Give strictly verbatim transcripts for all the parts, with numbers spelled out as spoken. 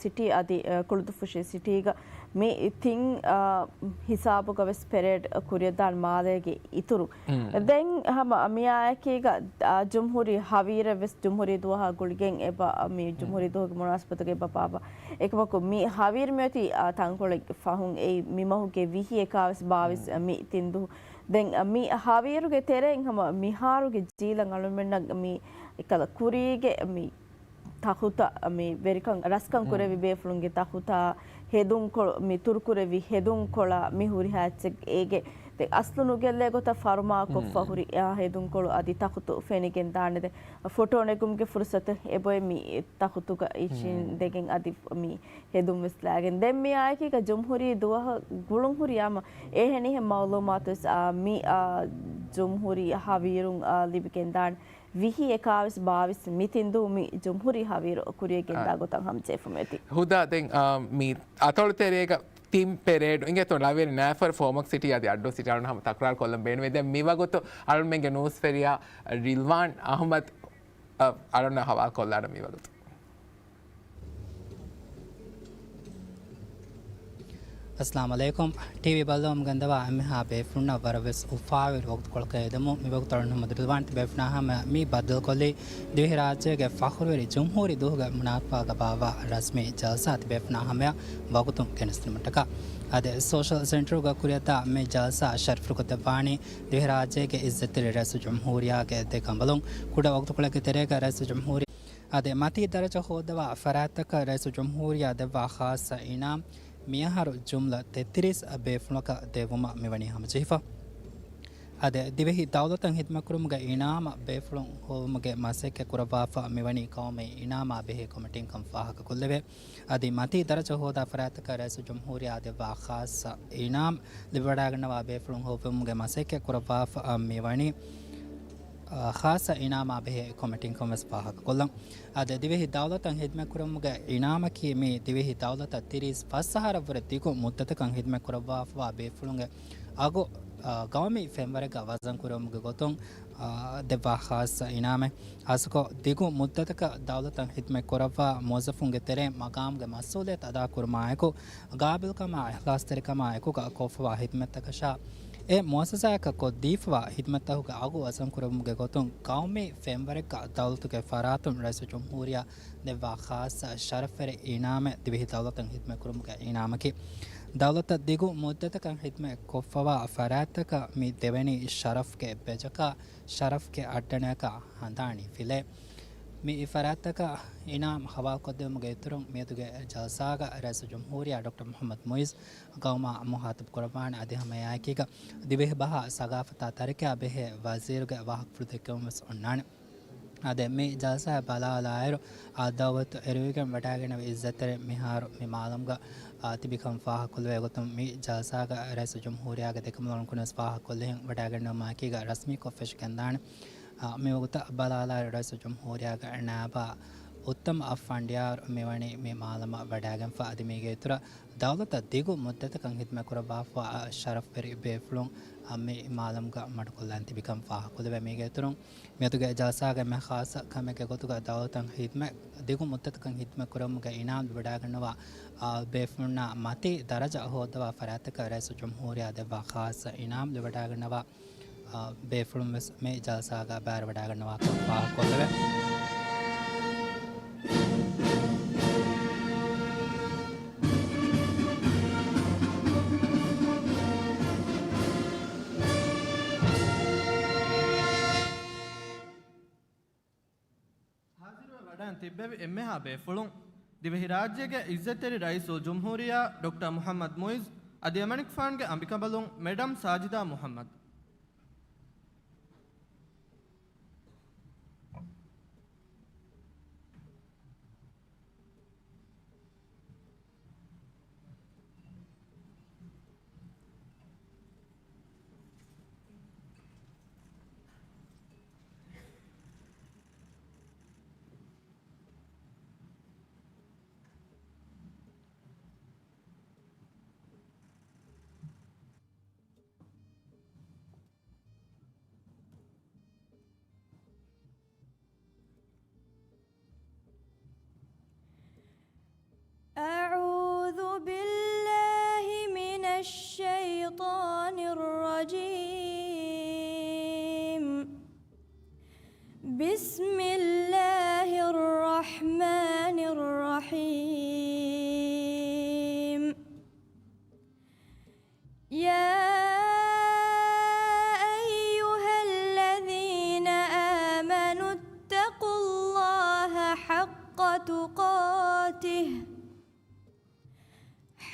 ސިޓީ އަދި، އަ، ކުޅުދުއްފުށި ސިޓީގަ މި ތިން، އަ، ހިސާބުގަ ވެސް ޕެރޭޑް ކުރިއަށްދާން މާލޭގެ އިތުރު. ދެން ހަމަ މިއާއެކީގަ، އަ، ޖުމްހޫރީ ހަވީރެއް ވެސް ޖުމްހޫރީ ދުވަހާ ގުޅިގެން އެބަ، މި ޖުމްހޫރީ ދުވަހުގެ މުނާސަބަތުގަ އެބަ ބާއްވާ. އެކަމަކު މި ހަވީރު މިއޮތީ، އާ، ތަންކޮޅެއް ފަހުން އެއީ މި މަހުގެ ވިހި އެކާ ވެސް ބާވީސް މި ތިން ދުވަހު. ދެން މި ހަވީރުގެ ތެރެއިން ހަމަ މިހާރުގެ ޖީލަށް އަޅުމެންނަށް މި އެކަލަ ކުރީގެ މި ތަޚުތަށް މި ވެރިކަން ރަސްކަން ކުރެވި ބޭފުޅުންގެ ތަޚުތާ ހެދުންކޮޅު، މި ތުރުކުރެވި ހެދުންކޮޅާ މި ހުރިހާ އެއްޗެއް އޭގެ ދެ އަސްލު ނުގެއްލޭ ގޮތަށް ފަރުމާކޮށްފަ ހުރި އާ ހެދުންކޮޅު އަދި ތަޚުތު ފެނިގެން ދާނެ. ދެ ފޮޓޯ ނެގުމުގެ ފުރުސަތު އެބޮތް މި ތަޚުތުގަ އިށީނދެގެން އަދި މި ހެދުން ވެސް ލާގެން. ދެން މި އާއެކީގަ ޖުމްހޫރީ ދުވަހަށް ގުޅުން ހުރި ހަމަ އެހެނިހެން މައުލޫމާތު ވެސް، އާ، މި، އާ، ޖުމްހޫރީ ހަވީރުން، އާ، ލިބިގެން ދާނެ. ވިހި އެކާވީސް ބާވީސް މި ތިން ދުވަހު މި ޖުމްހޫރީ ހަވީރު ކުރިއަށް ގެންދާ ގޮތަށް ހަމަޖެހިފަ މިއޮތީ. ހުދާ ދެން، އާ، މި އަތޮޅު ތެރޭގަ ތިން ޕެރޭޑު އިނގޭތޯ ލަވިޔަރި ނާފަރު ފޯމަކް ސިޓީ އަދި އައްޑޫ ސިޓީ އަޅުން ހަމަ ތަކުރާރު ކޮށްލަން ބޭނުމޭ. ދެން މިވަގުތު އަޅުމެންގެ ނޫސް ފެރިޔާ ރިލްވާން އަހުމަދު، އަ، އަޅުންނާ ހަވާލު ކޮށްލާނަން މިވަގުތު. އައްސަލާމު ޢަލައިކުމް. ޓީވީ ބައްލަވަމުން ގެންދަވާ އެންމެހާ ބޭފުޅުންނަށް ވަރަށް ވެސް އުފާވެރި ވަގުތުކޮޅަކަށް އެދެމުން މިވަގުތު އަޅުން ހަމަ ރިލްވާން ތިބޭފުޅާ ހަމަ މި ބައްދަލުކޮށްލީ ދިވެހިރާއްޖޭގެ ފަޚުރުވެރި ޖުމްހޫރީ ދުވަހުގެ މުނާސަބާގަ ބާއްވާ ރަސްމީ ޖަލްސާ ތިބޭފުޅާ ހަމަޔަށް ވަގުތުން ގެނެސްދިނުމަށްޓަކާ. އާދެ، ސޯޝަލް ސެންޓަރުގަ ކުރިއަށްދާ މި ޖަލްސާ ޝަރަފުކޮށްދެއްވާނީ ދިވެހިރާއްޖޭގެ އިއްޒަތްތެރި ރައީސުލްޖުމްހޫރިއްޔާގެ ދެ ކަނބަލުން. ކުޑަ ވަގުތުކޮޅެއްގެ ތެރޭގަ ރައީސުލްޖުމްހޫރިއްޔާ އާދެ، މަތީ ދަރަޖަ ހޯއްދަވާ ފަރާތްތަކަށް ރައީސުލްޖުމްހޫރިއްޔާ ދެއްވާ ޚާއްޞަ އިނާމް މިއަހަރު ޖުމްލަ ތެއްތިރީސް ބޭފުޅަކަށް ދެއްވުމަށް މިވަނީ ހަމަޖެހިފަ. އާދެ، ދިވެހި ދައުލަތަށް ހިދުމަތްކުރުމުގެ އިނާމަށް ބޭފުޅުން ހޮވުމުގެ މަސައްކަތް ކުރައްވާފަ މިވަނީ ޤައުމީ އިނާމާ ބެހޭ ކޮމިޓީން ކަން ފާހަގަކޮށްލެވޭ. އަދި މަތީ ދަރަޖަ ހޯދާ ފަރާތްތަކަށް ރައީސުލްޖުމްހޫރިއްޔާ ދެއްވާ ޚާއްޞަ އިނާމް ލިބިވަޑައިގަންނަވާ ބޭފުޅުން ހޮވުމުގެ މަސައްކަތް ކުރައްވާފަ މިވަނީ، އާ، ޚާއްޞަ އިނާމާ ބެހޭ ކޮމިޓީންކަން ވެސް ފާހަގަކޮށްލަން. އާދެ، ދިވެހި ދައުލަތަށް ހިދުމަތްކުރުމުގެ އިނާމަކީ މި ދިވެހި ދައުލަތަށް ތިރީސް ފަސް އަހަރަށްވުރެ ދިގު މުއްދަތަކަށް ހިދުމަތްކުރައްވާފަވާ ބޭފުޅުންގެ އަގު، އާ، ގައުމީ ފެންވަރެއްގަ ވަޒަންކުރެވުމުގެ ގޮތުން، އާ، ދެއްވާ ޚާއްޞަ އިނާމެއް. ހާއްސަކޮށް، ދިގު މުއްދަތަކަށް ދައުލަތަށް ހިދުމަތް ކުރައްވާ މުވައްޒަފުންގެ ތެރެއިން މަގާމުގެ މަސްއޫލިއްޔަތު އަދާކުރުމާއެކު، ގާބިލްކަމާ އިޚްލާޞްތެރިކަމާއެކުގަ ކޮށްފަވާ ހިދުމަތްތަކަށާ، އެ މުއައްސަސާއަކަށް ކޮށްދީފަވާ ހިދުމަތްތަކުގެ އަގު ވަޒަންކުރެވުމުގެ ގޮތުން، ގައުމީ ފެންވަރެއްގަ ދައުލަތުގެ ފަރާތުން ރައީސުލްޖުމްހޫރިއްޔާ ދެއްވާ ޚާއްޞަ ޝަރަފްވެރި އިނާމެއް ދިވެހި ދައުލަތަށް ހިދުމަތްކުރުމުގެ އިނާމަކީ، ދައުލަތަށް ދިގު މުއްދަތަކަށް ހިދުމަތް ކޮށްފަވާ ފަރާތްތަކަށް މި ދެވެނީ ޝަރަފްގެ ބެޖަކާ، ޝަރަފްގެ އައްޑަނަޔަކާ ހަނދާނީ ފިލެއް. މި ފަރާތްތަކަށް އިނާމް ހަވާލުކޮށްދެވުމުގެ އިތުރުން، މިއަދުގެ ޖަލްސާގަ ރައީސުލްޖުމްހޫރިއްޔާ ޑޮކްޓަރ މުޙައްމަދު މުޢިއްޒު ގައުމާ މުޚާޠަބު ކުރައްވާނެ. އަދި ހަމައެއާއެކީގަ ދިވެހިބަހާ ސަގާފަތާ ތަރިކައާ ބެހޭ ވަޒީރުގެ ވާހަކަފުޅު ދެއްކެވުން ވެސް އޮންނާނެ. އާދެ، މި ޖަލްސާއަށް ބަލާލާއިރު، އާ، ދަޢުވަތު އެރުވިގެން ވަޑައިގެންނެވި އިއްޒަތްތެރި މިހާރު މި މާލަމުގަ، އާ، ތިބިކަން ފާހަގަކޮށްލެވޭ ގޮތުން، މި ޖަލްސާގަ ރައީސުލްޖުމްހޫރިއްޔާގެ ދެކަނބަލުން ކުރިންވެސް ފާހަގަކޮށްލިހެން ވަޑައިގެންނެވުމާއެކީގަ ރަސްމީކޮށް ފެށިގެންދާނެ. އާ، މިވަގުތަށް ބަލާލާއިރު ރައީސުލްޖުމްހޫރިއްޔާގެ ނައިބާ އުއްތަމް އަފް ފަނޑިޔާރު މިވަނީ މި މާލަމަށް ވަޑައިގެންފަ. އަދި މީގެ އިތުރަށް ދައުލަތަށް ދިގު މުއްދަތަކަށް ހިދުމަތް ކުރައްވާފަވާ ޝަރަފްވެރި ބޭފުޅުން، އާ، މި މާލަމުގަ މަޑުކޮށްލަން ތިބިކަން ފާހަގަކޮށްލެވޭ. މީގެ އިތުރުން، މިއަދުގެ ޖަލްސާގެ އެންމެ ޚާއްޞަ ކަމެއްގެ ގޮތުގަ ދައުލަތަށް ހިދުމަތް، ދިގު މުއްދަތަކަށް ހިދުމަތް ކުރެވުމުގެ އިނާމް ލިބިވަޑައިގަންނަވާ، އާ، ބޭފުޅުންނާ މަތީ ދަރަޖަ ހޯއްދަވާ ފަރާތްތަކަށް ރައީސުލްޖުމްހޫރިއްޔާ ދެއްވާ ޚާއްޞަ އިނާމް ލިބިވަޑައިގަންނަވާ، އާ، ބޭފުޅުން ވެސް މި ޖަލްސާގަ ބައިވެރިވަޑައިގަންނަވާކަން ފާހަގަކޮށްލެވޭ. ހާޒިރުވެ ވަޑައިން ތިއްބެވި އެންމެހާ ބޭފުޅުން، ދިވެހިރާއްޖޭގެ އިއްޒަތްތެރި ރައީސުލްޖުމްހޫރިއްޔާ ޑޮކްޓަރ މުޙައްމަދު މުޢިއްޒު އަދި އެމަނިކުފާނުގެ އަނބިކަނބަލުން މެޑަމް ސާޖިދާ މުޙައްމަދު.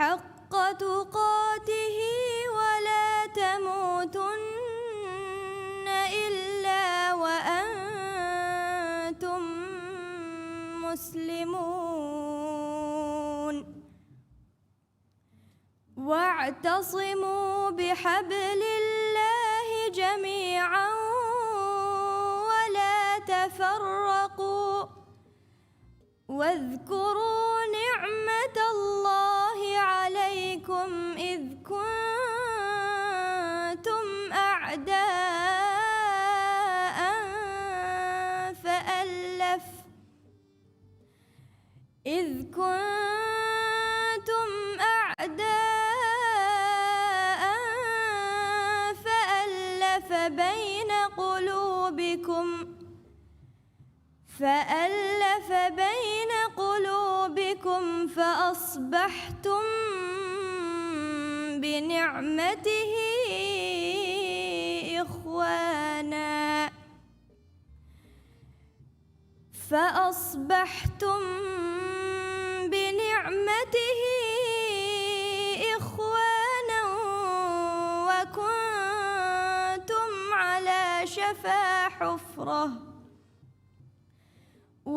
حق تقاته ولا تموتن إلا وأنتم مسلمون. واعتصموا بحبل الله جميعا ولا تفرقوا. واذكروا نعمة الله عليكم إذ كنتم أعداء فألف إذ كنتم أعداء فألف بين قلوبكم، فألف بين قلوبكم فأصبحتم بنعمته إخوانا. فأصبحتم بنعمته إخوانا وكنتم على شفا حفرة،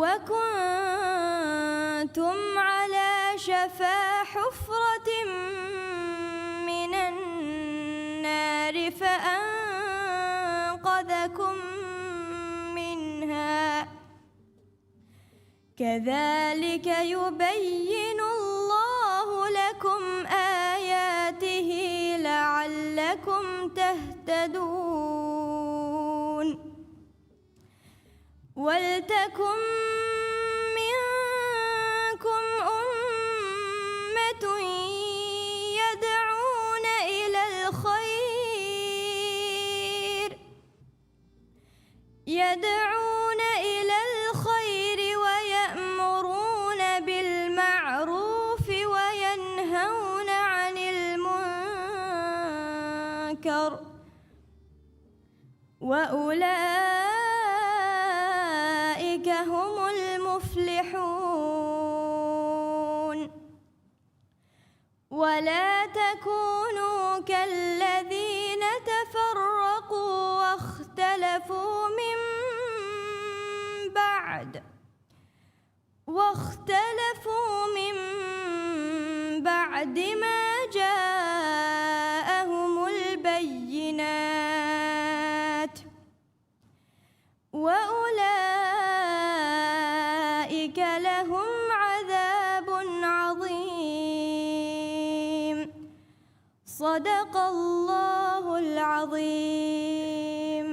وكنتم على شفا حفرة من النار فأنقذكم منها. كذلك يبين الله لكم آياته لعلكم تهتدون. ولتكن منكم أمة يدعون إلى الخير يدعون إلى الخير ويأمرون بالمعروف وينهون عن المنكر وأولئك هم المفلحون. ولا تكونوا كالذين تفرقوا واختلفوا من بعد، واختلفوا من بعد ما جاءهم البينات. وأولئك لهم عذاب عظيم. صدق الله العظيم.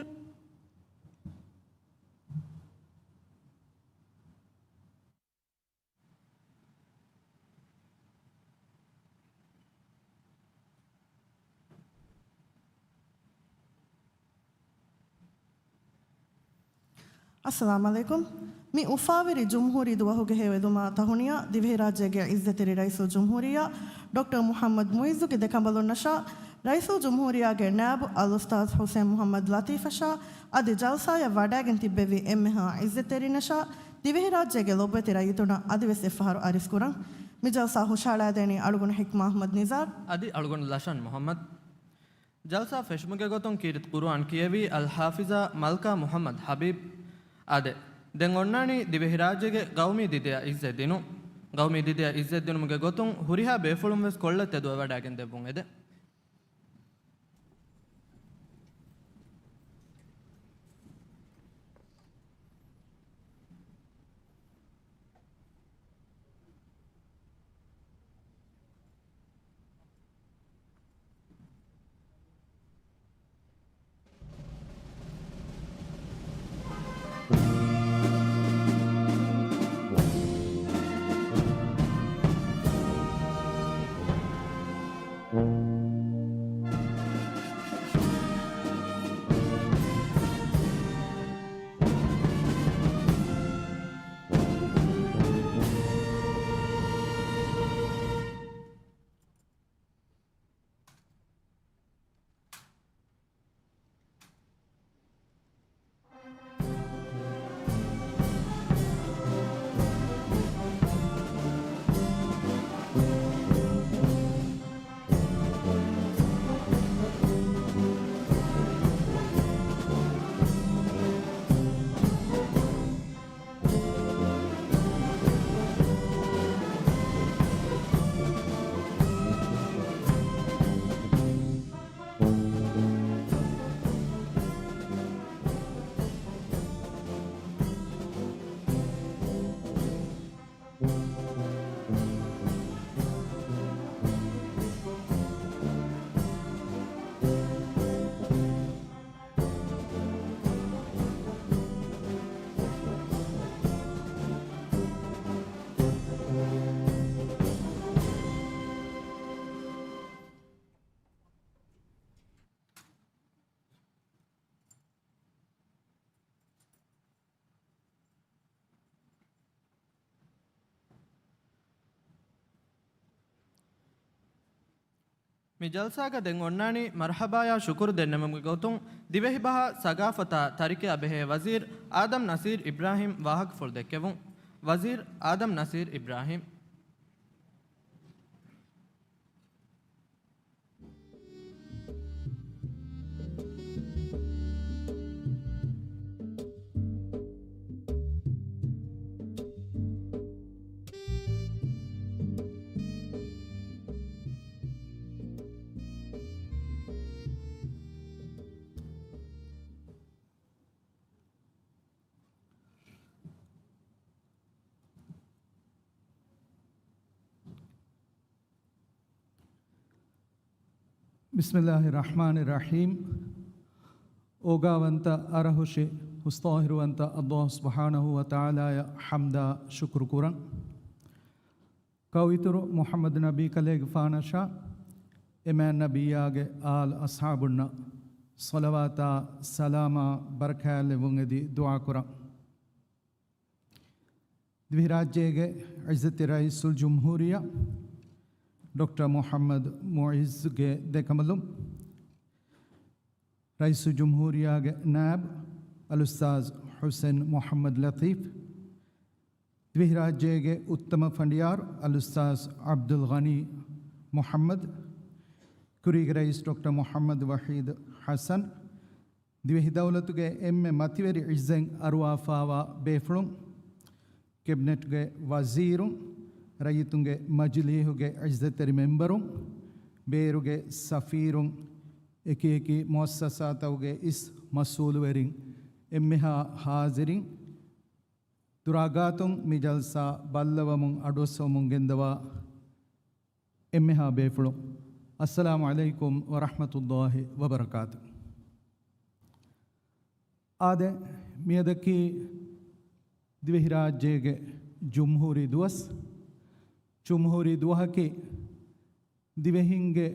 އައްސަލާމު ޢަލައިކުމް. މި އުފާވެރި ޖުމްހޫރީ ދުވަހުގެ ހެޔޮއެދުމާ ތަހުނިޔާ ދިވެހިރާއްޖޭގެ ޢިއްޒަތްތެރި ރައީސުލްޖުމްހޫރިއްޔާ ޑޮކްޓަރ މުޙައްމަދު މުޢިއްޒުގެ ދެކަނބަލުންނަށާ، ރައީސުލްޖުމްހޫރިއްޔާގެ ނާއިބު އަލްއުސްތާޛު ޙުސައިން މުޙައްމަދު ލަތީފަށާ، އަދި ޖަލްސާއަށް ވަޑައިގެން ތިއްބެވި އެންމެހާ ޢިއްޒަތްތެރިންނަށާ، ދިވެހިރާއްޖޭގެ ލޮބުވެތި ރައްޔިތުންނަށް އަދިވެސް އެއްފަހަރު އަރިސްކުރަން. މި ޖަލްސާ ހުށަހަޅައިދޭނީ އަޅުގަނޑު ޙިކްމާ އަޙްމަދު ނިޒާރު. އަދި އަޅުގަނޑު ލަޝާން މުޙައްމަދު. ޖަލްސާ ފެށުމުގެ ގޮތުން ކީރިތި ޤުރުއާން ކިޔެވީ އަލްޙާފިޒާ މަލްކާ މުޙައްމަދު ޙަބީބް. އާދެ، ދެން އޮންނާނީ ދިވެހިރާއްޖޭގެ ގައުމީ ދިދަޔަށް ޢިއްޒަތް ދިނުން. ގައުމީ ދިދަޔަށް ޢިއްޒަތް ދިނުމުގެ ގޮތުން ހުރިހާ ބޭފުޅުން ވެސް ކޮށްލަ ތެދުވެވަޑައިގެން ދެއްވުން އެދެން. މި ޖަލްސާގަ ދެން އޮންނާނީ މަރްޙަބާޔާ ޝުކުރު ދެންނެވުމުގެ ގޮތުން ދިވެހިބަހާ ސަގާފަތާ ތަރިކައާ ބެހޭ ވަޒީރު އާދަމް ނަސީރު އިބްރާހީމް ވާހަކަފުޅު ދެއްކެވުން. ވަޒީރު އާދަމް ނަސީރު އިބްރާހީމް. ބިސްމިއްލާހި ރަޙްމާނި ރަޙީމް. އޯގާވަންތަ، އަރަހުށި، ހުސްޠާހިރުވަންތަ ﷲ ސުބްޙާނަހޫ ވަތަޢާލާޔަށް ޙަމްދާ ޝުކުރު ކުރަން. ކައުއިތުރު މުޙައްމަދު ނަބީ ކަލޭގެފާނަށާ، އެމާ ނަބިއްޔާގެ އާލް އަޞްޙާބުންނަށް ޞަލަވާތާ ސަލާމާ ބަރަކާތްލެއްވުން އެދި ދުޢާ ކުރަން. ދިވެހިރާއްޖޭގެ ޢިއްޒަތީ ރައީސުލްޖުމްހޫރިއްޔާ ޑޮކްޓަރ މުޙައްމަދު މުޢިއްޒުގެ ދެކަނބަލުން، ރައީސުލްޖުމްހޫރިއްޔާގެ ނާއިބު އަލްއުސްތާޛު ޙުސެން މުޙައްމަދު ލަޠީފް، ދިވެހިރާއްޖޭގެ އުއްތަމަ ފަނޑިޔާރު އަލްއުސްތާޛު ޢަބްދުލްޣަނީ މުޙައްމަދު، ކުރީގެ ރައީސް ޑޮކްޓަރ މުޙައްމަދު ވަޙީދު ޙަސަން، ދިވެހި ދައުލަތުގެ އެންމެ މަތިވެރި ޢިއްޒަތް އަރުވާފާވާ ބޭފުޅުން، ކެބިނެޓްގެ ވަޒީރުން، ރައްޔިތުންގެ މަޖިލީހުގެ ޢިއްޒަތްތެރި މެންބަރުން، ބޭރުގެ ސަފީރުން، އެކިއެކި މުއައްސަސާތަކުގެ އިސް މަސްއޫލުވެރިން، އެންމެހާ ޙާޟިރީން، ދުރާގާތުން މި ޖަލްސާ ބައްލަވަމުން އަޑުއައްސަވަމުން ގެންދަވާ އެންމެހާ ބޭފުޅުން، އައްސަލާމު ޢަލައިކުމް ވަރަޙްމަތުﷲި ވަބަރަކާތު. އާދެ، މިއަދަކީ ދިވެހިރާއްޖޭގެ ޖުމްހޫރީ ދުވަސް. ޖުމްހޫރީ ދުވަހަކީ ދިވެހިންގެ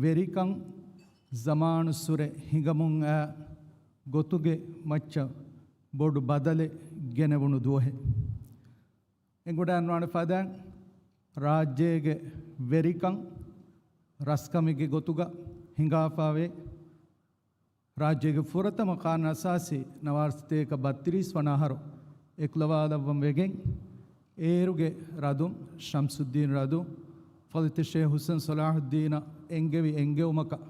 ވެރިކަން ޒަމާނުއްސުރެ ހިނގަމުން އައި ގޮތުގެ މައްޗަށް ބޮޑު ބަދަލެއް ގެނެވުނު ދުވަހެއް. އެނގުޑާންވާނެ ފަދައިން ރާއްޖޭގެ ވެރިކަން ރަސްކަމެއްގެ ގޮތުގަ ހިނގާފާވޭ. ރާއްޖޭގެ ފުރަތަމަ ޤާނޫނުއަސާސީ ނަވާރަސަތޭކަ ބައްތިރީސް ވަނަ އަހަރު އެކުލަވާލައްވަން ވެގެން، އޭރުގެ ރަދުން، ޝަމްސުއްދީން ރަދުން، ފަޟީލަތު ޝޭޚް ޙުސެން ޞަލާޙުއްދީނަށް އެންގެވި އެންގެވުމަކަށް،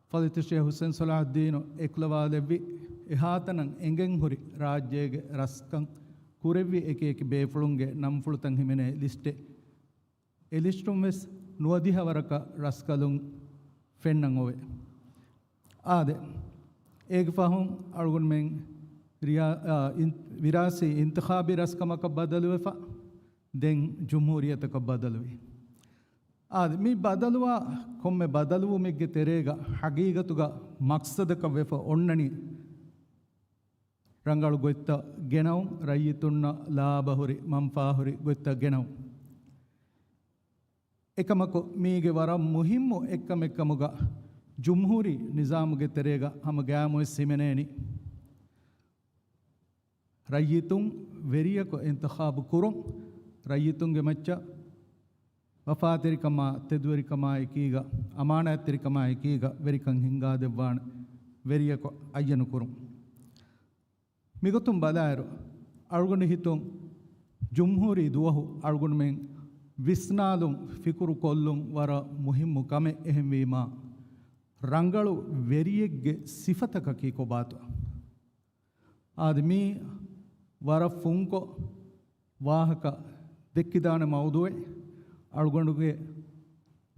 ފަޟީލަތު ޝޭޚް ޙުސެން ޞަލާޙުއްދީނު އެކުލަވާލެއްވި، އެހާތަނަށް އެނގެން ހުރި ރާއްޖޭގެ ރަސްކަން ކުރެއްވި އެކި އެކި ބޭފުޅުންގެ ނަންފުޅުތައް ހިމެނޭ ލިސްޓެއް. އެ ލިސްޓުން ވެސް ނުވަދިހަ ވަރަކަށް ރަސްކަލުން ފެންނަން އޮވޭ. އާދެ، އޭގެ ފަހުން އަޅުގަނޑުމެން ރިޔާ-، އާ، އިން-، ވިރާސީ އިންތިޚާބީ ރަސްކަމަކަށް ބަދަލުވެފަ، ދެން ޖުމްހޫރިއްޔަތަކަށް ބަދަލުވި. އާދެ، މި ބަދަލުވާ ކޮންމެ ބަދަލުވުމެއްގެ ތެރޭގަ ހަގީގަތުގަ މަޤްޞަދަކަށް ވެފަ އޮންނަނީ، ރަނގަޅު ގޮތްތައް ގެނައުން، ރައްޔިތުންނަށް ލާބަހުރި، މަންފާހުރި ގޮތްތައް ގެނައުން. އެކަމަކު، މީގެ ވަރަށް މުހިއްމު އެއްކަމެއްކަމުގަ، ޖުމްހޫރީ ނިޒާމުގެ ތެރޭގަ ހަމަ ގައިމުވެސް ހިމެނޭނީ، ރައްޔިތުން ވެރިޔަކު އިންތިޚާބު ކުރުން، ރައްޔިތުންގެ މައްޗަށް ވަފާތެރިކަމާ، ތެދުވެރިކަމާ އެކީގަ، އަމާނާތްތެރިކަމާ އެކީގަ ވެރިކަން ހިންގާދެއްވާނެ ވެރިޔަކު އައްޔަނު ކުރުން. މިގޮތުން ބަލާއިރު، އަޅުގަނޑު ހިތުން ޖުމްހޫރީ ދުވަހު އަޅުގަނޑުމެން ވިސްނާލުން، ފިކުރު ކޮށްލުން ވަރަށް މުހިއްމު ކަމެއް. އެހެންވީމާ، ރަނގަޅު ވެރިއެއްގެ ސިފަތަކަކީ ކޮބާތޯ؟ އާދެ، މީ ވަރަށް ފުންކޮށް ވާހަކަ ދެއްކިދާނެ މައުޟޫޢެއް. އަޅުގަނޑުގެ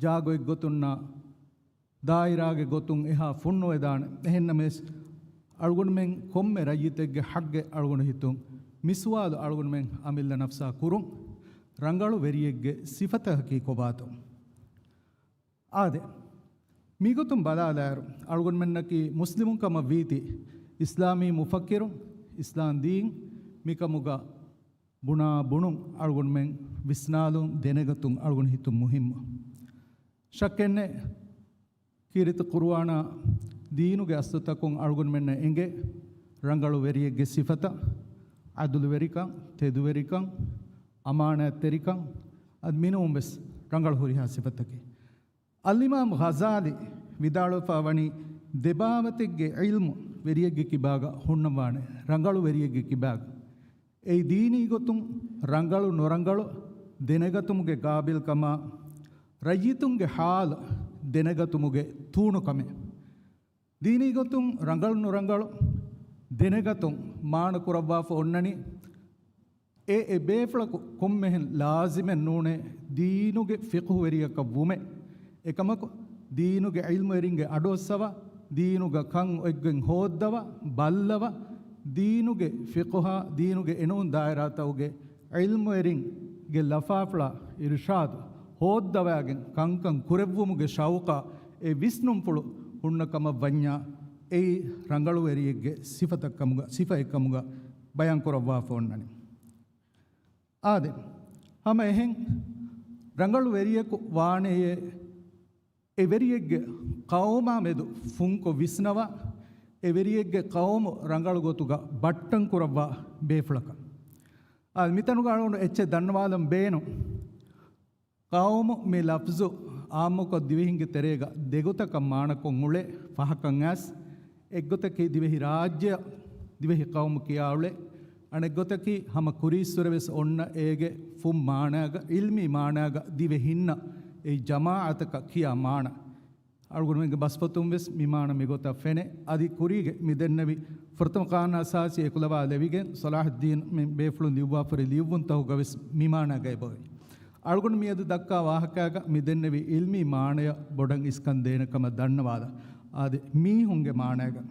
ޖާގަ އޮތްގޮތުންނާ ދާއިރާގެ ގޮތުން އެހާ ފުންނުވެދާނެ. އެހެންނަމަވެސް، އަޅުގަނޑުމެން ކޮންމެ ރައްޔިތެއްގެ ޙައްޤެއް އަޅުގަނޑު ހިތުން މި ސުވާލު އަޅުގަނޑުމެން އަމިއްލަ ނަފްސާ ކުރުން، ރަނގަޅު ވެރިއެއްގެ ސިފަތަކަކީ ކޮބާތޯ؟ އާދެ، މިގޮތުން ބަލާލާއިރު، އަޅުގަނޑުމެންނަކީ މުސްލިމުން ކަމަށް ވީތީ، އިސްލާމީ މުފައްކިރުން، އިސްލާމް ދީން މިކަމުގަ ބުނާ ބުނުން އަޅުގަނޑުމެން ވިސްނާލުން ދެނެގަތުން އަޅުގަނޑު ހިތުން މުހިއްމު. ޝައްކެއްނެތް، ކީރިތި ޤުރުއާނާ ދީނުގެ އަސްލުތަކުން އަޅުގަނޑުމެންނަށް އެނގޭ، ރަނގަޅު ވެރިއެއްގެ ސިފަތައް، ޢަދުލުވެރިކަން، ތެދުވެރިކަން، އަމާނާތްތެރިކަން، އަދި މިނޫންވެސް ރަނގަޅު ހުރިހާ ސިފަތަކެއް. އަލްއިމާމް ޣަޒާލީ ވިދާޅުވެފަ ވަނީ، ދެބާވަތެއްގެ ޢިލްމު ވެރިއެއްގެ ކިބާގަ ހުންނަވާނެ، ރަނގަޅު ވެރިއެއްގެ ކިބާގަ. އެއީ ދީނީ ގޮތުން ރަނގަޅު ނުރަނގަޅު ދެނެގަތުމުގެ ގާބިލްކަމާ، ރައްޔިތުންގެ ޙާލު ދެނެގަތުމުގެ ތޫނުކަމެއް. ދީނީ ގޮތުން ރަނގަޅު ނުރަނގަޅު ދެނެގަތުން މާނަ ކުރައްވާފަ އޮންނަނީ، އެ އެ ބޭފުޅަކު ކޮންމެހެން ލާޒިމެއް ނޫނޭ ދީނުގެ ފިޤުހުވެރިޔަކަށް ވުމެއް. އެކަމަކު، ދީނުގެ ޢިލްމުވެރިންގެ އަޑުއައްސަވާ، ދީނުގަ ކަން އޮތްގޮތް ހޯއްދަވާ، ބައްލަވާ، ދީނުގެ ފިޤުހާ، ދީނުގެ އެނޫން ދާއިރާތަކުގެ ޢިލްމުވެރިންގެ ލަފާފުޅާ އިރުޝާދު ހޯއްދަވާގެން ކަންކަން ކުރެއްވުމުގެ ޝައުޤާ އެ ވިސްނުންފުޅު ހުންނަ ކަމަށް ވަންޏާ، އެއީ ރަނގަޅުވެރިއެއްގެ ސިފަތައް ކަމުގަ، ސިފައެއް ކަމުގަ ބަޔާން ކުރައްވާފަ އޮންނަނީ. އާދެ، ހަމަ އެހެން ރަނގަޅު ވެރިޔަކު ވާނެޔޭ، އެ ވެރިއެއްގެ ޤައުމާ މެދު ފުންކޮށް ވިސްނަވާ، އެ ވެރިއެއްގެ ޤައުމު ރަނގަޅު ގޮތުގަ ބައްޓަން ކުރައްވާ ބޭފުޅަކަށް. އާދެ، މިތަނުގަ އަޅުގަނޑު އެއްޗެއް ދަންނަވާލަން ބޭނުން. ޤައުމު މި ލަފްޒު އާއްމުކޮށް ދިވެހިންގެ ތެރޭގަ ދެގޮތަކަށް މާނަކޮށް އުޅޭ ފަހަކަށް އައިސް، އެއްގޮތަކީ ދިވެހި ރާއްޖެއަށް ދިވެހި ޤައުމު ކިޔާ އުޅޭ، އަނެއްގޮތަކީ ހަމަ ކުރީއްސުރެ ވެސް އޮންނަ އޭގެ ފުން މާނާގަ، ޢިލްމީ މާނާގަ ދިވެހިންނަށް އެއީ ޖަމާޢަތަކަށް ކިޔާ މާނަ. އަޅުގަނޑުމެންގެ ބަސްފޮތުން ވެސް މި މާނަ މިގޮތަށް ފެނޭ. އަދި ކުރީގެ މި ދެންނެވި ފުރަތަމަ ޤާނޫނު އަސާސީ އެކުލަވާލެވިގެން، ޞަލާޙުއްދީން މި ބޭފުޅުން ލިޔުއްވާފަރި ލިޔުއްވުންތަކުގަ ވެސް މި މާނާގައި އެބައޮތް. އަޅުގަނޑު މިއަދު ދައްކާ ވާހަކައިގަ މި ދެންނެވި ޢިލްމީ މާނަޔަށް ބޮޑަށް އިސްކަން ދޭނެ ކަމަށް ދަންނަވާލަ. އާދެ، މީހުންގެ މާނައިގަ.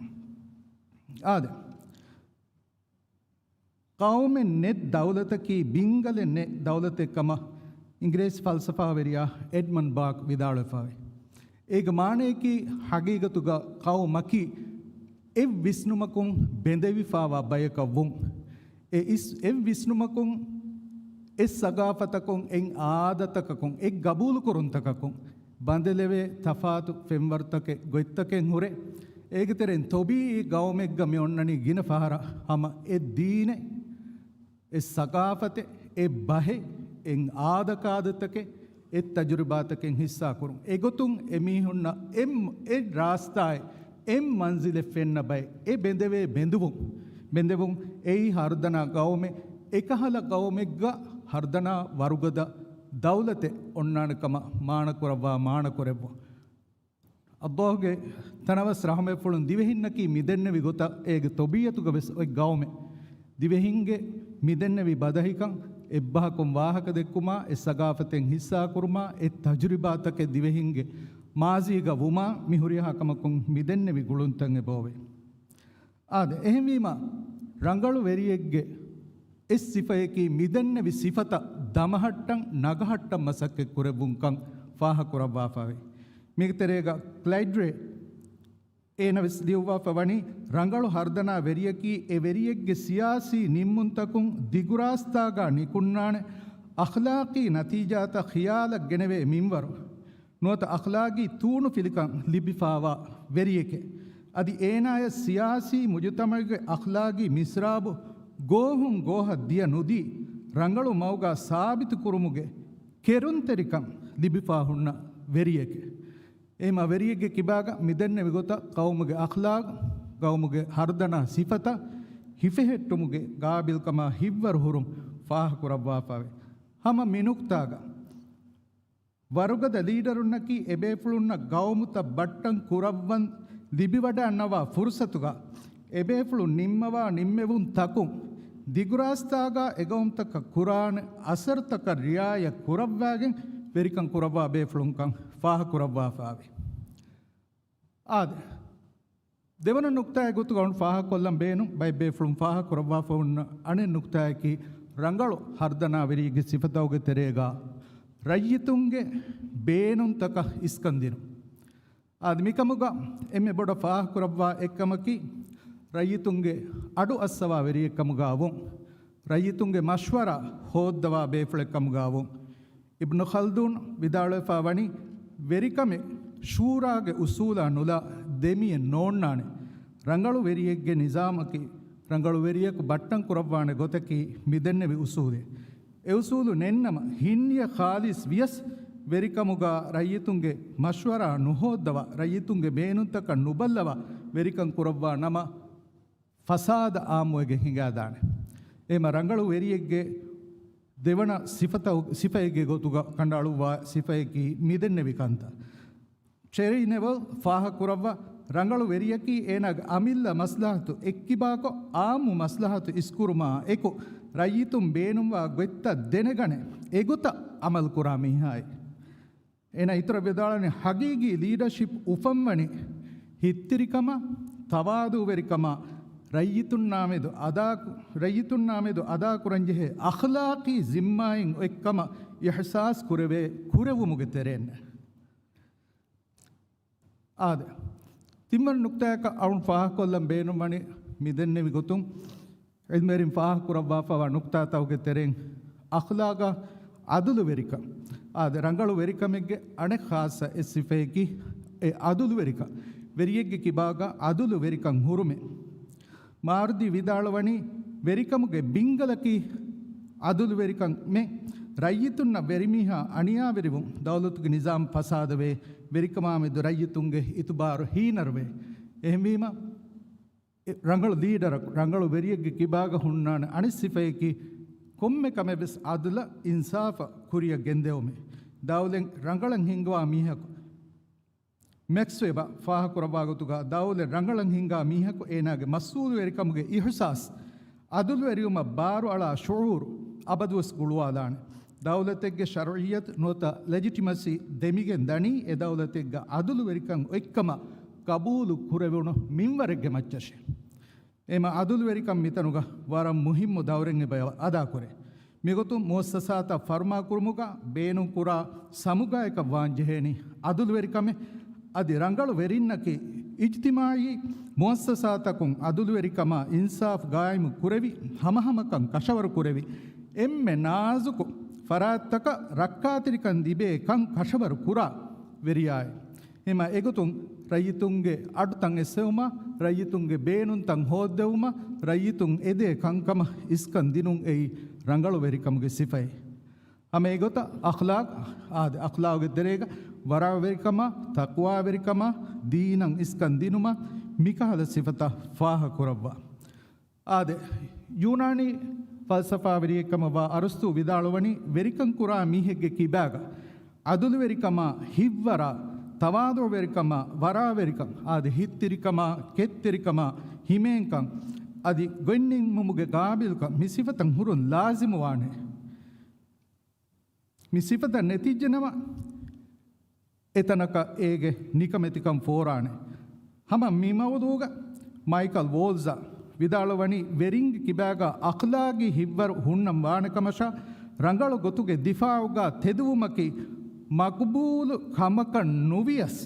އާދެ، ޤައުމެއް ނެތް ދައުލަތަކީ ބިންގަލެއް ނެތް ދައުލަތެއް ކަމަށް އިނގިރޭސި ފަލްސަފާވެރިޔާ އެޑްމަންޑް ބާކް ވިދާޅުވެފަވޭ. އޭގެ މާނަޔަކީ، ޙަޤީޤަތުގަ ޤައުމަކީ އެއް ވިސްނުމަކުން ބެނދެވިފާވާ ބަޔަކަށް ވުން. އެ އިސް، އެއް ވިސްނުމަކުން، އެއް ސަގާފަތަކުން، އެއް އާދަތަކަކުން، އެއް ގަބޫލުކުރުންތަކަކުން ބަނދެލެވޭ ތަފާތު ފެންވަރުތަކެއް، ގޮތްތަކެއް ހުރޭ. އޭގެ ތެރެއިން ޠަބީޢީ ޤައުމެއްގަ މި އޮންނަނީ ގިނަ ފަހަރަށް ހަމަ އެއް ދީނެއް، އެއް ސަގާފަތެއް، އެއް ބަހެއް، އެއް އާދަކާދަތަކެއް، އެއް ތަޖުރިބާތަކެއް ހިއްސާކުރުން. އެގޮތުން އެމީހުންނަށް އެއް، އެއް ރާސްތާއެއް، އެއް މަންޒިލެއް ފެންނަ ބައެއް، އެ ބެނދެވޭ ބެނދުވުން. ބެނދެވުން އެއީ ހަރުދަނާ ޤައުމެއް، އެކަހަލަ ޤައުމެއްގަ ހަރުދަނާ ވަރުގަދަ ދައުލަތެއް އޮންނާނެ ކަމަށް މާނަކުރައްވާ މާނަކުރެއްވުން. އައްލާހުގެ ތަނަވަސް ރަޙުމަތްފުޅުން ދިވެހިންނަކީ މިދެންނެވި ގޮތަށް އޭގެ ޠަބީޢަތުގަ ވެސް އޮތް ގައުމެއް. ދިވެހިންގެ މިދެންނެވި ބަދަހިކަން، އެއްބަހަކުން ވާހަކަ ދެއްކުމާ، އެއް ސަގާފަތެއް ހިއްސާކުރުމާ، އެއް ތަޖުރިބާތަކެއް ދިވެހިންގެ މާޒީގަ ވުމާ، މި ހުރިހާ ކަމަކުން މިދެންނެވި ގުޅުންތައް އެބައޮވޭ. އާދެ، އެހެންވީމާ، ރަނގަޅު ވެރިއެއްގެ އެއް ސިފަޔަކީ މިދެންނެވި ސިފަތައް ދަމަހައްޓަން، ނަގަހައްޓަން މަސައްކަތް ކުރެއްވުންކަން ފާހަގަކުރައްވާފައިވޭ. މީގެ ތެރޭގަ ކްލައިޑްރޭ އޭނަ ވެސް ލިޔުއްވާފަ ވަނީ، ރަނގަޅު ހަރުދަނާ ވެރިޔަކީ އެ ވެރިއެއްގެ ސިޔާސީ ނިންމުންތަކުން ދިގުރާސްތާގާ ނިކުންނާނެ އަޚްލާޤީ ނަތީޖާތައް ޚިޔާލަށް ގެނެވޭ މިންވަރު. ނުވަތަ އަޚްލާގީ ތޫނުފިލިކަން ލިބިފާވާ ވެރިއެކޭ. އަދި އޭނާޔަށް ސިޔާސީ މުޖުތަމަޢުގެ އަޚްލާގީ މިސްރާބު ގޯހުން ގޯހަށް ދިޔަ ނުދީ، ރަނގަޅު މަގުގާ ސާބިތުކުރުމުގެ ކެރުންތެރިކަން ލިބިފާ ހުންނަ ވެރިއެކޭ. އެހެންމާ ވެރިއެއްގެ ކިބާގަ މިދެންނެވި ގޮތަށް ޤައުމުގެ އަޚްލާގު، ޤައުމުގެ ހަރުދަނާ ސިފަތައް ހިފެހެއްޓުމުގެ ގާބިލްކަމާ ހިތްވަރު ހުރުން ފާހަގަކުރައްވާފައިވޭ. ހަމަ މި ނުކްތާގަ ވަރުގަދަ ލީޑަރުންނަކީ އެބޭފުޅުންނަށް ގައުމުތައް ބައްޓަން ކުރައްވަން ލިބިވަޑައިގަންނަވާ ފުރުސަތުގަ އެބޭފުޅުން ނިންމަވާ ނިންމެވުންތަކުން ދިގުރާސްތާގަ އެގައުމުތަކަށް ކުރާނެ އަސަރުތަކަށް ރިއާޔަތް ކުރައްވާގެން ވެރިކަން ކުރައްވާ ބޭފުޅުންކަން ފާހަގަކުރައްވާފައިވޭ. އާދެ، ދެވަނަ ނުކްތާއެއް ގޮތުގަ އޮން ފާހަގަކޮށްލަން ބޭނުން ބައެއް ބޭފުޅުން ފާހަގަކުރައްވާފަ ހުންނަ އަނެއް ނުކްތާއަކީ، ރަނގަޅު ހަރުދަނާވެރިއެއްގެ ސިފަތަކުގެ ތެރޭގަ ރައްޔިތުންގެ ބޭނުންތަކަށް އިސްކަންދިނުން. އާދެ، މިކަމުގަ އެންމެ ބޮޑަށް ފާހަގަކުރައްވާ އެއްކަމަކީ، ރައްޔިތުންގެ އަޑު އައްސަވާ ވެރިއެއްކަމުގަ ވުން، ރައްޔިތުންގެ މަޝްވަރާ ހޯއްދަވާ ބޭފުޅެއްކަމުގަ ވުން. އިބްނު ޚަލްދޫން ވިދާޅުވެފަ ވަނީ، ވެރިކަމެއް ޝޫރާގެ އުސޫލާ ނުލާ ދެމިއެއް ނޯންނާނެ. ރަނގަޅު ވެރިއެއްގެ ނިޒާމަކީ، ރަނގަޅު ވެރިޔަކު ބައްޓަން ކުރައްވާނެ ގޮތަކީ މިދެންނެވި އުސޫލެއް. އެ އުސޫލު ނެތްނަމަ، ހިންނިޔަ ޚާލިޞް ވިޔަސް ވެރިކަމުގަ ރައްޔިތުންގެ މަޝްވަރާ ނުހޯއްދަވާ، ރައްޔިތުންގެ ބޭނުންތަކަށް ނުބައްލަވާ ވެރިކަން ކުރައްވާ ނަމަ، ފަސާދަ އާއްމުވެގެން ހިނގާދާނެ. އެހެމަ ރަނގަޅު ވެރިއެއްގެ ދެވަނަ ސިފަތައް، ސިފައެއްގެ ގޮތުގަ ކަނޑައަޅުއްވާ ސިފައަކީ މިދެންނެވި ކަންތައް. ޗެރީ ނެވަލް ފާހަގަކުރައްވާ، ރަނގަޅު ވެރިޔަކީ އޭނާގެ އަމިއްލަ މަސްލަހަތު އެއްކިބާކޮށް، އާއްމު މަސްލަހަތު އިސްކުރުމާ އެކު، ރައްޔިތުން ބޭނުންވާ ގޮތްތައް ދެނެގަނެ، އެގޮތަށް އަމަލުކުރާ މީހާއެއް. އޭނާ އިތުރަށް ވިދާޅުވަނީ، ހަގީގީ ލީޑަޝިޕް އުފަންވަނީ ހިތްތިރިކަމާ، ތަވާޟުޢުވެރިކަމާ، ރައްޔިތުންނާމެދު އަދާ، ރައްޔިތުންނާމެދު އަދާކުރަންޖެހޭ އަޚްލާޤީ ޒިންމާއިން އޮތްކަމަށް އިޙްސާސް ކުރެވޭ، ކުރެވުމުގެ ތެރޭން. އާދެ، ތިންވަނަ ނުކްތާއަކަށް އަޅުން ފާހަގަކޮށްލަން ބޭނުންވަނީ މިދެންނެވި ގޮތުން، ޢިލްމުވެރިން ފާހަގަކުރައްވާފައިވާ ނުކްތާތަކުގެ ތެރެއިން އަޚްލާޤާ ޢަދުލުވެރިކަން. އާދެ، ރަނގަޅު ވެރިކަމެއްގެ އަނެއް ޚާއްޞަ އެއް ސިފައަކީ އެ ޢަދުލުވެރިކަން. ވެރިއެއްގެ ކިބާގަ ޢަދުލުވެރިކަން ހުރުމޭ. މާރްދީ ވިދާޅުވަނީ، ވެރިކަމުގެ ބިންގަލަކީ ޢަދުލުވެރިކަމެއް. ރައްޔިތުންނަށް ވެރިމީހާ އަނިޔާވެރިވުން، ދައުލަތުގެ ނިޒާމް ފަސާދަވޭ، ވެރިކަމާމެދު ރައްޔިތުންގެ އިތުބާރު ހީނަރުވޭ. އެހެންވީމަ، ރަނގަޅު ލީޑަރަކު، ރަނގަޅު ވެރިއެއްގެ ކިބާގަ ހުންނާނެ އަނެއް ސިފައަކީ، ކޮންމެ ކަމެއް ވެސް ޢަދުލަށް، އިންސާފަށް ކުރިއަށް ގެންދެވުމޭ. ދައުލަތް ރަނގަޅަށް ހިންގަވާ މީހަކު، މެކްސް ވެބަ ފާހަގަކުރައްވާ ގޮތުގަ، ދައުލަތް ރަނގަޅަށް ހިންގާ މީހަކު އޭނާގެ މަސްއޫލުވެރިކަމުގެ އިޙްސާސް، ޢަދުލުވެރިވުމަށް ބާރުއަޅާ ޝުޢޫރު އަބަދުވެސް ގުޅުވާލާނެ. ދައުލަތެއްގެ ޝަރުޢިއްޔަތު ނުވަތަ ލެޖިޓިމަސީ ދެމިގެން ދަނީ، އެ ދައުލަތެއްގަ ޢަދުލުވެރިކަން އޮތްކަމަށް ޤަބޫލު ކުރެވުނު މިންވަރެއްގެ މައްޗަށޭ. އެހެމަ ޢަދުލުވެރިކަން މިތަނުގަ ވަރަށް މުހިއްމު ދައުރެއް އެބަ އަދާކުރޭ. މިގޮތުން މުއައްސަސާތައް ފަރުމާކުރުމުގަ ބޭނުންކުރާ ސަމުގާއަކަށް ވާންޖެހޭނީ ޢަދުލުވެރިކަމެއް. އަދި ރަނގަޅު ވެރިންނަކީ އިޖްތިމާޢީ މުއައްސަސާތަކުން ޢަދުލުވެރިކަމާ އިންސާފް ގާއިމު ކުރެވި، ހަމަހަމަކަން ކަށަވަރު ކުރެވި، އެންމެ ނާޒުކު ފަރާތްތަކަށް ރައްކާތެރިކަން ލިބޭ ކަން ކަށަވަރު ކުރާ ވެރިޔާއެއް. އެހެމަ އެގޮތުން ރައްޔިތުންގެ އަޑުތައް އެއްސެވުމާ، ރައްޔިތުންގެ ބޭނުންތައް ހޯއްދެވުމާ، ރައްޔިތުން އެދޭ ކަންކަމަށް އިސްކަން ދިނުން އެއީ ރަނގަޅު ވެރިކަމުގެ ސިފައެއް. ހަމަ އެގޮތަށް އަޚްލާޤް، އާދެ، އަޚްލާޤުގެ ތެރޭގަ ވަރަޢުވެރިކަމާ، ތަޤްވާވެރިކަމާ، ދީނަށް އިސްކަން ދިނުމާ، މިކަހަލަ ސިފަތައް ފާހަގަކުރައްވާ. އާދެ، ޔޫނާނީ ފަލްސަފާވެރިއެއްކަމަށް ވާ އަރުސްތޫ ވިދާޅުވަނީ، ވެރިކަން ކުރާ މީހެއްގެ ކިބާގަ ޢަދުލުވެރިކަމާ، ހިތްވަރާ، ތަވާޟުޢުވެރިކަމާ، ވަރަޢުވެރިކަން، އާދެ، ހިތްތިރިކަމާ، ކެތްތެރިކަމާ، ހިމޭންކަން، އަދި ގޮތްނިންމުމުގެ ގާބިލްކަން، މި ސިފަތައް ހުރުން ލާޒިމުވާނެ. މި ސިފަތައް ނެތިއްޖެނަމަ، އެތަނަކަށް އޭގެ ނިކަމެތިކަން ފޯރާނެ. ހަމަ މި މައުޟޫގަ މައިކަލް ވޯލްޒަށް ވިދާޅުވަނީ، ވެރިންގެ ކިބާގަ އަޚްލާޤީ ހިތްވަރު ހުންނަން ވާނެ ކަމަށާ، ރަނގަޅު ގޮތުގެ ދިފާޢުގަ ތެދުވުމަކީ މަޤްބޫލު ކަމަކަށް ނުވިޔަސް،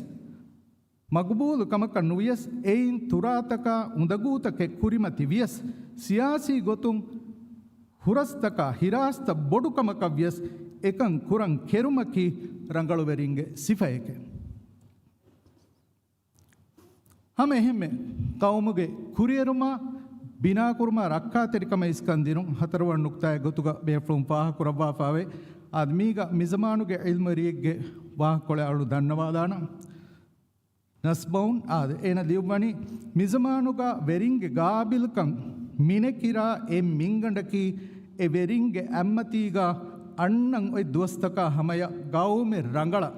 މަޤްބޫލު ކަމަކަށް ނުވިޔަސް، އެއިން ތުރާތަކާ އުނދަގޫތަކެއް ކުރިމަތި ވިޔަސް، ސިޔާސީ ގޮތުން ހުރަސްތަކާ ހިރާސްތައް ބޮޑު ކަމަކަށް ވިޔަސް، އެކަން ކުރަން ކެރުމަކީ ރަނގަޅުވެރިންގެ ސިފައެކެ. ހަމަ އެހެންމެ، ޤައުމުގެ ކުރިއެރުމާ، ބިނާކުރުމާ، ރައްކާތެރިކަމަށް އިސްކަން ދިނުން ހަތަރުވަނަ ނުކްތާއެއް ގޮތުގަ ބޭފުޅުން ފާހަގަކުރައްވާފައިވޭ. އާދެ، މީގަ މިޒަމާނުގެ ޢިލްމުވެރިއެއްގެ ވާހަކަކޮޅެއް އަޅު ދަންނަވާލާނަން. ނަސްބައުން، އާދެ، އޭނަ ލިޔުއްވަނީ، މިޒަމާނުގަ ވެރިންގެ ގާބިލްކަން މިނެކިރާ އެއް މިންގަނޑަކީ، އެ ވެރިންގެ އަތްމަތީގަ އަންނަން އޮތް ދުވަސްތަކާ ހަމަޔަށް ޤައުމެއް ރަނގަޅަށް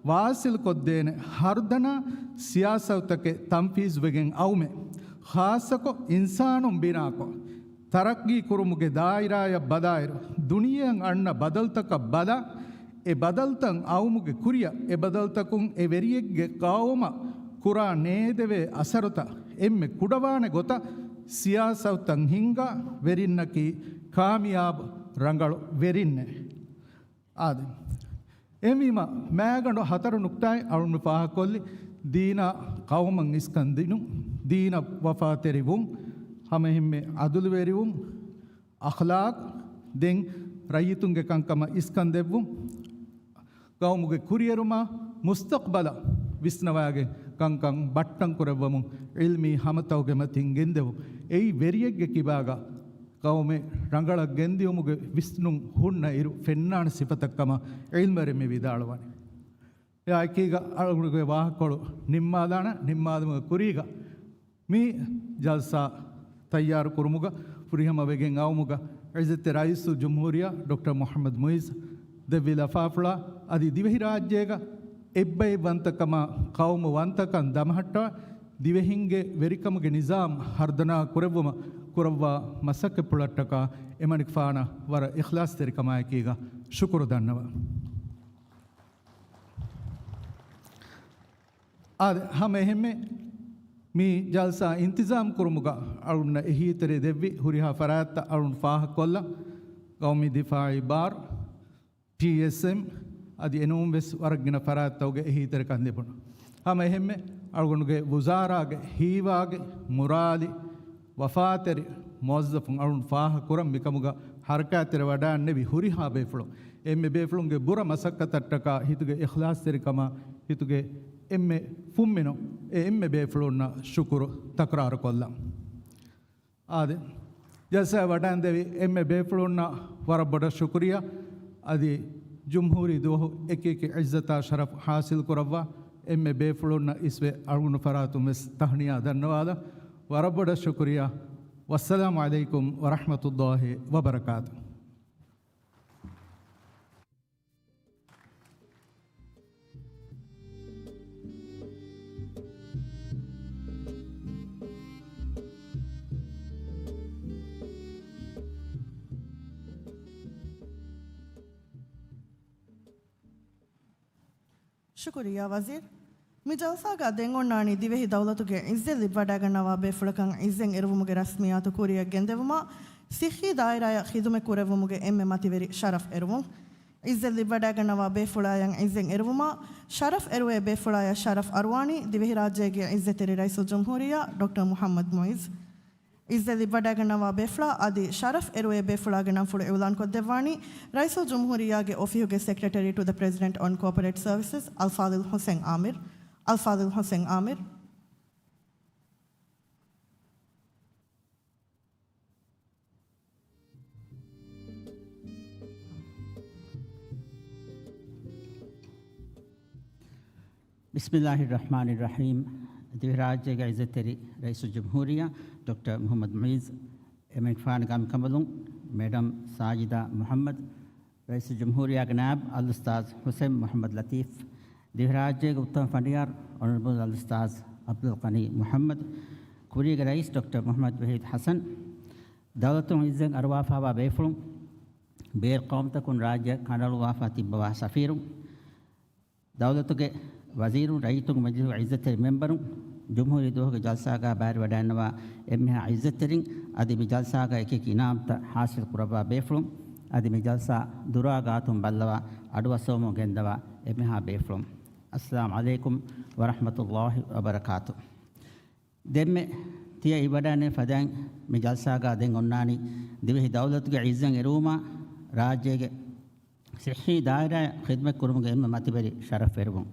ވާސިލުކޮށްދޭނެ ހަރުދަނާ ސިޔާސަތުތަކެއް ތަންފީޒުވެގެން އައުމެއް. ޚާއްޞަކޮށް އިންސާނުން ބިނާކޮށް، ތަރައްޤީކުރުމުގެ ދާއިރާއަށް ބަލާއިރު، ދުނިޔެއަށް އަންނަ ބަދަލުތަކަށް ބަލާ، އެ ބަދަލުތައް އައުމުގެ ކުރިއަށް، އެ ބަދަލުތަކުން އެ ވެރިއެއްގެ ޤައުމަށް ކުރާ ނޭދެވޭ އަސަރުތައް އެންމެ ކުޑަވާނެ ގޮތަށް ސިޔާސަތުތައް ހިންގާ ވެރިންނަކީ ކާމިޔާބު ރަނގަޅު ވެރިންނޭ. އާދެ، އެހެންވީމަ، މައިގަނޑު ހަތަރު ނުކްތާއެއް އަޅުން ފާހަގަކޮށްލި، ދީނާ ޤައުމަށް އިސްކަން ދިނުން، ދީނަށް ވަފާތެރިވުން، ހަމައެހެންމެ ޢަދުލުވެރިވުން، އަޚްލާޤް، ދެން ރައްޔިތުންގެ ކަންކަމަށް އިސްކަން ދެއްވުން، ޤައުމުގެ ކުރިއެރުމާ މުސްތަޤްބަލަށް ވިސްނަވާގެން ކަންކަން ބައްޓަން ކުރައްވަމުން ޢިލްމީ ހަމަތަކުގެ މަތިން ގެންދެވުން. އެއީ ވެރިއެއްގެ ކިބާގަ ޤައުމެއް ރަނގަޅަށް ގެންދިޔުމުގެ ވިސްނުން ހުންނަ އިރު ފެންނާނެ ސިފަތައްކަމަށް ޢިލްމުވެރިން މި ވިދާޅުވަނީ. އެކީގަ އަޅުގަނޑުގެ ވާހަކަކޮޅު ނިންމާލާނަން. ނިންމާލުމުގެ ކުރީގަ މި ޖަލްސާ ތައްޔާރު ކުރުމުގަ ފުރިހަމަ ވެގެން އައުމުގަ ޢިއްޒަތްތެރި ރައީސުލްޖުމްހޫރިއްޔާ ޑޮކްޓަރ މުޙައްމަދު މުޢިއްޒު ދެއްވި ލަފާފުޅާ އަދި ދިވެހިރާއްޖޭގަ އެއްބައިވަންތަކަމާ ޤައުމުވަންތަކަން ދަމަހައްޓާ ދިވެހިންގެ ވެރިކަމުގެ ނިޒާމް ހަރުދަނާ ކުރެއްވުމަށް ކުރައްވާ މަސައްކަތްޕުޅަށްޓަކާ އެމަނިކުފާނަށް ވަރަށް އިޚްލާޞްތެރިކަމާއެކީގަ ޝުކުރު ދަންނަވަން. އާދެ، ހަމަ އެހެންމެ މި ޖަލްސާ އިންތިޒާމް ކުރުމުގަ އަޅުންނަށް އެހީތެރި ދެއްވި ހުރިހާ ފަރާތްތައް އަޅުން ފާހަގަކޮށްލަން. ގައުމީ ދިފާޢީ ބާރު، ޓީއެސްއެމް އަދި އެނޫން ވެސް ވަރަށް ގިނަ ފަރާތްތަކުގެ އެހީތެރިކަން ލިބުނު. ހަމަ އެހެންމެ އަޅުގަނޑުގެ ވުޒާރާގެ ހީވާގި މުރާލި ވަފާތެރި މުވައްޒަފުން އަޅުން ފާހަގަކުރަން މިކަމުގަ ހަރަކާތްތެރިވަޑައިންނެވި ހުރިހާ ބޭފުޅުން އެންމެ ބޭފުޅުންގެ ބުރަ މަސައްކަތަށްޓަކާ ހިތުގެ އިޚްލާޞްތެރިކަމާ ހިތުގެ އެންމެ ފުންމިނު އެ އެންމެ ބޭފުޅުންނަށް ޝުކުރު ތަކުރާރުކޮށްލަން. އާދެ، ޖަލްސާ ވަޑައިންދެވި އެންމެ ބޭފުޅުންނަށް ވަރަށް ބޮޑަށް ޝުކުރިއްޔާ. އަދި ޖުމްހޫރީ ދުވަހު އެކި އެކި ޢިއްޒަތާ ޝަރަފް ޙާޞިލް ކުރައްވާ އެންމެ ބޭފުޅުންނަށް އިސްވެ އަޅުގަނޑު ފަރާތުން ވެސް ތަހްނިޔާ ދަންނަވާލަން. ވަރަށް ބޮޑަށް ޝުކުރިއްޔާ. ވައްސަލާމު ޢަލައިކުމް ވަރަޙްމަތުﷲި ވަބަރަކާތު. ޝުކުރިއްޔާ ވަޒީރު. މި ޖަލްސާގަ ދެން އޮންނާނީ ދިވެހި ދައުލަތުގެ ޢިއްޒަތް ލިބިވަޑައިގަންނަވާ ބޭފުޅަކަށް ޢިއްޒަތް އެރުވުމުގެ ރަސްމިއްޔާތު ކުރިއަށް ގެންދެވުމަށް ޞިއްޙީ ދާއިރާއަށް ޚިދުމަތް ކުރެއްވުމުގެ އެންމެ މަތިވެރި ޝަރަފް އެރުވުން. ޢިއްޒަތް ލިބިވަޑައިގަންނަވާ ބޭފުޅާޔަށް ޢިއްޒަތް އެރުވުމަށް ޝަރަފް އެރުވޭ ބޭފުޅާޔަށް ޝަރަފް އަރުވާނީ ދިވެހިރާއްޖޭގެ ޢިއްޒަތްތެރި ރައީސުލްޖުމްހޫރިއްޔާ ޑޮކްޓަރ މުޙައްމަދު މުޢިއްޒު. ޢިއްޒަތް ލިބިވަޑައިގަންނަވާ ބޭފުޅާ އަދި ޝަރަފް އެރުވޭ ބޭފުޅާގެ ނަންފުޅު އިޢުލާންކޮށްދެއްވާނީ ރައީސުލްޖުމްހޫރިއްޔާގެ އޮފީހުގެ ސެކްރެޓަރީ ޓު ދަ ޕްރެޒިޑެންޓް އޮން ކޯޕަރޭޓް ސަރވިސަސް އަލްފާޟިލް ޙުސެން އާމިރު. އަލްފާޟިލް ޙުސެން އާމިރު. ބިސްމިއްލާހިއްރަޙްމާނިއްރަޙީމް. ދިވެހިރާއްޖޭގެ ޢިއްޒަތްތެރި ރައީސުލްޖުމްހޫރިއްޔާ ޑޮކްޓަރ މުޙައްމަދު މުޢިއްޒު، އެމަނިކުފާނުގެ އަނބިކަނބަލުން މެޑަމް ސާޖިދާ މުޙައްމަދު، ރައީސުލްޖުމްހޫރިއްޔާގެ ނާއިބު އަލްއުސްތާޛު ޙުސެން މުޙައްމަދު ލަތީފް، ދިވެހިރާއްޖޭގެ އުއްތަމަ ފަނޑިޔާރު އޮނަރަބަލް އަލްއުސްތާޛު ޢަބްދުލް ޣަނީ މުޙައްމަދު، ކުރީގެ ރައީސް ޑޮކްޓަރ މުޙައްމަދު ވަޙީދު ޙަސަން، ދައުލަތުން ޢިއްޒަތް އަރުވާފާވާ ބޭފުޅުން، ބޭރު ޤައުމުތަކުން ރާއްޖެއަށް ކަނޑައަޅުއްވާފާ ތިއްބަވާ ސަފީރުން، ދައުލަތުގެ ވަޒީރުން، ރައްޔިތުންގެ މަޖިލީހުގެ ޢިއްޒަތްތެރި މެމްބަރުން، ޖުމްހޫރީ ދުވަހުގެ ޖަލްސާގަ ބައިވެރިވަޑައިގަންނަވާ އެންމެހާ ޢިއްޒަތްތެރިން، އަދި މި ޖަލްސާގަ އެކިއެކި އިނާމްތައް ޙާޞިލް ކުރައްވާ ބޭފުޅުން، އަދި މި ޖަލްސާ ދުރާ ގާތުން ބައްލަވާ އަޑުއައްސަވަމުން ގެންދަވާ އެންމެހާ ބޭފުޅުން، އައްސަލާމު ޢަލައިކުމް ވަރަޙްމަތުﷲި ވަބަރަކާތު. ދެންމެ ތިޔަ އިވަޑައިނެ ފަދައިން މި ޖަލްސާގަ ދެން އޮންނާނީ ދިވެހި ދައުލަތުގެ ޢިއްޒަތް އެރުވުމާ ރާއްޖޭގެ ޞިއްޙީ ދާއިރާއަށް ޚިދުމަތް ކުރުމުގެ އެންމެ މަތިވެރި ޝަރަފް އެރުވުން.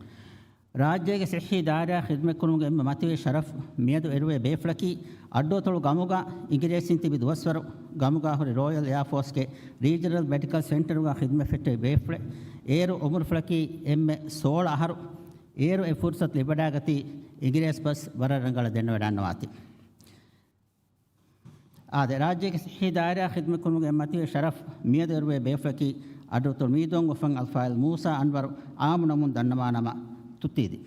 ރާއްޖޭގެ ޞިއްޙީ ދާއިރާއަށް ޚިދުމަތް ކުރުމުގެ އެންމެ މަތިވެރި ޝަރަފް މިއަދު އެރުވޭ ބޭފުޅަކީ އައްޑުއަތޮޅު ގަމުގަ އިނގިރޭސިން ތިބި ދުވަސްވަރު ގަމުގަ ހުރި ރޯޔަލް އެއާ ފޯސްގެ ރީޖަނަލް މެޑިކަލް ސެންޓަރުގަ ޚިދުމަތް ފެއްޓެވި ބޭފުޅެއް. އޭރު އުމުރުފުޅަކީ އެންމެ ސޯޅަ އަހަރު. އޭރު އެ ފުރުސަތު ލިބިވަޑައިގަތީ އިނގިރޭސި ބަސް ވަރަށް ރަނގަޅަށް ދެންނެވަޑައިގަންނަވާތީ. އާދެ، ރާއްޖޭގެ ޞިއްޙީ ދާއިރާއަށް ޚިދުމަތް ކުރުމުގެ މަތިވެރި ޝަރަފް މިއަދު އެރުވޭ ބޭފުޅަކީ އައްޑުއަތޮޅު މީދޯން އުފަން އަލްފާޟިލް މޫސާ އަންވަރު އާއްމު ނަމުން ދަންނަވާ ނަމަ ތުއްތީދި.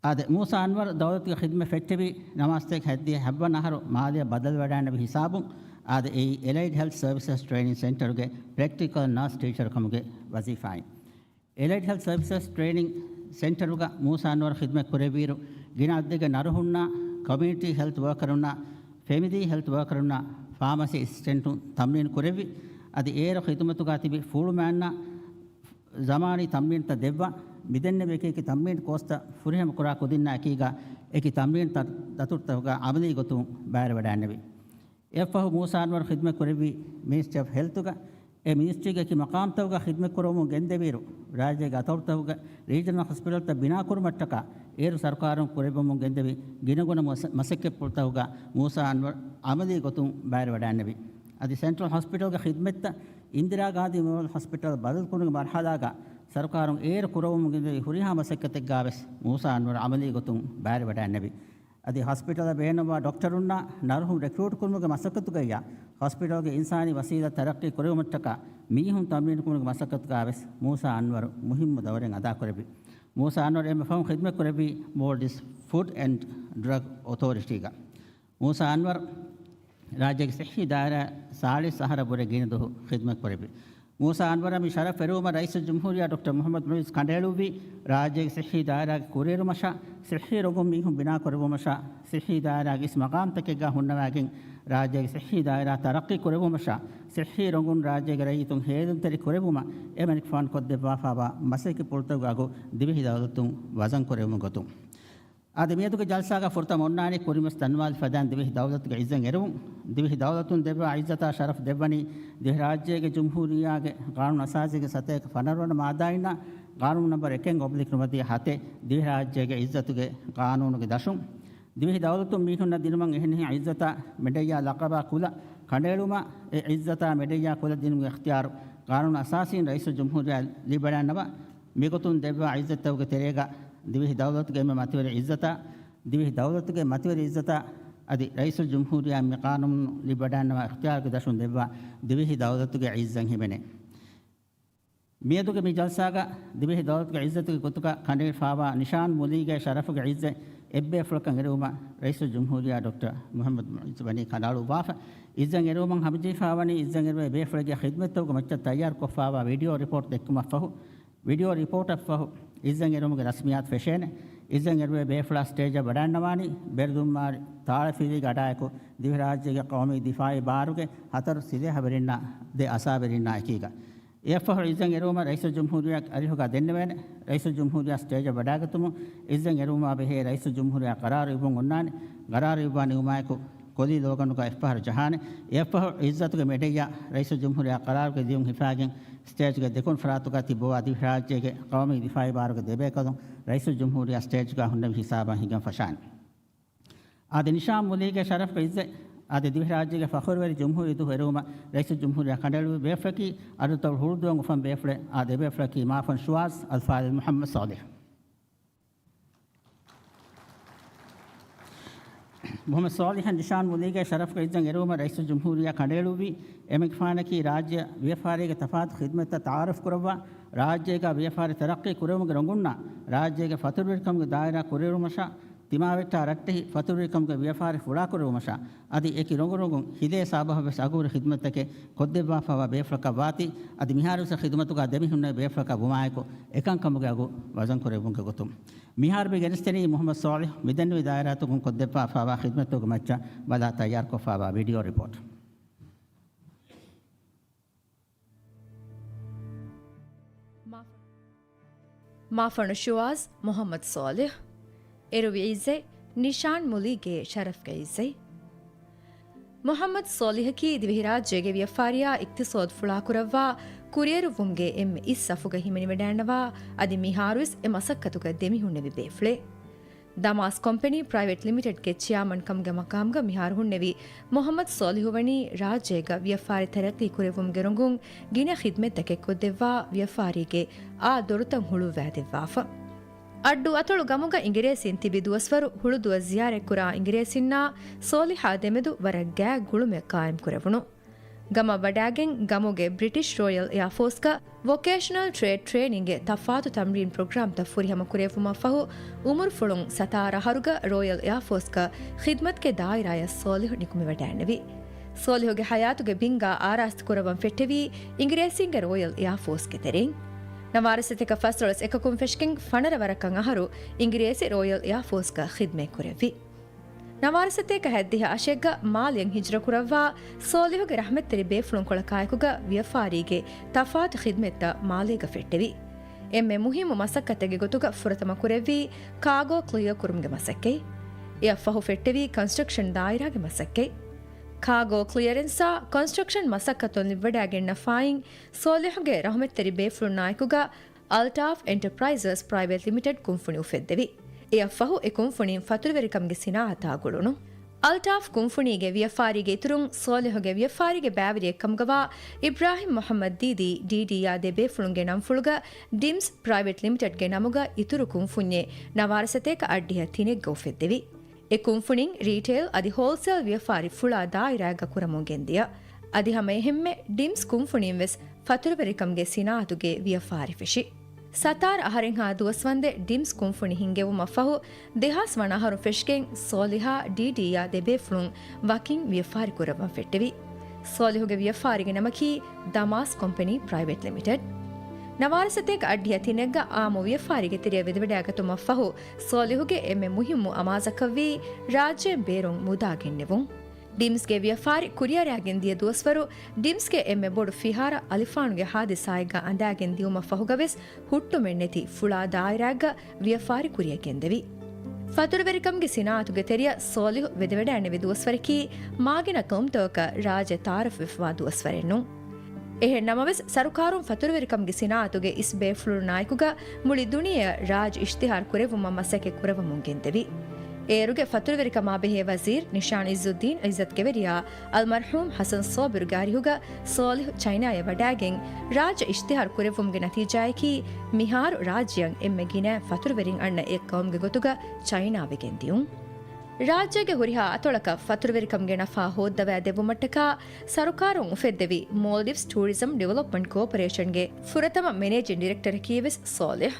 އާދެ، މޫސާ އަންވަރު ދައުލަތުގެ ޚިދުމަތް ފެއްޓެވި ނަވާރަ ސަތޭކަ ހަތްދިހަ ހަތްވަނަ އަހަރު މާލެއަށް ބަދަލުވެވަޑައިގަންނެވި ހިސާބުން، އާދެ، އެއީ އެލައިޑް ހެލްތް ސަރވިސަސް ޓްރެއިނިން ސެންޓަރުގެ ޕްރެކްޓިކަލް ނާސް ޓީޗަރު ކަމުގެ ވަޒީފާއިން. އެލައިޑް ހެލްތް ސަރވިސަސް ޓްރެއިނިން ސެންޓަރުގަ މޫސާ އަންވަރު ޚިދުމަތް ކުރެއްވިއިރު، ގިނަ އަދަދެއްގެ ނަރުހުންނާ، ކޮމިއުނިޓީ ހެލްތް ވަރކަރުންނާ، ފެމިލީ ހެލްތް ވަރކަރުންނާ، ފާމަސީ އެސިސްޓެންޓުން ތަމްރީނު ކުރެއްވި. އަދި އޭރު ޚިދުމަތުގަ ތިބި ފޫޅުމާންނަށް ޒަމާނީ ތަމްރީނުތައް ދެއްވާ، މިދެންނެވި އެކި އެކި ތަމްރީނު ކޯސްތައް ފުރިހަމަ ކުރާ ކުދިންނާ އެކީގަ އެކި ތަމްރީނު ތަ-، ދަތުރުތަކުގަ އަމަލީ ގޮތުން ބައިވެރިވަޑައިގަންނެވި. އެއަށްފަހު މޫސާ އަންވަރު ޚިދުމަތް ކުރެއްވީ މިނިސްޓްރީ އޮފް ހެލްތުގަ. އެ މިނިސްޓްރީގެ އެކި މަޤާމްތަކުގަ ޚިދުމަތް ކުރަމުން ގެންދެވިއިރު، ރާއްޖޭގެ އަތޮޅުތަކުގަ ރީޖަނަލް ހޮސްޕިޓަލްތައް ބިނާކުރުމަށްޓަކާ އޭރު ސަރުކާރުން ކުރެއްވަމުން ގެންދެވި ގިނަގުނަ މަސައްކަތްޕުޅުތަކުގަ މޫސާ އަންވަރު އަމަލީ ގޮތުން ބައިވެރިވަޑައިންނެވި. އަދި ސެންޓްރަލް ހޮސްޕިޓަލްގެ ޚިދްމަތްތައް އިންދިރާ ގާނދީ މެމޯރިއަލް ހޮސްޕިޓަލް ބަދަލުކުރުމުގެ މަރްހަލާގަ ސަރުކާރުން އޭރު ކުރައްވަމުން ގެންދެވި ހުރިހާ މަސައްކަތެއްގަވެސް މޫސާ އަންވަރު އަމަލީ ގޮތުން ބައިވެރިވަޑައިންނެވި. އަދި ހޮސްޕިޓަލަށް ބޭނުންވާ ޑޮކްޓަރުންނާ ނަރުހުން ރެކްރޫޓް ކުރުމުގެ މަސައްކަތުގައްޔާ ހޮސްޕިޓަލްގެ އިންސާނީ ވަސީލަތް ތަރައްޤީ ކުރެވުމަށްޓަކާ މީހުން ތަމްރީނު ކުރުމުގެ މަސައްކަތުގަވެސް މޫސާ އަންވަރު މުހިއްމު ދައުރެއް އަދާކުރެއްވި. މޫސާ އަންވަރު އެންމެ ފަހުން ޚިދްމަތް ކުރެއްވީ މޯލްޑިވްސް ފުޑް އެންޑް ޑްރަގް އޮތޯރިޓީގަ. މޫސާ އަންވަރު ރާއްޖޭގެ ސިއްހީ ދާއިރާ ސާޅީސް އަހަރަށް ވުރެ ގިނަ ދުވަހު ޚިދްމަތް ކުރެއްވި. މޫސާ އަންވަރަށް މި ޝަރަފް އެރުވުމަށް ރައީސުލްޖުމްހޫރިއްޔާ ޑޮކްޓަރ މުޙައްމަދު މުޢިއްޒު ކަނޑައެޅުއްވީ، ރާއްޖޭގެ ސިއްހީ ދާއިރާގެ ކުރިއެރުމަށާ، ސިއްހީ ރޮނގުން މީހުން ބިނާކުރެއްވުމަށާ، ސިއްހީ ދާއިރާގެ އިސް މަގާމްތަކެއްގަ ހުންނަވައިގެން، ރާއްޖޭގެ ސިއްހީ ދާއިރާ ތަރައްޤީ ކުރެއްވުމަށާ، ސިއްހީ ރޮނގުން ރާއްޖޭގެ ރައްޔިތުން ހޭލުންތެރި ކުރެއްވުމަށް އެމަނިކުފާނު ކޮށްދެއްވާފާވާ މަސައްކަތްޕުޅުތަކުގެ އަގު ދިވެހި ދައުލަތުން ވަޒަން ކުރެއްވުމުގެ ގޮތުން. އާދެ، މިއަދުގެ ޖަލްސާގަ ފުރަތަމަ އޮންނާނީ ކުރިންވެސް ދަންނަވާލައްވާފަ ދާން ދިވެހި ދައުލަތުގެ ޢިއްޒަތް އެރުވުން. ދިވެހި ދައުލަތުން ދެއްވާ ޢިއްޒަތާ ޝަރަފް ދެއްވަނީ ދިވެހިރާއްޖޭގެ ޖުމްހޫރިއްޔާގެ ޤާނޫނު އަސާސީގެ ސަތޭކަ ފަނަރަ ވަނަ މާއްދާއިންނާ ޤާނޫނު ނަންބަރު އެކެއް އޮބްލިކް ނުވަދިހަ ހަތެއް ދިވެހިރާއްޖޭގެ ޢިއްޒަތުގެ ޤާނޫނުގެ ދަށުން. ދިވެހި ދައުލަތުން މީހުންނަށް ދިނުމަށް އެހެނިހެން ޢިއްޒަތާ މެޑައްޔާ ލަޤަބާ ކުލަ ކަނޑައެޅުމާ، އެ ޢިއްޒަތާ މެޑައްޔާ ކުލަ ދިނުމުގެ އިޚްތިޔާރު ޤާނޫނު އަސާސީން ރައީސުލްޖުމްހޫރިއްޔާ ލިބިވަޑައިންނަވާ، މިގޮތުން ދެއްވާ ޢިއްޒަތްތަކުގެ ތެރޭގަ ދިވެހި ދައުލަތުގެ އެންމެ މަތިވެރި ޢިއްޒަތާ، ދިވެހި ދައުލަތުގެ މަތިވެރި ޢިއްޒަތާ އަދި ރައީސުލްޖުމްހޫރިއްޔާ މި ޤާނޫނު ލިބިވަޑައިންނަވާ އިޚްތިޔާރުގެ ދަށުން ދެއްވާ ދިވެހި ދައުލަތުގެ ޢިއްޒަތް ހިމެނޭ. މިއަދުގެ މި ޖަލްސާގަ ދިވެހި ދައުލަތުގެ ޢިއްޒަތުގެ ގޮތުގަ ކަނޑައެޅިފާވާ ނިޝާން މުލީގެ ޝަރަފުގެ ޢިއްޒަތް އެއްބޭފުޅަކަށް އެރުވުމަށް ރައީސުލްޖުމްހޫރިއްޔާ ޑޮކްޓަރ މުޙައްމަދު މުޢިއްޒު ވަނީ ކަނޑައަޅުއްވާފަ. ޢިއްޒަތް އެރުވުމަށް ހަމަޖެހިފާވަނީ ޢިއްޒަތް އެރުވޭ ބޭފުޅެއްގެ ޚިދްމަތްތަކުގެ މައްޗަށް ތައްޔާރުކޮށްފާވާ ވީޑިއޯ ރިޕޯޓް ދެއްކުމަށްފަހު، ވީޑިއޯ ރިޕޯޓަށްފަހު ޢިއްޒަތް އެރުވުމުގެ ރަސްމިއްޔާތު ފެށޭނެ. ޢިއްޒަތް އެރުވޭ ބޭފުޅާ ސްޓޭޖަށް ވަޑައިންނަވާނީ ބެރުދުންމާރި ތާޅަފިލީގެ އަޑާއެކު ދިވެހިރާއްޖޭގެ ޤައުމީ ދިފާޢީ ބާރުގެ ހަތަރު ސިލޭހަވެރިންނާ ދެ އަސާވެރިންނާ އެކީގަ. އެއަށްފަހު ޢިއްޒަތް އެރުވުމަށް ރައީސުލްޖުމްހޫރިއްޔާގެ އަރިހުގަ ދެންނެވޭނެ. ރައީސުލްޖުމްހޫރިއްޔާ ސްޓޭޖަށް ވަޑައިގަތުމުން ޢިއްޒަތް އެރުވުމާ ބެހޭ ރައީސުލްޖުމްހޫރިއްޔާ ޤަރާރު އިއްވަން އޮންނާނެ. ޤަރާރު އިއްވާ ނިމުމާއެކު ކޮލީ ލޯގަނުގަ އެއްފަހަރު ޖަހާނެ. އެއަށްފަހު ޢިއްޒަތުގެ މެޑައްޔާ ރައީސުލްޖުމްހޫރިއްޔާ ޤަރާރުގެ ލިޔުން ހިފާގެން ސްޓޭޖުގެ ދެކުނު ފަރާތުގަ ތިއްބަވާ ދިވެހިރާއްޖޭގެ ޤައުމީ ދިފާޢީ ބާރުގެ ދެބޭކަލުން ރައީސުލްޖުމްހޫރިއްޔާ ސްޓޭޖުގަ ހުންނެވި ހިސާބަށް ހިނގަން ފަށާނެ. އާދެ، ނިޝާން މުލީގެ ޝަރަފްގެ ޢިއްޒަތް، އާދެ، ދިވެހިރާއްޖޭގެ ފަޚުރުވެރި ޖުމްހޫރީ ދުވަހު އެރުވުމަށް ރައީސުލްޖުމްހޫރިއްޔާ ކަނޑައެޅުއްވި ބޭފުޅަކީ އަޑުއަތޮޅު ހުޅުދުއަށް އުފަން ބޭފުޅެއް. އާދެ، އެބޭފުޅަކީ މާފަން ޝުވާޒް އަލްފާޟިލް މުޙައްމަދު ޞާލިޙް. މުޙައްމަދު ޞާލިޙަށް ނިޝާން މުލީގެ ޝަރަފްގެ ޢިއްޒަތް އެރުވުމަށް ރައީސުލްޖުމްހޫރިއްޔާ ކަނޑައެޅުއްވީ، އެމަނިކުފާނަކީ ރާއްޖެ ވިޔަފާރީގެ ތަފާތު ޚިދްމަތްތައް ތަޢާރަފް ކުރައްވާ، ރާއްޖޭގަ ވިޔަފާރި ތަރައްޤީ ކުރެވުމުގެ ރޮނގުންނާ، ރާއްޖޭގެ ފަތުރުވެރިކަމުގެ ދާއިރާ ކުރިއެރުމަށާ، ތިމާވެއްޓާ ރައްޓެހި ފަތުރުވެރިކަމުގެ ވިޔަފާރި ފުޅާކުރެވުމަށާ، އަދި އެކި ރޮނގުރޮނގުން ހިލޭ ސަބަބަށްވެސް އަގުހުރި ޚިދްމަތްތަކެއް ކޮށްދެއްވާފައިވާ ބޭފުޅަކަށް ވާތީ، އަދި މިހާރުވެސް ޚިދުމަތުގަ ދެމިހުންނެވި ބޭފުޅަކަށް ވުމާއެކު، އެކަންކަމުގެ އަގު ވަޒަންކުރެއްވުމުގެ ގޮތުން. މިހާރު މި ގެނެސްދެނީ މުޙައްމަދު ޞާލިޙް މިދެންނެވި ދާއިރާތަކުން ކޮށްދެއްވާފައިވާ ޚިދުމަތްތަކުގެ މައްޗަށް ބަލާ ތައްޔާރުކޮށްފައިވާ ވީޑިއޯ ރިޕޯޓް. މާފަން ޝުވާޒް މުޙައްމަދު ޞާލިޙް. އެރުވި ޢިއްޒަތް ނިޝާން މުލީގެ ޝަރަފްގެ ޢިއްޒަތް. މުޙައްމަދު ޞާލިޙަކީ ދިވެހިރާއްޖޭގެ ވިޔަފާރިއާ އިޤްތިޞާދު ފުޅާކުރައްވާ ކުރިއެރުއްވުމުގެ އެންމެ އިސް ސަފުގަ ހިމެނިވަޑައިންނަވާ، އަދި މިހާރުވެސް އެ މަސައްކަތުގަ ދެމިހުންނެވި ބޭފުޅެއް. ދަމާސް ކޮމްޕެނީ ޕްރައިވެޓް ލިމިޓެޑްގެ ޗެއާމަން ކަމުގެ މަޤާމުގަ މިހާރު ހުންނެވި މުޙައްމަދު ޞާލިޙު ވަނީ ރާއްޖޭގަ ވިޔަފާރި ތަރައްޤީ ކުރެއްވުމުގެ ރޮނގުން ގިނަ ޚިދްމަތްތަކެއް ކޮށްދެއްވާ ވިޔަފާރީގެ އާ ދޮރުތައް ހުޅުއްވާދެއްވާފަ. އައްޑު އަތޮޅު ގަމުގަ އިނގިރޭސީން ތިބި ދުވަސްވަރު ހުޅުދުއަށް ޒިޔާރަތްކުރާ އިނގިރޭސިންނާ ޞާލިޙާ ދެމެދު ވަރަށް ގާތް ގުޅުމެއް ޤާއިމްކުރެވުނު. ގަމަށް ވަޑާގެން ގަމުގެ ބްރިޓިޝް ރޯޔަލް އެއާފޯސްގަ ވޮކޭޝަނަލް ޓްރޭޑް ޓްރޭނިންގެ ތަފާތު ތަމްރީން ޕްރޮގްރާމްތައް ފުރިހަމަ ކުރެއްވުމަށްފަހު، އުމުރުފުޅުން ސަތާރަ އަހަރުގަ ރޯޔަލް އެއާފޯސްގަ ޚިދްމަތުގެ ދާއިރާއަށް ޞާލިޙު ނިކުމެވަޑައިންނެވި. ޞާލިޙުގެ ޙަޔާތުގެ ބިންގާ އާރާސްތުކުރައްވަން ފެއްޓެވީ އިނގިރޭސީންގެ ރޯޔަލް އެއާފޯސްގެ ތެރެއިން. ނަވާރަ ސަތޭކަ ފަސްދޮޅަސް އެކަކުން ފެށިގެން ފަނަރަ ވަރަކަށް އަހަރު އިނގިރޭސި ރޯޔަލް އެއާފޯސްގަ ޚިދްމަތް ކުރެއްވި. ނަވާރަ ސަތޭކަ ހަތްދިހަ އަށެއްގަ މާލެއަށް ހިޖްރަކުރައްވާ ޞާލިޙުގެ ރަޙްމަތްތެރި ބޭފުޅުންކޮޅަކާއެކުގަ ވިޔަފާރީގެ ތަފާތު ޚިދްމަތްތައް މާލޭގަ ފެއްޓެވި. އެންމެ މުހިއްމު މަސައްކަތެއްގެ ގޮތުގަ ފުރަތަމަ ކުރެއްވީ ކާގޯ ކްލިއަރ ކުރުމުގެ މަސައްކަތް. އެއަށްފަހު ފެއްޓެވީ ކޮންސްޓްރަކްޝަން ދާއިރާގެ މަސައްކަތް. ކާގޯ ކްލިއަރެންސާ ކޮންސްޓްރަކްޝަން މަސައްކަތުން ލިބިވަޑައިގެންނަ ފާއިން ޞާލިޙުގެ ރަޙުމަތްތެރި ބޭފުޅުންނާއެކުގަ އަލްޓާފް އެންޓަޕްރައިޒަސް ޕްރައިވެޓް ލިމިޓެޑް ކުންފުނި އުފެއްދެވި. އެއަށްފަހު އެ ކުންފުނިން ފަތުރުވެރިކަމުގެ ސިނާއަތާ ގުޅުނު. އަލްޓާފް ކުންފުނީގެ ވިޔަފާރީގެ އިތުރުން ސޯލިހުގެ ވިޔަފާރީގެ ބައިވެރިއެއްކަމުގަވާ އިބްރާހިމް މުޙައްމަދު ދީދީ ޑީޑީއާ ދެ ބޭފުޅުންގެ ނަންފުޅުގަ ޑިމްސް ޕްރައިވެޓް ލިމިޓެޑްގެ ނަމުގަ އިތުރު ކުންފުންޏެއް ނަވާރަ ސަތޭކަ އަށްޑިހަ ތިނެއްގަ އުފެއްދެވި. އެ ކުންފުނިން ރީޓެއިލް އަދި ހޯލްސެލް ވިޔަފާރި ފުޅާ ދާއިރާއެއްގަ ކުރަމުން ގެންދިޔަ. އަދި ހަމަ އެހެންމެ ޑިމްސް ކުންފުނިން ވެސް ފަތުރުވެރިކަމުގެ ސިނާއަތުގެ ވިޔަފާރި ފެށި. ސަތާރަ އަހަރެއްހާ ދުވަސްވަންދެން ޑިމްސް ކުންފުނި ހިންގެވުމަށްފަހު، ދެހާސް ވަނަ އަހަރު ފެށިގެން ސޯލިހާ ޑީޑީއާ ދެ ބޭފުޅުން ވަކިން ވިޔަފާރި ކުރައްވަން ފެއްޓެވި. ސޯލިހުގެ ވިޔަފާރީގެ ނަމަކީ ދަމާސް ކޮމްޕެނީ ޕްރައިވެޓް ލިމިޓެޑް. ނަވާރަ ސަތޭކަ އަށްޑިހަ ތިނެއްގަ އާއްމު ވިޔަފާރީގެ ތެރެއަށް ވެދެވަޑައިގަތުމަށްފަހު، ސޯލިހުގެ އެންމެ މުހިއްމު އަމާޒަކަށްވީ ރާއްޖޭން ބޭރުން މުދާ ގެންނެވުން. ޑިމްސްގެ ވިޔަފާރި ކުރިއަރައިގެން ދިޔަ ދުވަސްވަރު، ޑިމްސްގެ އެންމެ ބޮޑު ފިހާރަ އަލިފާނުގެ ހާދިސާއެއްގަ އަނދާގެން ދިޔުމަށްފަހުގަވެސް ހުއްޓުމެއްނެތި ފުޅާ ދާއިރާއެއްގަ ވިޔަފާރި ކުރިއަށް ގެންދެވި. ފަތުރުވެރިކަމުގެ ސިނާއަތުގެ ތެރެއަށް ސޯލިހު ވެދެވަޑައިނެވި ދުވަސްވަރަކީ މާގިނަ ޤައުމުތަކަކަށް ރާއްޖެ ތައާރަފްވެފަވާ ދުވަސްވަރެއްނޫން. އެހެން ނަމަވެސް، ސަރުކާރުން ފަތުރުވެރިކަމުގެ ސިނާއަތުގެ އިސް ބޭފުޅުންނާއެކުގަ މުޅި ދުނިޔެއަށް ރާއްޖެ އިޝްތިހާރު ކުރެއްވުމަށް މަސައްކަތް ކުރައްވަމުން ގެންދެވި. އޭރުގެ ފަތުރުވެރިކަމާ ބެހޭ ވަޒީރު ނިޝާން އިއްޒުއްދީން އިއްޒަތްގެވެރިޔާ އަލްމަރްޙޫމް ޙަސަން ޞާބިރުގެ އަރިހުގަ ސޯލިހު ޗައިނާއަށް ވަޑައިގެން ރާއްޖެ އިޝްތިހާރު ކުރެއްވުމުގެ ނަތީޖާއަކީ މިހާރު ރާއްޖެއަށް އެންމެ ގިނަ ފަތުރުވެރިން އަންނަ އެއް ޤައުމުގެ ގޮތުގަ ޗައިނާ ވެގެން ދިޔުން. ރާއްޖޭގެ ހުރިހާ އަތޮޅަކަށް ފަތުރުވެރިކަމުގެ ނަފާ ހޯއްދަވާ ދެއްވުމަށްޓަކާ ސަރުކާރުން އުފެއްދެވި މޯލްޑިވްސް ޓޫރިޒަމް ޑިވެލޮޕްމަންޓް ކޯޕަރޭޝަންގެ ފުރަތަމަ މެނޭޖިން ޑިރެކްޓަރަކީ ވެސް ސޯލިހް.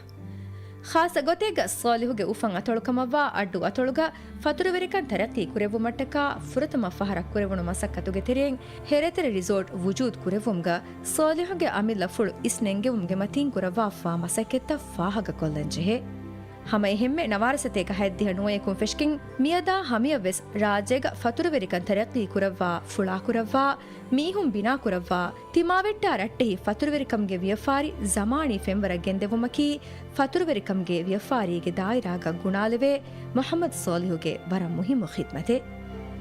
ޚާއްޞަ ގޮތެއްގަ ސޯލިހުގެ އުފަން އަތޮޅުކަމަށްވާ އައްޑު އަތޮޅުގަ ފަތުރުވެރިކަން ތަރައްޤީ ކުރެއްވުމަށްޓަކާ ފުރަތަމަ ފަހަރަށް ކުރެވުނު މަސައްކަތުގެ ތެރެއިން ހެރޭތެރެ ރިސޯޓް ވުޖޫދު ކުރެއްވުމުގަ ސޯލިހުގެ އަމިއްލަ ފުޅު އިސް ނެންގެވުމުގެ މަތީން ކުރައްވާފާ މަސައްކަތްތައް ފާހަގަކޮށްލަން ޖެހޭ. ހަމަ އެހެންމެ ނަވާރަ ސަތޭކަ ހަތްދިހަ ނުވަޔަކުން ފެށިގެން މިއަދާ ހަމަޔަށްވެސް ރާއްޖޭގަ ފަތުރުވެރިކަން ތަރައްޤީ ކުރައްވާ، ފުޅާކުރައްވާ، މީހުން ބިނާކުރައްވާ، ތިމާވެއްޓާ ރައްޓެހި ފަތުރުވެރިކަމުގެ ވިޔަފާރި ޒަމާނީ ފެންވަރަށް ގެންދެވުމަކީ ފަތުރުވެރިކަމުގެ ވިޔަފާރީގެ ދާއިރާގަ ގުނާލެވޭ މުޙައްމަދު ސޯލިހުގެ ވަރަށް މުހިއްމު ޚިދްމަތެއް.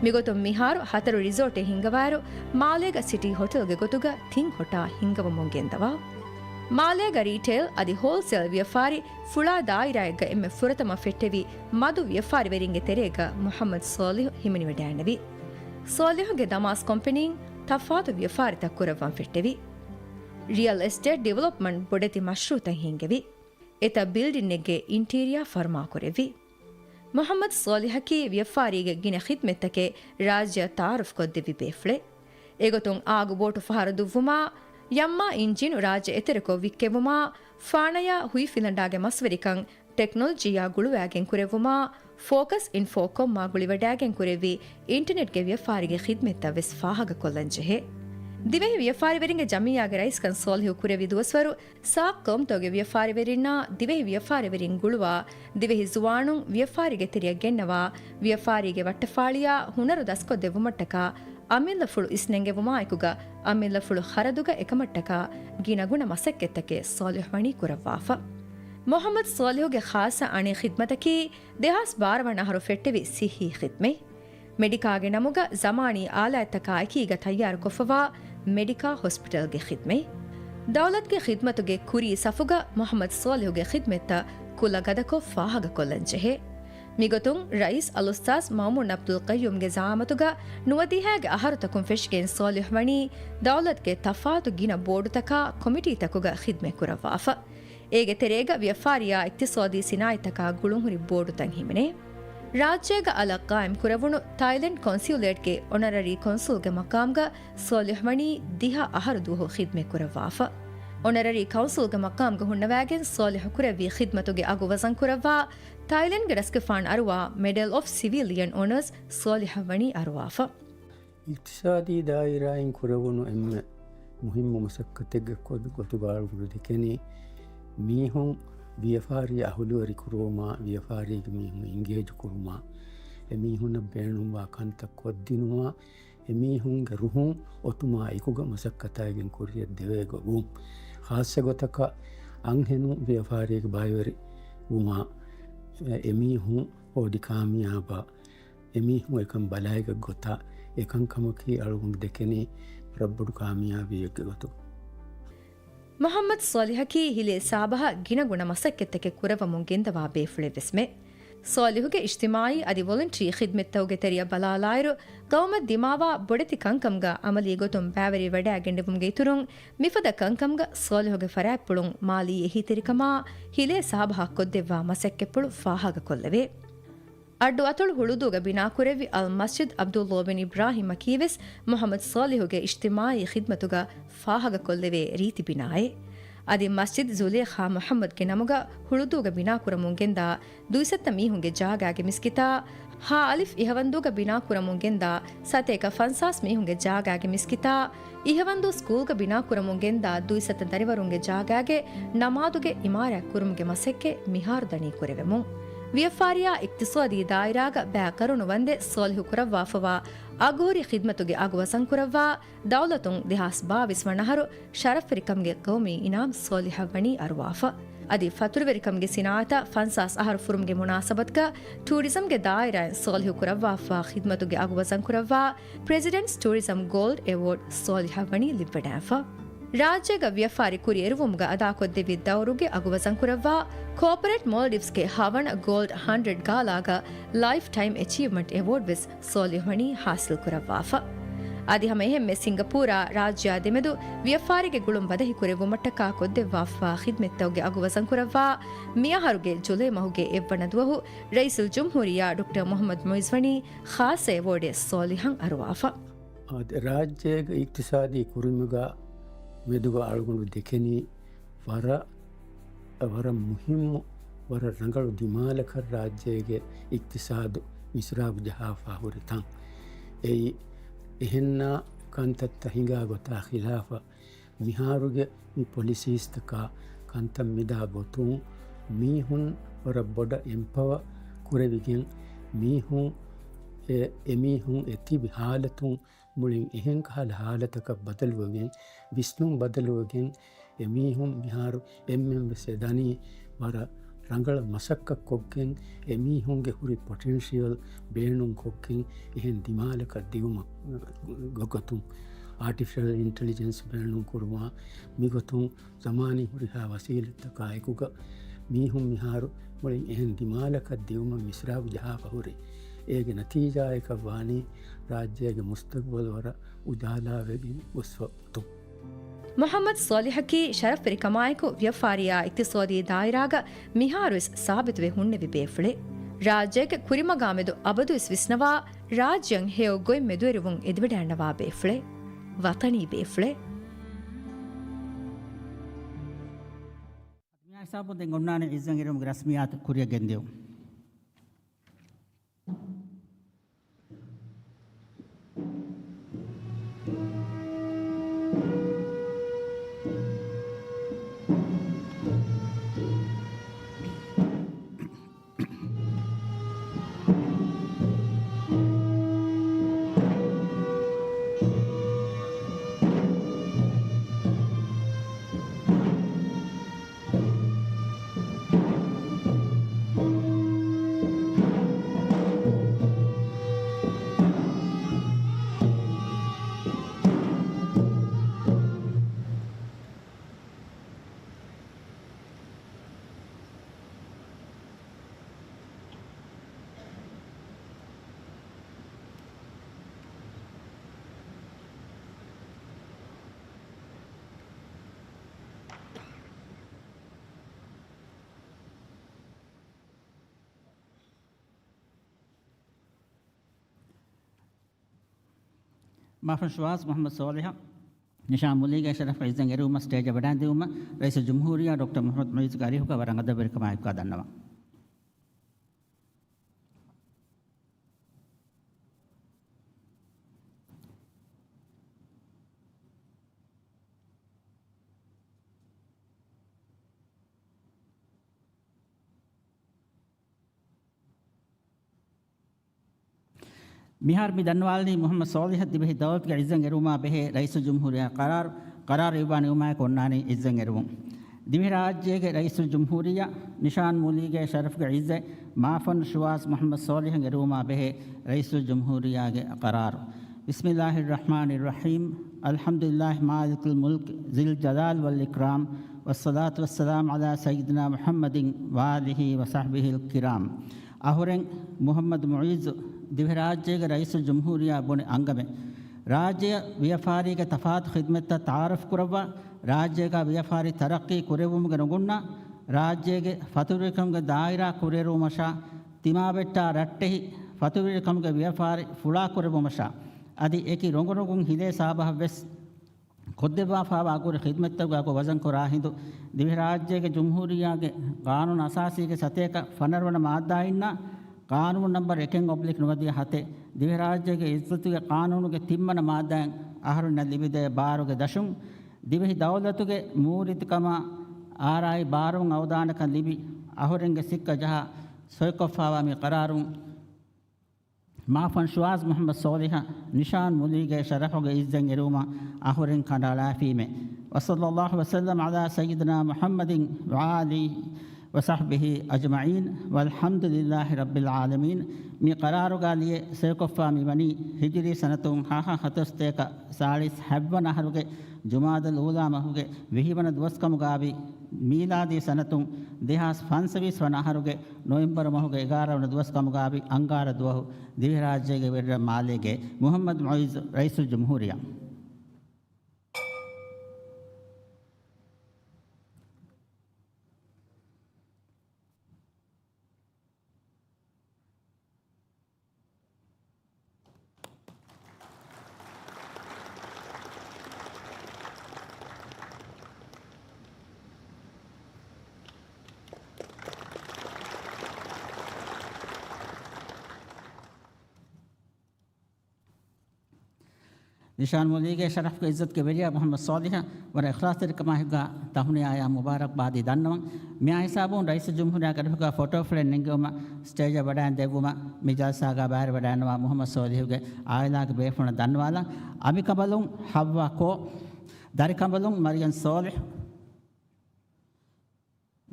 މިގޮތުން މިހާރު ހަތަރު ރިސޯޓެއް ހިންގަވާއިރު، މާލޭގަ ސިޓީ ހޮޓެލްގެ ގޮތުގަ ތިން ހޮޓާ ހިންގަވަމުން ގެންދަވާ. މާލޭގަ ރީޓެއިލް އަދި ހޯލްސެލް ވިޔަފާރި ފުޅާ ދާއިރާއެއްގަ އެންމެ ފުރަތަމަ ފެއްޓެވި މަދު ވިޔަފާރިވެރިންގެ ތެރޭގަ މުޙައްމަދު ސޯލިހު ހިމެނިވަޑައިނެވި. ސޯލިހުގެ ދަމާސް ކޮމްޕެނީން ތަފާތު ވިޔަފާރިތައް ކުރައްވަން ފެއްޓެވި. ރިއަލް އެސްޓޭޓް ޑިވެލޮޕްމަންޓް ބޮޑެތި މަޝްރޫއުތައް ހިންގެވި. އެތައް ބިލްޑިންއެއްގެ އިންޓީރިއާ ފަރުމާކުރެއްވި. މުޙައްމަދު ސޯލިހަކީ ވިޔަފާރީގެ ގިނަ ޚިދްމަތްތަކެއް ރާއްޖެއަށް ތައާރަފްކޮށްދެއްވި ބޭފުޅެއް. އެގޮތުން އާގު ބޯޓު ފަހަރު ދުއްވުމާ، ޔައްމާ އިންޖީނު ރާއްޖެ އެތެރެކޮށް ވިއްކެވުމާ، ފާނަޔާ ހުއިފިލަނޑާގެ މަސްވެރިކަން ޓެކްނޮލޮޖީއާ ގުޅުވާގެން ކުރެއްވުމާ، ފޯކަސް އިންފޯކޮމްއާ ގުޅިވަޑައިގެން ކުރެއްވި އިންޓަނެޓްގެ ވިޔަފާރީގެ ޚިދްމަތްތައް ވެސް ފާހަގަކޮށްލަން ޖެހޭ. ދިވެހި ވިޔަފާރިވެރިންގެ ޖަމިއްޔާގެ ރައީސްކަން ސޯލިހު ކުރެއްވި ދުވަސްވަރު، ސާކް ޤައުމުތަކުގެ ވިޔަފާރިވެރިންނާ ދިވެހި ވިޔަފާރިވެރިން ގުޅުވާ، ދިވެހި ޒުވާނުން ވިޔަފާރީގެ ތެރެއަށް ގެންނަވާ، ވިޔަފާރީގެ ވައްޓަފާޅިއާ ހުނަރު ދަސްކޮށްދެއްވުމަށްޓަކާ، އަމިއްލަފުޅު އިސްނެންގެވުމާއެކުގަ، އަމިއްލަފުޅު ޚަރަދުގަ އެކަމަށްޓަކާ ގިނަގުނަ މަސައްކަތްތަކެއް ސޯލިހު ވަނީ ކުރައްވާފަ. މުޙައްމަދު ސޯލިހުގެ ޚާއްޞަ އަނެއް ޚިދްމަތަކީ، ދެހާސް ބާރަ ވަނަ އަހަރު ފެއްޓެވި ސިއްހީ ޚިދްމަތް. މެޑިކާގެ ނަމުގަ ޒަމާނީ އާލާތްތަކާ އެކީގަ ތައްޔާރުކޮށްފަވާ މެޑިކާ ހޮސްޕިޓަލްގެ ޚިދްމަތް. ދައުލަތުގެ ޚިދްމަތުގެ ކުރީ ސަފުގަ މުޙައްމަދު ސޯލިހުގެ ޚިދްމަތްތައް ކުލަ ގަދަކޮށް ފާހަގަކޮށްލަން ޖެހޭ. މިގޮތުން ރައީސް އަލްއުސްތާޛް މައުމޫން އަބްދުލް ޤައްޔޫމްގެ ޒަޢާމަތުގަ ނުވަދިހައިގެ އަހަރުތަކުން ފެށިގެން ސޯލިހު ވަނީ ދައުލަތުގެ ތަފާތު ގިނަ ބޯޑުތަކާ ކޮމިޓީތަކުގަ ޚިދްމަތް ކުރައްވާފަ. އޭގެ ތެރޭގަ ވިޔަފާރިއާ އިޤްތިޞާދީ ސިނާއަތްތަކާ ގުޅުންހުރި ބޯޑުތައް ހިމެނޭ. ރާއްޖޭގަ އަލަށް ޤާއިމް ކުރެވުނު ތައިލެންޑް ކޮންސިއުލޭޓްގެ އޮނަރަރީ ކޮންސުލްގެ މަޤާމްގަ ސޯލިހް ވަނީ ދިހަ އަހަރު ދުވަހު ޚިދްމަތް ކުރައްވާފަ. އޮނަރަރީ ކައުންސިލްގެ މަޤާމްގަ ހުންނަވައިގެން ސޯލިހް ކުރެއްވި ޚިދްމަތުގެ އަގު ވަޒަން ކުރައްވާ، ތައިލެންޑްގެ ރަސްގެފާނު އަރުވާ މެޑަލް އޮފް ސިވިލިއަން އޮނަރސް ސޯލިހް ވަނީ އަރުވާފަ. އިޤްތިޞާދީ ދާއިރާއިން ކުރެވުނު އެންމެ މުހިއްމު މަސައްކަތެއްގެ ގޮތު-، ގޮތުގަ އަޅުގަނޑު ދެކެނީ، މީހުން ވިޔަފާރި އަހުލުވެރި ކުރުވުމާ، ވިޔަފާރީގެ މީހުން އިންގޭޖް ކުރުމާ، އެމީހުންނަށް ބޭނުންވާ ކަންތައް ކޮށްދިނުމާ، އެމީހުންގެ ރުހުން އޮތުމާ އެކުގަ މަސައްކަތާގެން ކުރިއަށް ދެވޭ ގޮތުން، ޚާއްޞަ ގޮތަކަށް އަންހެނުން ވިޔަފާރީގެ ބައިވެރި ވުމާ، އެމީހުން އޮޑި ކާމިޔާބާ، އެމީހުން އެކަން ބަލައިގަތް ގޮތާ، އެކަންކަމަކީ އަޅުގަނޑު ދެކެނީ ވަރަށް ބޮޑު ކާމިޔާބީއެއްގެ ގޮތުގަ. މުޙައްމަދު ސޯލިހަކީ ހިލޭ ސާބަހަށް ގިނަގުނަ މަސައްކަތްތަކެއް ކުރައްވަމުން ގެންދަވާ ބޭފުޅެއްވެސްމެ. ޞާލިޙުގެ އިޖްތިމާޢީ އަދި ވޮލަންޓަރީ ޚިދްމަތްތަކުގެ ތެރެއަށް ބަލާލާއިރު، ޤައުމަށް ދިމާވާ ބޮޑެތި ކަންކަމުގަ ޢަމަލީ ގޮތުން ބައިވެރިވެވަޑައިގެންނެވުމުގެ އިތުރުން، މިފަދަ ކަންކަމުގަ ޞާލިޙުގެ ފަރާތްޕުޅުން މާލީ އެހީތެރިކަމާ ހިލޭ ސާބަހަށް ކޮށްދެއްވާ މަސައްކަތްޕުޅު ފާހަގަކޮށްލެވޭ. އައްޑު އަތޮޅު ހުޅުދޫގަ ބިނާކުރެއްވި އަލް މަސްޖިދް ޢަބްދުﷲ ބިން އިބްރާހީމަކީވެސް މުޙައްމަދު ޞާލިޙުގެ އިޖްތިމާޢީ ޚިދްމަތުގަ ފާހަގަކޮށްލެވޭ ރީތި ބިނާއެއް. އަދި މަސްޖިދް ޒުލޭޚާ މުޙައްމަދުގެ ނަމުގަ ހުޅުދޫގަ ބިނާކުރަމުން ގެންދާ ދުއިސައްތަ މީހުންގެ ޖާގާގެ މިސްކިތާ، ހއ. އިހަވަންދޫގަ ބިނާކުރަމުން ގެންދާ ސަތޭކަ ފަންސާސް މީހުންގެ ޖާގާގެ މިސްކިތާ، އިހަވަންދޫ ސްކޫލްގަ ބިނާކުރަމުން ގެންދާ ދުއިސައްތަ ދަރިވަރުންގެ ޖާގާގެ ނަމާދުގެ އިމާރާތް ކުރުމުގެ މަސައްކަތް މިހާރު ދަނީ ކުރެވެމުން. ވިޔަފާރިއާ އިޤްތިޞާދީ ދާއިރާގަ ބައި ޤަރުނު ވަންދެން ޞާލިޙު ކުރައްވާފަވާ އަގުހުރި ޚިދްމަތުގެ އަގު ވަޒަންކުރައްވާ، ދައުލަތުން ދެހާސް ބާވީސް ވަނަ އަހަރު ޝަރަފްވެރިކަމުގެ ޤައުމީ އިނާމް ޞާލިޙަށް ވަނީ އަރުވާފަ. އަދި ފަތުރުވެރިކަމުގެ ސިނާޢަތަށް ފަންސާސް އަހަރު ފުރުމުގެ މުނާސަބަތުގަ ޓޫރިޒަމްގެ ދާއިރާއިން ޞާލިޙު ކުރައްވާފަ ޚިދްމަތުގެ އަގު ވަޒަންކުރައްވާ ޕްރެޒިޑެންޓްސް ޓޫރިޒަމް ގޯލްޑް އެވޯޑް ޞާލިޙަށް ވަނީ ލިބިވަޑައިފަ. ރާއްޖޭގަ ވިޔަފާރި ކުރިއެރުވުމުގަ އަދާކޮށްދެއްވި ދައުރުގެ އަގު ވަޒަންކުރައްވާ ކޯޕަރޭޓް މޯލްޑިވްސްގެ ހަވަނަ ގޯލްޑް ހަންޑްރެޑް ގާލާގަ ލައިފް ޓައިމް އެޗީވްމަންޓް އެވޯޑް ވެސް ޞާލިޙު ވަނީ ހާސިލް ކުރައްވާފަ. އަދި ހަމަ އެހެންމެ ސިންގަޕޫރާ ރާއްޖެއާ ދެމެދު ވިޔަފާރީގެ ގުޅުން ބަދަހި ކުރެއްވުމަށްޓަކާ ކޮށްދެއްވާފަ ޚިދްމަތްތަކުގެ އަގު ވަޒަންކުރައްވާ މިއަހަރުގެ ޖުލައި މަހުގެ އެއްވަނަ ދުވަހު ރައީސުލްޖުމްހޫރިއްޔާ ޑޮކްޓަރ މުޙައްމަދު މުޢިއްޒު ވަނީ ޚާއްޞަ އެވޯޑެއް ޞާލިޙަށް އަރުވާފަ. އަދި ރާއްޖޭގެ އިޤްތިޞާދީ ކުރިމުގަ މެދުގަ އަޅުގަނޑު ދެކެނީ ވަރަށް، ވަރަށް މުހިއްމު، ވަރަށް ރަނގަޅު ދިމާލަކަށް ރާއްޖޭގެ އިޤްތިޞާދު މިސްރާބު ޖަހާފަ ހުރި ތަން. އެއީ، އެހެންނާ ކަންތައްތައް ހިނގާ ގޮތާ ޚިލާފަށް މިހާރުގެ މި ޕޮލިސީސްތަކާ ކަންތައް މިދާ ގޮތުން މީހުން ވަރަށް ބޮޑަށް އެމްޕަވަ ކުރެވިގެން މީހުން އެ، އެމީހުން އެ ތިބި ހާލަތުން މުޅިން އެހެން ކަހަލަ ހާލަތަކަށް ބަދަލުވެގެން، ވިސްނުން ބަދަލުވެގެން، އެމީހުން މިހާރު އެންމެން ވެސް އެ ދަނީ ވަރަށް ރަނގަޅަށް މަސައްކަތް ކޮށްގެން، އެމީހުންގެ ހުރި ޕޮޓެންޝިއަލް ބޭނުން ކޮށްގެން، އެހެން ދިމާލަކަށް ދިއުމަށް ގޮ-، ގޮތުން، އާޓިފިޝަލް އިންޓެލިޖެންސް ބޭނުން ކުރުމާ، މިގޮތުން ޒަމާނީ ހުރިހާ ވަސީލަތްތަކާ އެކުގަ މީހުން މިހާރު މުޅިން އެހެން ދިމާލަކަށް ދިއުމަށް މިސްރާބު ޖަހާފަ ހުރި. އޭގެ ނަތީޖާއަކަށް ވާނީ ރާއްޖޭގެ މުސްތަގުބަލް ވަރަށް އުޖާލާވެގެން ގޮސްފަ އޮތުން. މުޙައްމަދު ޞާލިޙަކީ ޝަރަފްވެރިކަމާއެކު ވިޔަފާރިއާ އިޤްތިޞާދީ ދާއިރާގަ މިހާރުވެސް ސާބިތުވެ ހުންނެވި ބޭފުޅެއް. ރާއްޖޭގެ ކުރިމަގާމެދު އަބަދުވެސް ވިސްނަވާ، ރާއްޖެއަށް ހެޔޮ ގޮތް މެދުވެރިވުން އެދިވަޑައިންނަވާ ބޭފުޅެއް. ވަޠަނީ ބޭފުޅެއް. މިހާ ހިސާބުން ދެން އޮންނާނެ އިއްޒަތް އެރުމުގެ ރަސްމިއްޔާތު ކުރިއަށް ގެންދިއުން. މާފަން ޝުވާޒް މުޙައްމަދު ޞާލިޙަށް ނިޝާން މުލީގެ ޝަރަފް އިއްޒަތް އެރުވުމަށް ސްޓޭޖަށް ވަޑައިދިއުމަށް ރައީސުލްޖުމްހޫރިއްޔާ ޑޮކްޓަރ މުޙައްމަދު މުޢިއްޒުގެ އަރިހުގަ ވަރަށް އަދަބުވެރިކަމާއެކު އަދަންނަވަން. މިހާރު މި ދަންނަވާލަނީ މުޙައްމަދު ޞާލިޙަށް ދިވެހި ދައުލަތުގެ އިއްޒަތް އެރުވުމާ ބެހޭ ރައީސުލްޖުމްހޫރިއްޔާ ޤަރާރު، ޤަރާރު އިއްވާ ނިމުމާއެކު އޮންނާނީ އިއްޒަތް އެރުވުން. ދިވެހިރާއްޖޭގެ ރައީސުލްޖުމްހޫރިއްޔާ ނިޝާން މުލީގެ ޝަރަފުގެ އިއްޒަތް މާފަން ޝުވާޒް މުޙައްމަދު ޞާލިޙަށް އެރުވުމާ ބެހޭ ރައީސުލްޖުމްހޫރިއްޔާގެ ޤަރާރު. بسم الله الرحمن الرحيم. الحمد لله مالك الملك ذي الجلال والإكرام، والصلاة والسلام على سيدنا محمد وآله وصحبه الكرام. އަހުރެން މުޙައްމަދު މުޢިއްޒު ދިވެހިރާއްޖޭގެ ރައީސުލްޖުމްހޫރިއްޔާ ބުނި އަންގަމެއް، ރާއްޖެއަށް ވިޔަފާރީގެ ތަފާތު ޚިދްމަތްތައް ތަޢާރަފް ކުރައްވާ، ރާއްޖޭގަ ވިޔަފާރި ތަރައްޤީ ކުރެއްވުމުގެ ނުގުންނަ، ރާއްޖޭގެ ފަތުރުވެރިކަމުގެ ދާއިރާ ކުރިއެރުވުމަށާ، ތިމާވެއްޓާ ރައްޓެހި ފަތުރުވެރިކަމުގެ ވިޔަފާރި ފުޅާ ކުރެއްވުމަށާ، އަދި އެކި ރޮނގުރޮނގުން ހިލޭ ސާބަހަށްވެސް ކޮށްދެއްވާފައިވާ އަގުރި ޚިދްމަތްތަކުގެ އަގު ވަޒަންކޮށް ރާހިނދު، ދިވެހިރާއްޖޭގެ ޖުމްހޫރިއްޔާގެ ގާނޫނު އަސާސީގެ ސަތޭކަ ފަނަރަވަނަ މާއްދާއިންނާ ގާނޫނު ނަންބަރު އެކެއް އޮބްލިކް ނުވަދިހަ ހަތެއް، ދިވެހިރާއްޖޭގެ އިއްޒަތުގެ ޤާނޫނުގެ ތިންވަނަ މާއްދާއިން އަހަރުންނަށް ލިބިދޭ ބާރުގެ ދަށުން، ދިވެހި ދައުލަތުގެ މޫރިތިކަމާ އާރާއި ބާރުވުން އަވަދާނަކަން ލިބި، އަހުރެންގެ ސިއްކަ ޖަހާ ސޮއިކޮށްފައިވާ މި ޤަރާރުން، މާފަން ޝުވާޒް މުޙައްމަދު ސޯލިހަށް ނިޝާން މުލީގެ ޝަރަފުގެ އިއްޒަތް އެރުވުމަށް އަހުރެން ކަނޑައަޅާފީމޭ. وصلى الله وسلم على سيدنا محمد وآله وصحبه أجمعين والحمد لله رب العالمين. މި ޤަރާރުގަ ލިޔެ ސޮއިކޮށްފަ މިވަނީ ހިޖުރީ ސަނަތުން ހަ ހަ ހަތަރު ސަތޭކަ ސާޅީސް ހަތްވަނަ އަހަރުގެ ޖުމާދަލް އޫލާ މަހުގެ ވިހިވަނަ ދުވަސްކަމުގައި މީލާދީ ސަނަތުން ދެހާސް ފަންސަވީސް ވަނަ އަހަރުގެ ނޮވެމްބަރު މަހުގެ އެގާރަ ވަނަ ދުވަސްކަމުގައި އަންގާރަ ދުވަހު ދިވެހިރާއްޖޭގެ ވެރިރަށް މާލޭގެ މުޙައްމަދު މުޢިއްޒު ރައީސުލްޖުމްހޫރިއްޔާ. ނިޝާން މުލީގެ ޝަރަފްގެ އިއްޒަތުގެ ވެރިޔާ މުޙައްމަދު ސޯލިހަށް ވަރަށް އިޚްލާޞްތެރިކަމާއެކުގަ ތަހުނިޔާއާ މުބާރަކްބާދީ ދަންނަވަން. މިއާ ހިސާބުން ރައީސުލްޖުމްހޫރިއްޔާގެ އަރިފުގަ ފޮޓޯ ފްރޭމް ނެންގެވުމަށް ސްޓޭޖަށް ވަޑައިން ދެއްވުމަށް މި ޖަލްސާގަ ބައިވެރިވަޑައިންނަވާ މުޙައްމަދު ސޯލިހުގެ އާއިލާގެ ބޭފުޅުންނަށް ދަންނަވާލަން. އަނބިކަނބަލުން ޙައްވާ ކޯ، ދަރިކަނބަލުން މަރިޔަމް ސޯލިހް،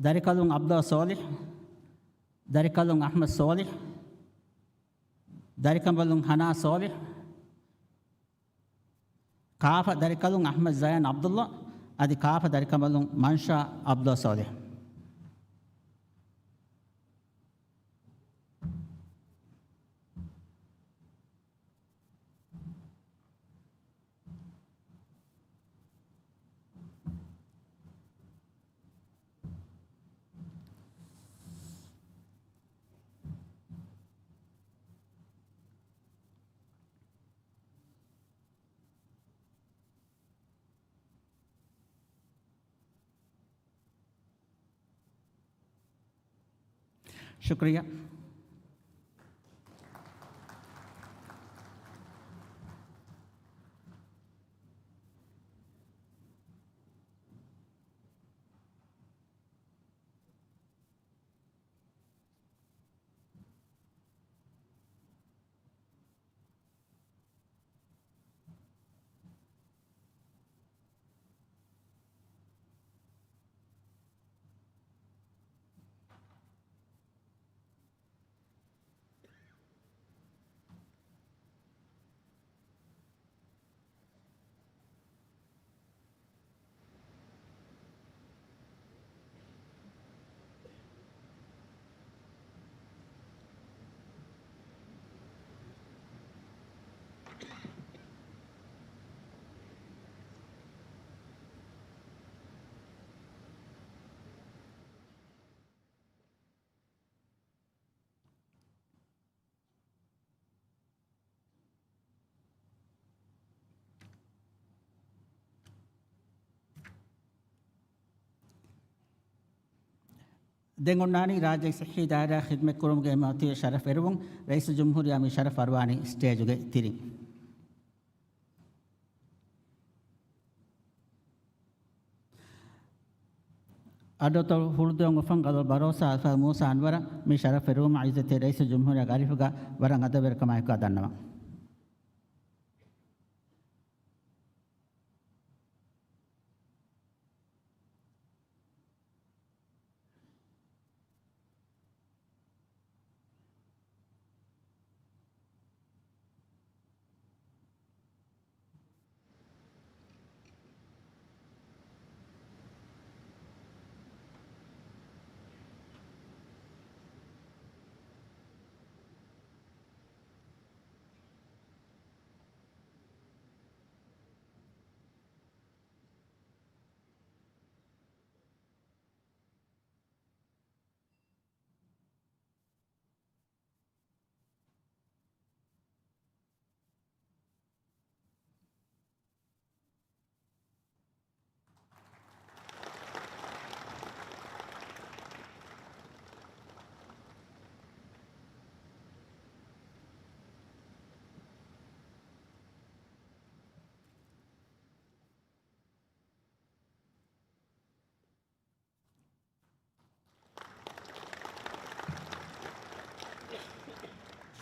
ދަރިކަލުން ޢަބްދުﷲ ސޯލިހް، ދަރިކަލުން އަޙްމަދު ސޯލިހް، ދަރިކަނބަލުން ހަނާ ސޯލިހް، ކާފަ ދަރިކަލުން އަޙްމަދު ޒަޔާން ޢަބްދުﷲ، އަދި ކާފަ ދަރިކަނބަލުން މަންޝާ ޢަބްދުﷲ ސޯލިހް. ޝުކުރިއްޔާ. ދެން އޮންނާނީ ރާއްޖޭގެ ޞިއްޙީ ދާއިރާ ޚިދްމަތްކުރުމުގެ އެންމެ މަތީ ޝަރަފް އެރުވުން. ރައީސުލްޖުމްހޫރިއްޔާ މި ޝަރަފް އަރުވާނީ ސްޓޭޖުގެ ތިރިން. އަޑުއަތޮޅު ހުޅުދުއަށް އުފަން ގަލޮޅު ބަރޯސާ އަލްފާޟިލް މޫސާ އަންވަރަށް މި ޝަރަފް އެރުވުމަށް އިއްޒަތްތެރި ރައީސުލްޖުމްހޫރިއްޔާގެ އަރިފުގަ ވަރަށް އަދަބުވެރިކަމާއެކު ދަންނަވަން.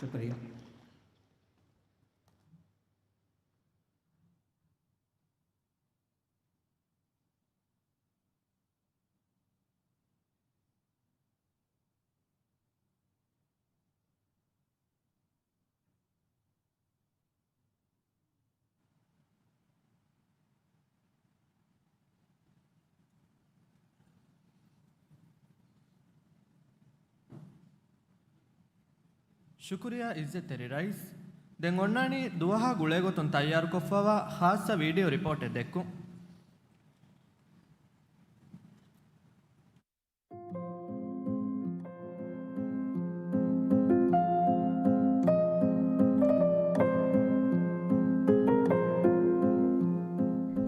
ޝުކުރިއްޔާ. ޝުކުރިއްޔާ އިއްޒަތްތެރި ރައީސް. ދެން އޮންނާނީ ދުވަހާ ގުޅޭގޮތުން ތައްޔާރުކޮށްފައިވާ ޚާއްޞަ ވީޑިއޯ ރިޕޯޓެއް ދެއްކުން.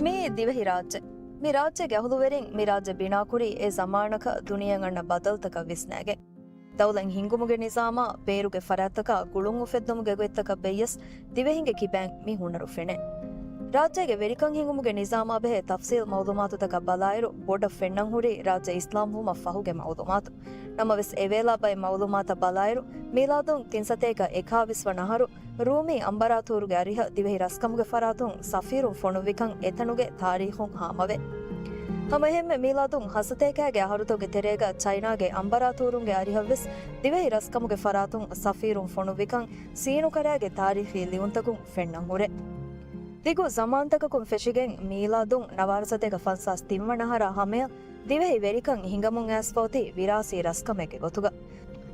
މިއީ ދިވެހި ރާއްޖެ. މި ރާއްޖޭގެ އަހުލުވެރިން މި ރާއްޖެ ބިނާކުރީ އެ ޒަމާނަކަށް ދުނިޔެއަށް އަންނަ ބަދަލުތަކަށް ވިސްނާގެން. ދައުލަތް ހިންގުމުގެ ނިޒާމާ ބޭރުގެ ފަރާތްތަކާ ގުޅުން އުފެއްދުމުގެ ގޮތްތަކަށް ބެއްޔަސް ދިވެހިންގެ ކިބައިން މި ހުނަރު ފެނޭ. ރާއްޖޭގެ ވެރިކަން ހިނގުމުގެ ނިޒާމާ ބެހޭ ތަފްސީލް މައުލޫމާތުތަކަށް ބަލާއިރު، ބޮޑަށް ފެންނަން ހުރީ ރާއްޖެ އިސްލާމް ވުމަށް ފަހުގެ މައުލޫމާތު. ނަމަވެސް، އެވޭލާ ބައެއް މައުލޫމާތަށް ބަލާއިރު، މީލާދުން ތިން ސަތޭކަ އެކާވީސް ވަނަ އަހަރު ރޫމީ އަނބަރާތޫރުގެ އަރިހަށް ދިވެހި ރަސްކަމުގެ ފަރާތުން ސަފީރުން ފޮނުއްވިކަން އެތަނުގެ ތާރީޚުން ހާމަވޭ. ހަމައެހެންމެ، މީލާދުން ހަތް ސަތޭކައިގެ އަހަރުތަކުގެ ތެރޭގަ ޗައިނާގެ އަނބަރާތޫރުންގެ އަރިހަށްވެސް ދިވެހި ރަސްކަމުގެ ފަރާތުން ސަފީރުން ފޮނުއްވިކަން ސީނުކަރާގެ ތާރީޚީ ލިޔުންތަކުން ފެންނަން ހުރޭ. ދިގު ޒަމާންތަކަކުން ފެށިގެން މީލާދުން ނަވާރަ ސަތޭކަ ފަންސާސް ތިން ވަނަ އަހަރާ ހަމަޔަށް ދިވެހި ވެރިކަން ހިނގަމުން އައިސްފަ އޮތީ ވިރާސީ ރަސްކަމެއްގެ ގޮތުގަ.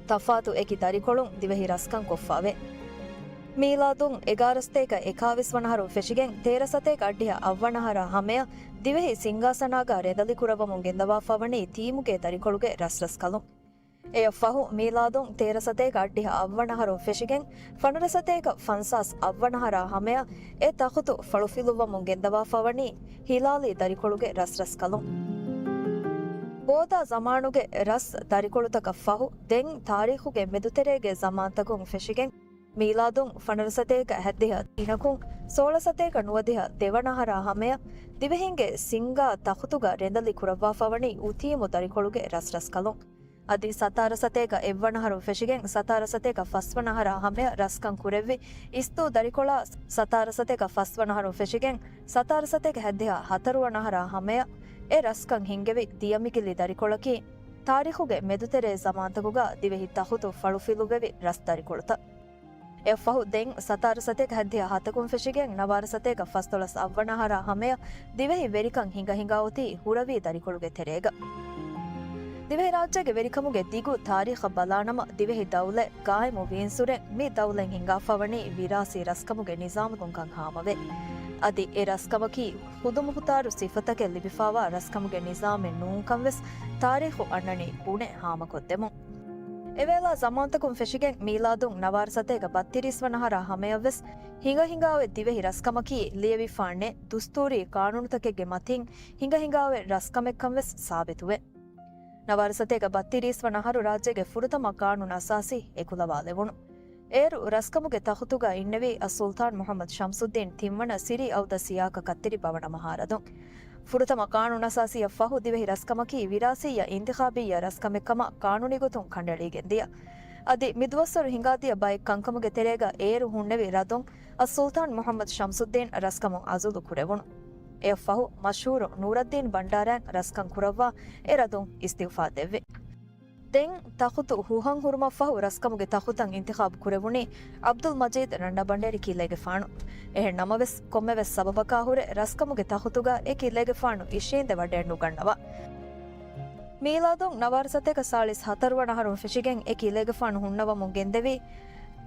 ތަފާތު އެކި ދަރިކޮޅުން ދިވެހި ރަސްކަން ކޮށްފައވޭ. މީލާދުން އެގާރަ ސަތޭކަ އެކާވީސް ވަނަ އަހަރުން ފެށިގެން ތޭރަ ސަތޭކަ އަށްޑިހަ އަށް ވަނަ އަހަރާ ހަމަޔަށް ދިވެހި ސިންގާސަނާގަ ރެނދަލި ކުރައްވަމުން ގެންދަވާފަ ވަނީ ތީމުގެ ދަރިކޮޅުގެ ރަސްރަސްކަލުން. އެއަށްފަހު، މީލާދުން ތޭރަ ސަތޭކަ އަށްޑިހަ އަށް ވަނަ އަހަރުން ފެށިގެން، ފަނަރަ ސަތޭކަ ފަންސާސް އަށް ވަނަ އަހަރާ ހަމަޔަށް އެ ތަޚުތު ފަޅުފިލުއްވަމުން ގެންދަވާފަ ވަނީ ހިލާލީ ދަރިކޮޅުގެ ރަސްރަސްކަލުން. ބޯދާ ޒަމާނުގެ ރަސް ދަރިކޮޅުތަކަށް ފަހު، ދެން ތާރީޚުގެ މެދުތެރޭގެ ޒަމާންތަކުން ފެށިގެން، މީލާދުން ފަނަރަ ސަތޭކަ ހަތްދިހަ ތިނަކުން ސޯޅަ ސަތޭކަ ނުވަދިހަ ދެވަނަ އަހަރާ ހަމަޔަށް ދިވެހިންގެ ސިންގާ ތަޚުތުގަ ރެނދަލި ކުރައްވާފަ ވަނީ އުތީމު ދަރިކޮޅުގެ ރަސްރަސްކަލުން. އަދި ސަތާރަ ސަތޭކަ އެއްވަނަ އަހަރުން ފެށިގެން ސަތާރަ ސަތޭކަ ފަސްވަނަ އަހަރާ ހަމަޔަށް ރަސްކަން ކުރެއްވި އިސްތޫ ދަރިކޮޅާ، ސަތާރަ ސަތޭކަ ފަސްވަނަ އަހަރުން ފެށިގެން ސަތާރަ ސަތޭކަ ހަތްދިހަ ހަތަރުވަނަ އަހަރާ ހަމަޔަށް އެ ރަސްކަން ހިންގެވި ދިޔަމިގިލި ދަރިކޮޅަކީ، ތާރީޚުގެ މެދުތެރޭ ޒަމާންތަކުގަ ދިވެހި ތަޚުތު ފަޅުފިލުއްވެވި ރަސް ދަރިކޮޅުތައް. އެއަށްފަހު ދެން ސަތާރަ ސަތޭކަ ހަތްދިހަ ހަތަކުން ފެށިގެން ނަވާރަ ސަތޭކަ ފަސްދޮޅަސް އަށްވަނަ އަހަރާ ހަމަޔަށް ދިވެހި ވެރިކަން ހިނގަ ހިނގާ އޮތީ ހުރަވީ ދަރިކޮޅުގެ ތެރޭގަ. ދިވެހިރާއްޖޭގެ ވެރިކަމުގެ ދިގު ތާރީޚަށް ބަލާނަމަ، ދިވެހި ދައުލަތް ގާއިމު ވީންސުރެން މި ދައުލަތް ހިނގާފަ ވަނީ ވިރާސީ ރަސްކަމުގެ ނިޒާމުގަ ކަން ހާމަވޭ. އަދި އެ ރަސްކަމަކީ ޚުދުމުޚުތާރު ސިފަތަކެއް ލިބިފައިވާ ރަސްކަމުގެ ނިޒާމެއް ނޫންކަން ވެސް ތާރީޚު އަންނަނީ ބުނެ ހާމަކޮށްދެމުން. އެވޭލާ ޒަމާންތަކުން ފެށިގެން މީލާދުން ނަވާރަ ސަތޭކަ ބައްތިރީސް ވަނަ އަހަރާ ހަމަޔަށްވެސް ހިނގަ ހިނގާ އޮތް ދިވެހި ރަސްކަމަކީ ލިޔެވިފާނެ ދުސްތޫރީ ޤާނޫނުތަކެއްގެ މަތިން ހިނގަ ހިނގާ އޮތް ރަސްކަމެއްކަން ވެސް ސާބިތުވޭ. ނަވާރަ ސަތޭކަ ބައްތިރީސް ވަނަ އަހަރު ރާއްޖޭގެ ފުރަތަމަ ޤާނޫނު އަސާސީ އެކުލަވާލެވުނު. އޭރު ރަސްކަމުގެ ތަޚުތުގަ އިންނެވީ އައްސުލްޠާން މުޙައްމަދު ޝަމްސުއްދީން ތިންވަނަ ސިރީ އައުދަ ސިޔާކަ ކައްތިރި ބަވަނަ މަހާރަދުން. ފުރަތަމަ ޤާނޫނު އަސާސީއަށް ފަހު ދިވެހި ރަސްކަމަކީ ވިރާސީއްޔަށް އިންތިޚާބީއްޔަށް ރަސްކަމެއްކަމަށް ޤާނޫނީ ގޮތުން ކަނޑައެޅިގެންދިޔަ. އަދި މިދުވަސްވަރު ހިނގާދިޔަ ބައެއް ކަންކަމުގެ ތެރޭގަ އޭރު ހުންނެވި ރަދުން އައްސުލްޠާން މުޙައްމަދު ޝަމްސުއްދީން ރަސްކަމުން އަޒުލު ކުރެވުނު. އެއަށްފަހު މަޝްހޫރު ނޫރައްދީން ބަންޑާރައިން ރަސްކަން ކުރައްވާ އެ ރަދުން އިސްތިއުފާ ދެއްވި. ދެން ތަޚުތު ހުހަށް ހުރުމަށްފަހު ރަސްކަމުގެ ތަޚުތަށް އިންތިޚާބު ކުރެވުނީ ޢަބްދުލް މަޖީދު ރަންނަބަނޑޭރި ކިލޭގެފާނު. އެހެން ނަމަވެސް، ކޮންމެވެސް ސަބަބަކާ ހުރެ ރަސްކަމުގެ ތަޚުތުގަ އެ ކިލޭގެފާނު އިށީނދެވަޑައެއް ނުގަންނަވާ. މީލާދުން ނަވާރަ ސަތޭކަ ސާޅީސް ހަތަރު ވަނަ އަހަރުން ފެށިގެން އެ ކިލޭގެފާނު ހުންނަވަމުން ގެންދެވީ،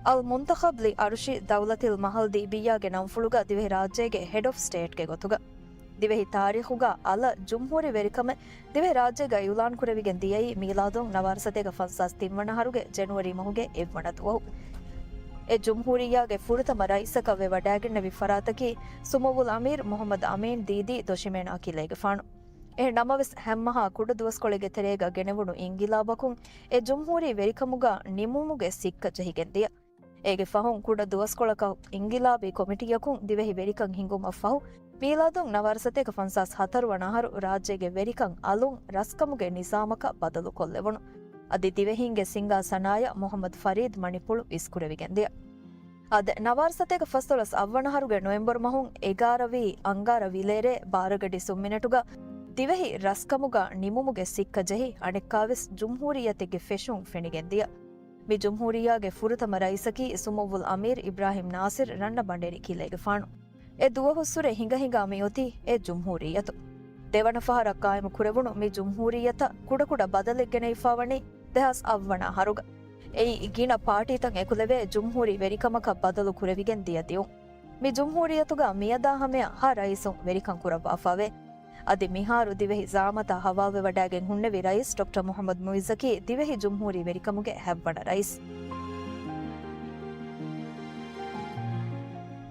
އަލް މުންތަޚަބް ލި އަރުޝި ދައުލަތިލް މަހަލް ދީބިއްޔާގެ ނަންފުޅުގަ ދިވެހިރާއްޖޭގެ ހެޑް އޮފް ސްޓޭޓްގެ ގޮތުގަ. ދިވެހި ތާރީޚުގަ އަލަށް ޖުމްހޫރީ ވެރިކަމެއް ދިވެހިރާއްޖޭގަ އިއުލާން ކުރެވިގެން ދިޔައީ މީލާދުން ނަވާރަ ސަތޭކަ ފަންސާސް ތިން ވަނަ އަހަރުގެ ޖެނުއަރީ މަހުގެ އެއްވަނަ ދުވަހު. އެ ޖުމްހޫރިއްޔާގެ ފުރަތަމަ ރައީސަކަށް ވެވަޑައިގެންނެވި ފަރާތަކީ ސުމުއްވުލް އަމީރު މުޙައްމަދު އަމީން ދީދީ ދޮށިމޭނާ ކިލޭގެފާނު. އެހެން ނަމަވެސް، ހަމައެއާ ކުޑަ ދުވަސްކޮޅެއްގެ ތެރޭގަ ގެނެވުނު އިންގިލާބަކުން އެ ޖުމްހޫރީ ވެރިކަމުގަ ނިމުމުގެ ސިއްކަ ޖެހިގެން ދިޔަ. އޭގެ ފަހުން ކުޑަ ދުވަސްކޮޅަކަށް އިންގިލާބީ ކޮމިޓީއަކުން ދިވެހި ވެރިކަން ހިނގުމަށްފަހު، މީލާދުން ނަވާރަ ސަތޭކަ ފަންސާސް ހަތަރު ވަނަ އަހަރު ރާއްޖޭގެ ވެރިކަން އަލުން ރަސްކަމުގެ ނިޒާމަކަށް ބަދަލުކޮށްލެވުނު. އަދި ދިވެހީންގެ ސިންގާ ސަނާޔަ މުޙައްމަދު ފަރީދު މަނިޕުޅު އިސްކުރެވިގެންދިޔަ. އާދެ، ނަވާރަ ސަތޭކަ ފަސްދޮޅަސް އަށްވަނަ އަހަރުގެ ނޮވެމްބަރު މަހުން އެގާރަ ވީ އަންގާރަ ވިލޭރޭ ބާރަ ގަޑި ސުން މިނެޓުގަ ދިވެހި ރަސްކަމުގަ ނިމުމުގެ ސިއްކަ ޖެހި އަނެއްކާވެސް ޖުމްހޫރިއްޔަތެއްގެ ފެށުން ފެނިގެންދިޔަ. މި ޖުމްހޫރިއްޔާގެ ފުރަތަމަ ރައީސަކީ ސުމުއްވުލް އަމީރު އިބްރާހިމް ނާސިރު ރަންނަ ބަނޑޭރި ކިލައިގެފާނު. އެ ދުވަހުއްސުރެ ހިނގަ ހިނގާ މިއޮތީ އެ ޖުމްހޫރިއްޔަތު. ދެވަނަ ފަހަރަށް ޤާއިމު ކުރެވުނު މި ޖުމްހޫރިއްޔަތަށް ކުޑަކުޑަ ބަދަލެއްގެނައިފާވަނީ ދެހާސް އަށްވަނަ އަހަރުގަ. އެއީ ގިނަ ޕާޓީތައް އެކުލެވޭ ޖުމްހޫރީ ވެރިކަމަކަށް ބަދަލު ކުރެވިގެން ދިޔަ ދިއުން. މި ޖުމްހޫރިއްޔަތުގަ މިއަދާ ހަމަޔަށް ހަ ރައީސުން ވެރިކަންކުރައްވާފަވޭ. އަދި މިހާރު ދިވެހި ޒަޢާމަތާ ހަވާލުވެވަޑައިގެން ހުންނެވި ރައީސް ޑޮކްޓަރ މުޙައްމަދު މުޢިއްޒަކީ ދިވެހި ޖުމްހޫރީ ވެރިކަމުގެ ހަތްވަނަ ރައީސް.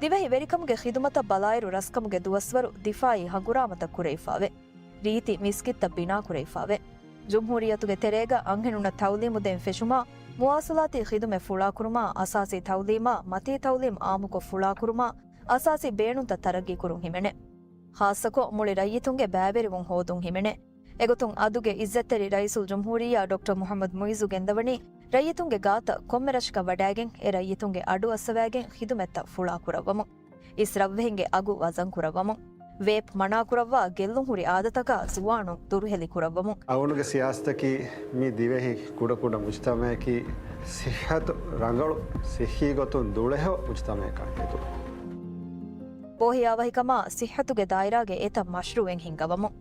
ދިވެހި ވެރިކަމުގެ ޚިދުމަތަށް ބަލާއިރު ރަސްކަމުގެ ދުވަސްވަރު ދިފާޢީ ހަނގުރާމަތައް ކުރެވިފަވޭ. ރީތި މިސްކިތްތައް ބިނާކުރެވިފަވޭ. ޖުމްހޫރިއްޔަތުގެ ތެރޭގަ އަންހެނުންނަށް ތަޢުލީމު ދޭން ފެށުމާ، މުވާޞަލާތީ ޚިދުމަތް ފުޅާކުރުމާ، އަސާސީ ތަޢުލީމާ، މަތީ ތަޢުލީމް އާއްމުކޮށް ފުޅާކުރުމާ، އަސާސީ ބޭނުންތައް ތަރައްގީކުރުން ހިމެނޭ. ޚާއްޞަކޮށް، މުޅި ރައްޔިތުންގެ ބައިވެރިވުން ހޯދުން ހިމެނޭ. އެގޮތުން އަދުގެ އިއްޒަތްތެރި ރައީސުލްޖުމްހޫރިއްޔާ ޑޮކްޓަރ މުޙައްމަދު މުޢިއްޒު ގެންދަވަނީ، ރައްޔިތުންގެ ގާތަށް ކޮންމެ ރަށަކަށް ވަޑައިގެން، އެ ރައްޔިތުންގެ އަޑު އައްސަވައިގެން ޚިދުމަތްތައް ފުޅާކުރައްވަމުން. އިސްރަށްވެހިންގެ އަގު ވަޒަންކުރައްވަމުން. ވޭޕް މަނާކުރައްވާ ގެއްލުން ހުރި އާދަތަކާ ޒުވާނުން ދުރުހެލި ކުރައްވަމުން. އަޅުގަނޑުގެ ސިޔާސަތަކީ މި ދިވެހި ކުޑަކުޑަ މުޖްތަމަޢަކީ ސިއްހަތު ރަނގަޅު، ސިއްހީ ގޮތުން ދުޅަހެޔޮ މުޖްތަމަޢަކަށް ހެދުން. ބޯހިޔާވަހިކަމާ ސިއްހަތުގެ ދާއިރާގެ އެތައް މަޝްރޫޢެއް ހިންގަވަމުން.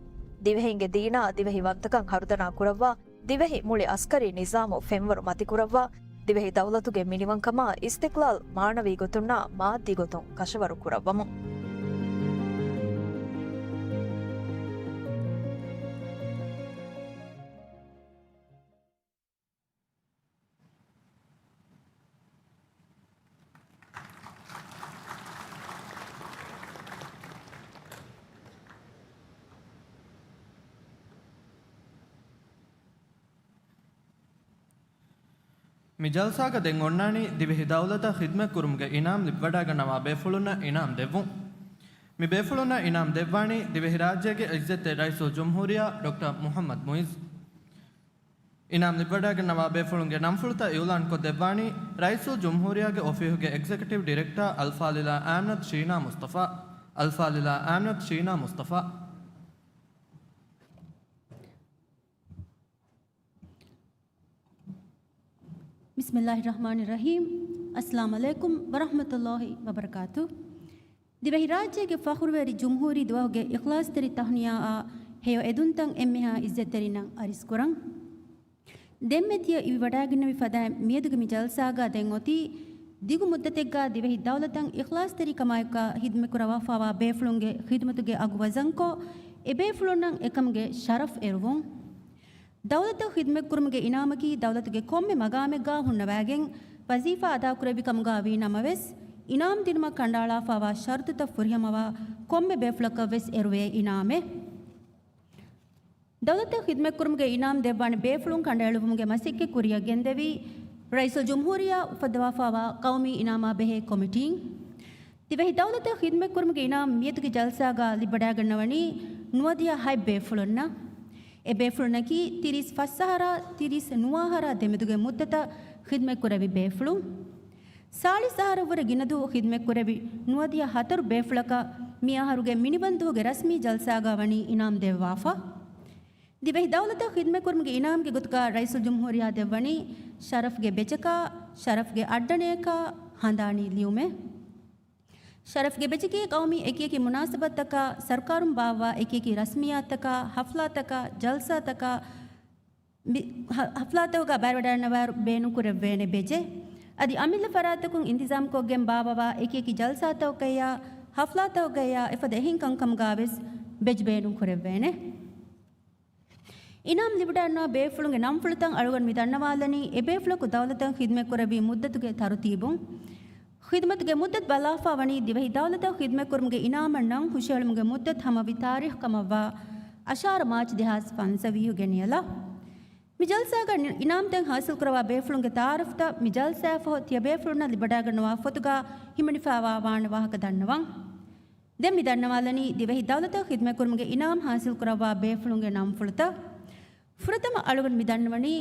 ދިވެހީންގެ ދީނާ ދިވެހި ވަންތަކަން ހަރުދަނާ ކުރައްވާ، ދިވެހި މުޅި އަސްކަރީ ނިޒާމު ފެންވަރު މަތިކުރައްވާ، ދިވެހި ދައުލަތުގެ މިނިވަންކަމާ އިސްތިޤްލާލް މާނަވީ ގޮތުންނާ މާއްދީ ގޮތުން ކަށަވަރު ކުރައްވަމުން. މި ޖަލްސާގަ ދެން އޮންނާނީ ދިވެހި ދައުލަތަށް ޚިދްމަތްކުރުމުގެ އިނާމް ލިބިވަޑައިގަންނަވާ ބޭފުޅުންނަށް އިނާމް ދެއްވުން. މި ބޭފުޅުންނަށް އިނާމް ދެއްވާނީ ދިވެހިރާއްޖޭގެ އިއްޒަތްތެރި ރައީސުލްޖުމްހޫރިއްޔާ ޑޮކްޓަރ މުޙައްމަދު މުޢިއްޒު. އިނާމް ލިބިވަޑައިގަންނަވާ ބޭފުޅުންގެ ނަންފުޅުތައް އިޢުލާންކޮށްދެއްވާނީ ރައީސުލްޖުމްހޫރިއްޔާގެ އޮފީހުގެ އެގްޒެކެޓިވް ޑިރެކްޓާ އަލްފާޟިލާ އާމިނަތު ޝީނާ މުޞްޠަފާ. އަލްފާޟިލާ އާމިނަތު ޝީނާ މުޞްޠަފާ. ބިސްމިﷲ ރަޙްމާނި ރަޙީމް. އައްސަލާމު ޢަލައިކުމް ވަރަޙްމަތުﷲ ވަބަރަކާތު. ދިވެހިރާއްޖޭގެ ފަޚުރުވެރި ޖުމްހޫރީ ދުވަހުގެ އިޚްލާޞްތެރި ތަހުނިޔާއާ ހެޔޮ އެދުންތައް އެންމެހާ އިއްޒަތްތެރިންނަށް އަރިސްކުރަން. ދެންމެ ތިޔަ އިވިވަޑައިގެންނެވި ފަދައިން މިއަދުގެ މި ޖަލްސާގަ ދެން އޮތީ ދިގު މުއްދަތެއްގަ ދިވެހި ދައުލަތަށް އިޚްލާޞްތެރިކަމާއެކު ޚިދްމަތްކުރައްވާފައިވާ ބޭފުޅުންގެ ޚިދުމަތުގެ އަގު ވަޒަންކޮށް، އެބޭފުޅުންނަށް އެކަމުގެ ޝަރަފް އެރުވުން. ދައުލަތަށް ޚިދްމަތްކުރުމުގެ އިނާމަކީ ދައުލަތުގެ ކޮންމެ މަގާމެއްގަ ހުންނަވައިގެން ވަޒީފާ އަދާކުރެއްވި ކަމުގަ ވީ ނަމަވެސް، އިނާމް ދިނުމަށް ކަނޑައަޅާފައިވާ ޝަރުތުތައް ފުރިހަމަވާ ކޮންމެ ބޭފުޅަކަށްވެސް އެރުވޭ އިނާމެއް. ދައުލަތަށް ޚިދްމަތްކުރުމުގެ އިނާމް ދެއްވާނެ ބޭފުޅުން ކަނޑައެޅުވުމުގެ މަސައްކަތް ކުރިއަށް ގެންދެވީ، ރައީސުލްޖުމްހޫރިއްޔާ އުފައްދަވާފައިވާ ޤައުމީ އިނާމާ ބެހޭ ކޮމިޓީން. ދިވެހި ދައުލަތަށް ޚިދްމަތްކުރުމުގެ އިނާމް މިއަދުގެ ޖަލްސާގަ ލިބިވަޑައިގަންނަވަނީ ނުވަދިހަ ހަތް ބޭފުޅުންނަށް. އެ ބޭފުޅުންނަކީ ތިރީސް ފަސް އަހަރާ ތިރީސް ނުވަ އަހަރާ ދެމެދުގެ މުއްދަތަށް ޚިދްމަތްކުރެއްވި ބޭފުޅުން. ސާޅީސް އަހަރަށްވުރެ ގިނަދުވަހު ޚިދްމަތްކުރެއްވި ނުވަދިހަ ހަތަރު ބޭފުޅަކަށް މި އަހަރުގެ މިނިވަން ދުވަހުގެ ރަސްމީ ޖަލްސާގަ ވަނީ އިނާމް ދެއްވާފަ. ދިވެހި ދައުލަތަށް ޚިދްމަތްކުރުމުގެ އިނާމްގެ ގޮތުގަ ރައީސުލްޖުމްހޫރިއްޔާ ދެއްވަނީ ޝަރަފްގެ ބެޖަކާ، ޝަރަފްގެ އައްޑަނަޔަކާ، ހަނދާނީ ލިޔުމެއް. ޝަރަފްގެ ބެޖަކީ ޤައުމީ އެކިއެކި މުނާސަބަތްތަކާ ސަރުކާރުން ބާއްވާ އެކިއެކި ރަސްމިއްޔާތުތަކާ، ޙަފްލާތަކާ، ޖަލްސާތަކާ، މި-، ހަ-، ޙަފްލާތަކުގަ ބައިވެވަޑައިގަންނަވާއިރު ބޭނުންކުރެއްވޭނެ ބެޖެއް. އަދި އަމިއްލަ ފަރާތްތަކުން އިންތިޒާމްކޮށްގެން ބާއްވަވާ އެކިއެކި ޖަލްސާތަކުގައިޔާ، ޙަފްލާތަކުގައިޔާ އެފަދަ އެހެން ކަންކަމުގަވެސް ބެޖް ބޭނުންކުރެއްވޭނެ. އިނާމް ލިބިވަޑައިގަންނަވާ ބޭފުޅުންގެ ނަންފުޅުތައް އަޅުގަނޑު މި ދަންނަވާލަނީ، އެބޭފުޅަކު ދައުލަތަށް ޚިދްމަތްކުރެއްވި މުއްދަތުގެ ތަރުތީބުން. ޚިދުމަތުގެ މުއްދަތު ބަލާފަ ވަނީ ދިވެހި ދައުލަތަށް ޚިދުމަތްކުރުމުގެ އިނާމަށް ނަން ހުށަހެޅުމުގެ މުއްދަތު ހަމަވި ތާރީޚު ކަމަށްވާ އަށާރަ މާޗް ދެހާސް ފަންސަވީހުގެ ނިޔަލަށް. މި ޖަލްސާގަ ނި-، އިނާމްތައް ހާސިލްކުރައްވާ ބޭފުޅުންގެ ތަޢާރަފްތައް މި ޖަލްސާއަށްފަހު ތިޔަބޭފުޅުންނަށް ލިބިވަޑައިގަންނަވާ ފޮތުގަ ހިމެނިފައިވާ ވާނެ ވާހަކަ ދަންނަވަން. ދެން މި ދަންނަވާލަނީ ދިވެހި ދައުލަތަށް ޚިދުމަތްކުރުމުގެ އިނާމް ހާސިލްކުރައްވާ ބޭފުޅުންގެ ނަންފުޅުތައް. ފުރަތަމަ އަޅުގަނޑު މި ދަންނަވަނީ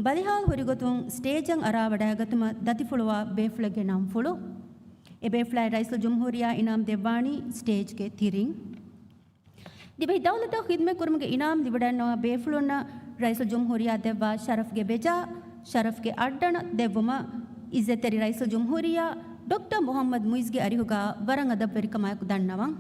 ބަލިހާލު ހުރިގޮތުން ސްޓޭޖަށް އަރާވަޑައިގަތުމަށް ދަތިފުޅުވާ ބޭފުޅެއްގެ ނަންފުޅު. އެ ބޭފުޅާއި ރައީސުލްޖުމްހޫރިއްޔާ އިނާމް ދެއްވާނީ ސްޓޭޖްގެ ތިރިން. ދިވެހި ދައުލަތަށް ޚިދްމަތްކުރުމުގެ އިނާމް ލިބިވަޑައިގަންނަވާ ބޭފުޅުންނަށް ރައީސުލްޖުމްހޫރިއްޔާ ދެއްވާ ޝަރަފްގެ ބެޖާ، ޝަރަފްގެ އައްޑަނަށް ދެއްވުމަށް އިއްޒަތްތެރި ރައީސުލްޖުމްހޫރިއްޔާ ޑޮކްޓަރ މުޙައްމަދު މުއިޒްގެ އަރިހުގަ ވަރަށް އަދަބުވެރިކަމާއެކު ދަންނަވަން.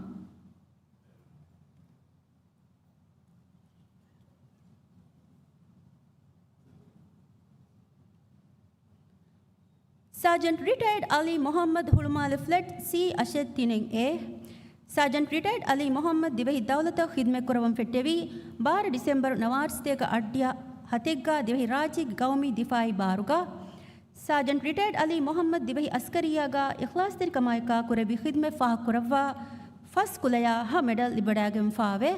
ސާޖެންޓް ރިޓަޔަރޑް އަލީ މުޙައްމަދު، ހުޅުމާލެ ފްލެޓް ސީ އަށެއް ތިނެއް އޭ. ސާޖެންޓް ރިޓަޔަރޑް އަލީ މުޙައްމަދު ދިވެހި ދައުލަތަށް ޚިދްމަތްކުރައްވަން ފެއްޓެވީ ބާރަ ޑިސެމްބަރު ނަވާރަސަތޭކަ އަށްޑިހަ ހަތެއްގަ ދިވެހި ރާއްޖޭގެ ގައުމީ ދިފާއީ ބާރުގަ. ސާޖެންޓް ރިޓަޔަރޑް އަލީ މުޙައްމަދު ދިވެހި އަސްކަރިއްޔާގަ އިޚްލާޞްތެރިކަމާއެކާ ކުރެއްވި ޚިދްމަތް ފާހަގަކުރައްވާ ފަސް ކުލަޔާ ހަ މެޑަލް ލިބިވަޑައިގެންފާވޭ.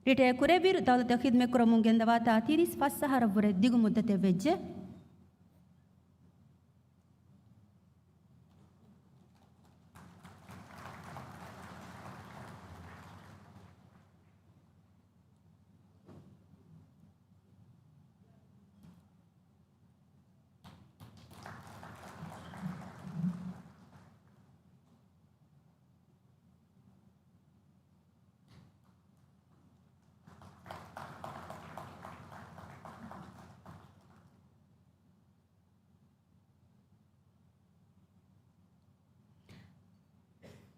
ރިޓަޔަރ ކުރެއްވިއިރު ދައުލަތަށް ޚިދްމަތްކުރަމުން ގެންދަވާތާ ތިރީސް ފަސް އަހަރަށްވުރެ ދިގު މުއްދަތެއް ވެއްޖެ.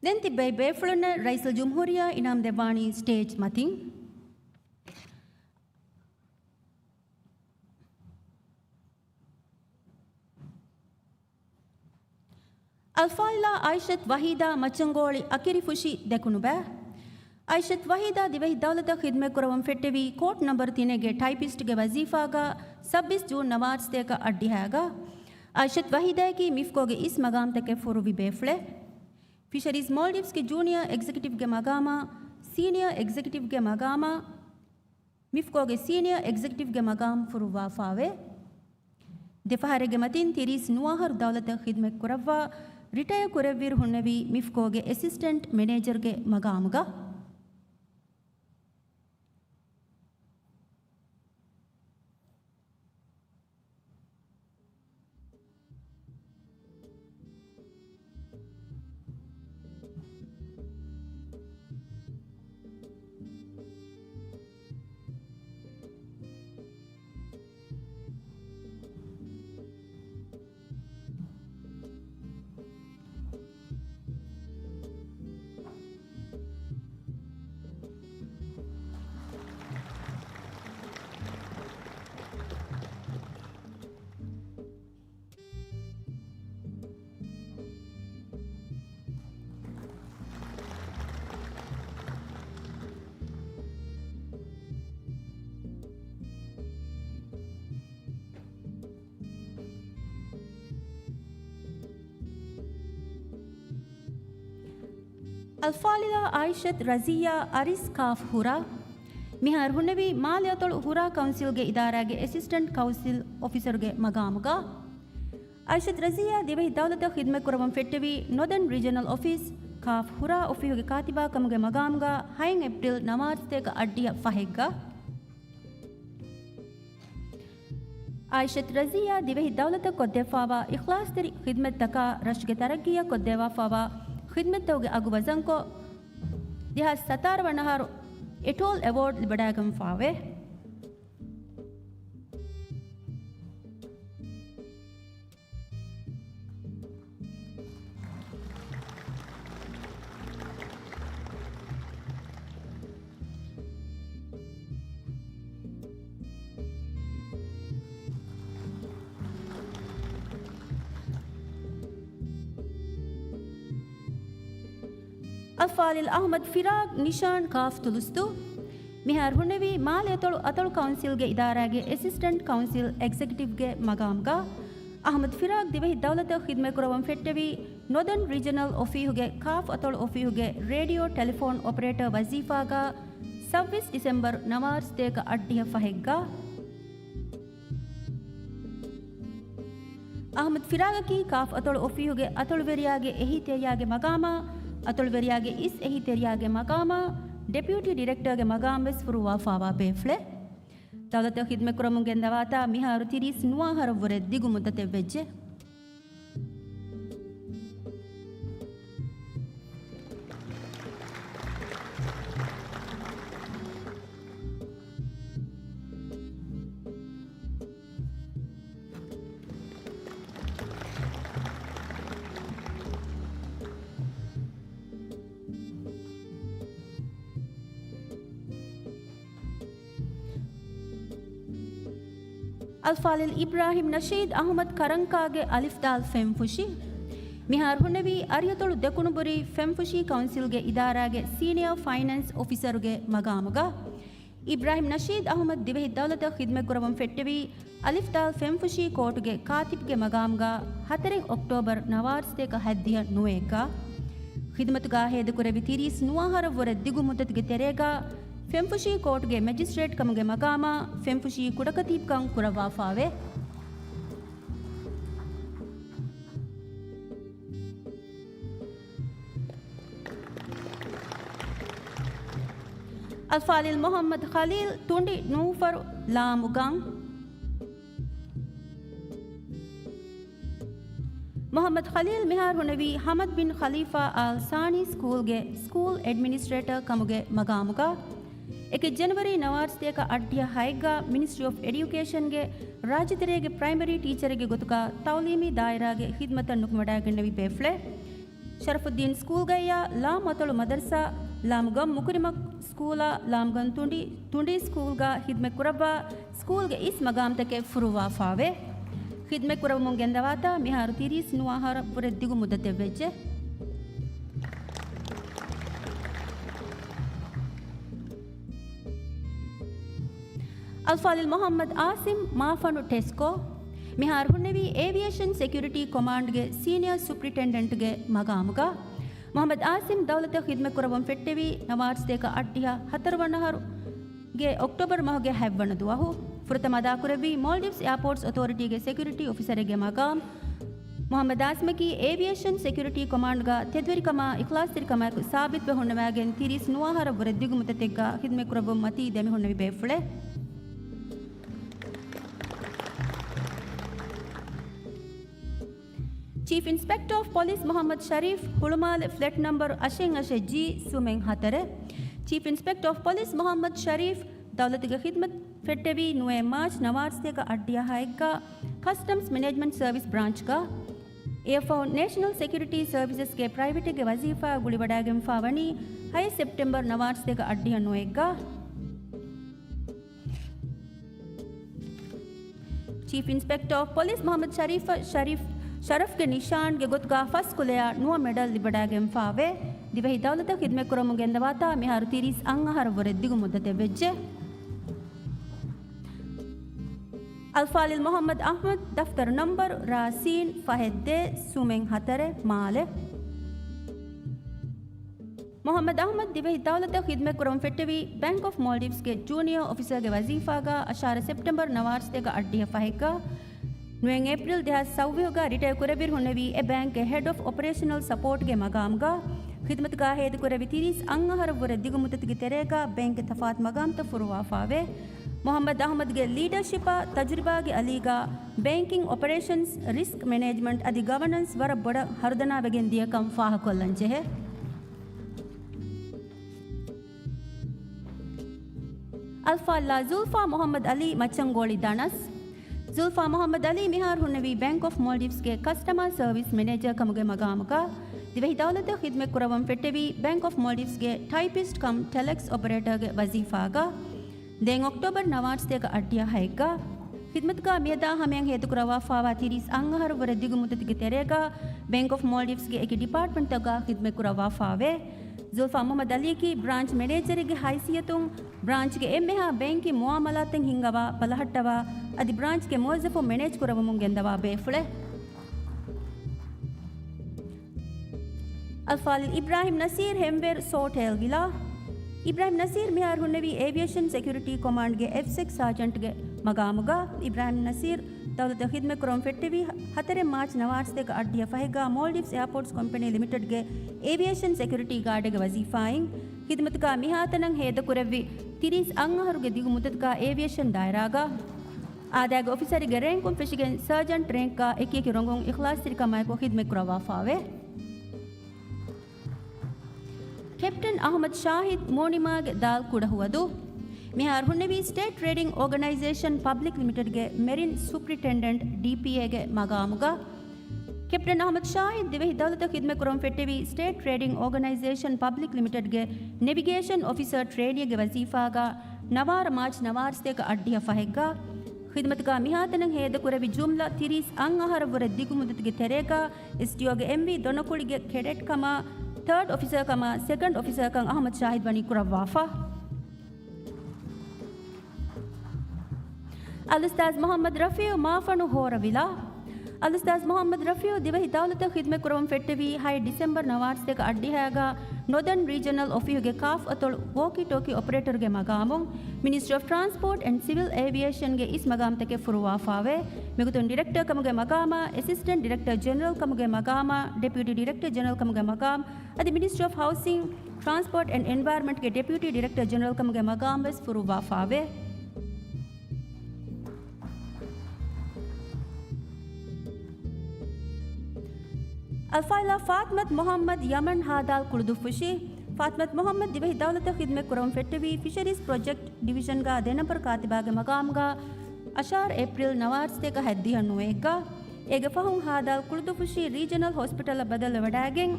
ދެން ތިއްބައި ބޭފުޅުންނަށް ރައީސުލްޖުމްހޫރިއްޔާ އިނާމް ދެއްވާނީ ސްޓޭޖް މަތިން. އަލްފާޟިލާ އާއިޝަތު ވަޙީދާ މައްޗަންގޯޅި އަކިރިފުށި ދެކުނުބައި. އާއިޝަތު ވަޙީދާ ދިވެހި ދައުލަތަށް ޚިދްމަތްކުރައްވަން ފެއްޓެވީ ކޯޓް ނަންބަރު ތިނެއްގެ ޓައިޕިސްޓްގެ ވަޒީފާގަ ސައްބީސް ޖޫން ނަވާރަސަތޭކަ އަށްޑިހައިގަ. އާއިޝަތު ވަޙީދާއަކީ މިފްކޯގެ އިސް މަގާމްތަކެއް ފުރުއްވި ބޭފުޅެއް. ފިޝަރީޒް މޯލްޑިވްސްގެ ޖޫނިއާ އެގްޒެކެޓިވްގެ މަގާމާ ސީނިއާ އެގްޒެކެޓިވްގެ މަގާމާ މިފްކޯގެ ސީނިއާ އެގްޒެކެޓިވްގެ މަގާމް ފުރުއްވާފާވޭ. ދެފަހަރެއްގެ މަތިން ތިރީސް ނުވައަހަރު ދައުލަތަށް ޚިދްމަތް ކުރައްވާ، ރިޓަޔަރ ކުރެއްވިއިރު ހުންނެވީ މިފްކޯގެ އެސިސްޓެންޓް މެނޭޖަރުގެ މަގާމުގަ. އަލްފާޟިލާ އާއިޝަތު ރަޒިއްޔާ އަރިސް ކާފް ހުރާ، މިހާރު ހުންނެވީ މާލެ އަތޮޅު ހުރާ ކައުންސިލްގެ އިދާރާގެ އެސިސްޓެންޓް ކައުންސިލް އޮފިސަރުގެ މަގާމުގަ. އާއިޝަތު ރަޒިއްޔާ ދިވެހި ދައުލަތަށް ޚިދްމަތްކުރައްވަން ފެއްޓެވީ ނޯދަން ރީޖަނަލް އޮފީސް، ކާފް ހުރާ އޮފީހުގެ ކާތިބާ ކަމުގެ މަގާމުގަ ހައެއް އޭޕްރިލް ނަވާރަސަތޭކަ އަށްޑިހަ ފަހެއްގަ. އާއިޝަތު ރަޒިއްޔާ ދިވެހި ދައުލަތަށް ކޮށްދެއްވާވާ އިޚްލާޞްތެރި ޚިދްމަތްތަކާ ރަށުގެ ތަރައްގީއަށް ކޮށްދެއްވާފާވާ ޚިދްމަތްތަކުގެ އަގު ވަޒަންކޮށް، ދެހާސް ސަތާރަ ވަނަ އަހަރު އެޓޯލް އެވޯޑް ލިބިވަޑައިގެންފާވޭ. އަލްފާޟިލް އަޙްމަދު ފިރާގް ނިޝާން ކާފް ތުލުސްދޫ، މިހާރު ހުންނެވީ މާލެ އަތޮޅު އަތޮޅު ކައުންސިލްގެ އިދާރާގެ އެސިސްޓެންޓް ކައުންސިލް އެގްޒެކެޓިވްގެ މަގާމުގަ. އަޙްމަދު ފިރާގް ދިވެހި ދައުލަތަށް ޚިދްމަތްކުރައްވަން ފެއްޓެވީ ނޯދަން ރީޖަނަލް އޮފީހުގެ ކާފް އަތޮޅު އޮފީހުގެ ރޭޑިއޯ ޓެލެފޯން އޮޕަރޭޓަރ ވަޒީފާގަ ސައްބީސް ޑިސެމްބަރު ނަވާރަސަތޭކަ އަށްޑިހަ ފަހެއްގަ. އަޙްމަދު ފިރާގަކީ ކާފް އަތޮޅު އޮފީހުގެ އަތޮޅުވެރިޔާގެ އެހީތެރިޔާގެ މަގާމާ، އަތޮޅުވެރިޔާގެ އިސް އެހީތެރިޔާގެ މަގާމާ، ޑެޕިއުޓީ ޑިރެކްޓަރގެ މަގާމް ވެސް ފުރުއްވާފާވާ ބޭފުޅެއް. ދައުލަތަށް ޚިދުމަތްކުރަމުން ގެންދަވާތާ މިހާރު ތިރީސް ނުވަ އަހަރަށްވުރެ ދިގު މުއްދަތެއް ވެއްޖެ. އަލްފާޟިލް އިބްރާހިމް ނަޝީދް އަޙްމަދު ކަރަންކާގެ އަލިފްދާލް ފެންފުށި. މިހާރު ހުންނެވީ އަރިއަތޮޅު ދެކުނުބުރީ ފެންފުށީ ކައުންސިލްގެ އިދާރާގެ ސީނިއާ ފައިނޭންސް އޮފިސަރުގެ މަގާމުގަ. އިބްރާހިމް ނަޝީދް އަޙްމަދު ދިވެހި ދައުލަތަށް ޚިދުމަތްކުރައްވަން ފެއްޓެވީ، އަލިފްދާލް ފެންފުށީ ކޯޓުގެ ކާތިބްގެ މަގާމުގަ ހަތަރެއް އޮކްޓޯބަރު ނަވާރަސަތޭކަ ހަތްދިހަ ނުވައެއްގަ. ޚިދުމަތުގަ ހޭދަކުރެއްވި ތިރީސް ނުވަ އަހަރަށްވުރެ ދިގު މުއްދަތުގެ ތެރޭގަ، ފެންފުށީ ކޯޓުގެ މެޖިސްޓްރޭޓް ކަމުގެ މަގާމާ ފެންފުށީ ކުޑަކަތީބުކަން ކުރައްވާފާވޭ. އަލްފާޟިލް މުޙައްމަދު ޚަލީލް ތުނޑި ނޫފަރު ލާމުގަން. މުޙައްމަދު ޚަލީލް މިހާރު ހުންނެވީ ޙަމަދު ބިން ޚަލީފާ އާލް ސާނީ ސްކޫލްގެ ސްކޫލް އެޑްމިނިސްޓްރޭޓަރ ކަމުގެ މަގާމުގަ. އެކެއް ޖަނަވަރީ ނަވާރަސަތޭކަ އަށްޑިހަ ހައެއްގަ މިނިސްޓްރީ އޮފް އެޑިއުކޭޝަންގެ ރާއްޖެތެރޭގެ ޕްރައިމަރީ ޓީޗަރެއްގެ ގޮތުގަ ތައުލީމީ ދާއިރާގެ ޚިދުމަތަށް ނުކުމެވަޑައިގެންނެވި ބޭފުޅެއް. ޝަރަފުއްދީން ސްކޫލްގައްޔާ ލާމު އަތޮޅު މަދަރުސާ، ލާމުގަން މުކުރިމަ ސްކޫލާ، ލާމުގަން ތުނޑި، ތުނޑީ ސްކޫލްގަ ޚިދުމަތް ކުރައްވާ ސްކޫލްގެ އިސް މަގާމްތަކެއް ފުރުއްވާފާވޭ. ޚިދުމަތް ކުރައްވަމުން ގެންދަވާތާ މިހާރު ތިރީސް ނުވަ އަހަރަށްވުރެ ދިގު މުއްދަތެއް ވެއްޖެ. އަލްފާޟިލް މުޙައްމަދު އާސިމް މާފަނޑު ޓެސްކޯ، މިހާރު ހުންނެވީ އޭވިއޭޝަން ސެކިއުރިޓީ ކޮމާންޑްގެ ސީނިއާ ސުޕްރިންޓެންޑެންޓްގެ މަގާމުގަ. މުޙައްމަދު އާސިމް ދައުލަތަށް ޚިދުމަތް ކުރައްވަން ފެއްޓެވީ ނަވާރަސަތޭކަ އަށްޑިހަ ހަތަރު ވަނަ އަހަރުގެ އޮކްޓޯބަރު މަހުގެ ހަތް ވަނަ ދުވަހު. ފުރަތަމަ އަދާކުރެއްވީ މޯލްޑިވްސް އެއާޕޯޓްސް އޮތޯރިޓީގެ ސެކިއުރިޓީ އޮފިސަރެއްގެ މަގާމް. މުޙައްމަދު އާސިމަކީ އޭވިއޭޝަން ސެކިއުރިޓީ ކޮމާންޑްގަ ތެދުވެރިކަމާ އިޚްލާޞްތެރިކަމާއެކު ސާބިތުވެ ހުންނަވައިގެން ތިރީސް ނުވަ އަހަރަށްވުރެ ދިގު މުއްދަތެއްގަ ޚިދުމަތް ކުރައްވުން މަތީ ދެމިހުންނެވި ބޭފުޅެއް. ޗީފް އިންސްޕެކްޓަރ އޮފް ޕޮލިސް މުޙައްމަދު ޝަރީފް، ހުޅުމާލެ، ފްލެޓް ނަމްބަރު އަށެއް އަށެއް ޖީ، ސުމެން ހަތަރެއް. ޗީފް އިންސްޕެކްޓަރ އޮފް ޕޮލިސް މުޙައްމަދު ޝަރީފް ދައުލަތުގެ ޚިދުމަތް ފެއްޓެވީ ނުވައެއް މާޗް ނަވާރަސަތޭކަ އަށްޑިހަ ހައެއްގަ ކަސްޓަމްސް މެނޭޖްމަންޓް ސަރވިސް ބްރާންޗްގަ. އެއަށްފަހު ނޭޝަނަލް ސެކިއުރިޓީ ސަރވިސަސްގެ ޕްރައިވެޓެއްގެ ވަޒީފާ ގުޅިވަޑައިގެންފާވަނީ ހައެއް ސެޕްޓެމްބަރު ނަވާރަސަތޭކަ އަށްޑިހަ ނުވައެއްގަ. ޗީފް އިންސްޕެކްޓަރ އޮފް ޕޮލިސް މުޙައްމަދު ޝަރީފަށް ޝަރީފް ޝަރަފްގެ ނިޝާންގެ ގޮތުގަ ފަސް ކުލަޔާ ނުވަ މެޑަލް ލިބިވަޑައިގެންފާވޭ. ދިވެހި ދައުލަތަށް ޚިދުމަތްކުރަމުން ގެންދަވާތާ މިހާރު ތިރީސް އަށް އަހަރަށްވުރެ ދިގު މުއްދަތެއް ވެއްޖެ. އަލްފާޟިލް މުޙައްމަދު އަޙްމަދު، ދަފްތަރު ނަމްބަރު ރާސީން ފަހެއްދޭ، ސުމެން ހަތަރެއް، މާލެ. މުޙައްމަދު އަޙްމަދު ދިވެހި ދައުލަތަށް ޚިދުމަތްކުރަމުން ފެއްޓެވީ ބޭންކް އޮފް މޯލްޑިވްސްގެ ޖޫނިއާ އޮފިސަރގެ ވަޒީފާގަ އަށާރަ ސެޕްޓެމްބަރު ނަވާރަސަތޭކަ އަށްޑިހަ ފަހެއްގަ. ނުވަ އޭޕްރިލް ދެހާސް ސައުވީހުގަ ރިޓަޔަރ ކުރެއްވިރު ހުންނެވީ އެ ބޭންކްގެ ހެޑް އޮފް އޮޕަރޭޝަނަލް ސަޕޯޓްގެ މަގާމުގަ. ޚިދުމަތުގަ ހޭދަކުރެއްވި ތިރީސް އަށް އަހަރަށްވުރެ ދިގު މުއްދަތުގެ ތެރޭގަ ބޭންކްގެ ތަފާތު މަގާމްތައް ފުރުވާފާވޭ. މުޙައްމަދު އަޙްމަދުގެ ލީޑަޝިޕާ ތަޖުރިބާގެ އަލީގަ ބޭންކިން އޮޕަރޭޝަންސް، ރިސްކް މެނޭޖްމަންޓް އަދި ގަވަނަންސް ވަރަށް ބޮޑަށް ހަރުދަނާވެގެން ދިޔަކަން ފާހަގަކޮށްލަން ޖެހޭ. އަލްފާޟިލާ ޒުލްފާ މުޙައްމަދު އަލީ މައްޗަންގޯޅި ދަނަސް. ޒުލްފާ މުޙައްމަދު އަލީ މިހާރު ހުންނެވީ ބޭންކް އޮފް މޯލްޑިވްސްގެ ކަސްޓަމާ ސަރވިސް މެނޭޖަރ ކަމުގެ މަގާމުގަ. ދިވެހި ދައުލަތަށް ޚިދުމަތް ކުރައްވަން ފެއްޓެވީ ބޭންކް އޮފް މޯލްޑިވްސްގެ ޓައިޕިސްޓް ކަމް ޓެލެކްސް އޮޕަރޭޓަރގެ ވަޒީފާގަ. ދެން އޮކްޓޯބަރު ނަވާރަސަތޭކަ އަށްޑިހަ ހައެއްގަ. ޚިދުމަތުގަ މިއަދާ ހަމަޔަށް ހޭދަކުރައްވާފާވާ ތިރީސް އަށް އަހަރަށްވުރެ ދިގު މުއްދަތުގެ ތެރޭގަ ބޭންކް އޮފް މޯލްޑިވްސްގެ އެކި ޑިޕާޓްމަންޓްތަކުގަ ޚިދުމަތް ކުރައްވާފާވޭ. ޒުލްފާ މުޙައްމަދު އަލީއަކީ ބްރާންޗް މެނޭޖަރެއްގެ ހައިސިއްޔަތުން ބްރާންޗްގެ އެންމެހާ ބޭންކިން މުއާމަލާތެއް ހިންގަވާ، ބަލަހައްޓަވާ، އަދި ބްރާންޗްގެ މުވައްޒަފުން މެނޭޖް ކުރައްވަމުން ގެންދަވާ ބޭފުޅެއް. އަލްފާޟިލް އިބްރާހިމް ނަސީރް ހެމްވޭރު ސޯޓޭލް ވިލާ. އިބްރާހިމް ނަސީރް މިހާރު ހުންނެވީ އޭވިއޭޝަން ސެކިއުރިޓީ ކޮމާންޑްގެ އެފްސެކް ސާޖަންޓްގެ މަގާމުގަ އިބްރާހިމް ނަސީރު ދައުލަތަށް ޚިދުމަތް ކުރަމުން ފެއްޓެވީ ހަތަރެއް މާޗް ނަވާރަ ސަތޭކަ އަށްޑިހަ ފަހެއްގަ މޯލްޑިވްސް އެއާޕޯޓްސް ކޮމްޕެނީ ލިމިޓެޑްގެ އޭވިއޭޝަން ސެކިއުރިޓީ ގާޑެއްގެ ވަޒީފާއިން ޚިދުމަތުގަ މިހާތަނަށް ހޭދަކުރެއްވި ތިރީސް އަށް އަހަރުގެ ދިގު މުއްދަތުގަ އޭވިއޭޝަން ދާއިރާގަ އާދައިގެ އޮފިސަރެއްގެ ރޭންކުން ފެށިގެން ސާޖަންޓް ރޭންކާ އެކިއެކި ރޮނގުން އިޚްލާޞްތެރިކަމާއެކު ޚިދުމަތް ކުރައްވާފާވޭ. ކެޕްޓަން އަޙްމަދު ޝާހިދު މޯނިމާގެ ދާލް ކުޑަހުވަދު. މިހާރު ހުންނެވީ ސްޓޭޓް ޓްރޭޑިން އޯގަނައިޒޭޝަން ޕަބްލިކް ލިމިޓެޑްގެ މެރިން ސުޕްރިންޓެންޑެންޓް، ޑީޕީއޭގެ މަގާމުގަ. ކެޕްޓަން އަޙްމަދު ޝާހިދު ދިވެހި ދައުލަތަށް ޚިދުމަތް ކުރަމުން ފެއްޓެވީ ސްޓޭޓް ޓްރޭޑިން އޯގަނައިޒޭޝަން ޕަބްލިކް ލިމިޓެޑްގެ ނެވިގޭޝަން އޮފިސަރ ޓްރޭނީގެ ވަޒީފާގަ ނަވާރަ މާޗް ނަވާރަ ސަތޭކަ އަށްޑިހަ ފަހެއްގަ ޚިދުމަތުގަ މިހާތަނަށް ހޭދަކުރެއްވި ޖުމްލަ ތިރީސް އަށް އަހަރަށްވުރެ ދިގު މުއްދަތުގެ ތެރޭގަ އެސްޓީއޯގެ އެމްވީ ދޮނަކުޅިގެ ކެޑެޓް ކަމާ، ތާޑް އޮފިސަރ ކަމާ، ސެކަންޑް އޮފިސަރ ކަން އަޙްމަދު ޝާހިދު ވަނީ ކުރައްވާފަ. އަލްއުސްތާޛް މުޙައްމަދު ރަފީޢު މާފަނު ހޯރަވިލާ. އަލްއުސްތާޛް މުޙައްމަދު ރަފީޢު ދިވެހި ދައުލަތަށް ޚިދުމަތް ކުރަމުން ފެއްޓެވީ ހައެއް ޑިސެމްބަރު ނަވާރަ ސަތޭކަ އަށްޑިހައިގަ ނޮދަން ރީޖަނަލް އޮފީހުގެ ކާފް އަތޮޅު ވޯކީ ޓޯކީ އޮޕަރޭޓަރުގެ މަގާމުން މިނިސްޓްރީ އޮފް ޓްރާންސްޕޯޓް އެންޑް ސިވިލް އޭވިއޭޝަންގެ އިސް މަގާމްތަކެއް ފުރުވާފާވޭ. މިގޮތުން ޑިރެކްޓަރ ކަމުގެ މަގާމާ، އެސިސްޓެންޓް ޑިރެކްޓަރ ޖެނެރަލް ކަމުގެ މަގާމާ، ޑެޕިއުޓީ ޑިރެކްޓަރ ޖެނެރަލް ކަމުގެ މަގާމް އަދި މިނިސްޓްރީ އޮފް ހައުސިން، ޓްރާންސްޕޯޓް އެންޑް އެންވަޔަރަންމަންޓްގެ ޑެޕިއުޓީ ޑިރެކްޓަރ ޖެނެރަލް ކަމުގެ މަގާމް ވެސް ފުރުއްވާފާވޭ. އަލްފާޟިލާ ފާތިމަތު މުޙައްމަދު ޔަމަން ހާދާލް ކުޅުދުއްފުށި. ފާތިމަތު މުޙައްމަދު ދިވެހި ދައުލަތަށް ޚިދުމަތް ކުރަމުން ފެއްޓެވީ ފިޝަރީޒް ޕްރޮޖެކްޓް ޑިވިޝަންގަ ދެ ނަންބަރު ކާތިބާގެ މަގާމުގަ އަށާރަ އޭޕްރީލް ނަވާރަ ސަތޭކަ ހަތްދިހަ ނުވައެއްގަ. އޭގެ ފަހުން ހާދާލް ކުޅުދުއްފުށި ރީޖަނަލް ހޮސްޕިޓަލަށް ބަދަލުވެވަޑައިގެން،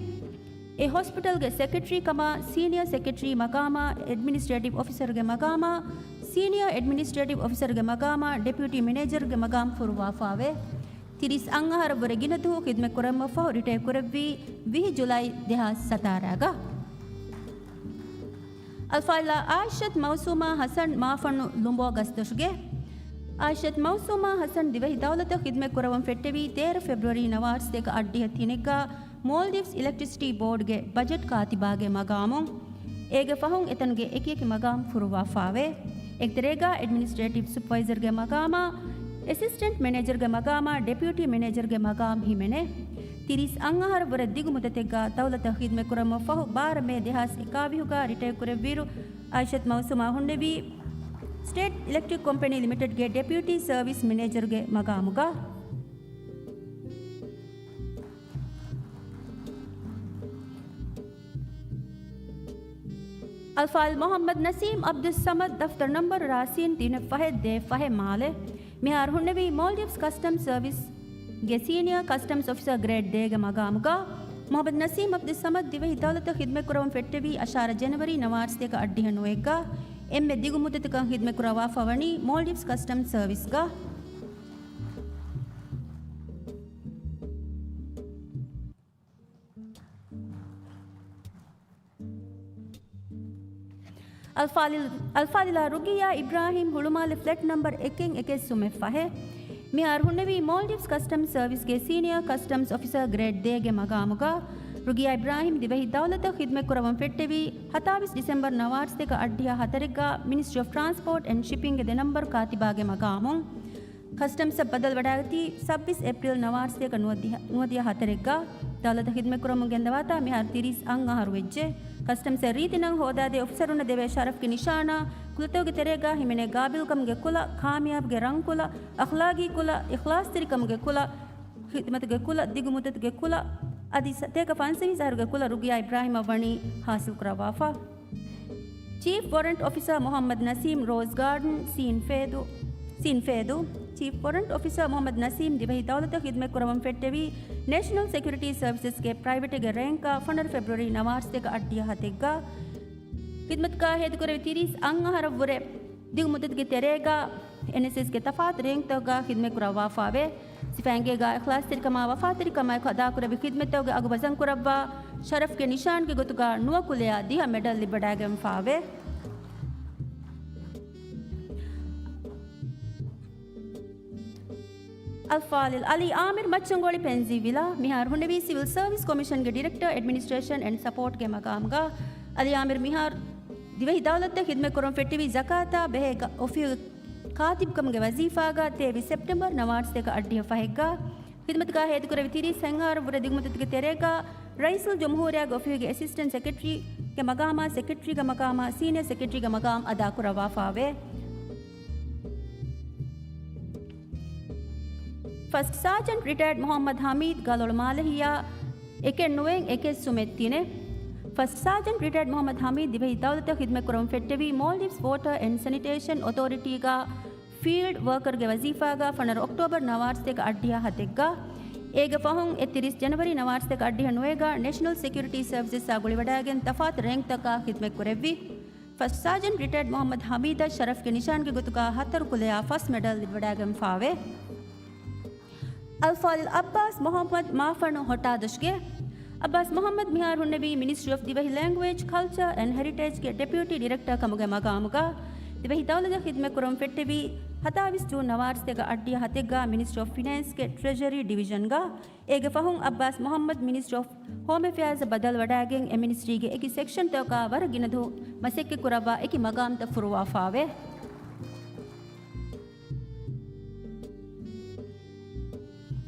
އެ ހޮސްޕިޓަލްގެ ސެކްރެޓަރީ ކަމާ، ސީނިއަރ ސެކްރެޓަރީ މަގާމާ، އެޑްމިނިސްޓްރޭޓިވް އޮފިސަރުގެ މަގާމާ، ސީނިއަރ އެޑްމިނިސްޓްރޭޓިވް އޮފިސަރުގެ މަގާމާ، ޑެޕިއުޓީ މެނޭޖަރުގެ މަގާމް ފުރުއްވާފާވޭ. ތިރީސް އަށް އަހަރަށްވުރެ ގިނަ ދުވަހު ޚިދުމަތް ކުރައްވުމަށްފަހު ރިޓަޔަރ ކުރެއްވީ ވިހި ޖުލައި ދެހާސް ސަތާރަގަ. އަލްފާޟިލާ އާއިޝަތު މައުސޫމާ ހަސަން މާފަންނު ލުނބޯ ގަސްދޮށުގެ. އާއިޝަތު މައުސޫމާ ހަސަން ދިވެހި ދައުލަތަށް ޚިދުމަތް ކުރައްވަން ފެއްޓެވީ ތޭރަ ފެބްރުއަރީ ނަވާރަ ސަތޭކަ އަށްޑިހަ ތިނެއްގަ މޯލްޑިވްސް އިލެކްޓްރިސިޓީ ބޯޑްގެ ބަޖެޓް ކާތިބާގެ މަގާމުން. އޭގެ ފަހުން އެތަނުގެ އެކިއެކި މަގާމް ފުރުއްވާފާވޭ. އޭގެތެރޭގަ އެޑްމިނިސްޓްރޭޓިވް ސުޕަވައިޒަރުގެ މަގާމާ، އެސިސްޓެންޓް މެނޭޖަރުގެ މަގާމާ، ޑެޕިއުޓީ މެނޭޖަރުގެ މަގާމް ހިމެނޭ. ތިރީސް އަށް އަހަރަށްވުރެ ދިގު މުއްދަތެއްގަ ދައުލަތަށް ޚިދުމަތް ކުރައްވުމަށްފަހު ބާރަ މޭ ދެހާސް އެކާވީހުގަ ރިޓަޔަރ ކުރެއްވިއިރު، އާއިޝަތު މައުސޫމާ ހުންނެވީ ސްޓޭޓް އިލެކްޓްރިކް ކޮމްޕެނީ ލިމިޓެޑްގެ ޑެޕިއުޓީ ސަރވިސް މެނޭޖަރުގެ މަގާމުގަ. އަލްފާޟިލް މުޙައްމަދު ނަސީމް ޢަބްދުއްޞަމަދު، ދަފްތަރު ނަންބަރު ރާސީން ތިނެއް ފަހެއް ދޭއް ފަހެއް މާލެ. މިހާރު ހުންނެވީ މޯލްޑިވްސް ކަސްޓަމްސް ސަރވިސްގެ ސީނިއަރ ކަސްޓަމްސް އޮފިސަރ ގްރޭޑް ދޭގެ މަގާމުގަ. މުޙައްމަދު ނަސީމް ޢަބްދުއްޞަމަދު ދިވެހި ދައުލަތަށް ޚިދުމަތް ކުރަމުން ފެއްޓެވީ އަށާރަ ޖެނަވަރީ ނަވާރަ ސަތޭކަ އަށްޑިހަ ނުވައެއްގަ. އެންމެ ދިގު މުއްދަތަކަށް ޚިދުމަތް ކުރައްވާފަ ވަނީ މޯލްޑިވްސް ކަސްޓަމްސް ސަރވިސްގަ. އަލްފާޟިލް، އަލްފާޟިލާ ރުގިއްޔާ އިބްރާހީމް، ހުޅުމާލެ، ފްލެޓް ނަންބަރު އެކެއް އެކެއް ސުމެއް ފަހެއް. މިހާރު ހުންނެވީ މޯލްޑިވްސް ކަސްޓަމްސް ސަރވިސްގެ ސީނިއަރ ކަސްޓަމްސް އޮފިސަރ ގްރޭޑް ދޭގެ މަގާމުގަ. ރުގިއްޔާ އިބްރާހީމް ދިވެހި ދައުލަތަށް ޚިދުމަތް ކުރައްވަން ފެއްޓެވީ ހަތާވީސް ޑިސެމްބަރު ނަވާރަ ސަތޭކަ އަށްޑިހަ ހަތަރެއްގަ މިނިސްޓްރީ އޮފް ޓްރާންސްޕޯޓް އެންޑް ޝިޕިންގގެ ދެ ނަންބަރު ކާތިބާގެ މަގާމުން. ކަސްޓަމްސްއަށް ބަދަލު ވަޑައިގަތީ ސައްބީސް އޭޕްރީލް ނަވާރަ ސަތޭކަ ނުވަދިހަ، ނުވަދިހަ ހަތަރެއްގަ. ދައުލަތަށް ޚިދުމަތް ކުރަމުން ގެންދަވާތާ މިހާރު ތިރީސް އަށް އަހަރު ވެއްޖެ. ކަސްޓަމްސްއަށް ރީތި ނަން ހޯދާދޭ އޮފިސަރުންނަށް ދެވޭ ޝަރަފްގެ ނިޝާނާ، ކުލަތަކުގެ ތެރޭގަ ހިމެނޭ ގާބިލްކަމުގެ ކުލަ، ކާމިޔާބުގެ ރަންކުލަ، އަޚްލާގީ ކުލަ، އިޚްލާޞްތެރިކަމުގެ ކުލަ، ޚިދުމަތުގެ ކުލަ، ދިގު މުއްދަތުގެ ކުލަ، އަދި ސަތޭކަ ފަންސަވީސް އަހަރުގެ ކުލަ ރުގިއްޔާ އިބްރާހީމަށް ވަނީ ހާސިލް ކުރައްވާފަ. ޗީފް ވޮރަންޓް އޮފިސަރ މުޙައްމަދު ނަސީމް، ރޯޒް ގާޑަން، ސީންފޭދޫ، ސީންފޭދޫ. ޗީފް ވޮރަންޓް އޮފިސަރ މުޙައްމަދު ނަސީމް ދިވެހި ދައުލަތަށް ޚިދުމަތް ކުރައްވަން ފެއްޓެވީ ނޭޝަނަލް ސެކިއުރިޓީ ސަރވިސަސްގެ ޕްރައިވެޓެއްގެ ރޭންކާ ފަނަރަ ފެބްރުއަރީ ނަވާރަ ސަތޭކަ އަށްޑިހަ ހަތެއްގަ. ޚިދުމަތުގަ ހޭދަކުރެވި ތިރީސް އަށް އަހަރަށްވުރެ ދިގު މުއްދަތުގެ ތެރޭގަ އެންއެސްއެސްގެ ތަފާތު ރޭންކްތަކުގަ ޚިދުމަތް ކުރައްވާފާވޭ. ސިފައިންގޭގަ އިޚްލާޞްތެރިކަމާ ވަފާތެރިކަމާއެކު އަދާކުރެއްވި ޚިދުމަތްތަކުގެ އަގު ވަޒަންކުރައްވާ، ޝަރަފްގެ ނިޝާންގެ ގޮތުގަ ނުވަ ކުލަޔާ ދިހަ މެޑަލް ލިބިވަޑައިގެންފާވޭ. އަލްފާޟިލް އަލީ އާމިރު މައްޗަންގޮޅި ޕެންޒީ ވިލާ، މިހާރު ހުންނެވީ ސިވިލް ސަރވިސް ކޮމިޝަންގެ ޑިރެކްޓަރ އެޑްމިނިސްޓްރޭޝަން އެންޑް ސަޕޯޓްގެ މަގާމުގަ. އަލީ އާމިރު މިހާރު ދިވެހި ދައުލަތަށް ޚިދުމަތް ކުރަން ފެއްޓެވީ ޒަކާތާ ބެހޭ ގަ-، އޮފީހުގެ ކާތިބުކަމުގެ ވަޒީފާގަ ތޭވީސް ސެޕްޓެމްބަރު ނަވާރަސަތޭކަ އަށްޑިހަ ފަހެއްގަ ޚިދުމަތުގަ ހޭދަކުރެވި ތިރީސް ހަތް އަހަރަށްވުރެ ދިގުމުއްދަތުގެ ތެރޭގަ ރައީސުލްޖުމްހޫރިއްޔާގެ އޮފީހުގެ އެސިސްޓެންޓް ސެކްރެޓަރީގެ މަގާމާ، ސެކްރެޓަރީގެ މަގާމާ، ސީނިއަރ ސެކްރެޓަރީގެ މަގާމް އަދާކުރައްވާފާވޭ. ފަސްޓް ސާޖަންޓް ރިޓަޔަރޑް މުޙައްމަދު ހަމީދު ގަލޮޅު މާލެ ހިޔާ އެކެއް ނުވެއިން އެކެއް ސުމެއް ތިނެއް. ފަސްޓް ސާޖަންޓް ރިޓަޔަރޑް މުޙައްމަދު ހަމީދު ދިވެހި ދައުލަތަށް ޚިދުމަތްކުރަމުން ފެއްޓެވީ މޯލްޑިވްސް ވޯޓަރ އެންޑް ސެނިޓޭޝަން އޮތޯރިޓީގަ ފީލްޑް ވަރކަރުގެ ވަޒީފާގަ ފަނަރަ އޮކްޓޯބަރު ނަވާރަސަތޭކަ އަށްޑިހަ ހަތެއްގަ. އޭގެ ފަހުން އެއް ތިރީސް ޖަނަވަރީ ނަވާރަސަތޭކަ އަށްޑިހަ ނުވައެއްގަ ނޭޝަނަލް ސެކިއުރިޓީ ސަރވިސަސްއާ ގުޅިވަޑައިގެން ތަފާތު ރޭންކްތަކާ ޚިދުމަތްކުރެއްވި. ފަސްޓް ސާޖަންޓް ރިޓަޔަރޑް މުޙައްމަދު ހަމީދަށް ޝަރަފްގެ ނިޝާންގެ ގޮތުގަ ހަތަރު ކުލަޔާ ފަސް މެޑަލް ލިބިވަޑައިގެންފާވޭ. އަލްފާޟިލް އައްބާސް މުޙައްމަދު މާފަނު ހޮޓާދަށުގެ. އައްބާސް މުޙައްމަދު މިހާރު ހުންނެވީ މިނިސްޓްރީ އޮފް ދިވެހި ލެންގުއޭޖް، ކަލްޗާ އެންޑް ހެރިޓޭޖްގެ ޑެޕިއުޓީ ޑިރެކްޓަރ ކަމުގެ މަގާމުގަ. ދިވެހި ދައުލަތަށް ޚިދުމަތްކުރަމުން ފެއްޓެވީ ހަތާވީސް ޖޫން ނަވާރަސަތޭކަ އަށްޑިހަ ހަތެއްގަ މިނިސްޓްރީ އޮފް ފިނޭންސްގެ ޓްރެޝަރީ ޑިވިޝަންގަ. އޭގެ ފަހުން އައްބާސް މުޙައްމަދު މިނިސްޓްރީ އޮފް ހޯމް އެފެއާޒަށް ބަދަލުވަޑައިގެން އެ މިނިސްޓްރީގެ އެކި ސެކްޝަންތަކަކާ ވަރަށް ގިނަ ދުވަހު މަސައްކަތްކުރައްވާ އެކި މަގާމްތައް ފުރުވާފާވޭ.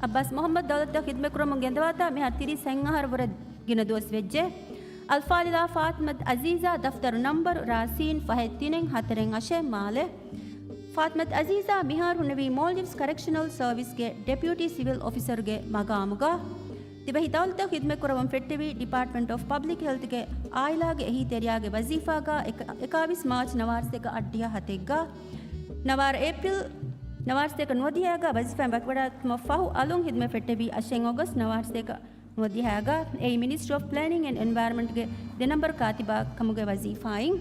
އައްބާސް މުޙައްމަދު ދައުލަތަށް ޚިދުމަތްކުރަމުން ގެންދަވާތާ މިހާރު ތިރީސް ހަތް އަހަރަށްވުރެ ގިނަ ދުވަސް ވެއްޖެ. އަލްފާޟިލާ ފާތިމަތު އަޒީޒާ، ދަފްތަރު ނަންބަރު ރާ ސީން ފަހެއް ތިނެއް ހަތަރެއް އަށެއް މާލެ. ފާތިމަތު އަޒީޒާ މިހާރު ހުންނެވީ މޯލްޑިވްސް ކަރެކްޝަނަލް ސަރވިސްގެ ޑެޕިއުޓީ ސިވިލް އޮފިސަރގެ މަގާމުގަ. ދިވެހި ދައުލަތަށް ޚިދުމަތްކުރަމުން ފެއްޓެވީ ޑިޕާޓްމަންޓް އޮފް ޕަބްލިކް ހެލްތްގެ އާއިލާގެ އެހީތެރިޔާގެ ވަޒީފާގަ އެކ-، އެކާވީސް މާޗް ނަވާރަސަތޭކަ އަށްޑިހަ ހަތެއްގަ. ނަވާރަ އޭޕްރިލް ނަވާރަސަތޭކަ ނުވަދިހައިގަ ވަޒީފާއިން ވަކިވަޑާގަތުމަށް ފަހު އަލުން ޚިދުމަތް ފެއްޓެވީ އަށެއް އޮގަސްޓް ނަވާރަސަތޭކަ ނުވަދިހައިގަ. އެއީ މިނިސްޓްރީ އޮފް ޕްލޭނިން އެންޑް އެންވަޔަރަމަންޓްގެ ދެ ނަންބަރު ކާތިބާ ކަމުގެ ވަޒީފާއިން.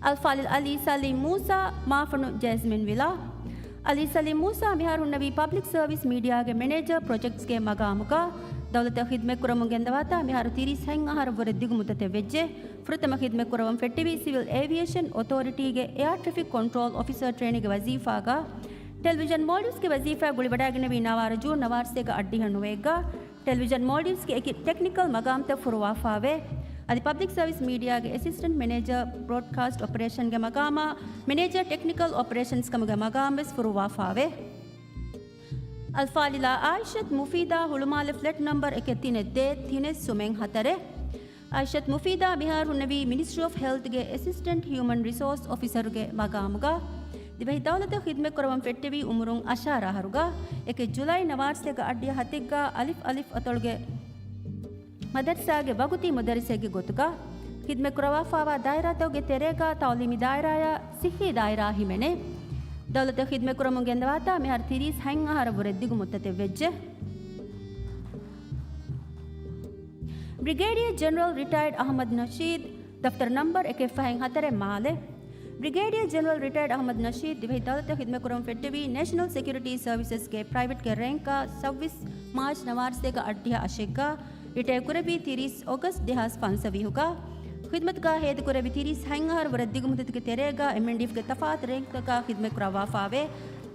އަލްފާޟިލް އަލީ ސަލީމް މޫސާ، މާފަނު ޖޭސްމިން ވިލާ. އަލީ ސަލީމް މޫސާ މިހާރު ހުންނެވީ ޕަބްލިކް ސަރވިސް މީޑިއާގެ މެނޭޖަރ ޕްރޮޖެކްޓްސްގެ މަގާމުގަ. ދައުލަތަށް ޚިދުމަތްކުރަމުން ގެންދަވާތާ މިހާރު ތިރީސް ހަތް އަހަރަށްވުރެ ދިގުމުއްދަތެއް ވެއްޖެ. ފުރަތަމަ ޚިދުމަތްކުރަމުން ފެއްޓެވީ ސިވިލް އޭވިއޭޝަން އޮތޯރިޓީގެ އެއާ ޓްރެފިކް ކޮންޓްރޯލް އޮފިސަރ ޓްރެއިނީގެ ވަޒީފާގަ. ޓެލެވިޝަން މޯލްޑިވްސްގެ ވަޒީފާ ގުޅިވަޑައިގެންނެވީ ނަވާރަ ޖޫން ނަވާރަސަތޭކަ އަށްޑިހަ ނުވައެއްގަ. ޓެލެވިޝަން މޯލްޑިވްސްގެ އެކި ޓެކްނިކަލް މަގާމްތައް ފުރުވާފާވޭ. އަދި ޕަބްލިކް ސަރވިސް މީޑިއާގެ އެސިސްޓެންޓް މެނޭޖަރ ބްރޯޑްކާސްޓް އޮޕަރޭޝަންގެ މަގާމާ މެނޭޖަރ ޓެކްނިކަލް އޮޕަރޭޝަންސް ކަމުގެ މަގާމް ވެސް ފުރުވާފާވޭ. އަލްފާޟިލާ އާއިޝަތު މުފީދާ ހުޅުމާލެ ފްލެޓް ނަންބަރު އެކެއް ތިނެއް ދޭއް ތިނެއް ސުމެއް ހަތަރެއް. އާއިޝަތު މުފީދާ މިހާރު ހުންނެވީ މިނިސްޓްރީ އޮފް ހެލްތްގެ އެސިސްޓެންޓް ހިއުމަން ރިސޯސް އޮފިސަރުގެ މަގާމުގަ. ދިވެހި ދައުލަތަށް ޚިދުމަތްކުރަމުން ފެއްޓެވީ އުމުރުން އަށާރަ އަހަރުގަ. އެކެއް ޖުލައި ނަވާރަސަތޭކަ އަށްޑިހަ ހަތެއްގަ އަލިފް އަލިފް އަތޮޅުގެ މަދަރުސާގެ ވަގުތީ މުދައްރިސެއްގެ ގޮތުގަ. ޚިދުމަތްކުރައްވާފާވާ ދާއިރާތަކުގެ ތެރޭގަ ތައުލީމީ ދާއިރާއާ ސިއްހީ ދާއިރާ ހިމެނޭ. ދައުލަތަށް ޚިދުމަތްކުރަމުން ގެންދަވާތާ މިހާރު ތިރީސް ހަތް އަހަރަށްވުރެ ދިގު މުއްދަތެއް ވެއްޖެ. ބްރިގޭޑިއަރ ޖެނެރަލް ރިޓަޔަރޑް އަހްމަދު ނަޝީދު، ދަފްތަރު ނަންބަރު އެކެއް ފަހެއް ހަތަރެއް މާލެ. ބްރިގޭޑިއަރ ޖެނެރަލް ރިޓަޔަރޑް އަހްމަދު ނަޝީދު ދިވެހި ދައުލަތަށް ޚިދުމަތްކުރަމުން ފެއްޓެވީ ނޭޝަނަލް ސެކިއުރިޓީ ސަރވިސަސްގެ ޕްރައިވެޓްގެ ރޭންކާ ސައްބީސް މާޗް ނަވާރަސަތޭކަ އަށްޑިހަ އަށެއްގަ. ރިޓަޔަރ ކުރެއްވީ ތިރީސް އޮގަސްޓް ދެހާސް ފަންސަވީހުގަ. ޚިދުމަތުގަ ހޭދަކުރެއްވި ތިރީސް ހަތް އަހަރަށްވުރެ ދިގު މުއްދަތުގެ ތެރޭގަ އެމްއެންޑީއެފްގެ ތަފާތު ރޭންކްތަކަށް ޚިދުމަތްކުރައްވާފާވޭ.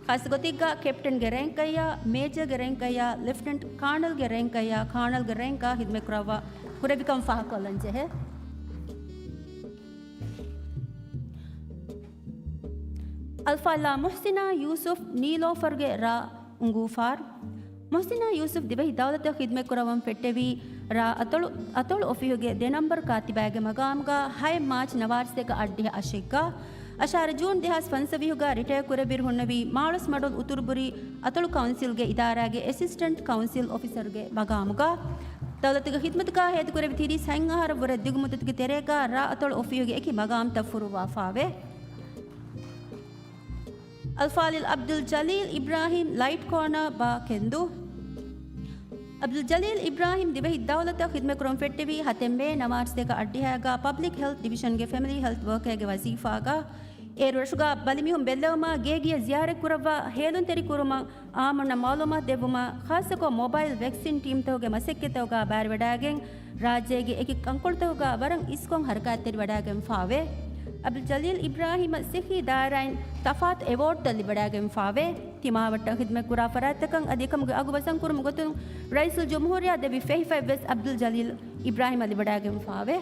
ޚާއްޞަ ގޮތެއްގަ ކެޕްޓަންގެ ރޭންކަށްޔާ، މޭޖަރގެ ރޭންކަށްޔާ، ލެފްޓިނަންޓް ކާނަލްގެ ރޭންކަށްޔާ، ކާނަލްގެ ރޭންކާ ޚިދުމަތްކުރައްވާ ކުރެއްވިކަން ފާހަގަކޮށްލަން ޖެހޭ. އަލްފާޟިލާ މުޙްސިނާ ޔޫސުފް ނީލޯފަރުގެ ރާ އުނގޫފާރު. މުޙްސިނާ ޔޫސުފް ދިވެހި ދައުލަތަށް ޚިދުމަތްކުރައްވަން ފެއްޓެވީ ރާ އަތޮޅު، އަތޮޅު އޮފީހުގެ ދެ ނަންބަރު ކާތިބާގެ މަގާމުގަ ހައެއް މާޗް ނަވާރަސަތޭކަ އަށްޑިހަ އަށެއްގަ. އަށާރަ ޖޫން ދެހާސް ފަންސަވީހުގަ ރިޓަޔަރ ކުރެއްވިއިރު ހުންނެވީ މާޅޮސް މަޑުލް އުތުރުބުރީ އަތޮޅު ކައުންސިލްގެ އިދާރާގެ އެސިސްޓެންޓް ކައުންސިލް އޮފިސަރުގެ މަގާމުގަ. ދައުލަތުގެ ޚިދުމަތުގަ ހޭދަކުރެއްވި ތިރީސް ހަތް އަހަރަށްވުރެ ދިގު މުއްދަތުގެ ތެރޭގަ ރާ އަތޮޅު އޮފީހުގެ އެކި މަގާމްތައް ފުރުއްވާފާވޭ. އަލްފާޟިލް އަބްދުލް ޖަލީލް އިބްރާހީމް، ލައިޓް ކޯނާ، ބާ ކެންދޫ. އަބްދުލް ޖަލީލް އިބްރާހީމް ދިވެހި ދައުލަތަށް ޚިދުމަތްކުރަމުން ފެއްޓެވީ ހަތެއް މޭ ނަވާރަސަތޭކަ އަށްޑިހައިގަ ޕަބްލިކް ހެލްތް ޑިވިޝަންގެ ފެމިލީ ހެލްތް ވަރކަރގެ ވަޒީފާގަ. އޭރު ރަށުގަ ބަލިމީހުން ބެއްލެވުމާ، ގޭގެޔަށް ޒިޔާރަތްކުރައްވާ، ހޭލުންތެރިކުރުމަށް އާއްމުންނަށް މައުލޫމާތު ދެއްވުމަށް، ޚާއްޞަކޮށް މޮބައިލް ވެކްސިން ޓީމްތަކުގެ މަސައްކަތްތަކުގަ ބައިވެރިވެވަޑައިގެން، ރާއްޖޭގެ އެކި ކަންކޮޅުތަކުގަ ވަރަށް އިސްކޮށް ހަރަކާތްތެރިވެވަޑައިގެންފާވޭ. އަބްދުލް ޖަލީލް އިބްރާހީމަށް ސިއްހީ ދާއިރާއިން ތަފާތު އެވޯޑްތައް ލިބިވަޑައިގެންފާވޭ. ތިމާވައްޓަށް ޚިދުމަތްކުރާ ފަރާތްތަކަށް އަދި އެކަމުގެ އަގު ވަޒަންކުރުމުގެ ގޮތުން ރައީސުލްޖުމްހޫރިއްޔާ ދެއްވި ފެހިފަތްވެސް އަބްދުލް ޖަލީލް އިބްރާހީމަށް ލިބިވަޑައިގެންފާވޭ.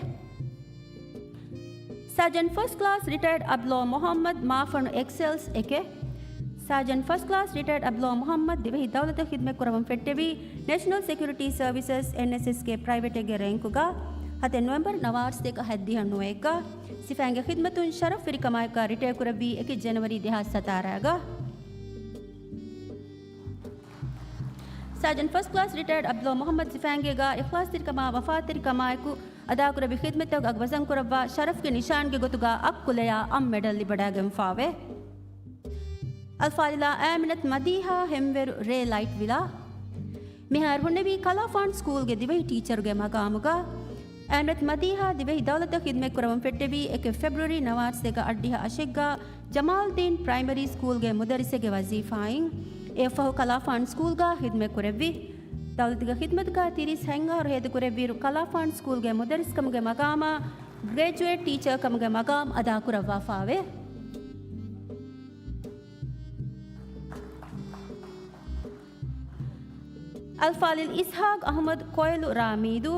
ސާޖަންޓް ފަސްޓް ކްލާސް ރިޓަޔަރޑް އަބްދުﷲ މުޙައްމަދު މާފަން އެކްސެލްސް އެކެއް. ސާޖަންޓް ފަސްޓް ކްލާސް ރިޓަޔަރޑް އަބްދުﷲ މުޙައްމަދު ދިވެހި ދައުލަތަށް ޚިދުމަތް ކުރަމުން ފެއްޓެވީ ނޭޝަނަލް ސެކިއުރިޓީ ސަރވިސަސް، އެންއެސްއެސް، ގެ ޕްރައިވެޓެއްގެ ރޭންކުގަ ހަތެއް ނޮވެމްބަރު ނަވާރަސްތޭކަ ހަތްދިހަ ނުވައެއްގަ ސިފައިންގެ ޚިދުމަތުން ޝަރަފްވެރިކަމާއެކުގަ ރިޓަޔަރ ކުރެއްވީ އެކެއް ޖަނަވަރީ ދެހާސް ސަތާރައިގަ. ސާޖަންޓް ފަސްޓް ކްލާސް ރިޓަޔަރޑް އަބްދުﷲ މުޙައްމަދު ސިފައިންގޭގަ އިޚްލާޞްތެރިކަމާ ވަފާތެރިކަމާއެކު އަދާކުރެއްވި ޚިދުމަތްތަކަށް ވަޒަންކުރައްވާ ޝަރަފްގެ ނިޝާންގެ ގޮތުގަ އަށް ކުލަޔާ އަށް މެޑަލް ލިބިވަޑައިގެންފާވޭ. އަލްފާޟިލާ އައިމިނަތު މަދީޙާ ހެންވޭރު ރޭ ލައިޓް ވިލާ. މިހާރު ހުންނެވީ ކަލާފާން ސްކޫލްގެ ދިވެހި ޓީޗަރުގެ މަގާމުގަ. އައިމިނަތު މަދީޙާ ދިވެހި ދައުލަތަށް ޚިދުމަތް ކުރަމުން ފެއްޓެވީ އެކެއް ފެބްރުއަރީ ނަވާރަސްތޭކަ އަށްޑިހަ އަށެއްގަ ޖަމާލްދީން ޕްރައިމަރީ ސްކޫލްގެ މުދައްރިސެއްގެ ވަޒީފާއިން. އެއަށްފަހު ކަލާފާން ސްކޫލްގަ ޚިދުމަތް ކުރެއްވި. ދައުލަތުގެ ޚިދުމަތުގަ ތިރީސް ހަތް އަހަރު ހޭދަކުރެއްވިއިރު ކަލާފާން ސްކޫލްގެ މުދައްރިސްކަމުގެ މަގާމާ ގްރެޖުއޭޓް ޓީޗަރ ކަމުގެ މަގާމް އަދާކުރައްވާފާވޭ. އަލްފާޟިލް އިސްޙާޤް އަޙްމަދު ކޮއެލު ރާމީދު.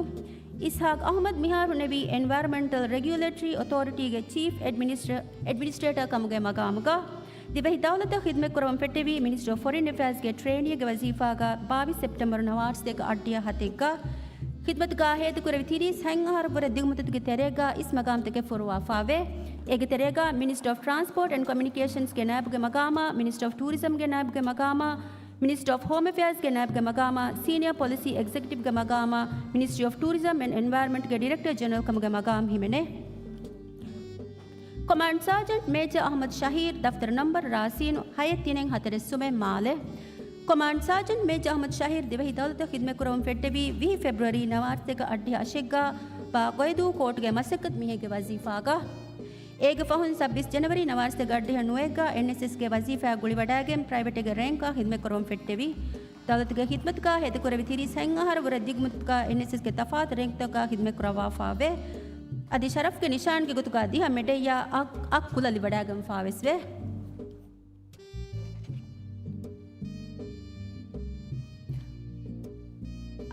އިސްޙާޤް އަޙްމަދު މިހާރު ހުންނެވީ އެންވަޔަރަމެންޓަލް ރެގިއުލޭޓަރީ އޮތޯރިޓީގެ ޗީފް އެޑްމިނިސްޓްރ-، އެޑްމިނިސްޓްރޭޓަރ ކަމުގެ މަގާމުގަ. ދިވެހި ދައުލަތަށް ޚިދުމަތް ކުރަމުން ފެއްޓެވީ މިނިސްޓްރީ އޮފް ފޮރިން އެފެއާޒްގެ ޓްރޭނީގެ ވަޒީފާގަ ބާވީސް ސެޕްޓެމްބަރު ނަވާރަސްތޭކަ އަށްޑިހަ ހަތެއްގަ. ޚިދުމަތުގަ ހޭދަކުރެއްވި ތިރީސް ހަތް އަހަރަށްވުރެ ދިގުމުއްދަތުގެ ތެރޭގަ އިސް މަގާމްތަކެއް ފުރުވާފާވޭ. އޭގެ ތެރޭގަ މިނިސްޓްރީ އޮފް ޓްރާންސްޕޯޓް އެންޑް ކޮމިއުނިކޭޝަންސްގެ ނައިބުގެ މަގާމާ، މިނިސްޓްރީ އޮފް ޓޫރިޒަމްގެ ނައިބުގެ މަގާމާ، މިނިސްޓްރީ އޮފް ހޯމް އެފެއާޒްގެ ނައިބުގެ މަގާމާ، ސީނިއާ ޕޮލިސީ އެގްޒެކެޓިވްގެ މަގާމާ، މިނިސްޓްރީ އޮފް ޓޫރިޒަމް އެންޑް އެންވަޔަރަމެންޓްގެ ޑިރެކްޓަރ ޖެނެރަލް ކަމުގެ މަގާމް ހިމެނޭ. ކޮމާންޑް ސާޖަންޓް މޭޖަރ އަޙްމަދު ޝަހީރު، ދަފްތަރު ނަންބަރު ރާސީނު ހައެއް ތިނެއް ހަތަރެއް ސުމެއް މާލެ. ކޮމާންޑް ސާޖަންޓް މޭޖަރ އަޙްމަދު ޝަހީރު ދިވެހި ދައުލަތަށް ޚިދުމަތް ކުރަމުން ފެއްޓެވީ ވިހި ފެބްރުއަރީ ނަވާރަސްތޭކަ އަށްޑިހަ އަށެއްގަ ބާ ގޮއިދޫ ކޯޓުގެ މަސައްކަތު މީހެއްގެ ވަޒީފާގަ. އޭގެ ފަހުން ސައްބީސް ޖަނަވަރީ ނަވާރަސްތޭކަ އަށްޑިހަ ނުވައެއްގަ އެންއެސްއެސްގެ ވަޒީފާއަށް ގުޅިވަޑައިގެން ޕްރައިވެޓެއްގެ ރޭންކަށް ޚިދުމަތް ކުރަމުން ފެއްޓެވި. ދައުލަތުގެ ޚިދުމަތުގަ ހޭދަކުރެއްވި ތިރީސް ހަތް އަހަރަށްވުރެ ދިގުމުއްދަތުގަ އެންއެސްއެސްގެ ތަފާތު ރޭންކުތަކުގަ ޚިދުމަތް ކުރައްވާފާވޭ. އަދި ޝަރަފްގެ ނިޝާންގެ ގޮތުގަ ދިހަ މެޑަލްއާ އަށް، އަށް ކުލަ ލިބިވަޑައިގެންފާވެސްވޭ.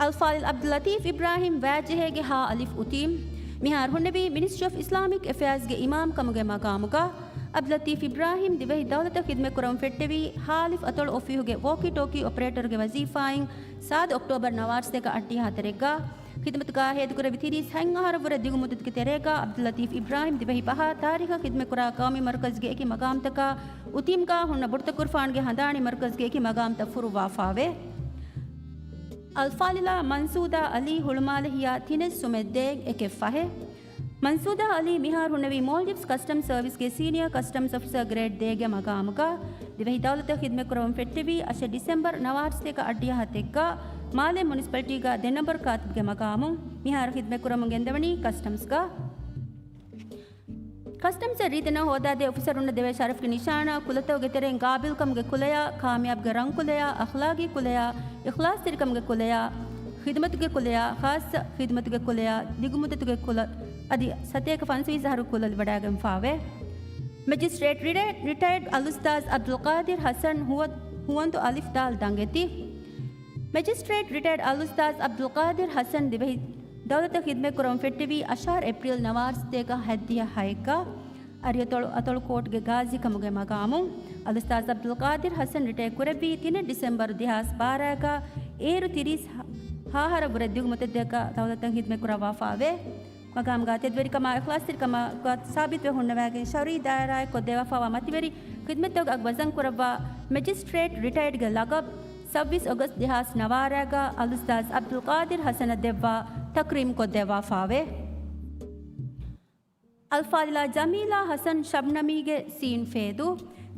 އަލްފާޟިލް ޢަބްދުއްލަޠީފް އިބްރާހީމް ވައިޖެހޭގެ ހާ އަލިފް އުތީމް. މިހާރު ހުންނެވީ މިނިސްޓްރީ އޮފް އިސްލާމިކް އެފެއާޒްގެ އިމާމް ކަމުގެ މަގާމުގަ. ޢަބްދުއްލަޠީފް އިބްރާހީމް ދިވެހި ދައުލަތަށް ޚިދުމަތް ކުރަމުން ފެއްޓެވީ ހާ އަލިފް އަތޮޅު އޮފީހުގެ ވޯކީ ޓޯކީ އޮޕަރޭޓަރުގެ ވަޒީފާއިން ސާދަ އޮކްޓޯބަރު ނަވާރަސްތޭކަ އަށްޑިހަ ހަތަރެއްގަ. ޚިދުމަތުގަ ހޭދަކުރެއްވި ތިރީސް ހަތް އަހަރަށްވުރެ ދިގު މުއްދަތުގެ ތެރޭގަ ޢަބްދުއްލަޠީފް އިބްރާހީމް ދިވެހި ފަހާ ތާރީޚަށް ޚިދުމަތްކުރާ ޤައުމީ މަރުކަޒުގެ އެކި މަގާމްތަކާ އުތީމްގަ ހުންނަ ބޮޑުތަކުރުފާނުގެ ހަނދާނީ މަރުކަޒުގެ އެކި މަގާމްތައް ފުރުއްވާފާވޭ. އަލްފާޟިލާ މަންސޫދާ ޢަލީ ހުޅުމާލެ ހިޔާ ތިނެއް ސުމެއް ދޭއް އެކެއް ފަހެއް. މަންސޫދާ ޢަލީ މިހާރު ހުންނެވީ މޯލްޑިވްސް ކަސްޓަމްސް ސަރވިސްގެ ސީނިއާ ކަސްޓަމްސް އޮފިސަރ ގްރޭޑް ދޭގެ މަގާމުގަ. ދިވެހި ދައުލަތަށް ޚިދުމަތް ކުރަމުން ފެއްޓެވީ އަށެއް ޑިސެމްބަރު ނަވާރަސްތޭކަ އަށްޑިހަ ހަތެއްގަ މާލެ މުނިސިޕަލިޓީގަ ދެ ނަންބަރު ކާތިބުގެ މަގާމުން. މިހާރު ޚިދުމަތް ކުރަމުން ގެންދަވަނީ ކަސްޓަމްސްގަ. ކަސްޓަމްސްއަށް ރީތިނަށް ހޯދާދޭ އޮފިސަރުންނަށް ދެވޭ ޝަރަފްގެ ނިޝާނާ، ކުލަތަކުގެ ތެރެއިން ގާބިލްކަމުގެ ކުލަޔާ، ކާމިޔާބުގެ ރަންކުލަޔާ، އަޚްލާގީ ކުލަޔާ، އިޚްލާޞްތެރިކަމުގެ ކުލަޔާ، ޚިދުމަތުގެ ކުލަޔާ، ޚާއްޞަ ޚިދުމަތުގެ ކުލަޔާ، ދިގުމުއްދަތުގެ ކުލަ އަދި ސަތޭކަ ފަންސަވީސް އަހަރު ކުލަ ލިބިވަޑައިގެންފާވޭ. މެޖިސްޓްރޭޓް ރިޓަ-، ރިޓަޔަރޑް އަލްއުސްތާޛް ޢަބްދުލްޤާދިރު ޙަސަން ހުވަ-، ހުވަނދު އަލިފް ދާލް ދަނގެތި. މެޖިސްޓްރޭޓް ރިޓަޔަރޑް އަލްއުސްތާޛް ޢަބްދުލްޤާދިރު ޙަސަން ދިވެހި ދައުލަތަށް ޚިދުމަތް ކުރަމުން ފެއްޓެވީ އަށާރަ އޭޕްރީލް ނަވާރަސްތޭކަ ހަތްދިހަ ހައެއްގަ. އަރިއަތޮޅު އަތޮޅު ކޯޓްގެ ގާޒީ ކަމުގެ މަގާމުން. އަލްއުސްތާޛް ޢަބްދުލްޤާދިރު ޙަސަން ރިޓަޔަރ ކުރެއްވީ ތިނެއް ޑިސެމްބަރު ދެހާސް ބާރައިގަ. އޭރު ތިރީސް ހަ-، ހަ އަހަރަށްވުރެ ދިގު މުއްދަތެއްގަ ދައުލަތަށް ޚިދުމަތް ކުރައްވާފާވޭ. މަގާމުގަ ތެދުވެރިކަމާ، އިޚްލާޞްތެރިކަމާގަ ސާބިތުވެ ހުންނަވައިގެން ޝަރުޢީ ދާއިރާއެއް ކޮށްދެއްވާފައިވާ މަތިވެރި ޚިދުމަތްތަކަށް ވަޒަންކުރައްވާ މެޖިސްޓްރޭޓް ރިޓަޔަރޑްގެ ލަޤަބު ސައްބީސް އޮގަސްޓް ދެހާސް ނަވާރައިގަ އަލްއުސްތާޛް ޢަބްދުލްޤާދިރު ޙަސަނަށް ދެއްވާ ތަކްރީމް ކޮށްދެއްވާފާވޭ. އަލްފާޟިލާ ޖަމީލާ ޙަސަން ޝަބްނަމީގެ ސީން ފޭދޫ.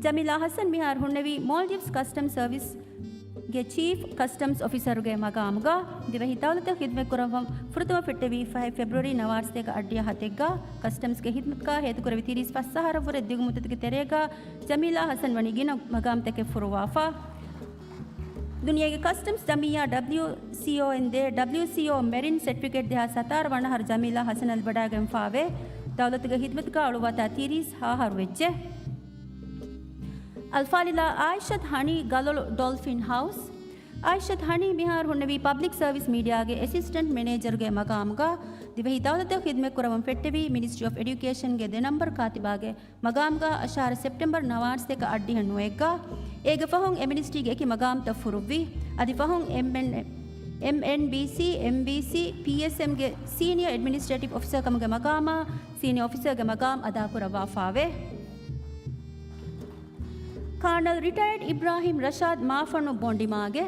ޖަމީލާ ޙަސަން މިހާރު ހުންނެވީ މޯލްޑިވްސް ކަސްޓަމް ސަރވިސްގެ ޗީފް ކަސްޓަމްސް އޮފިސަރުގެ މަގާމުގަ. ދިވެހި ދައުލަތަށް ޚިދުމަތް ކުރައްވަން ފުރަތަމަ ފެއްޓެވީ ފަހެއް ފެބްރުއަރީ ނަވާރަސްތޭކަ އަށްޑިހަ ހަތެއްގަ. ކަސްޓަމްސްގެ ޚިދުމަތުގަ ހޭދަކުރެއްވި ތިރީސް ފަސް އަހަރަށްވުރެ ދިގު މުއްދަތުގެ ތެރޭގަ ޖަމީލާ ޙަސަން ވަނީ ގިނަ މަގާމްތަކެއް ފުރުވާފަ. ދުނިޔޭގެ ކަސްޓަމްސް ޖަމިއްޔާ، ޑަބްލިއުސީއޯ، އިން ދޭ ޑަބްލިއުސީއޯ މެރިން ސެޓްފިކެޓް ދެހާސް ސަތާރަ ވަނަ އަހަރު ޖަމީލާ ޙަސަނަށް ލިބިވަޑައިގެންފާވޭ. ދައުލަތުގެ ޚިދުމަތުގަ އުޅުއްވާތާ ތިރީސް ހަ އަހަރު ވެއްޖެ. އަލްފާޟިލާ އާއިޝަތު ހަނީ ގަލޮޅު ޑޮލްފިން ހައުސް. އާއިޝަތު ހަނީ މިހާރު ހުންނެވީ ޕަބްލިކް ސަރވިސް މީޑިއާގެ އެސިސްޓެންޓް މެނޭޖަރުގެ މަގާމުގަ ދިވެހި ދައުލަތަށް ޚިދުމަތް ކުރަމުން ފެއްޓެވީ މިނިސްޓްރީ އޮފް އެޑިއުކޭޝަންގެ ދެ ނަމްބަރު ކާތިބާގެ މަގާމުގަ އަށާރަ ސެޕްޓެމްބަރު ނަވާރަސްތޭކަ އަށްޑިހަ ނުވައެއްގަ. އޭގެ ފަހުން އެ މިނިސްޓްރީގެ އެކި މަގާމްތައް ފުރުއްވި. އަދި ފަހުން އެމްއެން، އެމްއެންބީސީ، އެމްވީސީ، ޕީއެސްއެމްގެ ސީނިއަ އެޑްމިނިސްޓްރޭޓިވް އޮފިސަރ ކަމުގެ މަގާމާ ސީނިއަ އޮފިސަރގެ މަގާމް އަދާކުރައްވާފާވޭ. ކާނަލް ރިޓަޔަރޑް އިބްރާހިމް ރަޝާދް މާފަންނު ބޮނޑިމާގެ.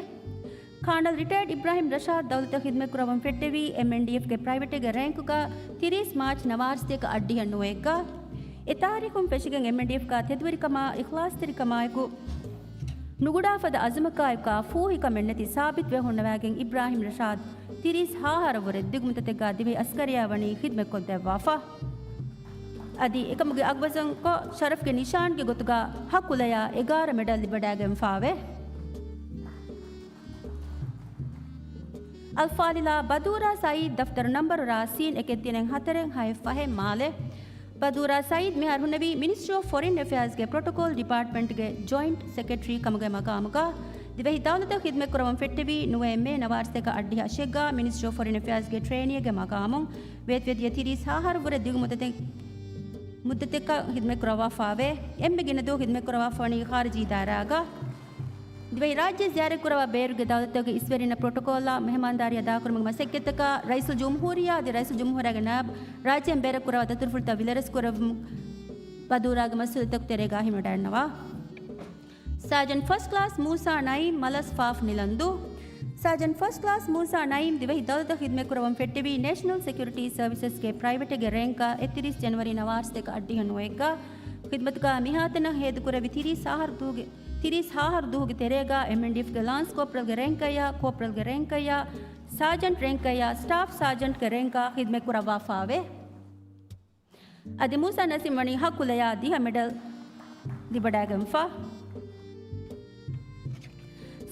ކާނަލް ރިޓަޔަރޑް އިބްރާހިމް ރަޝާދް ދައުލަތަށް ޚިދުމަތް ކުރައްވަން ފެއްޓެވީ އެމްއެންޑީއެފްގެ ޕްރައިވެޓެއްގެ ރޭންކުގަ ތިރީސް މާޗް ނަވާރަސްތޭކަ އަށްޑިހަ ނުވައެއްގަ. އެ ތާރީޚުން ފެށިގެން އެމްއެންޑީއެފްގަ ތެދުވެރިކަމާ، އިޚްލާޞްތެރިކަމާއެކު، ނުގުޑާ ފަދަ އަޒުމަކާއެކާ ފޫހިކަމެއް ނެތި ސާބިތުވެ ހުންނަވައިގެން އިބްރާހިމް ރަޝާދް ތިރީސް ހާހަރަށްވުރެ ދިގުމުއްދަތެއްގަ ދިވެހި އަސްކަރިއާ ވަނީ ޚިދުމަތްކޮށްދެއްވާފަ. އަދި އެކަމުގެ އަގުބަޒަންކޮށް، ޝަރަފްގެ ނިޝާންގެ ގޮތުގަ ހަ ކުލަޔާ އެގާރަ މެޑަލް ލިބިވަޑައިގެންފާވޭ. އަލްފާޟިލާ ބަދޫރާ ސައީދް ދަފްތަރު ނަންބަރު ރާސީން އެކެއް ތިނެއް ހަތަރެއް ހައެއް ފަހެއް މާލެ. ބަދޫރާ ސައީދް މިހާރު ހުންނެވީ މިނިސްޓްރީ އޮފް ފޮރިން އެފެއާޒްގެ ޕްރޮޓޮކޯލް ޑިޕާޓްމަންޓްގެ ޖޮއިންޓް ސެކްރެޓަރީ ކަމުގެ މަގާމުގަ. ދިވެހި ދައުލަތަށް ޚިދުމަތް ކުރަމުން ފެއްޓެވީ ނުވައެއް މޭ ނަވާރަސްތޭކަ އަށްޑިހަ އަށެއްގަ މިނިސްޓްރީ އޮފް ފޮރިން އެފެއާޒްގެ ޓްރޭނީއެއްގެ މަގާމުން. ވޭތުވެދިޔަ ތިރީސް ހާހަރަށްވުރެ ދިގު މުއްދަތެއް، މުއްދަތެއްގަ ޚިދުމަތް ކުރައްވާފާވޭ. އެންމެ ގިނަ ދުވަހު ޚިދުމަތް ކުރައްވާފަވަނީ ޚާރިޖީ ދާއިރާގަ. ދިވެހި ރާއްޖެ ޒިޔާރަތް ކުރައްވާ ބޭރުގެ ދައުލަތުގެ އިސްވެރިންނަށް ޕްރޮޓޮކޯލާ މެހެމާންދާރީ އަދާކުރުމުގެ މަސައްކަތްތަކާ ރައީސުލްޖުމްހޫރިއްޔާ އަދި ރައީސުލްޖުމްހޫރިއްޔާގެ ނާއިބު ރާއްޖޭން ބޭރަށް ކުރައްވާ ދަތުރުފުޅުތައް ވިލަރެސް ކުރެއްވުމުން ބަދޫރާގެ މަސްތުވާލުތަކުގެ ތެރޭގަ ހިމެނިވަޑައިގަންނަވާ. ސާޖަންޓް ފަސްޓް ކްލާސް މޫސާ ނައީމް މަލަސް ފާފް ނިލަންދޫ. ސާޖަންޓް ފަސްޓް ކްލާސް މޫސާ ނައީމް ދިވެހި ދައުލަތަށް ޚިދުމަތް ކުރައްވަން ފެއްޓެވީ ނޭޝަނަލް ސެކިއުރިޓީ ސަރވިސަސްގެ ޕްރައިވެޓެއްގެ ރޭންކަށް އެއްތިރީސް ޖަނަވަރީ ނަވާރަސްތޭކަ އަށްޑިހަ ނުވައެއްގަ. ޚިދުމަތުގަ މިހާތަނަށް ހޭދަކުރެއްވި ތިރީސް ހާހަރު ދުވަހުގެ، ތިރީސް ހާހަރު ދުވަހުގެ ތެރޭގަ އެމްއެންޑީއެފްގެ ލާންސް ކޯޕްރަލްގެ ރޭންކައްޔާ، ކޯޕްރަލްގެ ރޭންކައްޔާ، ސާޖަންޓް ރޭންކައްޔާ، ސްޓާފް ސާޖަންޓްގެ ރޭންކަށް ޚިދުމަތް ކުރައްވާފާވޭ. އަދި މޫސާ ނަސީމް ވަނީ ހަ ކުލަޔާ ދިހަ މެޑަލް ލިބިވަޑައިގެންފަ.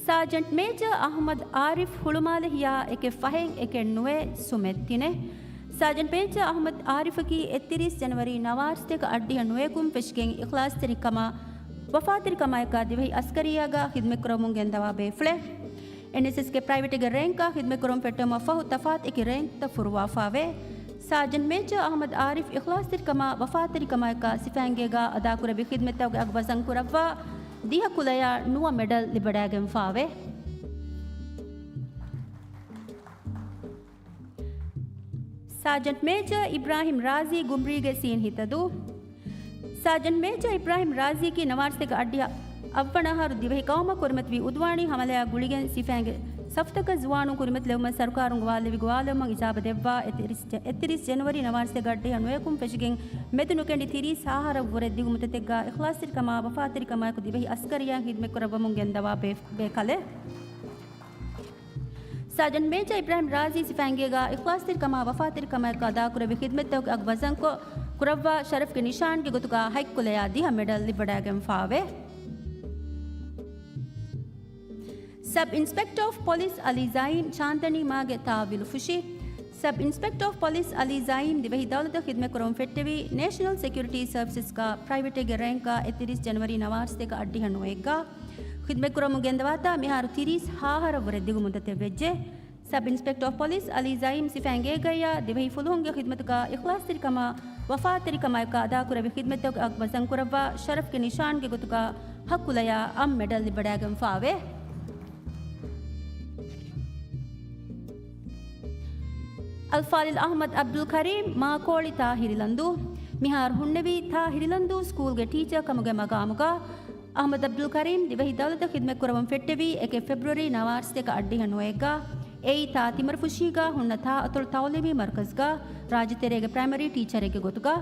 ސާޖަންޓް މޭޖަރ އަޙްމަދު އާރިފް ހުޅުމާލެ ހިޔާ އެކެއް ފަހެއް އެކެއް ނުވެ ސުމެއް ތިނެއް. ސާޖަންޓް މޭޖަރ އަޙްމަދު އާރިފަކީ އެއްތިރީސް ޖަނަވަރީ ނަވާރަސްތޭކަ އަށްޑިހަ ނުވައަކުން ފެށިގެން އިޚްލާޞްތެރިކަމާ، ވަފާތެރިކަމާއެކާ ދިވެހި އަސްކަރިއްޔާގަ ޚިދުމަތްކުރަމުން ގެންދަވާ ބޭފުޅެއް. އެންއެސްއެސްގެ ޕްރައިވެޓެއްގެ ރޭންކާ ޚިދުމަތްކުރަމުން ފެއްޓެވުމަށް ފަހު ތަފާތު އެކި ރޭންކްތައް ފުރުވާފާވޭ. ސާޖަންޓް މޭޖަރ އަޙްމަދު އާރިފް އިޚްލާޞްތެރިކަމާ، ވަފާތެރިކަމާއެކާ ސިފައިންގޭގަ އަދާކުރެއްވި ޚިދުމަތްތަކުގެ އަގު ވަޒަން ކުރައްވާ ދިހަ ކުލަޔާ ނުވަ މެޑަލް ލިބިވަޑައިގެންފާވޭ. ސާޖަންޓް މޭޖަރ އިބްރާހިމް ރާޒީ ގުމްރީގެ ސީން ހިތަދޫ. ސާޖަންޓް މޭޖަރ އިބްރާހިމް ރާޒީއަކީ ނަވާރަސްތޭކަ އަށްޑިހަ އަށްވަނަ އަހަރު ދިވެހި ޤައުމަށް ކުރިމަތިވި އުދުވާނީ ހަމަލާއާ ގުޅިގެން ސިފައިންގެ ސަފުތަކަށް ޒުވާނުން ކުރިމަތިލެވުމަށް ސަރުކާރުން ގޮވާލެވި ގޮވާލެވުމަށް އިޖާބަ ދެއްވާ އެތިރީސް ޖެ-، އެތިރީސް ޖެނުއަރީ ނަވާރަސްތޭކަ އަށްޑިހަ ނުވައަކުން ފެށިގެން މެދު ނުކެނޑި ތިރީސް ހާހަރަށްވުރެ ދިގު މުއްދަތެއްގަ އިޚްލާޞްތެރިކަމާ ވަފާތެރިކަމާއެކު ދިވެހި އަސްކަރިއްޔާ ޚިދުމަތްކުރައްވަމުން ގެންދަވާ ބޭ-، ބޭކަލެއް. ސާޖަންޓް މޭޖަރ އިބްރާހިމް ރާޒީ ސިފައިންގޭގަ އިޚްލާޞްތެރިކަމާ ވަފާތެރިކަމާއެކު އަދާކުރެއްވި ޚިދުމަތްތަކުގެ އަގު ވަޒަންކޮށް، ކުރައްވާ ޝަރަފްގެ ނިޝާންގެ ގޮތުގަ ހަތް ކުލަޔާ ދިހަ މެޑަލް ލިބިވަޑައިގެންފާވޭ. ސަބް އިންސްޕެކްޓަރ އޮފް ޕޮލިސް އަލީ ޒައީމް ޗާންދަނީ މާގެ ތާއްވީލު ފުށި. ސަބް އިންސްޕެކްޓަރ އޮފް ޕޮލިސް އަލީ ޒައީމް ދިވެހި ދައުލަތަށް ޚިދުމަތް ކުރަމުން ފެއްޓެވީ ނޭޝަނަލް ސެކިއުރިޓީ ސަރވިސަސްގަ ޕްރައިވެޓެއްގެ ރޭންކާ އެއްތިރީސް ޖަނަވަރީ ނަވާރަސްތޭކަ އަށްޑިހަ ނުވައެއްގަ. ޚިދުމަތް ކުރަމުން ގެންދަވާތާ މިހާރު ތިރީސް ހާހަރަށްވުރެ ދިގު މުއްދަތެއް ވެއްޖެ. ސަބް އިންސްޕެކްޓަރ އޮފް ޕޮލިސް އަލީ ޒައީމް ސިފައިންގޭގައްޔާ ދިވެހި ފުލުހުންގެ ޚިދުމަތުގަ އިޚްލާޞްތެރިކަމާ، ވަފާތެރިކަމާއެކާ އަދާކުރެއްވި ޚިދުމަތްތަކުގެ އަގު ވަޒަންކުރައްވާ ޝަރަފްގެ ނިޝާންގެ ގޮތުގަ ހަ ކުލަޔާ އަށް މެޑަލް ލިބިވަޑައިގެންފާވޭ. އަލްފާޟިލް އަޙްމަދު އަބްދުލް ކަރީމް މާކޯޅި ތާ ހިރިލަންދޫ. މިހާރު ހުންނެވީ ތާ ހިރިލަންދޫ ސްކޫލްގެ ޓީޗަރ ކަމުގެ މަގާމުގަ. އަޙްމަދު އަބްދުލް ކަރީމް ދިވެހި ދައުލަތަށް ޚިދުމަތް ކުރަމުން ފެއްޓެވީ އެކެއް ފެބްރުއަރީ ނަވާރަސްތޭކަ އަށްޑިހަ ނުވައެއްގަ. އެއީ ތާ ތިމަރުފުށީގަ ހުންނަ ތާ އަތޮޅު ތައުލީމީ މަރުކަޒްގަ ރާއްޖެތެރޭގެ ޕްރައިމަރީ ޓީޗަރެއްގެ ގޮތުގަ.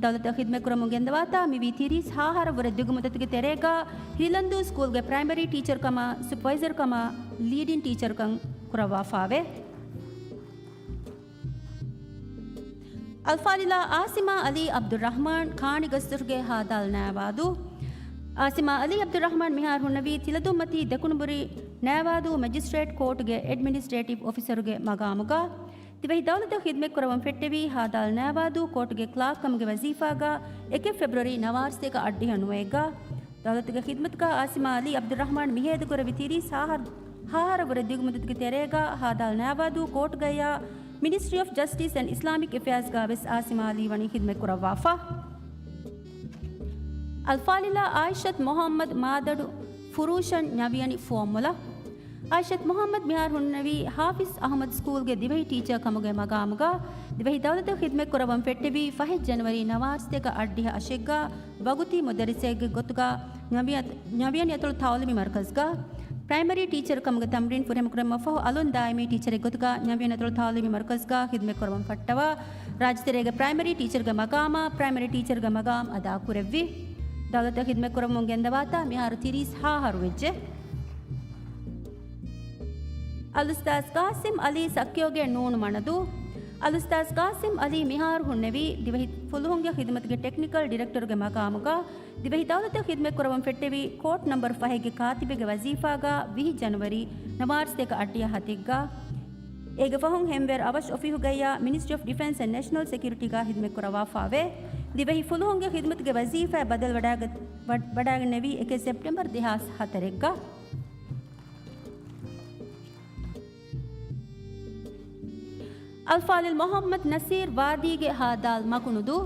ދައުލަތަށް ޚިދުމަތް ކުރަމުން ގެންދަވާތާ މިވީ ތިރީސް ހާހަރަށްވުރެ ދިގު މުއްދަތުގެ ތެރޭގަ ހިރިލަންދޫ ސްކޫލްގެ ޕްރައިމަރީ ޓީޗަރ ކަމާ، ސުޕަވައިޒަރ ކަމާ، ލީޑިން ޓީޗަރ ކަން ކުރައްވާފާވޭ. އަލްފާޟިލާ އާސިމާ އަލީ އަބްދުއްރަޙްމާން ކާނިގަސްދޮށުގެ ހާދާލު ނައިވާދޫ. އާސިމާ އަލީ އަބްދުއްރަޙްމާން މިހާރު ހުންނެވީ ތިލަދުންމަތީ ދެކުނުބުރި ނައިވާދޫ މެޖިސްޓްރޭޓް ކޯޓުގެ އެޑްމިނިސްޓްރޭޓިވް އޮފިސަރުގެ މަގާމުގަ. ދިވެހި ދައުލަތަށް ޚިދުމަތް ކުރަމުން ފެއްޓެވީ ހާދާލު ނައިވާދޫ ކޯޓުގެ ކްލާކް ކަމުގެ ވަޒީފާގަ އެކެއް ފެބްރުއަރީ ނަވާރަސްތޭކަ އަށްޑިހަ ނުވައެއްގަ. ދައުލަތުގެ ޚިދުމަތުގަ އާސިމާ އަލީ އަބްދުއްރަޙްމާން މިހޭދަކުރެއްވި ތިރީސް ހާހަރު، ހަ އަހަރަށްވުރެ ދިގު މުދަތުގެ ތެރޭގަ ހާދާލް ނައިވާދޫ ކޯޓްގައި މިނިސްޓްރީ އޮފް ޖަސްޓިސް އެންޑް އިސްލާމިކް އެފެއާޒްގަ ވެސް އާސިމް އަލީ ވަނީ ޚިދުމަތް ކުރައްވާފަ. އަލްފާޟިލާ އާއިޝަތު މުޙައްމަދު މާދަޑު ފުރޫޝަން ނަވިޔަނި ފުވައްމުލައް. އާއިޝަތު މުޙައްމަދު މިހާރު ހުންނެވީ ޙާފިޒް އަޙްމަދު ސްކޫލްގެ ދިވެހި ޓީޗަރ ކަމުގެ މަގާމުގަ. ދިވެހި ދައުލަތަށް ޚިދުމަތް ކުރައްވަން ފެއްޓެވީ ފަހެއް ޖަނަވަރީ ނަވާރަ ސަތޭކަ އަށްޑިހަ އަށެއްގަ ވަގުތީ މުދައްރިސެއްގެ ގޮތުގަ ނަވިޔަ-، ނަވިޔަނި އަތޮޅު ތަޢުލީމީ މަރުކަޒުގަ. ޕްރައިމަރީ ޓީޗަރ ކަމުގެ ތަމްރީން ފުރިހަމަކުރުމަށް ފަހު އަލުން ދާއިމީ ޓީޗަރެއް ގޮތުގަ ނަވިޔަނި އަތޮޅު ތަޢުލީމީ މަރުކަޒުގަ ޚިދުމަތް ކުރައްވަން ފައްޓަވާ ރާއްޖެތެރޭގެ ޕްރައިމަރީ ޓީޗަރގެ މަގާމާ ޕްރައިމަރީ ޓީޗަރގެ މަގާމް އަދާކުރެއްވި. ދައުލަތަށް ޚިދުމަތް ކުރައްވަމުން ގެންދަވާތާ މިހާރު ތިރީސް ހަ އަހަރު ވެއްޖެ. އަލްއުސްތާޛް ޤާސިމް ޢަލީ ސައްކިޔޯގެ ނޫނު މަނަދޫ. އަލްއުސްތާޛް ޤާސިމް ޢަލީ މިހާރު ހުންނެވީ ދިވެހި ފުލުހުންގެ ޚިދުމަތުގެ ޓެކްނިކަލް ޑިރެކްޓަރުގެ މަގާމުގަ. ދިވެހި ދައުލަތަށް ޚިދުމަތް ކުރައްވަން ފެއްޓެވީ ކޯޓް ނަމްބަރު ފަހެއްގެ ކާތިބެއްގެ ވަޒީފާގަ ވިހި ޖަނަވަރީ ނަވާރަ ސަތޭކަ އަށްޑިހަ ހަތެއްގަ. އޭގެ ފަހުން ހެންވޭރު އަވަށް އޮފީހުގައްޔާ މިނިސްޓްރީ އޮފް ޑިފެންސް އެންޑް ނޭޝަނަލް ސެކިއުރިޓީގަ ޚިދުމަތް ކުރައްވާފާވޭ. ދިވެހި ފުލުހުންގެ ޚިދުމަތުގެ ވަޒީފާއަށް ބަދަލު ވަޑާގަ-، ވަ-، ވަޑާގެންނެވީ އެކެއް ސެޕްޓެމްބަރު ދެހާސް ހަތަރެއްގަ. އަލްފާޟިލް މުޙައްމަދު ނަސީރު ވާދީގެ ހާދާލް މަކުނުދޫ.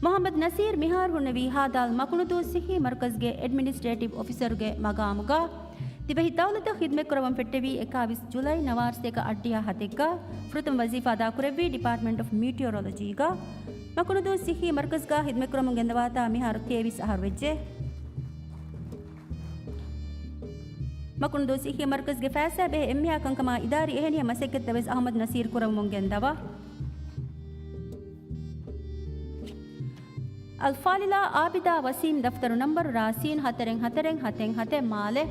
މުޙައްމަދު ނަސީރު މިހާރު ހުންނެވީ ހާދާލް މަކުނުދޫ ޞިއްޙީ މަރުކަޒުގެ އެޑްމިނިސްޓްރޭޓިވް އޮފިސަރުގެ މަގާމުގަ. ދިވެހި ދައުލަތަށް ޚިދުމަތް ކުރައްވަން ފެއްޓެވީ އެކާވީސް ޖުލައި ނަވާރަ ސަތޭކަ އަށްޑިހަ ހަތެއްގަ. ފުރަތަމަ ވަޒީފާ އަދާކުރެއްވީ ޑިޕާޓްމަންޓް އޮފް މީޓިއޮރޮލޮޖީގަ. މަކުނުދޫ ޞިއްޙީ މަރުކަޒުގަ ޚިދުމަތް ކުރަމުން ގެންދަވާތާ މިހާރު ތޭވީސް އަހަރު ވެއްޖެ. މަކުނުދޫ ޞިއްޙީ މަރުކަޒުގެ ފައިސާ ބެހޭ އެންމެހާ ކަންކަމާ އިދާރީ އެހެނިހެން މަސައްކަތްތައް ވެސް އަޙްމަދު ނަސީރު ކުރައްވަމުން ގެންދަވާ. އަލްފާޟިލާ އާބިދާ ވަސީމް ދަފްތަރު ނަންބަރު ރާސީން ހަތަރެއް ހަތަރެއް ހަތެއް ހަތެއް މާލެ.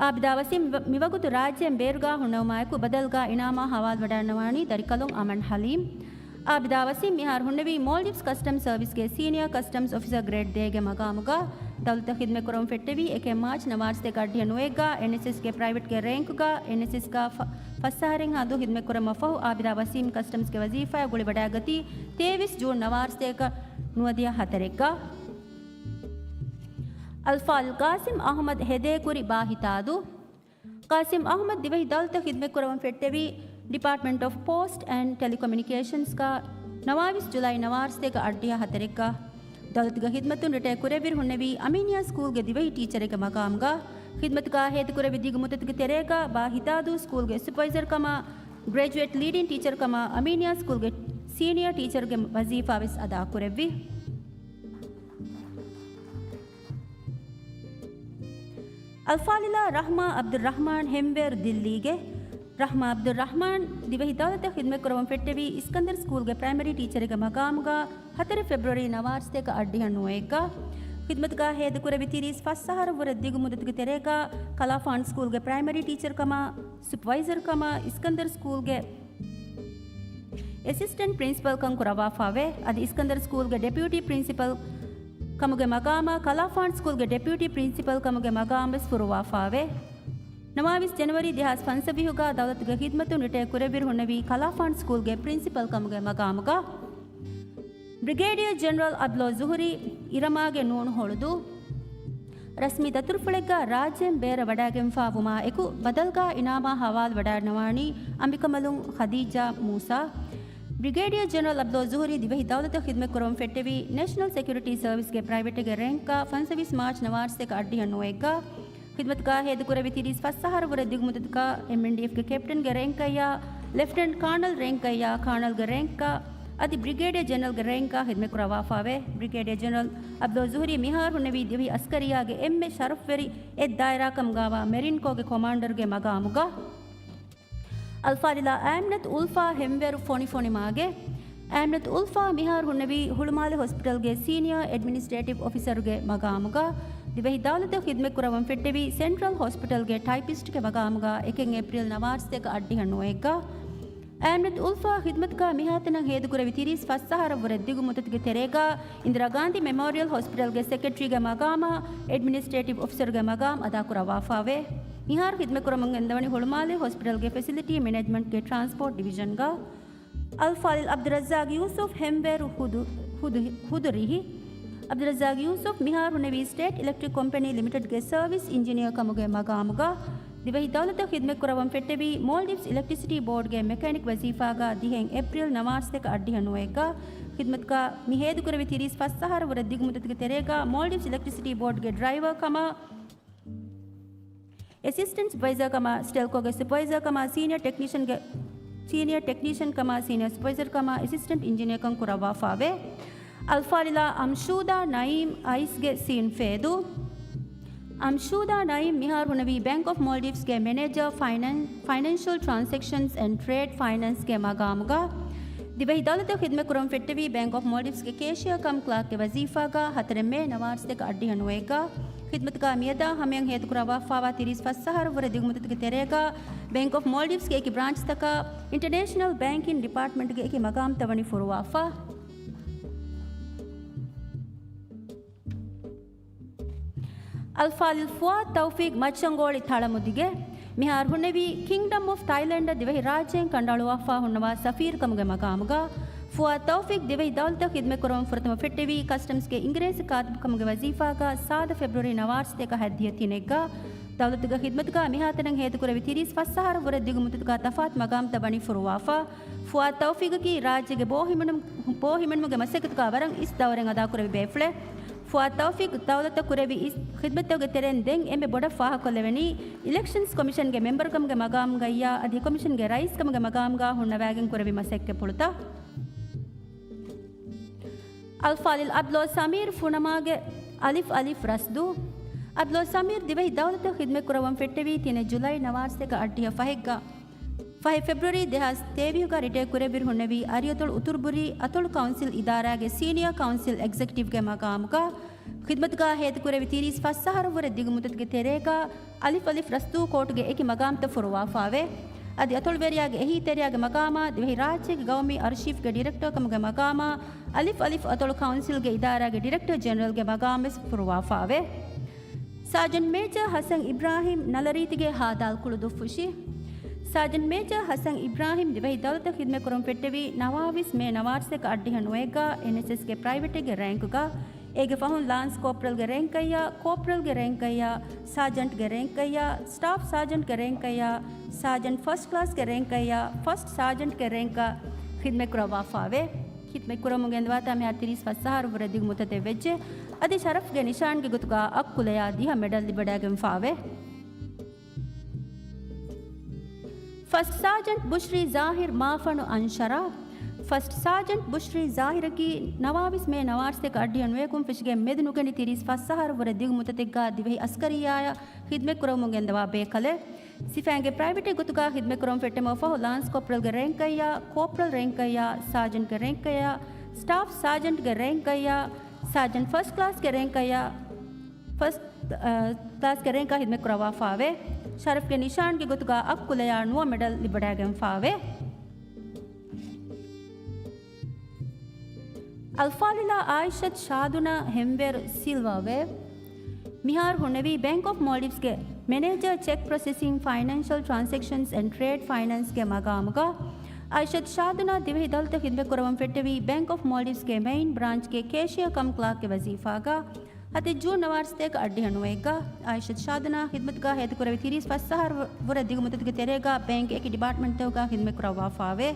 އާބިދާ ވަސީމް މި-، މިވަގުތު ރާއްޖޭން ބޭރުގަ ހުންނެވުމާއެކު ބަދަލުގަ އިނާމާ ހަވާލުވެވަޑައިގަންނަވާނީ ދަރިކަލުން އަމަން ޙަލީމް. އާބިދާ ވަސީމް މިހާރު ހުންނެވީ މޯލްޑިވްސް ކަސްޓަމްސް ސަރވިސްގެ ސީނިއާ ކަސްޓަމްސް އޮފިސަރ ގްރޭޑް ދޭގެ މަގާމުގަ. ދައުލަތަށް ޚިދުމަތް ކުރަމުން ފެއްޓެވީ އެކެއް މާޗް ނަވާރަ ސަތޭކަ އަށްޑިހަ ނުވައެއްގަ އެންއެސްއެސްގެ ޕްރައިވެޓްގެ ރޭންކުގަ އެންއެސްއެސްގަ ފަ-، ފަސް އަހަރެއްހާ ދުވަހު ޚިދުމަތް ކުރަމުން ފަހު އާބިދާ ވަސީމް ކަސްޓަމްސްގެ ވަޒީފާއަށް ގުޅިވަޑައިގަތީ ތޭވީސް ޖޫން ނަވާރަ ސަތޭކަ ނުވަދިހަ ހަތަރެއްގަ. އަލްފާޟިލް ޤާސިމް އަޙްމަދު ހެދޭކުރި ބާހިތާދޫ. ޤާސިމް އަޙްމަދު ދިވެހި ދައުލަތަށް ޚިދުމަތް ކުރަވަން ފެއްޓެވީ ޑިޕާޓްމަންޓް އޮފް ޕޯސްޓް އެންޑް ޓެލިކޮމިއުނިކޭޝަންސްގަ ނަވާވީސް ޖުލައި ނަވާރަ ސަތޭކަ އަށްޑިހަ ހަތަރެއްގަ. ދައުލަތުގެ ޚިދުމަތުން ރިޓަޔާ ކުރެއްވި ހުންނެވީ އަމީނިއާ ސްކޫލްގެ ދިވެހި ޓީޗަރެއްގެ މަގާމުގަ. ޚިދުމަތުގަ ހޭދަކުރެއްވި ދިގު މުއްދަތުގެ ތެރޭގަ ބާހިތާދޫ ސްކޫލްގެ ސުޕަވައިޒަރ ކަމާ، ގްރެޖުއޭޓް ލީޑިން ޓީޗަރ ކަމާ، އަމީނިއާ ސްކޫލްގެ ސީނިއާ ޓީޗަރގެ ވަޒީފާ ވެސް އަދާކުރެއްވި. އަލްފާޟިލާ ރަޙްމާ ޢަބްދުއްރަޙްމާން ހެންވޭރު ދިއްލީގެ. ރަޙްމާ ޢަބްދުއްރަޙްމާން ދިވެހި ދައުލަތަށް ޚިދުމަތް ކުރަވަން ފެއްޓެވީ އިސްކަންދަރު ސްކޫލްގެ ޕްރައިމަރީ ޓީޗަރެއްގެ މަގާމުގަ ހަތަރެއް ފެބްރުއަރީ ނަވާރަ ސަތޭކަ އަށްޑިހަ ނުވައެއްގަ. ޚިދުމަތުގަ ހޭދަކުރެއްވި ތިރީސް ފަސް އަހަރަށްވުރެ ދިގު މުއްދަތުގެ ތެރޭގަ ކަލާފާން ސްކޫލްގެ ޕްރައިމަރީ ޓީޗަރ ކަމާ، ސުޕަވައިޒަރ ކަމާ، އިސްކަންދަރު ސްކޫލްގެ އެސިސްޓެންޓް ޕްރިންސިޕަލް ކަން ކުރައްވާފާވޭ. އަދި އިސްކަންދަރު ސްކޫލްގެ ޑެޕިއުޓީ ޕްރިންސިޕަލް ކަމުގެ މަގާމަށް ކަލާފާން ސްކޫލްގެ ޑެޕިއުޓީ ޕްރިންސިޕަލް ކަމުގެ މަގާމް ވެސް ފުރުވާފާވޭ. ނަވާވީސް ޖަނަވަރީ ދެހާސް ފަންސަވީހުގަ ދައުލަތުގެ ޚިދުމަތުން ރިޓަޔާ ކުރެއްވިރު ހުންނެވީ ކަލާފާން ސްކޫލްގެ ޕްރިންސިޕަލް ކަމުގެ މަގާމުގަ. ބްރިގޭޑިއަރ ޖެނެރަލް އަބްދުﷲ ޒުހުރީ އިރަމާގެ ނޫނު ހޮޅުދޫ. ރަސްމީ ދަތުރުފުޅެއްގަ ރާއްޖޭން ބޭރަށް ވަޑައިގެންފާވުމާ އެކު، ބަދަލުގަ އިނާމާ ހަވާލުވެވަޑައިގަންނަވާނީ އަނބިކަނބަލުން ޚަދީޖާ މޫސާ. ބްރިގޭޑިއަރ ޖެނެރަލް އަބްދުﷲ ޒުހުރީ ދިވެހި ދައުލަތަށް ޚިދުމަތް ކުރަވަން ފެއްޓެވީ ނޭޝަނަލް ސެކިއުރިޓީ ސަރވިސްގެ ޕްރައިވެޓްގެ ރޭންކްގަ ފަންސަވީސް މާޗް ނަވާރަ ސަތޭކަ އަށްޑިހަ ނުވައެއްގަ. ޚިދުމަތުގަ ހޭދަކުރެއްވި ތިރީސް ފަސް އަހަރަށްވުރެ ދިގު މުއްދަތުގަ އެމްއެންޑީއެފްގެ ކެޕްޓަންގެ ރޭންކައްޔާ، ލެފްޓެނަންޓް ކާނަލް ރޭންކައްޔާ، ކާނަލްގެ ރޭންކަށް އަދި ބްރިގޭޑިއަރ ޖެނެރަލްގެ ރޭންކަށް ޚިދުމަތް ކުރައްވާފާވޭ. ބްރިގޭޑިއަރ ޖެނެރަލް އަބްދުﷲ ޒުހުރީ މިހާރު ހުންނެވީ ދިވެހި އަސްކަރިއްޔާގެ އެންމެ ޝަރަފްވެރި އެއް ދާއިރާ ކަމުގައިވާ މެރިން ކޯގެ ކޮމާންޑަރުގެ މަގާމުގަ. އަލްފާޟިލާ އާމިނަތު އުލްފާ ހެންވޭރު ފޮނި ފޮނިމާގެ. އާމިނަތު އުލްފާ މިހާރު ހުންނެވީ ހުޅުމާލެ ހޮސްޕިޓަލްގެ ސީނިއާ އެޑްމިނިސްޓްރޭޓިވް އޮފިސަރުގެ މަގާމުގަ. ދިވެހި ދައުލަތަށް ޚިދުމަތް ކުރަވަން ފެއްޓެވީ ސެންޓްރަލް ހޮސްޕިޓަލްގެ ޓައިޕިސްޓްގެ މަގާމުގަ އެކެއް އޭޕްރީލް ނަވާރަ ސަތޭކަ އަށްޑިހަ ނުވައެއްގަ. އާމިނަތު އުލްފާ ޚިދުމަތުގަ މިހާތަނަށް ހޭދަކުރެއްވި ތިރީސް ފަސް އަހަރަށްވުރެ ދިގު މުއްދަތުގެ ތެރޭގަ އިންދިރާ ގާންދީ މެމޯރިއަލް ހޮސްޕިޓަލްގެ ސެކްރެޓަރީގެ މަގާމާ އެޑްމިނިސްޓްރޭޓިވް އޮފިސަރުގެ މަގާމް އަދާކުރައްވާފާވޭ. މިހާރު ޚިދުމަތް ކުރަމުން ގެންދަވަނީ ހުޅުމާލެ ހޮސްޕިޓަލްގެ ފެސިލިޓީ މެނޭޖްމަންޓްގެ ޓްރާންސްޕޯޓް ޑިވިޝަންގަ. އަލްފާޟިލް ޢަބްދުއްރައްޒާޤް ޔޫސުފް ހެންވޭރު ހުދު-، ހުދު-، ހުދުރިހި. ޢަބްދުއްރައްޒާޤް ޔޫސުފް މިހާރު ހުންނެވީ ސްޓޭޓް އިލެކްޓްރިކް ކޮމްޕެނީ ލިމިޓެޑްގެ ސަރވިސް އިންޖިނިއަރ ކަމުގެ މަގާމުގަ. ދިވެހި ދައުލަތަށް ޚިދުމަތް ކުރައްވަން ފެއްޓެވީ މޯލްޑިވްސް އިލެކްޓްރިސިޓީ ބޯޑްގެ މެކޭނިކް ވަޒީފާގަ ދިހަ އޭޕްރިލް ނަވާރަސްތޭކަ އަށްޑިހަ ނުވައެއްގަ. ޚިދުމަތުގަ މި ހޭދަކުރެވި ތިރީސް ފަސް އަހަރު ވުރެ ދިގު މުއްދަތުގެ ތެރޭގަ މޯލްޑިވްސް އިލެކްޓްރިސިޓީ ބޯޑްގެ ޑްރައިވަރ ކަމަށް، އެސިސްޓެންޓް ސުޕަވައިޒަރ ކަމަށް، ސްޓެލްކޯގެ ސުޕަވައިޒަރ ކަމަށް، ސީނިއަރ ޓެކްނިޝަންގެ، ސީނިއަރ ޓެކްނިޝަން ކަމަށް، ސީނިއަރ ސުޕަވައިޒަރ ކަމަށް، އެސިސްޓެންޓް އިންޖިނިއަރ ކަން ކުރައްވާފާވޭ. އަލްފާޟިލާ އަމްޝޫދާ ނައީމް އައިސްގެ ސީން ފޭދޫ. އަމްޝޫދާ ނައީމް މިހާރު ހުންނެވީ ބޭންކް އޮފް މޯލްޑިވްސްގެ މެނޭޖަރ ފައިނޭން-، ފައިނޭންޝަލް ޓްރާންސެކްޝަންސް އެންޑް ޓްރޭޑް ފައިނޭންސްގެ މަގާމުގަ. ދިވެހި ދައުލަތަށް ޚިދުމަތް ކުރަމުން ފެއްޓެވީ ބޭންކް އޮފް މޯލްޑިވްސްގެ ކޭޝިއާ ކަމް ކްލާކްގެ ވަޒީފާގަ ހަތަރެއް މޭ ނަވާރަސްތޭކަ އަށްޑިހަ ނުވައެއްގަ. ޚިދުމަތުގަ މިއަދާ ހަމަޔަށް ހޭދަކުރައްވާފާވާ ތިރީސް ފަސް އަހަރު ވުރެ ދިގު މުއްދަތުގެ ތެރޭގަ ބޭންކް އޮފް މޯލްޑިވްސްގެ އެކި ބްރާންޗްތަކަށް އިންޓަރނޭޝަނަލް ބޭންކިން ޑިޕާޓްމަންޓްގެ އެކި މަގާމްތައް ވަނީ ފުރުވާފަ. އަލްފާޟިލް ފުއާދު ތައުފީޤް މައްޗަންގޯޅި ތަޅަމުދިގެ މިހާރު ހުންނެވީ ކިންގްޑަމް އޮފް ތައިލެންޑަށް ދިވެހި ރާއްޖޭން ކަނޑައަޅުވާފާ ހުންނަވާ ސަފީރު ކަމުގެ މަގާމުގަ. ފުއާދު ތައުފީޤް ދިވެހި ދައުލަތަށް ޚިދުމަތް ކުރަމުން ފުރަތަމަ ފެއްޓެވީ ކަސްޓަމްސްގެ އިނގިރޭސި ކާތިބު ކަމުގެ ވަޒީފާގަ ސާދަ ފެބްރުވަރީ ނަވާރަސްތޭކަ ހަތްދިހަ ތިނެއްގަ. ދައުލަތުގެ ޚިދުމަތުގަ މިހާތަނަށް ހޭދަކުރެވި ތިރީސް ފަސް އަހަރު ވުރެ ދިގު މުއްދަތުގަ ތަފާތު މަގާމްތައް ވަނީ ފުރުވާފަ. ފުއާދު ތައުފީޤަކީ ރާއްޖޭގެ ބޯ ހިމެނު-، ބޯ ހިމެނުމުގެ މަސައްކަތުގަ ވަރަށް އިސް ދައުރެއް އަދާކުރެވި ބޭފުޅެއް. ފުއާދު ތައުފީޤް ދައުލަތަށް ކުރެވި އިސް ޚިދުމަތްތަކުގެ ތެރެއިން ދެން އެންމެ ބޮޑަށް ފާހަގަކޮށްލެވެނީ އިލެކްޝަންސް ކޮމިޝަންގެ މެމްބަރު ކަމުގެ މަގާމުގައްޔާ އަދި ކޮމިޝަންގެ ރައީސް ކަމުގެ މަގާމުގަ ހުންނަވާގެން ކުރެވި މަސައްކަތްޕުޅުތައް. އަލްފާޟިލް އަބްދުﷲ ސަމީރު ފުނަމާގެ އަލިފް އަލިފް ރަސްދޫ. އަބްދުﷲ ސަމީރު ދިވެހި ދައުލަތަށް ޚިދުމަތް ކުރައްވަން ފެއްޓެވީ ތިނެއް ޖުލައި ނަވާރަސްތޭކަ އަށްޑިހަ ފަހެއްގަ. ފަހެއް ފެބްރުވަރީ ދެހާސް ތޭވީހުގަ ރިޓަޔަރ ކުރެއްވިއިރު ހުންނެވީ އަރިއަތޮޅު އުތުރުބުރީ އަތޮޅު ކައުންސިލް އިދާރާގެ ސީނިއަ ކައުންސިލް އެގްޒެކެޓިވްގެ މަގާމުގަ. ޚިދުމަތުގަ ހޭދަކުރެވި ތިރީސް ފަސް އަހަރު ވުރެ ދިގު މުއްދަތުގެ ތެރޭގަ އަލިފް އަލިފް ރަސްދޫ ކޯޓުގެ އެކި މަގާމްތައް ފުރުވާފާވޭ. އަދި އަތޮޅުވެރިޔާގެ އެހީތެރިޔާގެ މަގާމާ ދިވެހި ރާއްޖޭގެ ގައުމީ އަރޝީފްގެ ޑިރެކްޓަރ ކަމުގެ މަގާމާ އަލިފް އަލިފް އަތޮޅު ކައުންސިލްގެ އިދާރާގެ ޑިރެކްޓަރ ޖެނެރަލްގެ މަގާމް ވެސް ފުރުވާފާވޭ. ސާޖަންޓް މޭޖަރ ހަސަން އިބްރާހިމް ނަލަރީތިގެ ހާދާލް ކުޅުދުއްފުށި. ސާޖަންޓް މޭޖަރ ހަސަން އިބްރާހިމް ދިވެހި ދައުލަތަށް ޚިދުމަތް ކުރަމުން ފެއްޓެވީ ނަވާވީސް މޭ ނަވާރަސްތޭކަ އަށްޑިހަ ނުވައެއްގަ އެންއެސްއެސްގެ ޕްރައިވެޓެއްގެ ރޭންކުގަ. އޭގެ ފަހުން ލާންސް ކޯޕްރަލްގެ ރޭންކައްޔާ، ކޯޕްރަލްގެ ރޭންކައްޔާ، ސާޖަންޓްގެ ރޭންކައްޔާ، ސްޓާފް ސާޖަންޓްގެ ރޭންކައްޔާ، ސާޖަންޓް ފަސްޓް ކްލާސްގެ ރޭންކައްޔާ، ފަސްޓް ސާޖަންޓްގެ ރޭންކަށް ޚިދުމަތް ކުރައްވާފާވޭ. ޚިދުމަތް ކުރަމުން ގެންދަވާތާ މިހާރު ތިރީސް ފަސް އަހަރު ވުރެ ދިގު މުއްދަތެއް ވެއްޖެ. އަދި ޝަރަފްގެ ނިޝާންގެ ގޮތުގަ އަށް ކުލަޔާ ދިހަ މެޑަލް ލިބިވަޑައިގެންފާވޭ. ފަސްޓް ސާޖަންޓް ބުޝްރީ ޒާހިރް މާފަނު އަންޝަރާ. ފަސްޓް ސާޖަންޓް ބުޝްރީ ޒާހިރަކީ ނަވާވީސް މޭ ނަވާރަސްތޭކަ އަށްޑިހަ ނުވައެއް ކުންފުށިގެން މެދު ނުގަނޑި ތިރީސް ފަސް އަހަރު ވުރެ ދިގު މުއްދަތެއްގަ ދިވެހި އަސްކަރިއްޔާއަށް ޚިދުމަތް ކުރަމުން ގެންދަވާ ބޭކަލެއް. ސިފައިންގެ ޕްރައިވެޓެއް ގޮތުގަ ޚިދުމަތް ކުރަމުން ފެއްޓެމުން ފަހު ލާންސް ކޯޕްރަލްގެ ރޭންކައްޔާ، ކޯޕްރަލް ރޭންކައްޔާ، ސާޖަންޓްގެ ރޭންކައްޔާ، ސްޓާފް ސާޖަންޓްގެ ރޭންކައްޔާ، ސާޖަންޓް ފަސްޓް ކްލާސްގެ ރޭންކައްޔާ، ފަސްޓް، އަ، ކްލާސްގެ ރޭންކަށް ޚިދުމަތް ކުރައްވާފާވޭ. ޝަރަފްގެ ނިޝާންގެ ގޮތުގަ އަށް ކުލަޔާ ނުވަ މެޑަލް ލިބިވަޑައިގެންފާވޭ. އަލްފާޟިލާ އާއިޝަތު ޝާދުނާ ހެންވޭރު ސިލްވާވޭ. މިހާރު ހުންނެވީ ބޭންކް އޮފް މޯލްޑިވްސްގެ މެނޭޖަރ ޗެކް ޕްރޮސެސިންގ ފައިނޭންޝަލް ޓްރާންސެކްޝަންސް އެންޑް ޓްރޭޑް ފައިނޭންސްގެ މަގާމުގަ. އާއިޝަތު ޝާދުނާ ދިވެހި ދައުލަތަށް ޚިދުމަތް ކުރަމުން ފެއްޓެވީ ބޭންކް އޮފް މޯލްޑިވްސްގެ މެއިން ބްރާންޗްގެ ކޭޝިއާ ކަމް ކްލާކްގެ ވަޒީފާގަ. އަދި ޖޫން ނަވާރަސްތޭކަ އަށްޑިހަ ނުވައެއްގަ. އާއިޝަތު ޝާދުނާ ޚިދުމަތުގަ ހޭދަކުރެވި ތިރީސް ފަސް އަހަރު ވުރެ ދިގު މުއްދަތުގެ ތެރޭގަ ބޭންކް އެކި ޑިޕާޓްމަންޓްތަކުގަ ޚިދުމަތް ކުރައްވާފާވޭ.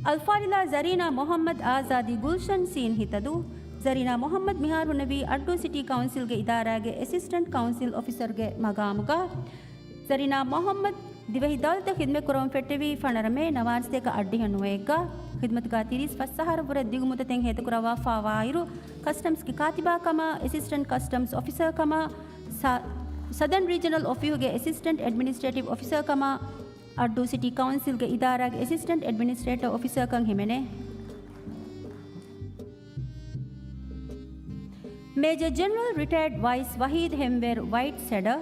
އަލްފާޟިލާ ޒަރީނާ މުޙައްމަދު އާޒާދީ ގުލްޝަން ސީން ހިތަދޫ. ޒަރީނާ މުޙައްމަދު މިހާރު ހުންނެވީ އައްޑޫ ސިޓީ ކައުންސިލްގެ އިދާރާގެ އެސިސްޓެންޓް ކައުންސިލް އޮފިސަރގެ މަގާމުގަ. ޒަރީނާ މުޙައްމަދު ދިވެހި ދައުލަތަށް ޚިދުމަތް ކުރަމުން ފެއްޓެވީ ފަނަރަ މޭ ނަވާރަސްތޭކަ އަށްޑިހަ ނުވައެއްގަ. ޚިދުމަތުގަ ތިރީސް ފަސް އަހަރު ވުރެ ދިގު މުއްދަތެއް ހޭދަކުރައްވާފާވާއިރު، ކަސްޓަމްސްގެ ކާތިބާ ކަމަށް، އެސިސްޓެންޓް ކަސްޓަމްސް އޮފިސަރ ކަމަށް، ސަ-، ސަދަން ރީޖަނަލް އޮފީހުގެ އެސިސްޓެންޓް އެޑްމިނިސްޓްރޭޓިވް އޮފިސަރ ކަމަށް، އައްޑޫ ސިޓީ ކައުންސިލްގެ އިދާރާގެ އެސިސްޓެންޓް އެޑްމިނިސްޓްރޭޓަރ އޮފިސަރ ކަން ހިމެނޭ. މޭޖަރ ޖެނެރަލް ރިޓަޔަރޑް ވައިސް ވަހީދު ހެންވޭރު ވައިޓް ސެޑަ.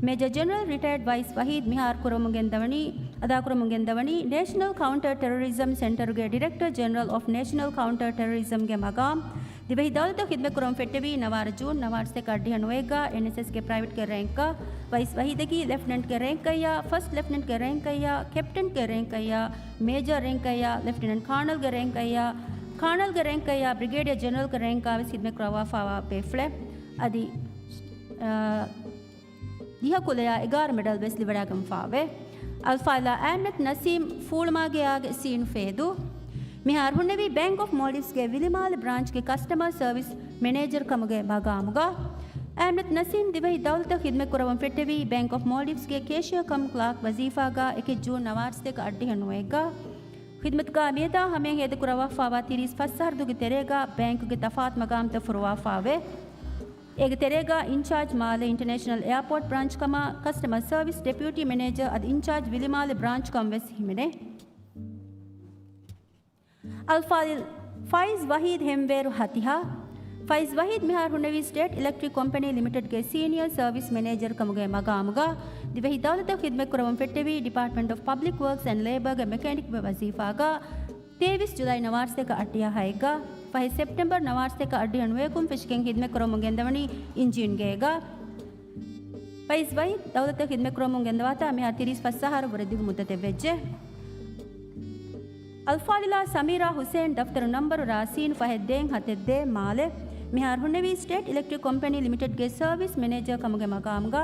މޭޖަރ ޖެނެރަލް ރިޓަޔަރޑް ވައިސް ވަހީދު މިހާރު ކުރަމުން ގެންދަވަނީ، އަދާކުރަމުން ގެންދަވަނީ ނޭޝަނަލް ކައުންޓަރ ޓެރަރިޒަމް ސެންޓަރުގެ ޑިރެކްޓަރ ޖެނެރަލް އޮފް ނޭޝަނަލް ކައުންޓަރ ޓެރަރިޒަމްގެ މަގާމް. ދިވެހި ދައުލަތަށް ޚިދުމަތް ކުރަމުން ފެއްޓެވީ ނަވާރަ ޖޫން ނަވާރަސްތޭކަ އަށްޑިހަ ނުވައެއްގަ އެންއެސްއެސްގެ ޕްރައިވެޓްގެ ރޭންކަށް ވައިސް ވަހީދަކީ ލެފްޓިނަންޓްގެ ރޭންކައްޔާ، ފަސްޓް ލެފްޓިނަންޓްގެ ރޭންކައްޔާ، ކެޕްޓަންގެ ރޭންކައްޔާ، މޭޖަރ ރޭންކައްޔާ، ލެފްޓިނަންޓް ކާނަލްގެ ރޭންކައްޔާ، ކާނަލްގެ ރޭންކައްޔާ، ބްރިގޭޑިއަ ޖެނެރަލްގެ ރޭންކާ ވެސް ޚިދުމަތް ކުރައްވާފާވާ ބޭފުޅެއް. އަދި، އާ، ދިހަ ކުލަޔާ އެގާރަ މެޑަލް ވެސް ލިބިވަޑައިގެންފާވޭ. އަލްފާޟިލާ އަހްމަދު ނަސީމް ފޫޅުމާގެއާގެ ސީނު ފޭދޫ. މިހާރު ހުންނެވީ ބޭންކް އޮފް މޯލްޑިވްސްގެ ވިލިމާލެ ބްރާންޗްގެ ކަސްޓަމަރ ސަރވިސް މެނޭޖަރ ކަމުގެ މަގާމުގަ. އަހްމަދު ނަސީމް ދިވެހި ދައުލަތަށް ޚިދްމަތް ކުރައްވަން ފެއްޓެވީ ބޭންކް އޮފް މޯލްޑިވްސްގެ ކޭޝިއާ ކަމް ކްލާކް ވަޒީފާގަ އެކެއް ޖޫން ނަވާރަސަތޭކަ އަށްޑިހަ ނުވައެއްގަ. ޚިދްމަތުގަ މިއަދާ ހަމަޔަށް ހޭދަކުރައްވާފާވާ ތިރީސް ފަސް އަހަރު ދުވަހުގެ ތެރޭގަ ބޭންކުގެ ތަފާތު މަގާމްތައް ފުރުވާފާވޭ. އޭގެ ތެރޭގަ އިންޗާޖް މާލެ އިންޓަރނޭޝަނަލް އެއާޕޯޓް ބްރާންޗް ކަމަށް ކަސްޓަމަރ ސަރވިސް ޑެޕިއުޓީ މެނޭޖަރ އަދި އިންޗާޖް ވިލިމާލެ ބްރާންޗް ކަމަށް ވެސް ހިމެނޭ. އަލްފާޟިލް ފައިޒް ވަހީދް ހެންވޭރު ހަތިހާ. ފައިޒް ވަހީދް މިހާރު ހުންނެވީ ސްޓޭޓް އިލެކްޓްރިކް ކޮމްޕެނީ ލިމިޓެޑްގެ ސީނިއަރ ސަރވިސް މެނޭޖަރ ކަމުގެ މަގާމުގަ. ދިވެހި ދައުލަތަށް ޚިދްމަތް ކުރައްވަން ފެއްޓެވީ ޑިޕާޓްމަންޓް އޮފް ޕަބްލިކް ވަރކްސް އެންޑް ލޭބަރގެ މެކޭނިކްގެ ވަޒީފާގަ. ތޭވީސް ޖުލައި ނަވާރަސަތޭކަ އަށްޑިހަ ހައެއްގަ، ފަހެ ސެޕްޓެމްބަރ ނަވާރަސަތޭކަ އަށްޑިހަ ނުވަޔަކުން ފެށިގެން ޚިދްމަތް ކުރަމުން ގެންދަވަނީ އިންޖީންގޭގަ. ފައިޒް ވަހީދް ދައުލަތަށް ޚިދްމަތް ކުރަމުން ގެންދަވާތާ މިހާރު ތިރީސް ފަސް އަހަރަށް ވުރެ ދިގު މުއްދަތެއް ވެއްޖެ. އަލްފާޟިލާ ސަމީރާ ހުސޭން ދަފްތަރު ނަންބަރު ރ ސީން ފަހެއް ދޭން ހަތެއް ދޭ މާލެ. މިހާރު ހުންނެވީ ސްޓޭޓް އިލެކްޓްރިކް ކޮމްޕެނީ ލިމިޓެޑްގެ ސަރވިސް މެނޭޖަރ ކަމުގެ މަގާމުގަ.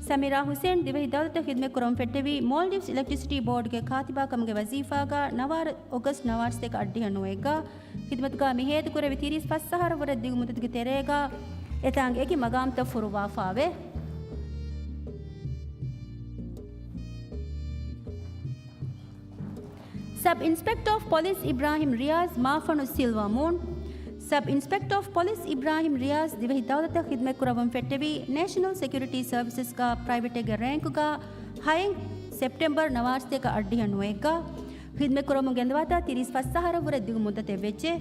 ސަމީރާ ހުސޭން ދިވެހި ދައުލަތަށް ޚިދްމަތް ކުރަމުން ފެއްޓެވީ މޯލްޑިވްސް އިލެކްޓްރިސިޓީ ބޯޑްގެ ކާތިބާ ކަމުގެ ވަޒީފާގަ ނަވާރަ އޮގަސްޓް ނަވާރަސަތޭކަ އަށްޑިހަ ނުވައެއްގަ. ޚިދްމަތުގަ މި ހޭދަކުރެވި ތިރީސް ފަސް އަހަރަށް ވުރެ ދިގު މުއްދަތުގެ ތެރޭގަ އެތާނގެ އެކި މަގާމްތައް ފުރުވާފާވޭ. ސަބް އިންސްޕެކްޓަރ އޮފް ޕޮލިސް އިބްރާހިމް ރިޔާޒް މާފަނު ސިލްވަ މޫން. ސަބް އިންސްޕެކްޓަރ އޮފް ޕޮލިސް އިބްރާހިމް ރިޔާޒް ދިވެހި ދައުލަތަށް ޚިދްމަތް ކުރައްވަން ފެއްޓެވީ ނޭޝަނަލް ސެކިއުރިޓީ ސަރވިސަސްގަ ޕްރައިވެޓެއްގެ ރޭންކުގަ ހައެއް ސެޕްޓެމްބަރ ނަވާރަސަތޭކަ އަށްޑިހަ ނުވައެއްގަ. ޚިދްމަތް ކުރަމުން ގެންދަވާތާ ތިރީސް ފަސް އަހަރަށް ވުރެ ދިގު މުއްދަތެއް ވެއްޖެ.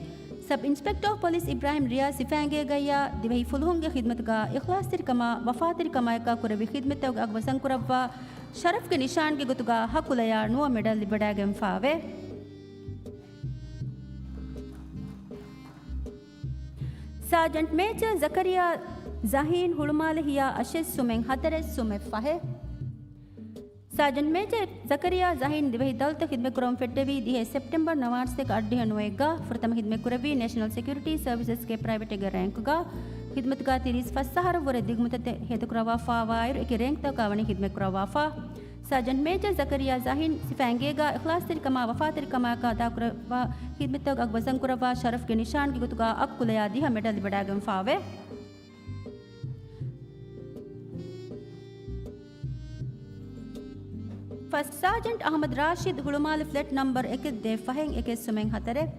ސަބް އިންސްޕެކްޓަރ އޮފް ޕޮލިސް އިބްރާހިމް ރިޔާޒް ސިފައިންގޭގައްޔާ ދިވެހި ފުލުހުންގެ ޚިދްމަތުގަ އިޚްލާޞްތެރިކަމާ ވަފާތެރިކަމާއެކާ ކުރެވި ޚިދްމަތްތަކުގެ އަގު ވަޒަންކުރައްވާ ޝަރަފްގެ ނިޝާންގެ ގޮތުގަ ހަ ކުލަޔާ ނުވަ މެޑަލް ލިބިވަޑައިގެންފާވޭ. ސާޖަންޓް މޭޖަރ ޒަކަރިޔާ ޒަހީން ހުޅުމާލެ ހިޔާ އަށެއް ސުމެއް ހަތަރެއް ސުމެއް ފަހެއް. ސާޖަންޓް މޭޖަރ ޒަކަރިޔާ ޒަހީން ދިވެހި ދައުލަތަށް ޚިދްމަތް ކުރަމުން ފެއްޓެވީ ދިހައެއް ސެޕްޓެމްބަރ ނަވާރަސަތޭކަ އަށްޑިހަ ނުވައެއްގަ. ފުރަތަމަ ޚިދްމަތް ކުރެއްވީ ނޭޝަނަލް ސެކިއުރިޓީ ސަރވިސަސްގެ ޕްރައިވެޓެއްގެ ރޭންކުގަ. ޚިދްމަތުގަ ތިރީސް ފަސް އަހަރަށް ވުރެ ދިގު މުއްދަތެއް ހޭދަކުރައްވާފާވާއިރު، އެކި ރޭންކްތަކަށް ވަނީ ޚިދްމަތް ކުރައްވާފަ. ސާޖަންޓް މޭޖަރ ޒަކަރިޔާ ޒަހީން ސިފައިންގޭގަ އިޚްލާޞްތެރިކަމާ ވަފާތެރިކަމާއެކާ އަދާކުރައްވާ ޚިދްމަތްތަކުގެ އަގު ވަޒަންކުރައްވާ ޝަރަފްގެ ނިޝާންގެ ގޮތުގަ އަށް ކުލަޔާ ދިހަ މެޑަލް ލިބިވަޑައިގެންފާވޭ. ފަސްޓް ސާޖަންޓް އަޙްމަދު ރާޝިދު ހުޅުމާލެ ފްލެޓް ނަމްބަރު އެކެއް ދޭއް ފަހެއް އެކެއް ސުމެއް ހަތަރެއް.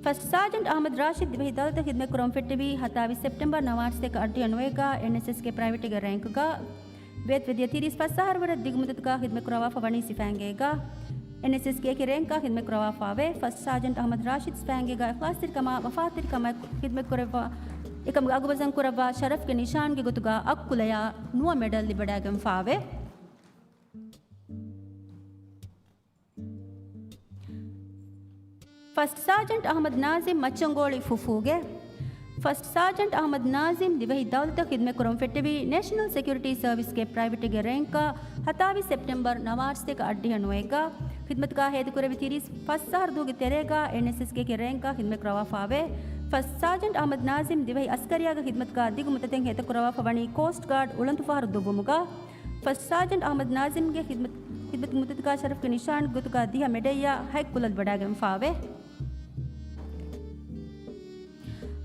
ފަސްޓް ސާޖަންޓް އަޙްމަދު ރާޝިދު ދިވެހި ދައުލަތަށް ޚިދްމަތް ކުރަމުން ފެއްޓެވީ ހަތާވީސް ސެޕްޓެމްބަރ ނަވާރަސަތޭކަ އަށްޑިހަ ނުވައެއްގަ އެންއެސްއެސްގެ ޕްރައިވެޓެއްގެ ރޭންކުގަ. ވޭތުވެދިޔަ ތިރީސް ފަސް އަހަރު ވުރެ ދިގު މުއްދަތުގަ ޚިދްމަތް ކުރައްވާފަ ވަނީ ސިފައިންގޭގަ. އެންއެސްއެސްގެ އެކި ރޭންކަށް ޚިދްމަތް ކުރައްވާފާވޭ. ފަސްޓް ސާޖަންޓް އަޙްމަދު ރާޝިދު ސިފައިންގޭގަ އިޚްލާޞްތެރިކަމާ ވަފާތެރިކަމާއެކު ޚިދްމަތް ކުރައްވާ އެކަމުގެ އަގު ވަޒަން ކުރައްވާ ޝަރަފްގެ ނިޝާންގެ ގޮތުގަ އަށް ކުލަޔާ ނުވަ މެޑަލް ލިބިވަޑައިގެންފާވޭ. ފަސްޓް ސާޖަންޓް އަޙްމަދު ނާޒިމް މައްޗަންގޯޅި ފުފޫގެ. ފަސްޓް ސާޖަންޓް އަޙްމަދު ނާޒިމް ދިވެހި ދައުލަތަށް ޚިދްމަތް ކުރަމުން ފެއްޓެވީ ނޭޝަނަލް ސެކިއުރިޓީ ސަރވިސްގެ ޕްރައިވެޓެއްގެ ރޭންކަށް ހަތާވީސް ސެޕްޓެމްބަރ ނަވާރަސަތޭކަ އަށްޑިހަ ނުވައެއްގަ. ޚިދްމަތުގަ ހޭދަކުރެއްވި ތިރީސް ފަސް އަހަރު ދުވަހުގެ ތެރޭގަ އެންއެސްއެސްގެ އެކި ރޭންކަށް ޚިދްމަތް ކުރައްވާފާވޭ. ފަސްޓް ސާޖަންޓް އަޙްމަދު ނާޒިމް ދިވެހި އަސްކަރިއްޔާގެ ޚިދްމަތުގަ ދިގު މުއްދަތެއް ހޭދަކުރައްވާފަ ވަނީ ކޯސްޓް ގާޑް އުޅަނދުފަހަރު ދުއްވުމުގަ. ފަސްޓް ސާޖަންޓް އަޙްމަދު ނާޒިމްގެ ޚިދްމަތް، ޚިދްމަތުގެ މުއްދަތުގަ ޝަރަފްގެ ނިޝާންގެ ގޮތުގަ ދިހަ މެޑަލްއާ ހަތް ކުލަ ލިބިވަޑައިގެންފާވޭ.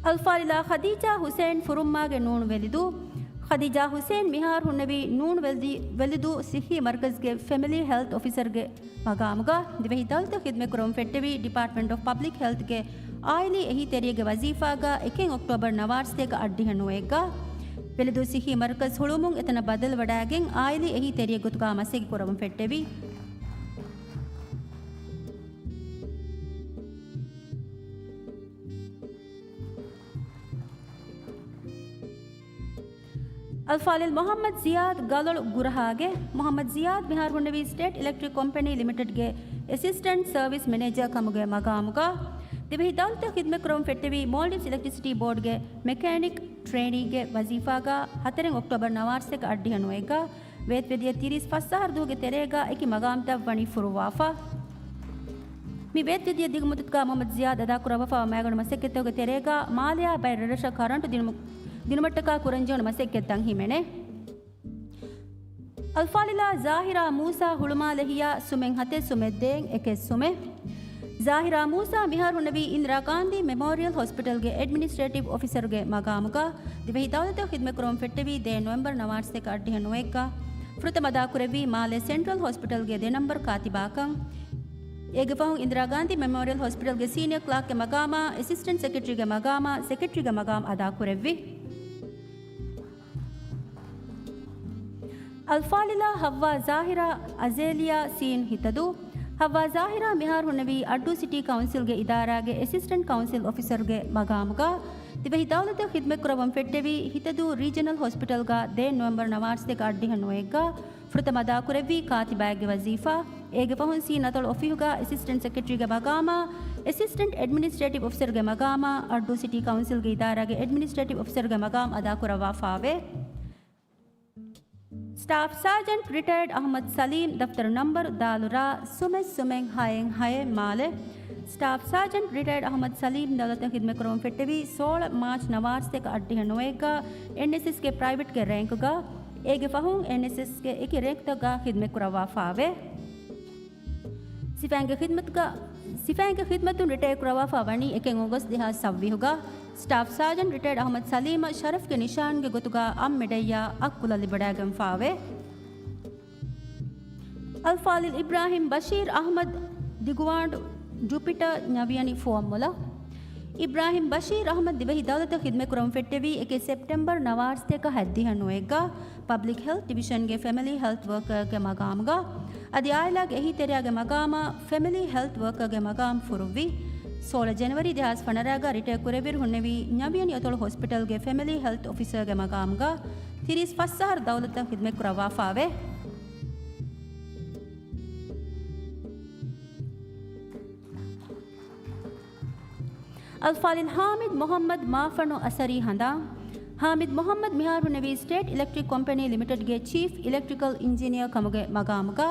އަލްފާޟިލާ ޚަދީޖާ ހުސެއިން ފުރުއްމާގެ ނޫނު ވެލިދޫ. ޚަދީޖާ ހުސެއިން މިހާރު ހުންނެވީ ނޫނު ވެލިދީ، ވެލިދޫ ޞިއްޙީ މަރުކަޒުގެ ފެމިލީ ހެލްތް އޮފިސަރގެ މަގާމުގަ. ދިވެހި ދައުލަތަށް ޚިދްމަތް ކުރަމުން ފެއްޓެވީ ޑިޕާޓްމަންޓް އޮފް ޕަބްލިކް ހެލްތްގެ އާއިލީ އެހީތެރިއެއްގެ ވަޒީފާގަ އެކެއް އޮކްޓޯބަރ ނަވާރަސަތޭކަ އަށްޑިހަ ނުވައެއްގަ. ވެލިދޫ ޞިއްޙީ މަރުކަޒު ހުޅުވުމުން އެތަނަށް ބަދަލުވަޑައިގެން އާއިލީ އެހީތެރިއެއް ގޮތުގަ މަސައްކަތް ކުރަމުން ފެއްޓެވި. އަލްފާޟިލް މުޙައްމަދު ޒިޔާދު ގަލޮޅު ގުރަހާގެ. މުޙައްމަދު ޒިޔާދު މިހާރު ހުންނެވީ ސްޓޭޓް އިލެކްޓްރިކް ކޮމްޕެނީ ލިމިޓެޑްގެ އެސިސްޓެންޓް ސަރވިސް މެނޭޖަރ ކަމުގެ މަގާމުގަ. ދިވެހި ދައުލަތަށް ޚިދްމަތް ކުރަމުން ފެއްޓެވީ މޯލްޑިވްސް އިލެކްޓްރިސިޓީ ބޯޑްގެ މެކޭނިކް ޓްރޭނީގެ ވަޒީފާގަ ހަތަރެއް އޮކްޓޯބަރ ނަވާރަސަތޭކަ އަށްޑިހަ ނުވައެއްގަ. ވޭތުވެދިޔަ ތިރީސް ފަސް އަހަރު ދުވަހުގެ ތެރޭގަ އެކި މަގާމްތައް ވަނީ ފުރުއްވާފަ. މި ވޭތުވެދިޔަ ދިގު މުއްދަތުގަ މުޙައްމަދު ޒިޔާދު އަދާކުރައްވާފައިވާ މައިގަނޑު މަސައްކަތްތަކުގެ ތެރޭގަ މާލެއާ ބައެއް ރަށްރަށަށް ކަރަންޓު ދިނުމުގެ ދިނުމަށްޓަކާ ކުރަންޖެހުނު މަސައްކަތްތައް ހިމެނޭ. އަލްފާޟިލާ ޒާހިރާ މޫސާ ހުޅުމާލެ ހިޔާ ސުމެއް ހަތެއް ސުމެއް ދޭއް އެކެއް ސުމެއް. ޒާހިރާ މޫސާ މިހާރު ހުންނެވީ އިންދިރާ ގާންދީ މެމޯރިއަލް ހޮސްޕިޓަލްގެ އެޑްމިނިސްޓްރޭޓިވް އޮފިސަރުގެ މަގާމުގަ ދިވެހި ދައުލަތަށް ޚިދްމަތްކުރަމުން ފެއްޓެވީ ދޭއް ނޮވެމްބަރު ނަވާރަސްތޭކަ އަށްޑިހަ ނުވައެއްގަ. ފުރަތަމަ އަދާކުރެއްވީ މާލެ ސެންޓްރަލް ހޮސްޕިޓަލްގެ ދެ ނަމްބަރު ކާތިބާކަން. އޭގެ ފަހުން އިންދިރާ ގާންދީ މެމޯރިއަލް ހޮސްޕިޓަލްގެ ސީނިއަ ކްލާކްގެ މަގާމާ، އެސިސްޓެންޓް ސެކްރެޓަރީގެ މަގާމާ، ސެކްރެޓަރީގެ މަގާމް އަދާކުރެއްވި. އަލްފާޟިލާ ޙައްވާ ޒާހިރާ އަޒޭލިޔާ ސީން ހިތަދޫ. ޙައްވާ ޒާހިރާ މިހާރު ހުންނެވީ އައްޑޫ ސިޓީ ކައުންސިލްގެ އިދާރާގެ އެސިސްޓެންޓް ކައުންސިލް އޮފިސަރުގެ މަގާމުގަ ދިވެހި ދައުލަތަށް ޚިދްމަތްކުރައްވަން ފެއްޓެވީ ހިތަދޫ ރީޖަނަލް ހޮސްޕިޓަލްގަ ދޭއް ނޮވެމްބަރު ނަވާރަސްތޭކަ އަށްޑިހަ ނުވައެއްގަ. ފުރަތަމަ އަދާކުރެއްވީ ކާތިބާއެއްގެ ވަޒީފާ. އޭގެ ފަހުން ސީން އަތޮޅު އޮފީހުގަ އެސިސްޓެންޓް ސެކްރެޓަރީގެ މަގާމާ، އެސިސްޓެންޓް އެޑްމިނިސްޓްރޭޓިވް އޮފިސަރުގެ މަގާމާ، އައްޑޫ ސިޓީ ކައުންސިލްގެ އިދާރާގެ އެޑްމިނިސްޓްރޭޓިވް އޮފިސަރުގެ މަގާމް އަދާކުރައްވާފާވޭ. ސްޓާފް ސާޖަންޓް ރިޓަޔަރޑް އަޙްމަދު ސަލީމް، ދަފްތަރު ނަމްބަރު ދާލު ރާ ސުމެއް ސުމެއް ހައެއް ހައެއް މާލެ. ސްޓާފް ސާޖަންޓް ރިޓަޔަރޑް އަޙްމަދު ސަލީމް ދައުލަތަށް ޚިދްމަތްކުރަމުން ފެއްޓެވީ ސޯޅަ މާޗް ނަވާރަސްތޭކަ އަށްޑިހަ ނުވައެއްގަ އެންއެސްއެސްގެ ޕްރައިވެޓްގެ ރޭންކުގަ. އޭގެ ފަހުން އެންއެސްއެސްގެ އެކި ރޭންކްތަކުގަ ޚިދްމަތްކުރައްވާފާވޭ. ސިފައިންގެ ޚިދްމަތުގަ، ސިފައިންގެ ޚިދްމަތުން ރިޓަޔަރ ކުރައްވާފާ ވަނީ އެކެއް އޮގަސްޓް ދެހާސް ސައްވީހުގަ. ސްޓާފް ސާޖަންޓް ރިޓަޔަރޑް އަޙްމަދު ސަލީމަށް ޝަރަފްގެ ނިޝާންގެ ގޮތުގަ އަށް މެޑަލްއާ އަށް ކުލަ ލިބިވަޑައިގެންފާވޭ. އަލްފާޟިލް އިބްރާހިމް ބަޝީރް އަޙްމަދު ދިގުވާނޑު ޖުޕިޓަރ ނަވިޔަނި ފުވައްމުލައް. އިބްރާހިމް ބަޝީރް އަޙްމަދު ދިވެހި ދައުލަތަށް ޚިދްމަތްކުރަމުން ފެއްޓެވީ އެކެއް ސެޕްޓެމްބަރު ނަވާރަސްތޭކަ ހައްދިހަ ނުވައެއްގަ ޕަބްލިކް ހެލްތް ޑިވިޝަންގެ ފެމިލީ ހެލްތް ވަރކަރގެ މަގާމުގަ. އަދި އާއިލާގެ އެހީތެރިޔާގެ މަގާމަށް ފެމިލީ ހެލްތް ވަރކަރގެ މަގާމް ފުރުއްވި. ސޯޅަ ޖެނުއަރީ ދެހާސް ފަނަރައިގަ ރިޓަޔަރ ކުރެއްވިއިރު ހުންނެވީ ނަވިޔަނި އަތޮޅު ހޮސްޕިޓަލްގެ ފެމިލީ ހެލްތް އޮފިސަރގެ މަގާމުގަ ތިރީސް ފަސް އަހަރު ދައުލަތަށް ޚިދްމަތްކުރައްވާފާވޭ. އަލްފާޟިލް ހާމިދު މުޙައްމަދު މާފަނު އަސަރީ ހަނދާން. ހާމިދު މުޙައްމަދު މިހާރު ހުންނެވީ ސްޓޭޓް އިލެކްޓްރިކް ކޮމްޕެނީ ލިމިޓެޑްގެ ޗީފް އިލެކްޓްރިކަލް އިންޖިނިއަރ ކަމުގެ މަގާމުގަ.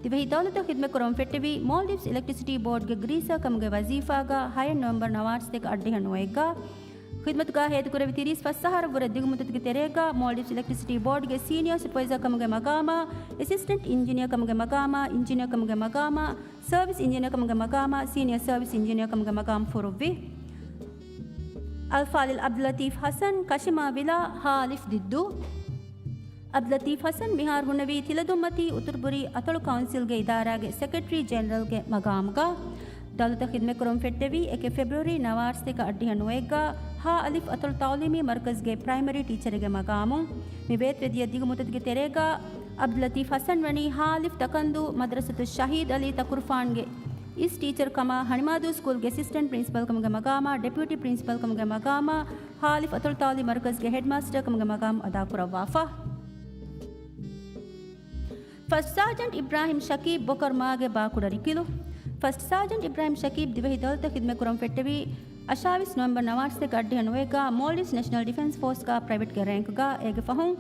ދިވެހި ދައުލަތަށް ޚިދްމަތްކުރަމުން ފެއްޓެވީ މޯލްޑިވްސް އިލެކްޓްރިސިޓީ ބޯޑްގެ ގްރީސަރ ކަމުގެ ވަޒީފާގަ ހައެއް ނޮވެމްބަރު ނަވާރަސްތޭކަ އަށްޑިހަ ނުވައެއްގަ. ޚިދްމަތުގަ ހޭދަކުރެއްވި ތިރީސް ފަސް އަހަރަށްވުރެ ދިގު މުއްދަތުގެ ތެރޭގަ މޯލްޑިވްސް އިލެކްޓްރިސިޓީ ބޯޑްގެ ސީނިއަރ ސުޕަވައިޒަރ ކަމުގެ މަގާމާ، އެސިސްޓެންޓް އިންޖިނިއަރ ކަމުގެ މަގާމާ، އިންޖިނިއަރ ކަމުގެ މަގާމާ، ސަރވިސް އިންޖިނިއަރ ކަމުގެ މަގާމާ، ސީނިއަ ސަރވިސް އިންޖިނިއަރ ކަމުގެ މަގާމް ފުރުއްވި. އަލްފާޟިލް އަބްދުލްލަތީފް ޙަސަން، ކަށިމާ ވިލާ، ހ އަލިފް ދިއްދޫ. އަބްދުލްލަތީފް ޙަސަން މިހާރު ހުންނެވީ ތިލަދުންމަތީ އުތުރުބުރީ އަތޮޅު ކައުންސިލްގެ އިދާރާގެ ސެކްރެޓަރީ ޖެނެރަލްގެ މަގާމުގަ. ދައުލަތަށް ޚިދްމަތްކުރަމުން ފެއްޓެވީ އެކެއް ފެބްރުއަރީ ނަވާރަސްތޭކަ އަށްޑިހަ ނުވައެއްގަ ހ އަލިފް އަތޮޅު ތަޢުލީމީ މަރުކަޒްގެ ޕްރައިމަރީ ޓީޗަރެއްގެ މަގާމުން. މި ވޭތުވެދިޔަ ދިގު މުއްދަތުގެ ތެރޭގަ އަބްދުލްލަތީފް ޙަސަން ވަނީ ހ އަލިފް ތަކަންދޫ މަދްރަސަތު ޝަހީދު އަލީ ތަކުރުފާންގެ އިސް ޓީޗަރ ކަމާ، ހަނިމާދޫ ސްކޫލްގެ އެސިސްޓެންޓް ޕްރިންސިޕަލް ކަމުގެ މަގާމާ، ޑެޕިއުޓީ ޕްރިންސިޕަލް ކަމުގެ މަގާމާ، ހ އަލިފް އަތޮޅު ތަޢުލީމީ މަރުކަޒްގެ ހެޑްމާސްޓަރ ކަމުގެ މަގާމް އަދާކުރައްވާފަ. ފަސްޓް ސާޖަންޓް އިބްރާހިމް ޝަކީބް ބޮކަރު މާގެ ބާކުޑަ ރިކިލު. ފަސްޓް ސާޖަންޓް އިބްރާހިމް ޝަކީބް ދިވެހި ދައުލަތަށް ޚިދްމަތްކުރަމުން ފެއްޓެވީ އަށާވީސް ނޮވެމްބަރު ނަވާރަސްތޭކަ އަށްޑިހަ ނުވައެއްގަ މޯލްޑިވްސް ނެޝަނަލް ޑިފެންސް ފޯސްގަ ޕްރައިވެޓްގެ ރޭންކުގަ. އޭގެ ފަހުން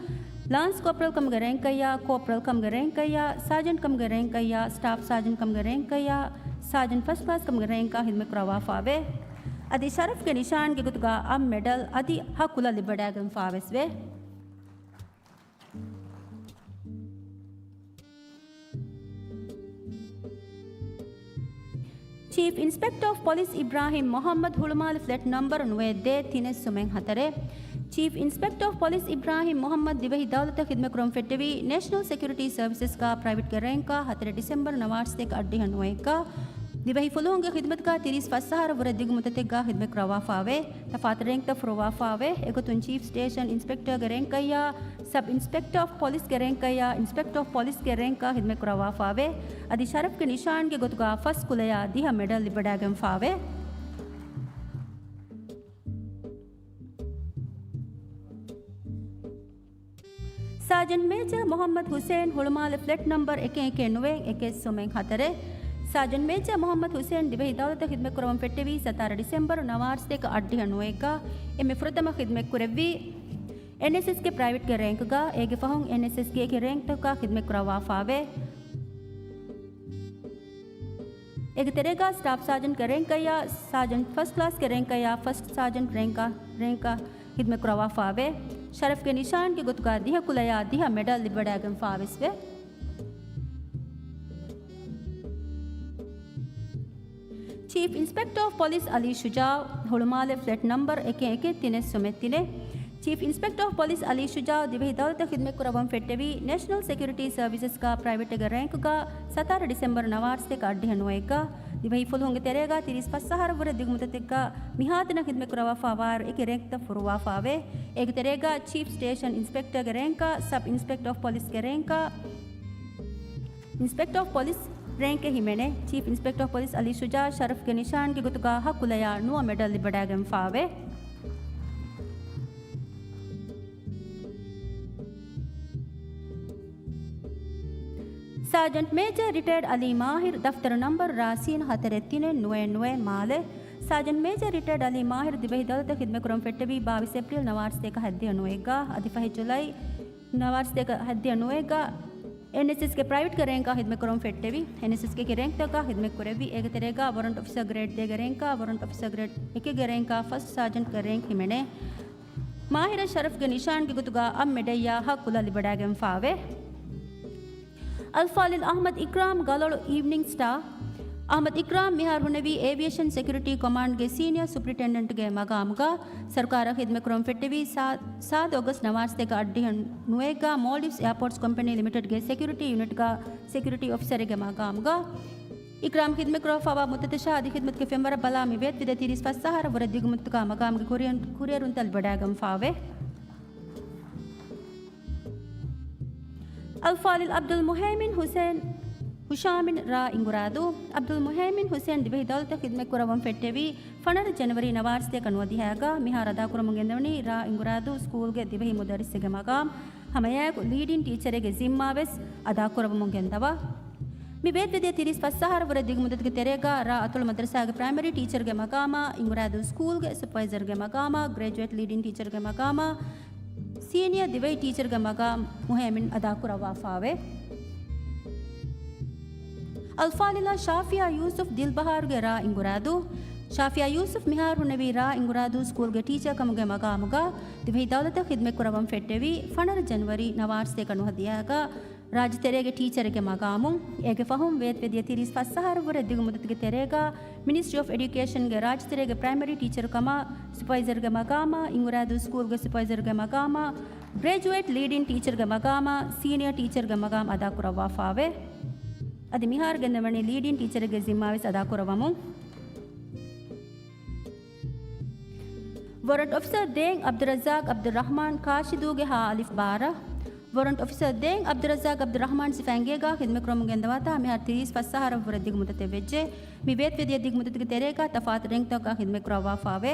ލާންސް ކޯޕްރަލް ކަމުގެ ރޭންކައްޔާ، ކޯޕްރަލް ކަމުގެ ރޭންކައްޔާ، ސާޖަންޓް ކަމުގެ ރޭންކައްޔާ، ސްޓާފް ސާޖަންޓް ކަމުގެ ރޭންކައްޔާ، ސާޖަންޓް ފަސްޓް ކްލާސް ކަމުގެ ރޭންކާ ޚިދްމަތްކުރައްވާފާވޭ. އަދި ޝަރަފްގެ ނިޝާންގެ ގޮތުގަ އަށް މެޑަލް އަދި ހަ ކުލަ ލިބިވަޑައިގެންފާވެސްވޭ. ޗީފް އިންސްޕެކްޓަރ އޮފް ޕޮލިސް އިބްރާހިމް މުޙައްމަދު، ހުޅުމާލެ ފްލެޓް ނަމްބަރު ނުވައެއް ދޭއް ތިނެއް ސުމެއް ހަތަރެއް. ޗީފް އިންސްޕެކްޓަރ އޮފް ޕޮލިސް އިބްރާހިމް މުޙައްމަދު ދިވެހި ދައުލަތަށް ޚިދްމަތްކުރަމުން ފެއްޓެވީ ނޭޝަނަލް ސެކިއުރިޓީ ސަރވިސަސްގަ ޕްރައިވެޓްގެ ރޭންކާ ހަތަރެއް ޑިސެމްބަރު ނަވާރަސްތޭކަ އަށްޑިހަ ނުވައެއްގަ. ދިވެހި ފުލުހުންގެ ޚިދުމަތުގަ ތިރީސް ފަސް އަހަރަށްވުރެ ދިގު މުއްދަތެއްގަ ޚިދުމަތް ކުރައްވާފާވޭ. ތަފާތު ރޭންކްތައް ފުރުއްވާފާވޭ. އެގޮތުން ޗީފް ސްޓޭޝަން އިންސްޕެކްޓަރގެ ރޭންކައްޔާ، ސަބް އިންސްޕެކްޓަރ އޮފް ޕޮލިސްގެ ރޭންކައްޔާ، އިންސްޕެކްޓަރ އޮފް ޕޮލިސްގެ ރޭންކާ ޚިދުމަތް ކުރައްވާފާވޭ. އަދި ޝަރަފްގެ ނިޝާންގެ ގޮތުގަ ފަސް ކުލަޔާ ދިހަ މެޑަލް ލިބިވަޑައިގެންފާވޭ. ސާޖަންޓް މޭޖަރ މުޙައްމަދު ޙުސެއިން، ހުޅުމާލެ ފްލެޓް ނަމްބަރު އެކެއް އެކެއް ނުވައެއް އެކެއް ސުމެއް ހަތަރެއް. ސާޖަންޓް މޭޖަރ މުޙައްމަދު ޙުސެއިން ދިވެހި ދައުލަތަށް ޚިދުމަތް ކުރަމުން ފެއްޓެވީ ސަތާރަ ޑިސެމްބަރު ނަވާރަސްތޭކަ އަށްޑިހަ ނުވައެއްގަ. އެންމެ ފުރަތަމަ ޚިދުމަތް ކުރެއްވީ އެންއެސްއެސްގެ ޕްރައިވެޓްގެ ރޭންކުގަ. އޭގެ ފަހުން އެންއެސްއެސްގެ އެކި ރޭންކްތަކުގަ ޚިދުމަތް ކުރައްވާފާވޭ. އޭގެ ތެރޭގަ ސްޓާފް ސާޖަންޓްގެ ރޭންކައްޔާ، ސާޖަންޓް ފަސްޓް ކްލާސްގެ ރޭންކައްޔާ، ފަސްޓް ސާޖަންޓް ރޭންކާ، ރޭންކާ ޚިދުމަތްކުރައްވާފާވޭ. ޝަރަފްގެ ނިޝާންގެ ގޮތުގަ ދިހަ ކުލަޔާ ދިހަ މެޑަލް ލިބިވަޑައިގެންފާވެސްވޭ. ޗީފް އިންސްޕެކްޓަރ އޮފް ޕޮލިސް އަލީ ޝުޖާއު، ހުޅުމާލެ ފްލެޓް ނަމްބަރު އެކެއް އެކެއް ތިނެއް ސުމެއް ތިނެއް. ޗީފް އިންސްޕެކްޓަރ އޮފް ޕޮލިސް އަލީ ޝުޖާއު ދިވެހި ދައުލަތަށް ޚިދުމަތްކުރައްވަން ފެއްޓެވީ، ނޭޝަނަލް ސެކިއުރިޓީ ސަރވިސަސްގަ ޕްރައިވެޓްގެ ރޭންކުގަ ސަތާރަ ޑިސެމްބަރު ނަވާރަސަތޭކަ އަށްޑިހަ ނުވައެއްގަ ދިވެހި ފުލުހުންގެ ތެރޭގަ ތިރީސް ފަސް އަހަރަށްވުރެ ދިގުމުއްދަތެއްގަ މިހާތަނަށް ޚިދުމަތްކުރައްވާފާވާއިރު އެކި ރޭންކްތައް ފުރުވާފާވޭ. އޭގެ ތެރޭގަ ޗީފް ސްޓޭޝަން އިންސްޕެކްޓަރގެ ރޭންކާ، ސަބް އިންސްޕެކްޓަރ އޮފް ޕޮލިސްގެ ރޭންކާ، އިންސްޕެކްޓަރ އޮފް ޕޮލިސް ރޭންކެއް ހިމެނޭ. ޗީފް އިންސްޕެކްޓަރ އޮފް ޕޮލިސް އަލީ ޝުޖާ ޝަރަފްގެ ނިޝާންގެ ގޮތުގަ ހަ ކުލަޔާ ނުވަ މެޑަލް ލިބިވަޑައިގެންފާވޭ. ސާޖަންޓް މޭޖަރ ރިޓަޔަރޑް އަލީ މާހިރު، ދަފްތަރު ނަމްބަރު ރާސީން ހަތަރެއް ތިނެއް ނުވައެއް ނުވައެއް މާލެ. ސާޖަންޓް މޭޖަރ ރިޓަޔަރޑް އަލީ މާހިރު ދިވެހި ދައުލަތަށް ޚިދުމަތްކުރަން ފެއްޓެވީ ބާވީސް އޭޕްރީލް ނަވާރަސަތޭކަ ހަތްދިހަ ނުވައެއްގަ އަދި ފަހެ ޖުލައި ނަވާރަސަތޭކަ ހަތްދިހަ ނުވައެއްގަ އެންއެސްއެސްގެ ޕްރައިވެޓްގެ ރޭންކާ ޚިދުމަތްކުރަން ފެއްޓެވި. އެންއެސްއެސްގެ އެކި ރޭންކްތަކަށް ޚިދުމަތްކުރެއްވި. އޭގެ ތެރޭގަ ވޮރަންޓް އޮފިސަރ ގްރޭޑް ދޭގެ ރޭންކާ، ވޮރަންޓް އޮފިސަރ ގްރޭޑް އެކެއްގެ ރޭންކާ ފަސްޓް ސާޖަންޓްގެ ރޭންކް ހިމެނޭ. މާހިރަށް ޝަރަފްގެ ނިޝާންގެ ގޮތުގަ އަށް މެޑަލްއާ ހަ ކުލަ ލިބިވަޑައިގެންފާވޭ. އަލްފާޟިލް އަޙްމަދު އިކްރާމް ގަލޮޅު އީވްނިން ސްޓާ. އަޙްމަދު އިކްރާމް މިހާރު ހުންނެވީ އޭވިއޭޝަން ސެކިއުރިޓީ ކޮމާންޑްގެ ސީނިއަރ ސުޕްރިންޓެންޑެންޓްގެ މަގާމުގަ. ސަރުކާރަށް ޚިދުމަތްކުރަން ފެއްޓެވީ ސާ-، ސާދަ އޮގަސްޓް ނަވާރަސަތޭކަ އަށްޑިހަ ނުވައެއްގަ މޯލްޑިވްސް އެއާޕޯޓްސް ކޮމްޕެނީ ލިމިޓެޑްގެ ސެކިއުރިޓީ ޔުނިޓްގަ ސެކިއުރިޓީ އޮފިސަރެއްގެ މަގާމުގަ. އިކްރާމް ޚިދުމަތްކުރައްވާފައިވާ މުއްދަތަށާ އަދި ޚިދުމަތުގެ ފެންވަރަށް ބަލާ މި ވޭތުވެދިޔަ ތިރީސް ފަސް އަހަރަށްވުރެ ދިގުމުއްދަތުގަ މަގާމުގެ ކުރިއެރުންތައް ލިބިވަޑައިގެންފާވޭ. އަލްފާޟިލް ޢަބްދުލް މުހައިމިން ހުސެން ހުޝާމިން ރ. އިނގުރާދޫ. ޢަބްދުލް މުހައިމިން ހުސެން ދިވެހި ދައުލަތަށް ޚިދުމަތްކުރައްވަން ފެއްޓެވީ ފަނަރަ ޖަނަވަރީ ނަވާރަސަތޭކަ ނުވަދިހައިގަ. މިހާރު އަދާކުރަމުން ގެންދަވަނީ ރ. އިނގުރާދޫ ސްކޫލްގެ ދިވެހި މުދައްރިސެއްގެ މަގާމް. ހަމައެއާއެކު ލީޑިން ޓީޗަރެއްގެ ޒިންމާވެސް އަދާކުރައްވަމުން ގެންދަވާ. މި ވޭތުވެދިޔަ ތިރީސް ފަސް އަހަރަށްވުރެ ދިގުމުއްދަތުގެ ތެރޭގަ ރ. އަތޮޅު މަދްރަސާގެ ޕްރައިމަރީ ޓީޗަރގެ މަގާމާ، އިނގުރާދޫ ސްކޫލްގެ ސުޕަވައިޒަރގެ މަގާމާ، ގްރެޖުއޭޓް ލީޑިން ޓީޗަރގެ މަގާމާ، ސީނިއަރ ދިވެހި ޓީޗަރގެ މަގާމް މުހައިމިން އަދާކުރައްވާފާވޭ. އަލްފާޟިލާ ޝާފިޔާ ޔޫސުފް ދިލްބަހާރުގެ ރ. އިނގުރާދޫ. ޝާފިޔާ ޔޫސުފް މިހާރު ހުންނެވީ ރ. އިނގުރާދޫ ސްކޫލްގެ ޓީޗަރ ކަމުގެ މަގާމުގަ. ދިވެހި ދައުލަތަށް ޚިދުމަތްކުރައްވަން ފެއްޓެވީ ފަނަރަ ޖަނަވަރީ ނަވާރަސަތޭކަ ނުވަދިހައިގަ ރާއްޖެތެރޭގެ ޓީޗަރެއްގެ މަގާމުން. އޭގެ ފަހުން ވޭތުވެދިޔަ ތިރީސް ފަސް އަހަރަށްވުރެ ދިގުމުއްދަތުގެ ތެރޭގަ މިނިސްޓްރީ އޮފް އެޑިއުކޭޝަންގެ ރާއްޖެތެރޭގެ ޕްރައިމަރީ ޓީޗަރ ކަމާ، ސުޕަވައިޒަރގެ މަގާމާ، އިނގުރާދޫ ސްކޫލްގެ ސުޕަވައިޒަރގެ މަގާމާ، ގްރެޖުއޭޓް ލީޑިން ޓީޗަރގެ މަގާމާ، ސީނިއަރ ޓީޗަރގެ މަގާމް އަދާކުރައްވާފާވޭ. އަދި މިހާރު ގެންދަވަނީ ލީޑިން ޓީޗަރެއްގެ ޒިންމާވެސް އަދާކުރައްވަމުން. ވޮރަންޓް އޮފިސަރ ދޭން ޢަބްދުއްރައްޒާޤް ޢަބްދުއްރަޙްމާން، ކާށިދޫގެ ހާ އަލިފް ބާރަށް. ވޮރަންޓް އޮފިސަރ ދޭން ޢަބްދުއްރައްޒާޤް ޢަބްދުއްރަޙްމާން ސިފައިންގޭގަ ޚިދުމަތްކުރަމުން ގެންދަވާތާ މިހާރު ތިރީސް ފަސް އަހަރަށްވުރެ ދިގު މުއްދަތެއް ވެއްޖެ. މި ވޭތުވެދިޔަ ދިގު މުއްދަތުގެ ތެރޭގަ ތަފާތު ރޭންކްތަކަށް ޚިދުމަތްކުރައްވާފާވޭ.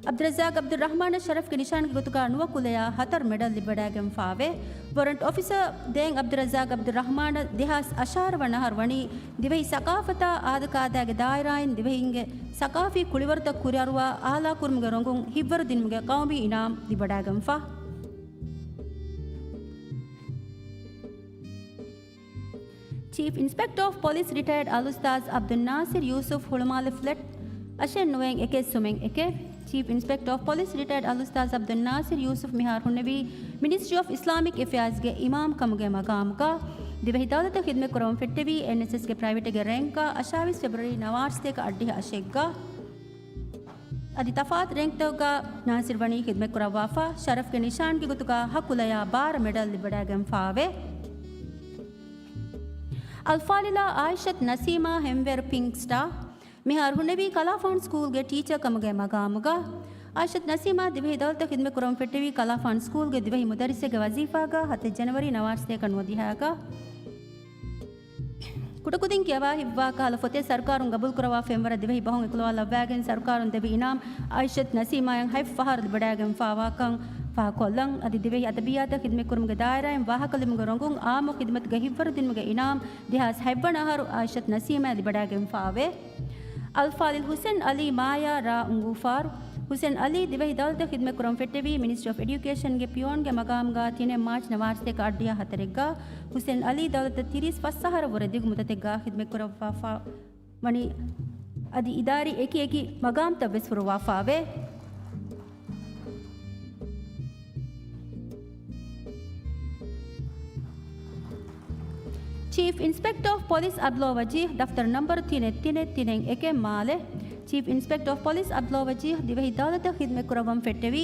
ޢަބްދުއްރައްޒާޤް ޢަބްދުއްރަޙްމާނަށް ޝަރަފްގެ ނިޝާންގެ ގޮތުގަ ނުވަ ކުލަޔާ ހަތަރު މެޑަލް ލިބިވަޑައިގެންފާވޭ. ވޮރަންޓް އޮފިސަރ ދޭން ޢަބްދުއްރައްޒާޤް ޢަބްދުއްރަޙްމާނަށް ދެހާސް އަށާރަ ވަނަ އަހަރު ވަނީ ދިވެހި ސަޤާފަތާ އާދަކާދައިގެ ދާއިރާއިން ދިވެހިންގެ ސަޤާފީ ކުޅިވަރުތައް ކުރިއަރުވާ އާލާކުރުމުގެ ރޮނގުން ހިއްވަރުދިނުމުގެ ޤައުމީ އިނާމް ލިބިވަޑައިގެންފާ. ޗީފް އިންސްޕެކްޓަރ އޮފް ޕޮލިސް ރިޓަޔަރޑް އަލްއުސްތާޛް ޢަބްދުއްނާޞިރު ޔޫސުފް، ހުޅުމާލެ ފްލެޓް އަށެއް ނުވައެއް އެކެއް ސުމެއް އެކެއް. ޗީފް އިންސްޕެކްޓަރ އޮފް ޕޮލިސް ރިޓަޔަރޑް އަލްއުސްތާޛް ޢަބްދުއްނާޞިރު ޔޫސުފް މިހާރު ހުންނެވީ މިނިސްޓްރީ އޮފް އިސްލާމިކް އެފެއާޒްގެ އިމާމް ކަމުގެ މަގާމުގަ. ދިވެހި ދައުލަތަށް ޚިދުމަތް ކުރަމުން ފެއްޓެވީ އެންއެސްއެސްގެ ޕްރައިވެޓްގެ ރޭންކާ އަށާވީސް ފެބްރުއަރީ ނަވާރަސަތޭކަ އަށްޑިހަ އަށެއްގަ. އަދި ތަފާތު ރޭންކްތަކުގަ ނާސިރު ވަނީ ޚިދުމަތް ކުރައްވާފަ، ޝަރަފްގެ ނިޝާންގެ ގޮތުގަ ހަ ކުލަޔާ ބާރަ މެޑަލް ލިބިވަޑައިގެންފާވޭ. އަލްފާޟިލާ އާއިޝަތު ނަސީމާ ހެންވޭރު ޕިންކް ސްޓާ. މިހާރު ހުންނެވީ ކަލާފާން ސްކޫލްގެ ޓީޗަރ ކަމުގެ މަގާމުގަ. އާއިޝަތު ނަސީމާ ދިވެހި ދައުލަތަށް ޚިދުމަތް ކުރަމުން ފެއްޓެވީ ކަލާފާން ސްކޫލްގެ ދިވެހި މުދައްރިސެއްގެ ވަޒީފާގަ ހަތެއް ޖަނަވަރީ ނަވާރަސަތޭކަ ނުވަދިހައިގަ. ކުޑަކުދިން ކިޔަވާ ހިއްވާ ކަހަލަ ފޮތެއް ސަރުކާރުން ގަބޫލުކުރައްވާ ފެންވަރަށް ދިވެހި ބަހުން އެކުލަވާލައްވާގެން ސަރުކާރުން ދެއްވި އިނާމް އާއިޝަތު ނަސީމާއަށް ހަތް ފަހަރު ލިބިވަޑައިގެންފާވާކަން ފާހަގަކޮށްލަން. އަދި ދިވެހި އަދަބިއްޔާތަށް ޚިދުމަތްކުރުމުގެ ދާއިރާއިން ވާހަކަ ލިބުމުގެ ރޮނގުން އާއްމު ޚިދުމަތުގެ ހިއްވަރު ދިނުމުގެ އިނާމް ދެހާސް ހަތްވަނަ އަހަރު އާއިޝަތު ނަސީމާއަށް ލިބިވަޑައިގެންފާވޭ. އަލްފާޟިލް ހުސެން އަލީ މާޔާ ރ. އުނގޫފާރު. ހުސެން އަލީ ދިވެހި ދައުލަތަށް ޚިދުމަތް ކުރަމުން ފެއްޓެވީ މިނިސްޓްރީ އޮފް އެޑިއުކޭޝަންގެ ޕިއޯންގެ މަގާމުގަ ތިނެއް މާޗް ނަވާރަސަތޭކަ އަށްޑިހަ ހަތަރެއްގަ. ހުސެން އަލީ ދައުލަތަށް ތިރީސް ފަސް އަހަރަށްވުރެ ދިގު މުއްދަތެއްގަ ޚިދުމަތް ކުރައްވާފަ ވަނީ އަދި އިދާރީ އެކި އެކި މަގާމްތައް ވެސް ފުރުވާފާވޭ. ޗީފް އިންސްޕެކްޓަރ އޮފް ޕޮލިސް އަބްދުﷲ ވަޖީހް، ދަފްތަރު ނަންބަރު ތިނެއް ތިނެއް ތިނެއް އެކެއް، މާލެ. ޗީފް އިންސްޕެކްޓަރ އޮފް ޕޮލިސް އަބްދުﷲ ވަޖީހް ދިވެހި ދައުލަތަށް ޚިދްމަތްކުރައްވަން ފެއްޓެވީ،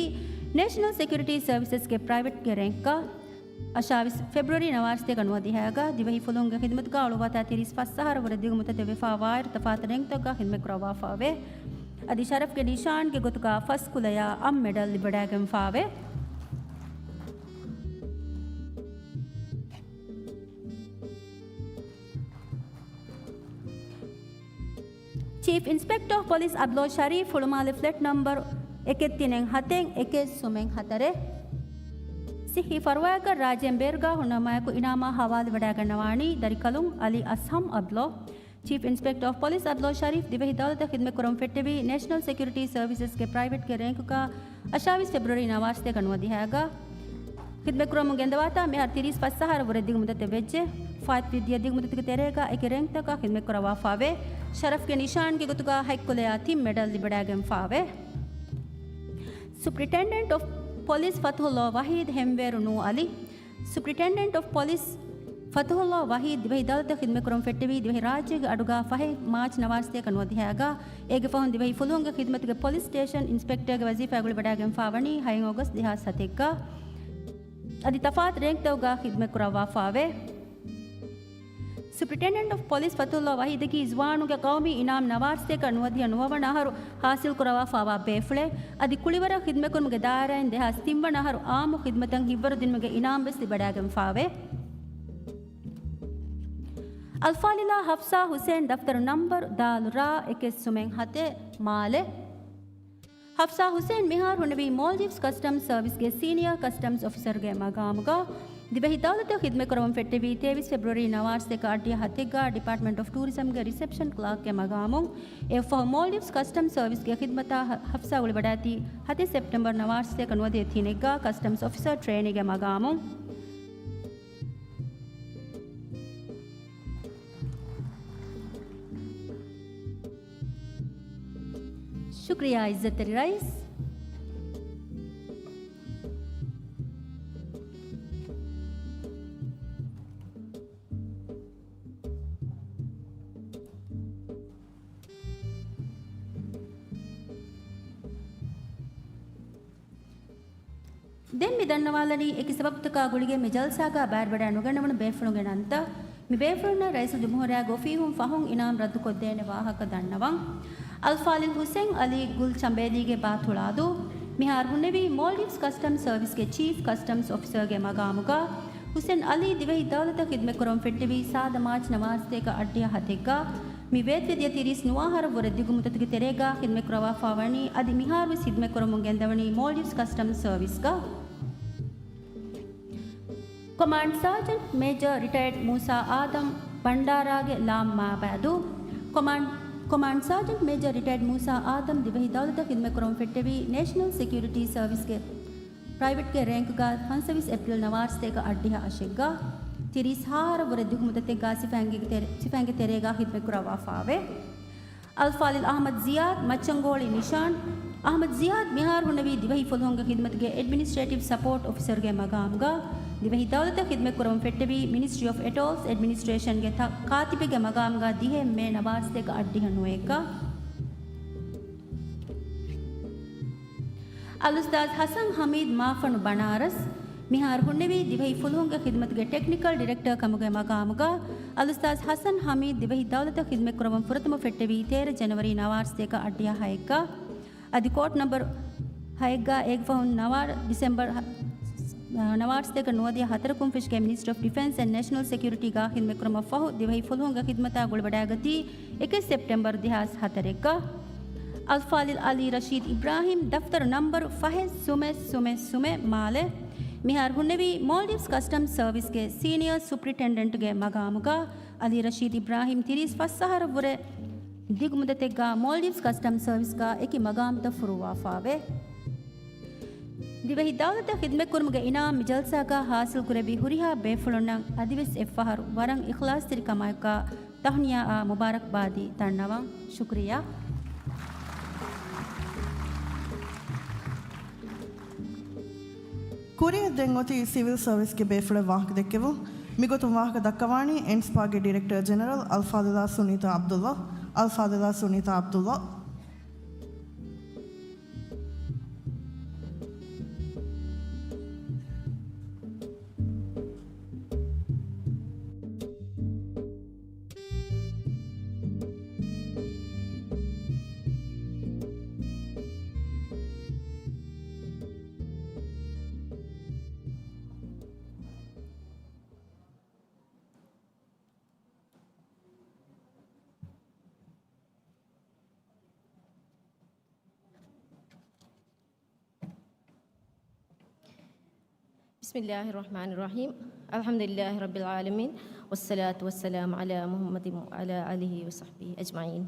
ނޭޝަނަލް ސެކިއުރިޓީ ސަރވިސަސްގެ ޕްރައިވެޓްގެ ރޭންކަށް. އަށާވީސް ފެބްރުއަރީ ނަވާރަސަތޭކަ ނުވަދިހައިގަ ދިވެހި ފުލުހުންގެ ޚިދްމަތުގަ އުޅުއްވާތާ ތިރީސް ފަސް އަހަރަށް ވުރެ ދިގު މުއްދަތެއް ވެފާވާއިރު، ތަފާތު ރޭންކްތަކުގަ ޚިދްމަތްކުރައްވާފައެވެ. އަދި ޝަރަފްގެ ނިޝާންގެ ގޮތުގަ ފަސް ކުލަޔާ އަށް މެޑަލް ލިބިވަޑައިގެންފާވޭ. ޗީފް އިންސްޕެކްޓަރ އޮފް ޕޮލިސް އަބްދުﷲ ޝަރީފް، ހުޅުމާލެ ފްލެޓް ނަންބަރު އެކެއް ތިނެއް ހަތެއް އެކެއް ސުމެއް ހަތަރެއް. ސިއްހީ ފަރުވާއަކަށް ރާއްޖޭން ބޭރުގަ ހުންނަ މަޔަކު އިނާމާ ހަވާލުވެވަޑައިގަންނަވާނީ ދަރިކަލުން އަލީ އަސްހަމް އަބްދުﷲ. ޗީފް އިންސްޕެކްޓަރ އޮފް ޕޮލިސް އަބްދުﷲ ޝަރީފް ދިވެހި ދައުލަތަށް ޚިދްމަތްކުރަމުން ފެއްޓެވީ، ނޭޝަނަލް ސެކިއުރިޓީ ސަރވިސަސްގެ ޕްރައިވެޓްގެ ރޭންކުގަ އަށާވީސް ފެބްރުއަރީ ނަވާރަސަތޭކަ ނުވަދިހައިގަ. ޚިދްމަތްކުރަމުން ގެންދަވާތާ މިހާރު ތިރީސް ފަސް އަހަރަށް ވުރެ ދިގު މުއްދަތެއް ވެއްޖެ. ފާއިތުވި ދިޔަ ދިގު މުއްދަތުގެ ތެރޭގަ އެކި ރޭންކްތަކަށް ޚިދްމަތްކުރައްވާފާވޭ. ޝަރަފްގެ ނިޝާންގެ ގޮތުގަ ހަތް ކުލަޔާ ތިން މެޑަލް ލިބިވަޑައިގެންފާވޭ. ސުޕްރިންޓެންޑެންޓް އޮފް ޕޮލިސް ފަތުހުﷲ ވަހީދު ހެންވޭރު ނޫ އަލީ. ސުޕްރިންޓެންޑެންޓް އޮފް ޕޮލިސް ފަތުހުﷲ ވަހީދު ދިވެހި ދައުލަތަށް ޚިދްމަތްކުރަމުން ފެއްޓެވީ ދިވެހިރާއްޖޭގެ އަޑުގަ ފަހެ މާޗް ނަވާރަސަތޭކަ ނުވަދިހައިގަ. އޭގެ ފަހުން ދިވެހި ފުލުހުންގެ ޚިދްމަތުގެ ޕޮލިސް ސްޓޭޝަން އިންސްޕެކްޓަރގެ ވަޒީފާ ގުޅިވަޑައިގެންފާވަނީ ހައެއް އޮގަސްޓް ދެހާސް ހަތެއްގަ. އަދި ތަފާތު ރޭންކްތަކުގަ ޚިދްމަތްކުރައްވާފާވޭ. ސުޕްރިންޓެންޑެންޓް އޮފް ޕޮލިސް ފަތުހުﷲ ވަހީދަކީ ޒުވާނުންގެ ޤައުމީ އިނާމް ނަވާރަސަތޭކަ ނުވަދިހަ ނުވަވަނަ އަހަރު ހާސިލްކުރައްވާފާވާ ބޭފުޅެއް. އަދި ކުޅިވަރަށް ޚިދްމަތްކުރުމުގެ ދާއިރާއިން ދެހާސް ތިންވަނަ އަހަރު އާއްމު ޚިދްމަތަށް ހިތްވަރު ދިނުމުގެ އިނާމް ވެސް ލިބިވަޑައިގެންފާވޭ. އަލްފާޟިލާ ހަފްސާ ހުސެން، ދަފްތަރު ނަންބަރު ދާލު ރާ އެކެއް ސުމެއް ހަތެއް، މާލެ. ހަފްސާ ހުސެން މިހާރު ހުންނެވީ މޯލްޑިވްސް ކަސްޓަމްސް ސަރވިސްގެ ސީނިއާ ކަސްޓަމްސް އޮފިސަރގެ މަގާމުގަ. ދިވެހި ދައުލަތަށް ޚިދްމަތްކުރަމުން ފެއްޓެވީ ތޭވީސް ފެބްރުއަރީ ނަވާރަސަތޭކަ އަށްޑިހަ ހަތެއްގަ ޑިޕާޓްމަންޓް އޮފް ޓޫރިޒަމްގެ ރިސެޕްޝަން ކްލާކްގެ މަގާމުން. އެއަށްފަހު މޯލްޑިވްސް ކަސްޓަމްސް ސަރވިސްގެ ޚިދްމަތާ ހަ-، ހަފްސާ ގުޅިވަޑައިތީ ހަތެއް ސެޕްޓެމްބަރު ނަވާރަސަތޭކަ ނުވަދިހަ ތިނެއްގަ ކަސްޓަމްސް އޮފިސަރ ޓްރޭނީގެ މަގާމުން. ޝުކްރިޔާ އިއްޒަތްތެރި ރައީސް. ދެން މި ދަންނަވާލަނީ އެކި ސަބަބުތަކާ ގުޅިގެން މި ޖަލްސާގަ ބައިވެވަޑައި ނުގަންނަވަނު ބޭފުޅުންގެ ނަންތައް. މި ބޭފުޅުންނަށް ރައީސުލްޖުމްހޫރިއްޔާގެ އޮފީހުން ފަހުން އިނާމް ރައްދުކޮށްދޭނެ ވާހަކަ ދަންނަވަން. އަލްފާޟިލް ހުސެން އަލީ ގުލް ޗަނބޭލީގެ ބާ ތުޅާދޫ. މިހާރު ހުންނެވީ މޯލްޑިވްސް ކަސްޓަމްސް ސަރވިސްގެ ޗީފް ކަސްޓަމްސް އޮފިސަރގެ މަގާމުގަ. ހުސެން އަލީ ދިވެހި ދައުލަތަށް ޚިދްމަތްކުރަމުން ފެއްޓެވީ ސާދަ މާޗް ނަވާރަސަތޭކަ އަށްޑިހަ ހަތެއްގަ. މި ވޭތުވެދިޔަ ތިރީސް ނުވަ އަހަރަށްވުރެ ދިގު މުއްދަތުގެ ތެރޭގަ ޚިދްމަތްކުރައްވާފާވަނީ، އަދި މިހާރުވެސް ޚިދްމަތްކުރަމުން ގެންދަވަނީ މޯލްޑިވްސް ކަސްޓަމްސް ސަރވިސްގަ. ކޮމާންޑް ސާޖަންޓް މޭޖަރ ރިޓަޔަރޑް މޫސާ އާދަމް ބަންޑާރާގެ ލާމް މާބައިދޫ. ކޮމާންޑް، ކޮމާންޑް ސާޖަންޓް މޭޖަރ ރިޓަޔަރޑް މޫސާ އާދަމް ދިވެހި ދައުލަތަށް ޚިދްމަތްކުރަމުން ފެއްޓެވީ ނޭޝަނަލް ސެކިއުރިޓީ ސަރވިސްގެ ޕްރައިވެޓްގެ ރޭންކުގަ ފަންސަވީސް އޭޕްރީލް ނަވާރަސަތޭކަ އަށްޑިހަ އަށެއްގަ. ތިރީސް އަހަރަށްވުރެ ދިގު މުއްދަތެއްގަ ސިފައިންގެ ތެރެ-، ސިފައިންގެ ތެރޭގަ ޚިދްމަތްކުރައްވާފާވޭ. އަލްފާޟިލް އަޙްމަދު ޒިޔާދް، މައްޗަންގޯޅި ނިޝާން. އަޙްމަދު ޒިޔާދް މިހާރު ހުންނެވީ ދިވެހި ފުލުހުންގެ ޚިދްމަތުގެ އެޑްމިނިސްޓްރޭޓިވް ސަޕޯޓް އޮފިސަރގެ މަގާމުގަ. ދިވެހި ދައުލަތަށް ޚިދްމަތްކުރަމުން ފެއްޓެވީ މިނިސްޓްރީ އޮފް އެޓޯލްސް އެޑްމިނިސްޓްރޭޝަންގެ ތަ-، ކާތިބެއްގެ މަގާމުގަ ދިހަ މޭ ނަވާރަސަތޭކަ އަށްޑިހަ ނުވައެއްގަ. އަލްއުސްތާޛް ޙަސަން ޙަމީދު މާފަނު ބަނާރަސް، މިހާރު ހުންނެވީ ދިވެހި ފުލުހުންގެ ޚިދްމަތުގެ ޓެކްނިކަލް ޑިރެކްޓަރ ކަމުގެ މަގާމުގަ. އަލްއުސްތާޛް ޙަސަން ޙަމީދު ދިވެހި ދައުލަތަށް ޚިދްމަތްކުރަމުން ފުރަތަމަ ފެއްޓެވީ ތޭރަ ޖަނަވަރީ ނަވާރަސަތޭކަ އަށްޑިހަ ހައެއްގަ. އަދި ކޯޓް ނަންބަރު ހައެއްގަ އޭގެ ފަހުން ނަވާރަ-، ޑިސެމްބަރު ހަ-، ނަވާރަސަތޭކަ ނުވަދިހަ ހަތަރަކުން ފެށިގެން މިނިސްޓްރީ އޮފް ޑިފެންސް އެންޑް ނޭޝަނަލް ސެކިއުރިޓީގަ ޚިދްމަތްކުރުމަށްފަހު ދިވެހި ފުލުހުންގެ ޚިދްމަތާ ގުޅިވަޑައިގަތީ އެކެއް ސެޕްޓެމްބަރު ދެހާސް ހަތަރެއްގަ. އަލްފާޟިލް އަލީ ރަޝީދު އިބްރާހީމް، ދަފްތަރު ނަންބަރު ފަހެއް ސުމެއް ސުމެއް ސުމެއް، މާލެ. މިހާރު ހުންނެވީ މޯލްޑިވްސް ކަސްޓަމްސް ސަރވިސްގެ ސީނިއާ ސުޕްރިންޓެންޑެންޓްގެ މަގާމުގަ. އަލީ ރަޝީދު އިބްރާހީމް ތިރީސް ފަސް އަހަރަށްވުރެ ދިގު މުއްދަތެއްގަ މޯލްޑިވްސް ކަސްޓަމްސް ސަރވިސްގަ އެކި މަގާމްތައް ފުރުއްވާފާވޭ. ދިވެހި ދައުލަތަށް ޚިދްމަތްކުރުމުގެ އިނާމް މި ޖަލްސާގަ ހާސިލްކުރެއްވި ހުރިހާ ބޭފުޅުންނަށް އަދިވެސް އެއްފަހަރު ވަރަށް އިޚްލާޞްތެރިކަމާއެކުގަ ތަހުނިޔާއާ މުބާރަކްބާދީ ދަންނަވަން. ޝުކުރިއްޔާ. ކުރިއަށް ދެން އޮތީ ސިވިލް ސަރވިސްގެ ބޭފުޅެއް ވާހަކަ ދެއްކެވުން. މިގޮތުން ވާހަކަ ދައްކަވާނީ އިންސްޕާގެ ޑިރެކްޓަރ ޖެނެރަލް އަލްފާޟިލާ ސުނީތާ ޢަބްދުﷲ. އަލްފާޟިލާ ސުނީތާ ޢަބްދުﷲ. بسم الله الرحمن الرحيم. الحمد لله رب العالمين. والصلاة والسلام على محمد وعلى آله وصحبه أجمعين.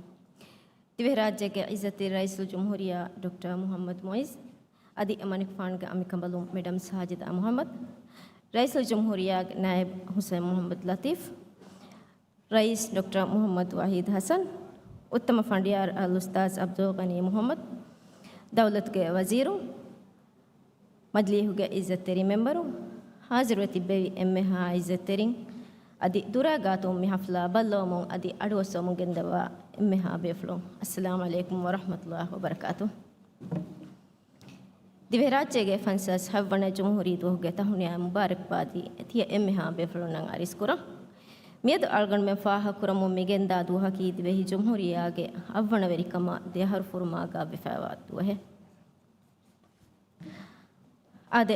ދިވެހިރާއްޖޭގެ ޢިއްޒަތްތެރި ރައީސުލްޖުމްހޫރިއްޔާ ޑޮކްޓަރ މުޙައްމަދު މުޢިއްޒު، އަދި އެމަނިކުފާނުގެ އަނބިކަނބަލުން މެޑަމް ސާޖިދާ މުޙައްމަދު، ރައީސުލްޖުމްހޫރިއްޔާގެ ނާއިބު ޙުސައިން މުޙައްމަދު ލަޠީފް، ރައީސް ޑޮކްޓަރ މުޙައްމަދު ވަޙީދު ޙަސަން، އުއްތަމަ ފަނޑިޔާރު އަލްއުސްތާޛު ޢަބްދުލްޣަނީ މުޙައްމަދު، ދައުލަތުގެ ވަޒީރުން، މަޖިލީހުގެ ޢިއްޒަތްތެރި މެމްބަރުން، ޙާޟިރުވެ ތިއްބެވި އެންމެހާ ޢިއްޒަތްތެރިން، އަދި ދުރާ ގާތުން މި ޙަފްލާ ބައްލަވަމުން އަދި އަޑުއައްސަވަމުން ގެންދަވާ އެންމެހާ ބޭފުޅުން، އައްސަލާމު ޢަލައިކުމް ވަރަޙްމަތުﷲ ވަބަރަކާތު. ދިވެހިރާއްޖޭގެ ފަންސާސް ހަތްވަނަ ޖުމްހޫރީ ދުވަހުގެ ތަހުނިޔާ މުބާރަކްބާދީ ތިޔަ އެންމެހާ ބޭފުޅުންނަށް އަރިސްކުރަން. މިއަދު އަޅުގަނޑުމެން ފާހަގަކުރަމުން މިގެންދާ ދުވަހަކީ ދިވެހި ޖުމްހޫރިއްޔާގެ އަށްވަނަ ވެރިކަމަށް ދެއަހަރު ފުރުމާ ގާބިފައިވާ ދުވަހެއް. އާދެ،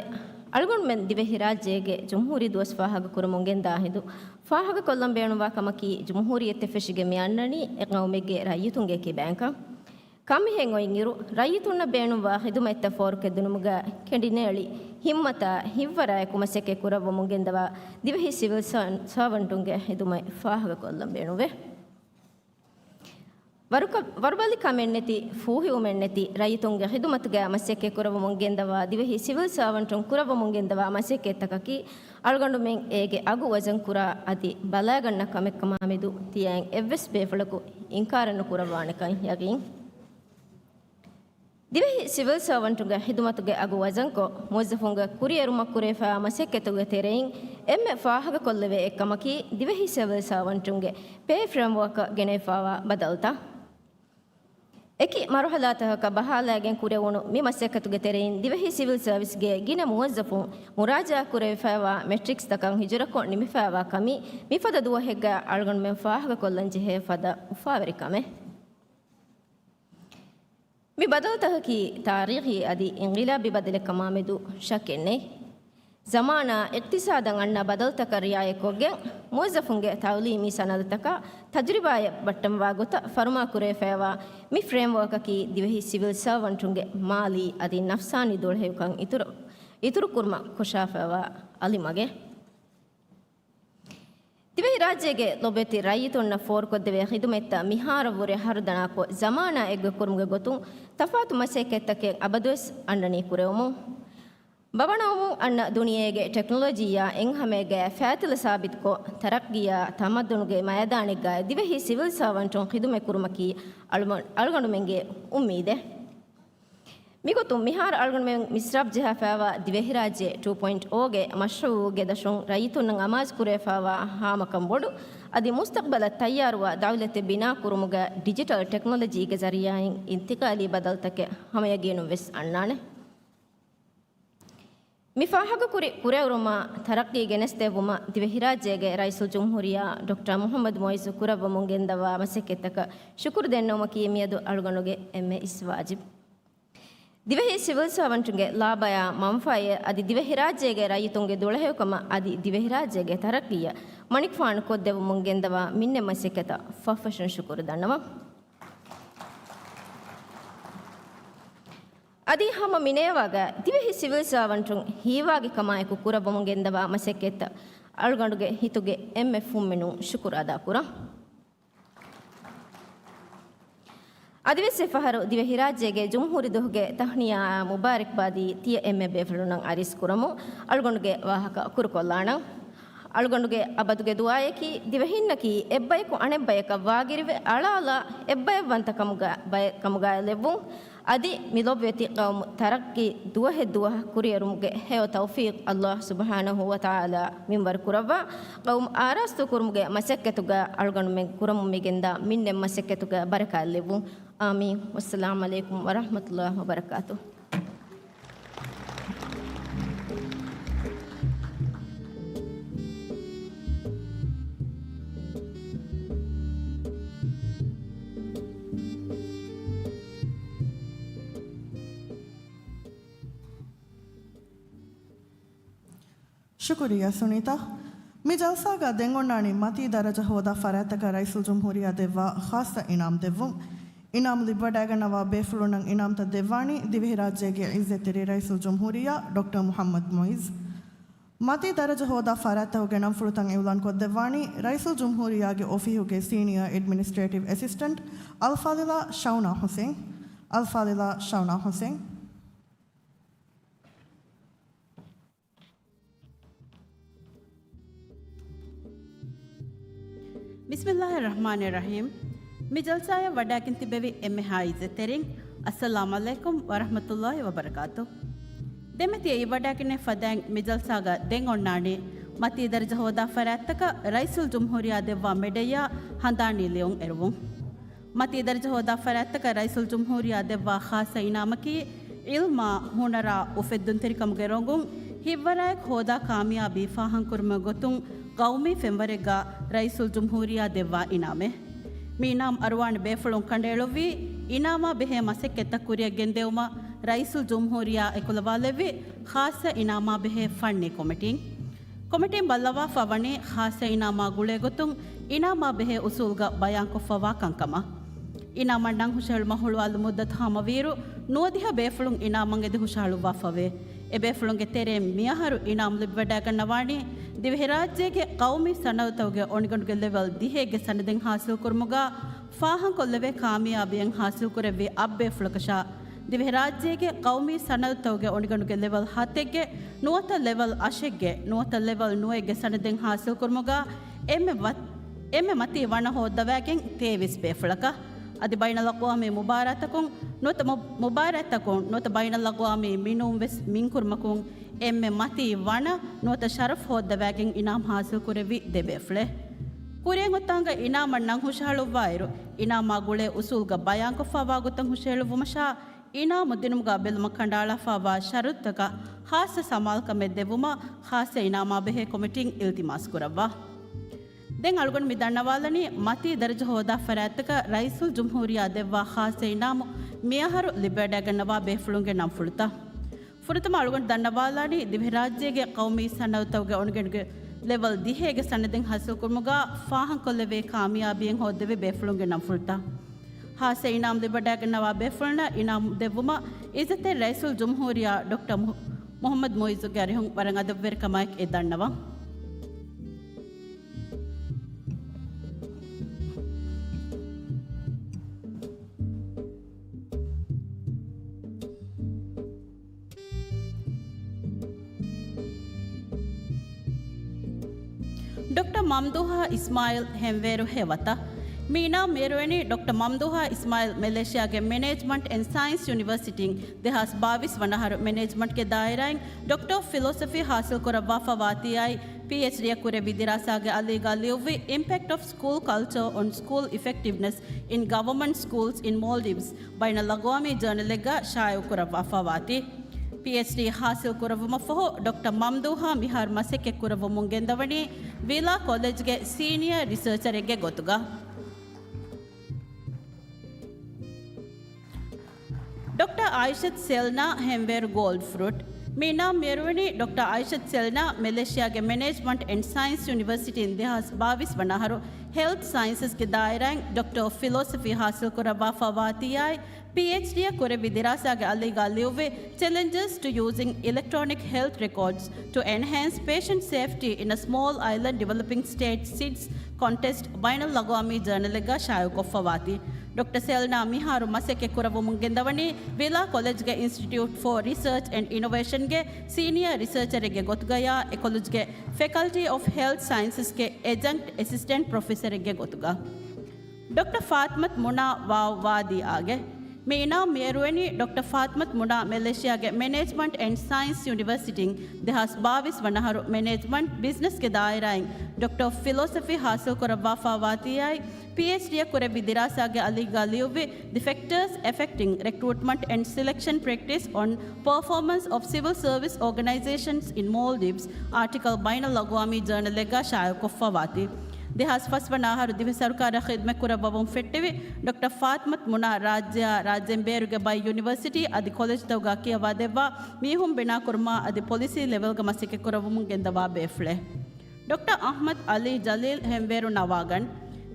އަޅުގަނޑުމެން ދިވެހިރާއްޖޭގެ ޖުމްހޫރީ ދުވަސް ފާހަގަކުރަމުން ގެންދާ ހިނދު، ފާހަގަކޮށްލަން ބޭނުންވާ ކަމަކީ، ޖުމްހޫރިއްޔަތެއް ފެށިގެން މި އަންނަނީ އެ ޤައުމެއްގެ ރައްޔިތުންގެ ކިބައިންކަން. ކަންމިހެން އޮތްއިރު، ރައްޔިތުންނަށް ބޭނުންވާ ޚިދުމަތްތައް ފޯރުކޮށްދިނުމުގަ ކެނޑިނޭޅި ހިންމަތާ ހިތްވަރާއެކު މަސައްކަތް ކުރައްވަމުން ގެންދަވާ ދިވެހި ސިވިލް ސާ-، ސާވަންޓުންގެ ޚިދުމަތް ފާހަގަކޮށްލަން ބޭނުންވޭ. ވަރުކަ-، ވަރުބަލިކަމެއްނެތި، ފޫހިވުމެއްނެތި، ރައްޔިތުންގެ ޚިދުމަތުގަ މަސައްކަތް ކުރައްވަމުން ގެންދަވާ ދިވެހި ސިވިލް ސާވަންޓުން ކުރައްވަމުން ގެންދަވާ މަސައްކަތްތަކަކީ، އަޅުގަނޑުމެން އޭގެ އަގު ވަޒަންކުރާ އަދި ބަލާގަންނަ ކަމެއްކަމާމެދު ތިޔައިން އެއްވެސް ބޭފުޅަކު އިންކާރެއް ނުކުރައްވާނެކަން ޔަގީން. ދިވެހި ސިވިލް ސާވަންޓުގެ ޚިދުމަތުގެ އަގު ވަޒަންކޮށް، މުވައްޒަފުންގެ ކުރިއެރުމަށް ކުރެވިފައިވާ މަސައްކަތުގެ ތެރެއިން އެންމެ ފާހަގަކޮށްލެވޭ އެއްކަމަކީ، ދިވެހި ސިވިލް ސާވަންޓުންގެ ޕޭ ފްރޭމްވަރކަށް ގެނެވިފައިވާ ބަދަލުތައް. އެކި މަރުޙަލާތަކަކަށް ބަހާލައިގެން ކުރެވުނު މި މަސައްކަތުގެ ތެރެއިން، ދިވެހި ސިވިލް ސާވިސްގެ ގިނަ މުވައްޒަފުން މުރާޖަޢާ ކުރެވިފައިވާ މެޓްރިކްސްތަކަށް ހިޖުރަކޮށް ނިމިފައިވާ ކަމީ، މިފަދަ ދުވަހެއްގަ އަޅުގަނޑުމެން ފާހަގަކޮށްލަން ޖެހޭ ފަދަ އުފާވެރި ކަމެއް. މި ބަދަލުތަކަކީ ތާރީޚީ އަދި އިންޤިލާބީ ބަދަލެއްކަމާމެދު ޝައްކެއް ނެތް. ޒަމާނާ އިޤްތިޞާދަށް އަންނަ ބަދަލުތަކަށް ރިޢާޔަތްކޮށްގެން، މުވައްޒަފުންގެ ތަޢުލީމީ ސަނަދުތަކާ ތަޖުރިބާއެއް ބައްޓަންވާ ގޮތަށް ފަރުމާކުރެވިފައިވާ މި ފްރޭމްވަރކަކީ ދިވެހި ސިވިލް ސާވަންޓުންގެ މާލީ އަދި ނަފްސާނީ ދުޅަހެޔޮކަން އިތުރު، އިތުރުކުރުމަށް ކޮށާފައިވާ އަލިމަގެއް. ދިވެހިރާއްޖޭގެ ލޮބުވެތި ރައްޔިތުންނަށް ފޯރުކޮށްދެވޭ ޚިދުމަތްތައް މިހާރަށްވުރެ ހަރުދަނާކޮށް، ޒަމާނާ އެއްގޮތްކުރުމުގެ ގޮތުން ތަފާތު މަސައްކަތްތަކެއް އަބަދުވެސް އަންނަނީ ކުރެވުމުން. ބަވަނަވަމުން އަންނަ ދުނިޔޭގެ ޓެކްނޮލޮޖީއާ އެއްހަމައެއްގައި ފައިތިލަ ސާބިތުކޮށް، ތަރައްޤީއާ ތަމައްދުނުގެ މައިދާނެއްގައި ދިވެހި ސިވިލް ސާވަންޓުން ޚިދުމަތްކުރުމަކީ އަޅުމަ-، އަޅުގަނޑުމެންގެ އުއްމީދެއް. މިގޮތުން މިހާރު އަޅުގަނޑުމެން މިސްރާބު ޖަހާފައިވާ ދިވެހިރާއްޖެ ޓޫ ޕޮއިންޓް އޯގެ މަޝްރޫޢުގެ ދަށުން ރައްޔިތުންނަށް އަމާޒުކުރެވިފައިވާ ހާމަކަން ބޮޑު، އަދި މުސްތަޤްބަލަށް ތައްޔާރުވާ ދައުލަތެއް ބިނާކުރުމުގަ ޑިޖިޓަލް ޓެކްނޮލޮޖީގެ ޒަރީޢާއިން އިންތިޤާލީ ބަދަލުތަކެއް ހަމަޔަގީނުން ވެސް އަންނާނެ. މި ފާހަގަކުރި ކުރިއެރުމާ ތަރައްޤީ ގެނެސްދެއްވުމަށް ދިވެހިރާއްޖޭގެ ރައީސުލްޖުމްހޫރިއްޔާ ޑޮކްޓަރ މުޙައްމަދު މުޢިއްޒު ކުރައްވަމުން ގެންދަވާ މަސައްކަތްތަކަށް ޝުކުރު ދެންނެވުމަކީ މިއަދު އަޅުގަނޑުގެ އެންމެ އިސް ވާޖިބު. ދިވެހި ސިވިލް ސާވަންޓުންގެ ލާބަޔާ މަންފާއަށް އަދި ދިވެހިރާއްޖޭގެ ރައްޔިތުންގެ ދުޅަހެޔޮކަމަށް އަދި ދިވެހިރާއްޖޭގެ ތަރައްޤީއަށް މަނިކުފާނު ކޮށްދެއްވުމުން ގެންދަވާ މިންނެ މަސައްކަތަށް ފަށްފަށުން ޝުކުރު ދަންނަވަން. އަދި ހަމަ މިނޭވާގަ ދިވެހި ސިވިލް ސާވަންޓުން ހީވާގިކަމާއެކު ކުރައްވަމުން ގެންދަވާ މަސައްކަތްތައް އަޅުގަނޑުގެ ހިތުގެ އެންމެ ފުންމިނުން ޝުކުރު އަދާކުރަން. އަދިވެސް އެފަހަރު ދިވެހިރާއްޖޭގެ ޖުމްހޫރީ ދުވަހުގެ ތަހުނިޔާއާ މުބާރަކްބާދީ ތިޔަ އެންމެ ބޭފުޅުންނަށް އަރިސް ކުރަމުން އަޅުގަނޑުގެ ވާހަކަ ކުރުކޮށްލާނަން. އަޅުގަނޑުގެ އަބަދުގެ ދުޢާއަކީ، ދިވެހިންނަކީ އެއްބަޔަކު އަނެއްބަޔަކަށް ވާގިރިވެ އަޅާލާ އެއްބަޔަށްވަންތަކަމުގަ-، ބަޔަ-، ކަމުގައި ލެއްވުން. އަދި މި ލޮބުވެތި ޤައުމު ތަރައްޤީ ދުވަހެއްދުވަހަށް ކުރިއެރުމުގެ ހެޔޮ ތައުފީޤު ﷲ ސުބްޙާނަހޫ ވަތަޢާލާ މިންވަރު ކުރައްވާ. ޤައުމު އާރާސްތޫ ކުރުމުގެ މަސައްކަތުގަ އަޅުގަނޑުމެން ކުރަމުން މިގެންދާ މިންނެ މަސައްކަތުގަ ބަރަކާތް ލެއްވުން. އާމީން. ވައްސަލާމް ޢަލައިކުމް ވަރަޙްމަތުﷲ ވަބަރަކާތުހު. ޝުކުރިއްޔާ ސުނީތާ. މި ޖަލްސާގަ ދެން އޮންނާނީ މަތީ ދަރަޖަ ހޯދާ ފަރާތްތަކަށް ރައީސުލްޖުމްހޫރިއްޔާ ދެއްވާ ޚާއްޞަ އިނާމް ދެއްވުން. އިނާމް ލިބިވަޑައިގަންނަވާ ބޭފުޅުންނަށް އިނާމްތައް ދެއްވާނީ ދިވެހިރާއްޖޭގެ އިއްޒަތްތެރި ރައީސުލްޖުމްހޫރިއްޔާ ޑޮކްޓަރ މުޙައްމަދު މުޢިއްޒު. މަތީ ދަރަޖަ ހޯދާ ފަރާތްތަކުގެ ނަންފުޅުތައް އިޢުލާން ކޮށްދެއްވާނީ ރައީސުލްޖުމްހޫރިއްޔާގެ އޮފީހުގެ ސީނިއާ އެޑްމިނިސްޓްރޭޓިވް އެސިސްޓަންޓް އަލްފާޟިލާ ޝައުނާ ޙުސެން. އަލްފާޟިލާ ޝައުނާ ޙުސެން. ބިސްމިﷲ އައްރަޙްމާނި އައްރަޙީމް. މި ޖަލްސާއަށް ވަޑައިގެން ތިބެވި އެންމެހާ އިއްޒަތްތެރިން، އައްސަލާމް ޢަލައިކުމް ވަރަޙްމަތުﷲ ވަބަރަކާތު. ދެމެތި އެއީ ވަޑައިގެންނެވި ފަދައިން މި ޖަލްސާގަ ދެން އޮންނާނީ މަތީ ދަރަޖަ ހޯދާ ފަރާތްތަކަށް ރައީސުލްޖުމްހޫރިއްޔާ ދެއްވާ މެޑަލްއާ ހަނދާނީ ލިޔުން އެރުވުން. މަތީ ދަރަޖަ ހޯދާ ފަރާތްތަކަށް ރައީސުލްޖުމްހޫރިއްޔާ ދެއްވާ ޚާއްޞަ އިނާމަކީ، ޢިލްމާ، ހުނަރާ، އުފެއްދުންތެރިކަމުގެ ރޮނގުން ހިތްވަރާއެކު ހޯދާ ކާމިޔާބީ ފާހަގަކުރުމުގެ ގޮތުން ޤައުމީ ފެންވަރެއްގަ ރައީސުލްޖުމްހޫރިއްޔާ ދެއްވާ އިނާމެއް. މި އިނާމް އަރުވާނެ ބޭފުޅުން ކަނޑައެޅުއްވީ، އިނާމާ ބެހޭ މަސައްކަތްތައް ކުރިއަށް ގެންދެވުމަށް ރައީސުލްޖުމްހޫރިއްޔާ އެކުލަވާލެއްވި ޚާއްޞަ އިނާމާ ބެހޭ ފަންނީ ކޮމިޓީން. ކޮމިޓީން ބައްލަވާފަ ވަނީ ޚާއްޞަ އިނާމާ ގުޅޭ ގޮތުން އިނާމާ ބެހޭ އުސޫލްގަ ބަޔާންކޮށްފަވާ ކަންކަމަށް. އިނާމަށް ނަން ހުށަހެޅުމަށް ހުޅުވާލުމުއްދަތު ހަމަވިއިރު، ނުވަދިހަ ބޭފުޅުން އިނާމަށް އެދި ހުށަހަޅުއްވާފަވޭ. އެބޭފުޅުންގެ ތެރެއިން މިއަހަރު އިނާމް ލިބިވަޑައިގަންނަވާނީ ދިވެހިރާއްޖޭގެ ޤައުމީ ސަނަދުތަކުގެ އޮނިގަނޑުގެ ލެވެލް ދިހައެއްގެ ސަނަދެއް ހާސިލްކުރުމުގަ ފާހަގަކޮށްލެވޭ ކާމިޔާބީއެއް ހާސިލްކުރެއްވި އަށް ބޭފުޅަކަށާ، ދިވެހިރާއްޖޭގެ ޤައުމީ ސަނަދުތަކުގެ އޮނިގަނޑުގެ ލެވެލް ހަތެއްގެ ނުވަތަ ލެވެލް އަށެއްގެ ނުވަތަ ލެވެލް ނުވައެއްގެ ސަނަދެއް ހާސިލްކުރުމުގަ އެންމެ ވަ-، އެންމެ މަތީ ވަނަ ހޯއްދަވައިގެން ތޭވީސް ބޭފުޅަކަށް. އަދި ބައިނަލްއަޤްވާމީ މުބާރާތަކުން ނުވަތަ މު-، މުބާރާތްތަކުން ނުވަތަ ބައިނަލްއަޤްވާމީ މިނޫން ވެސް މިންކުރުމަކުން އެންމެ މަތީ ވަނަ ނުވަތަ ޝަރަފް ހޯއްދަވައިގެން އިނާމް ހާސިލްކުރެއްވި ދެ ބޭފުޅެއް. ކުރިއަށް އޮތްތާނގަ އިނާމަށް ނަން ހުށަހަޅުއްވާއިރު، އިނާމާ ގުޅޭ އުސޫލްގަ ބަޔާންކޮށްފަވާ ގޮތަށް ހުށަހެޅުއްވުމަށާ، އިނާމު ދިނުމުގަ ބެލުމަށް ކަނޑައަޅާފަވާ ޝަރުތުތަކަށް ޚާއްޞަ ސަމާލުކަމެއް ދެއްވުމަށް ޚާއްޞަ އިނާމާ ބެހޭ ކޮމިޓީން އިލްތިމާސް ކުރައްވާ. ދެން އަޅުގަނޑު މި ދަންނަވާލަނީ، މަތީ ދަރަޖަ ހޯދާ ފަރާތްތަކަށް ރައީސުލްޖުމްހޫރިއްޔާ ދެއްވާ ޚާއްޞަ އިނާމު މިއަހަރު ލިބިވަޑައިގަންނަވާ ބޭފުޅުންގެ ނަންފުޅުތައް. ފުރަތަމަ އަޅުގަނޑު ދަންނަވާލާނީ، ދިވެހިރާއްޖޭގެ ޤައުމީ ސަނަދުތަކުގެ އޮނިގަނޑުގެ ލެވެލް ދިހައެއްގެ ސަނަދެއް ހާސިލްކުރުމުގަ ފާހަގަކޮށްލެވޭ ކާމިޔާބީއެއް ހޯއްދެވި ބޭފުޅުންގެ ނަންފުޅުތައް. ޚާއްޞަ އިނާމް ލިބިވަޑައިގަންނަވާ ބޭފުޅުންނަށް އިނާމް ދެއްވުމަށް އިއްޒަތްތެރި ރައީސުލްޖުމްހޫރިއްޔާ ޑޮކްޓަރ މު-، މުޙައްމަދު މުޢިއްޒުގެ އަރިހުން ވަރަށް އަދަބުވެރިކަމާއެކު އެ ދަންނަވަން. ޑޮކްޓަރ މަމްދޫހާ އިސްމާއިލް ހެންވޭރު ހެޔޮ ވަތަށް. މި އިނާމް މިއެރުވެނީ ޑޮކްޓަރ މަމްދޫހާ އިސްމާއިލް މެލޭޝިޔާގެ މެނޭޖްމަންޓް އެންޑް ސައިންސް ޔުނިވަރސިޓީން ދެހާސް ބާވީސް ވަނަ އަހަރު މެނޭޖްމަންޓްގެ ދާއިރާއިން ޑޮކްޓަރ އޮފް ފިލޯސޮފީ ހާސިލް ކުރައްވާފަވާތީއާއި، ޕީއެޗްޑީއަށް ކުރެއްވި ދިރާސާގެ އަލީގަ ލިޔުއްވި Impact of School Culture on School Effectiveness in Government Schools in Maldives ބައިނަލްއަގްވާމީ ޖަރނަލެއްގަ ޝާއިޢުކުރައްވާފަވާތީ. ޕީއެޗްޑީ ހާސިލް ކުރެއްވުމަށްފަހު، ޑޮކްޓަރ މަމްދޫހާ މިހާރު މަސައްކަތް ކުރައްވަމުން ގެންދަވަނީ ވިލާ ކޮލެޖްގެ ސީނިއަރ ރިސަރޗަރެއްގެ ގޮތުގަ. ޑޮކްޓަރ އައިޝަތު ސެލްނާ ހެންވޭރު ގޯލްޑްފްރޫޓް. މި އިނާމް މިއެރުވެނީ ޑޮކްޓަރ އައިޝަތު ސެލްނާ މެލޭޝިޔާގެ މެނޭޖްމަންޓް އެންޑް ސައިންސް ޔުނިވަރސިޓީން ދެހާސް ބާވީސް ވަނަ އަހަރު ހެލްތް ސައިންސަސްގެ ދާއިރާއިން ޑޮކްޓަރ އޮފް ފިލޯސޮފީ ހާސިލް ކުރައްވާފަވާތީއާއި، ޕީއެޗްޑީއަށް ކުރެއްވި ދިރާސާގެ އަލީގަ ލިޔުއްވި Challenges to Using Electronic Health Records to Enhance Patient Safety in a Small Island Developing State, ސިޑްސް ކޮންޓެސްޓް ބައިނަލްއަގްވާމީ ޖަރނަލެއްގަ ޝާއިޢުކޮށްފަވާތީ. ޑޮކްޓަ ސެލްނާ މިހާރު މަސައްކަތް ކުރައްވަމުން ގެންދަވަނީ ވިލާ ކޮލެޖްގެ އިންސްޓިޓިއުޓް ފޯ ރިސާޗް އެންޑް އިނޮވޭޝަންގެ ސީނިއަރ ރިސާޗަރެއްގެ ގޮތުގަޔާ، އެ ކޮލެޖްގެ ފެކަލްޓީ އޮފް ހެލްތް ސައިންސަސްގެ އެޖަންކްޓް އެސިސްޓެންޓް ޕްރޮފެސަރެއްގެ ގޮތުގަ. ޑޮކްޓަ ފާތިމަތު މުނާ ވާވް ވާދީއާގެ. މި އިނާމް މިއެރުވެނީ ޑޮކްޓަ ފާތިމަތު މުނާ މެލޭޝިޔާގެ މެނޭޖްމަންޓް އެންޑް ސައިންސް ޔުނިވަރސިޓީން ދެހާސް ބާވީސް ވަނަ އަހަރު މެނޭޖްމަންޓް ބިޒްނަސްގެ ދާއިރާއިން ޑޮކްޓަ އޮފް ފިލޯސޮފީ ހާސިލް ކުރައްވާފާ ވާތީއާއި، ޕީއެޗްޑީއަށް ކުރެއްވި ދިރާސާގެ އަލީގަ ލިޔުއްވި The Factors Affecting Recruitment and Selection Practice on Performance of Civil Service Organizations in Maldives އާޓިކަލް ބައިނަލްއަގްވާމީ ޖަރނަލެއްގަ ޝާއިޢުކޮށްފަ ވާތީ. ދެހާސް ފަސް ވަނަ އަހަރު ދިވެހި ސަރުކާރަށް ޚިދްމަތް ކުރައްވަވުން ފެއްޓެވި ޑޮކްޓަ ފާތިމަތު މުނާ ރާއްޖެއާ ރާއްޖޭން ބޭރުގެ ބައެއް ޔުނިވަރސިޓީ އަދި ކޮލެޖްތަކުގަ ކިޔަވާ ދެއްވާ މީހުން ބިނާކުރުމާ އަދި ޕޮލިސީ ލެވެލްގަ މަސައްކަތް ކުރައްވަމުން ގެންދަވާ ބޭފުޅެއް. ޑޮކްޓަ އަޙްމަދު ޢަލީ ޖަލީލް ހެންވޭރު ނަވާގަން.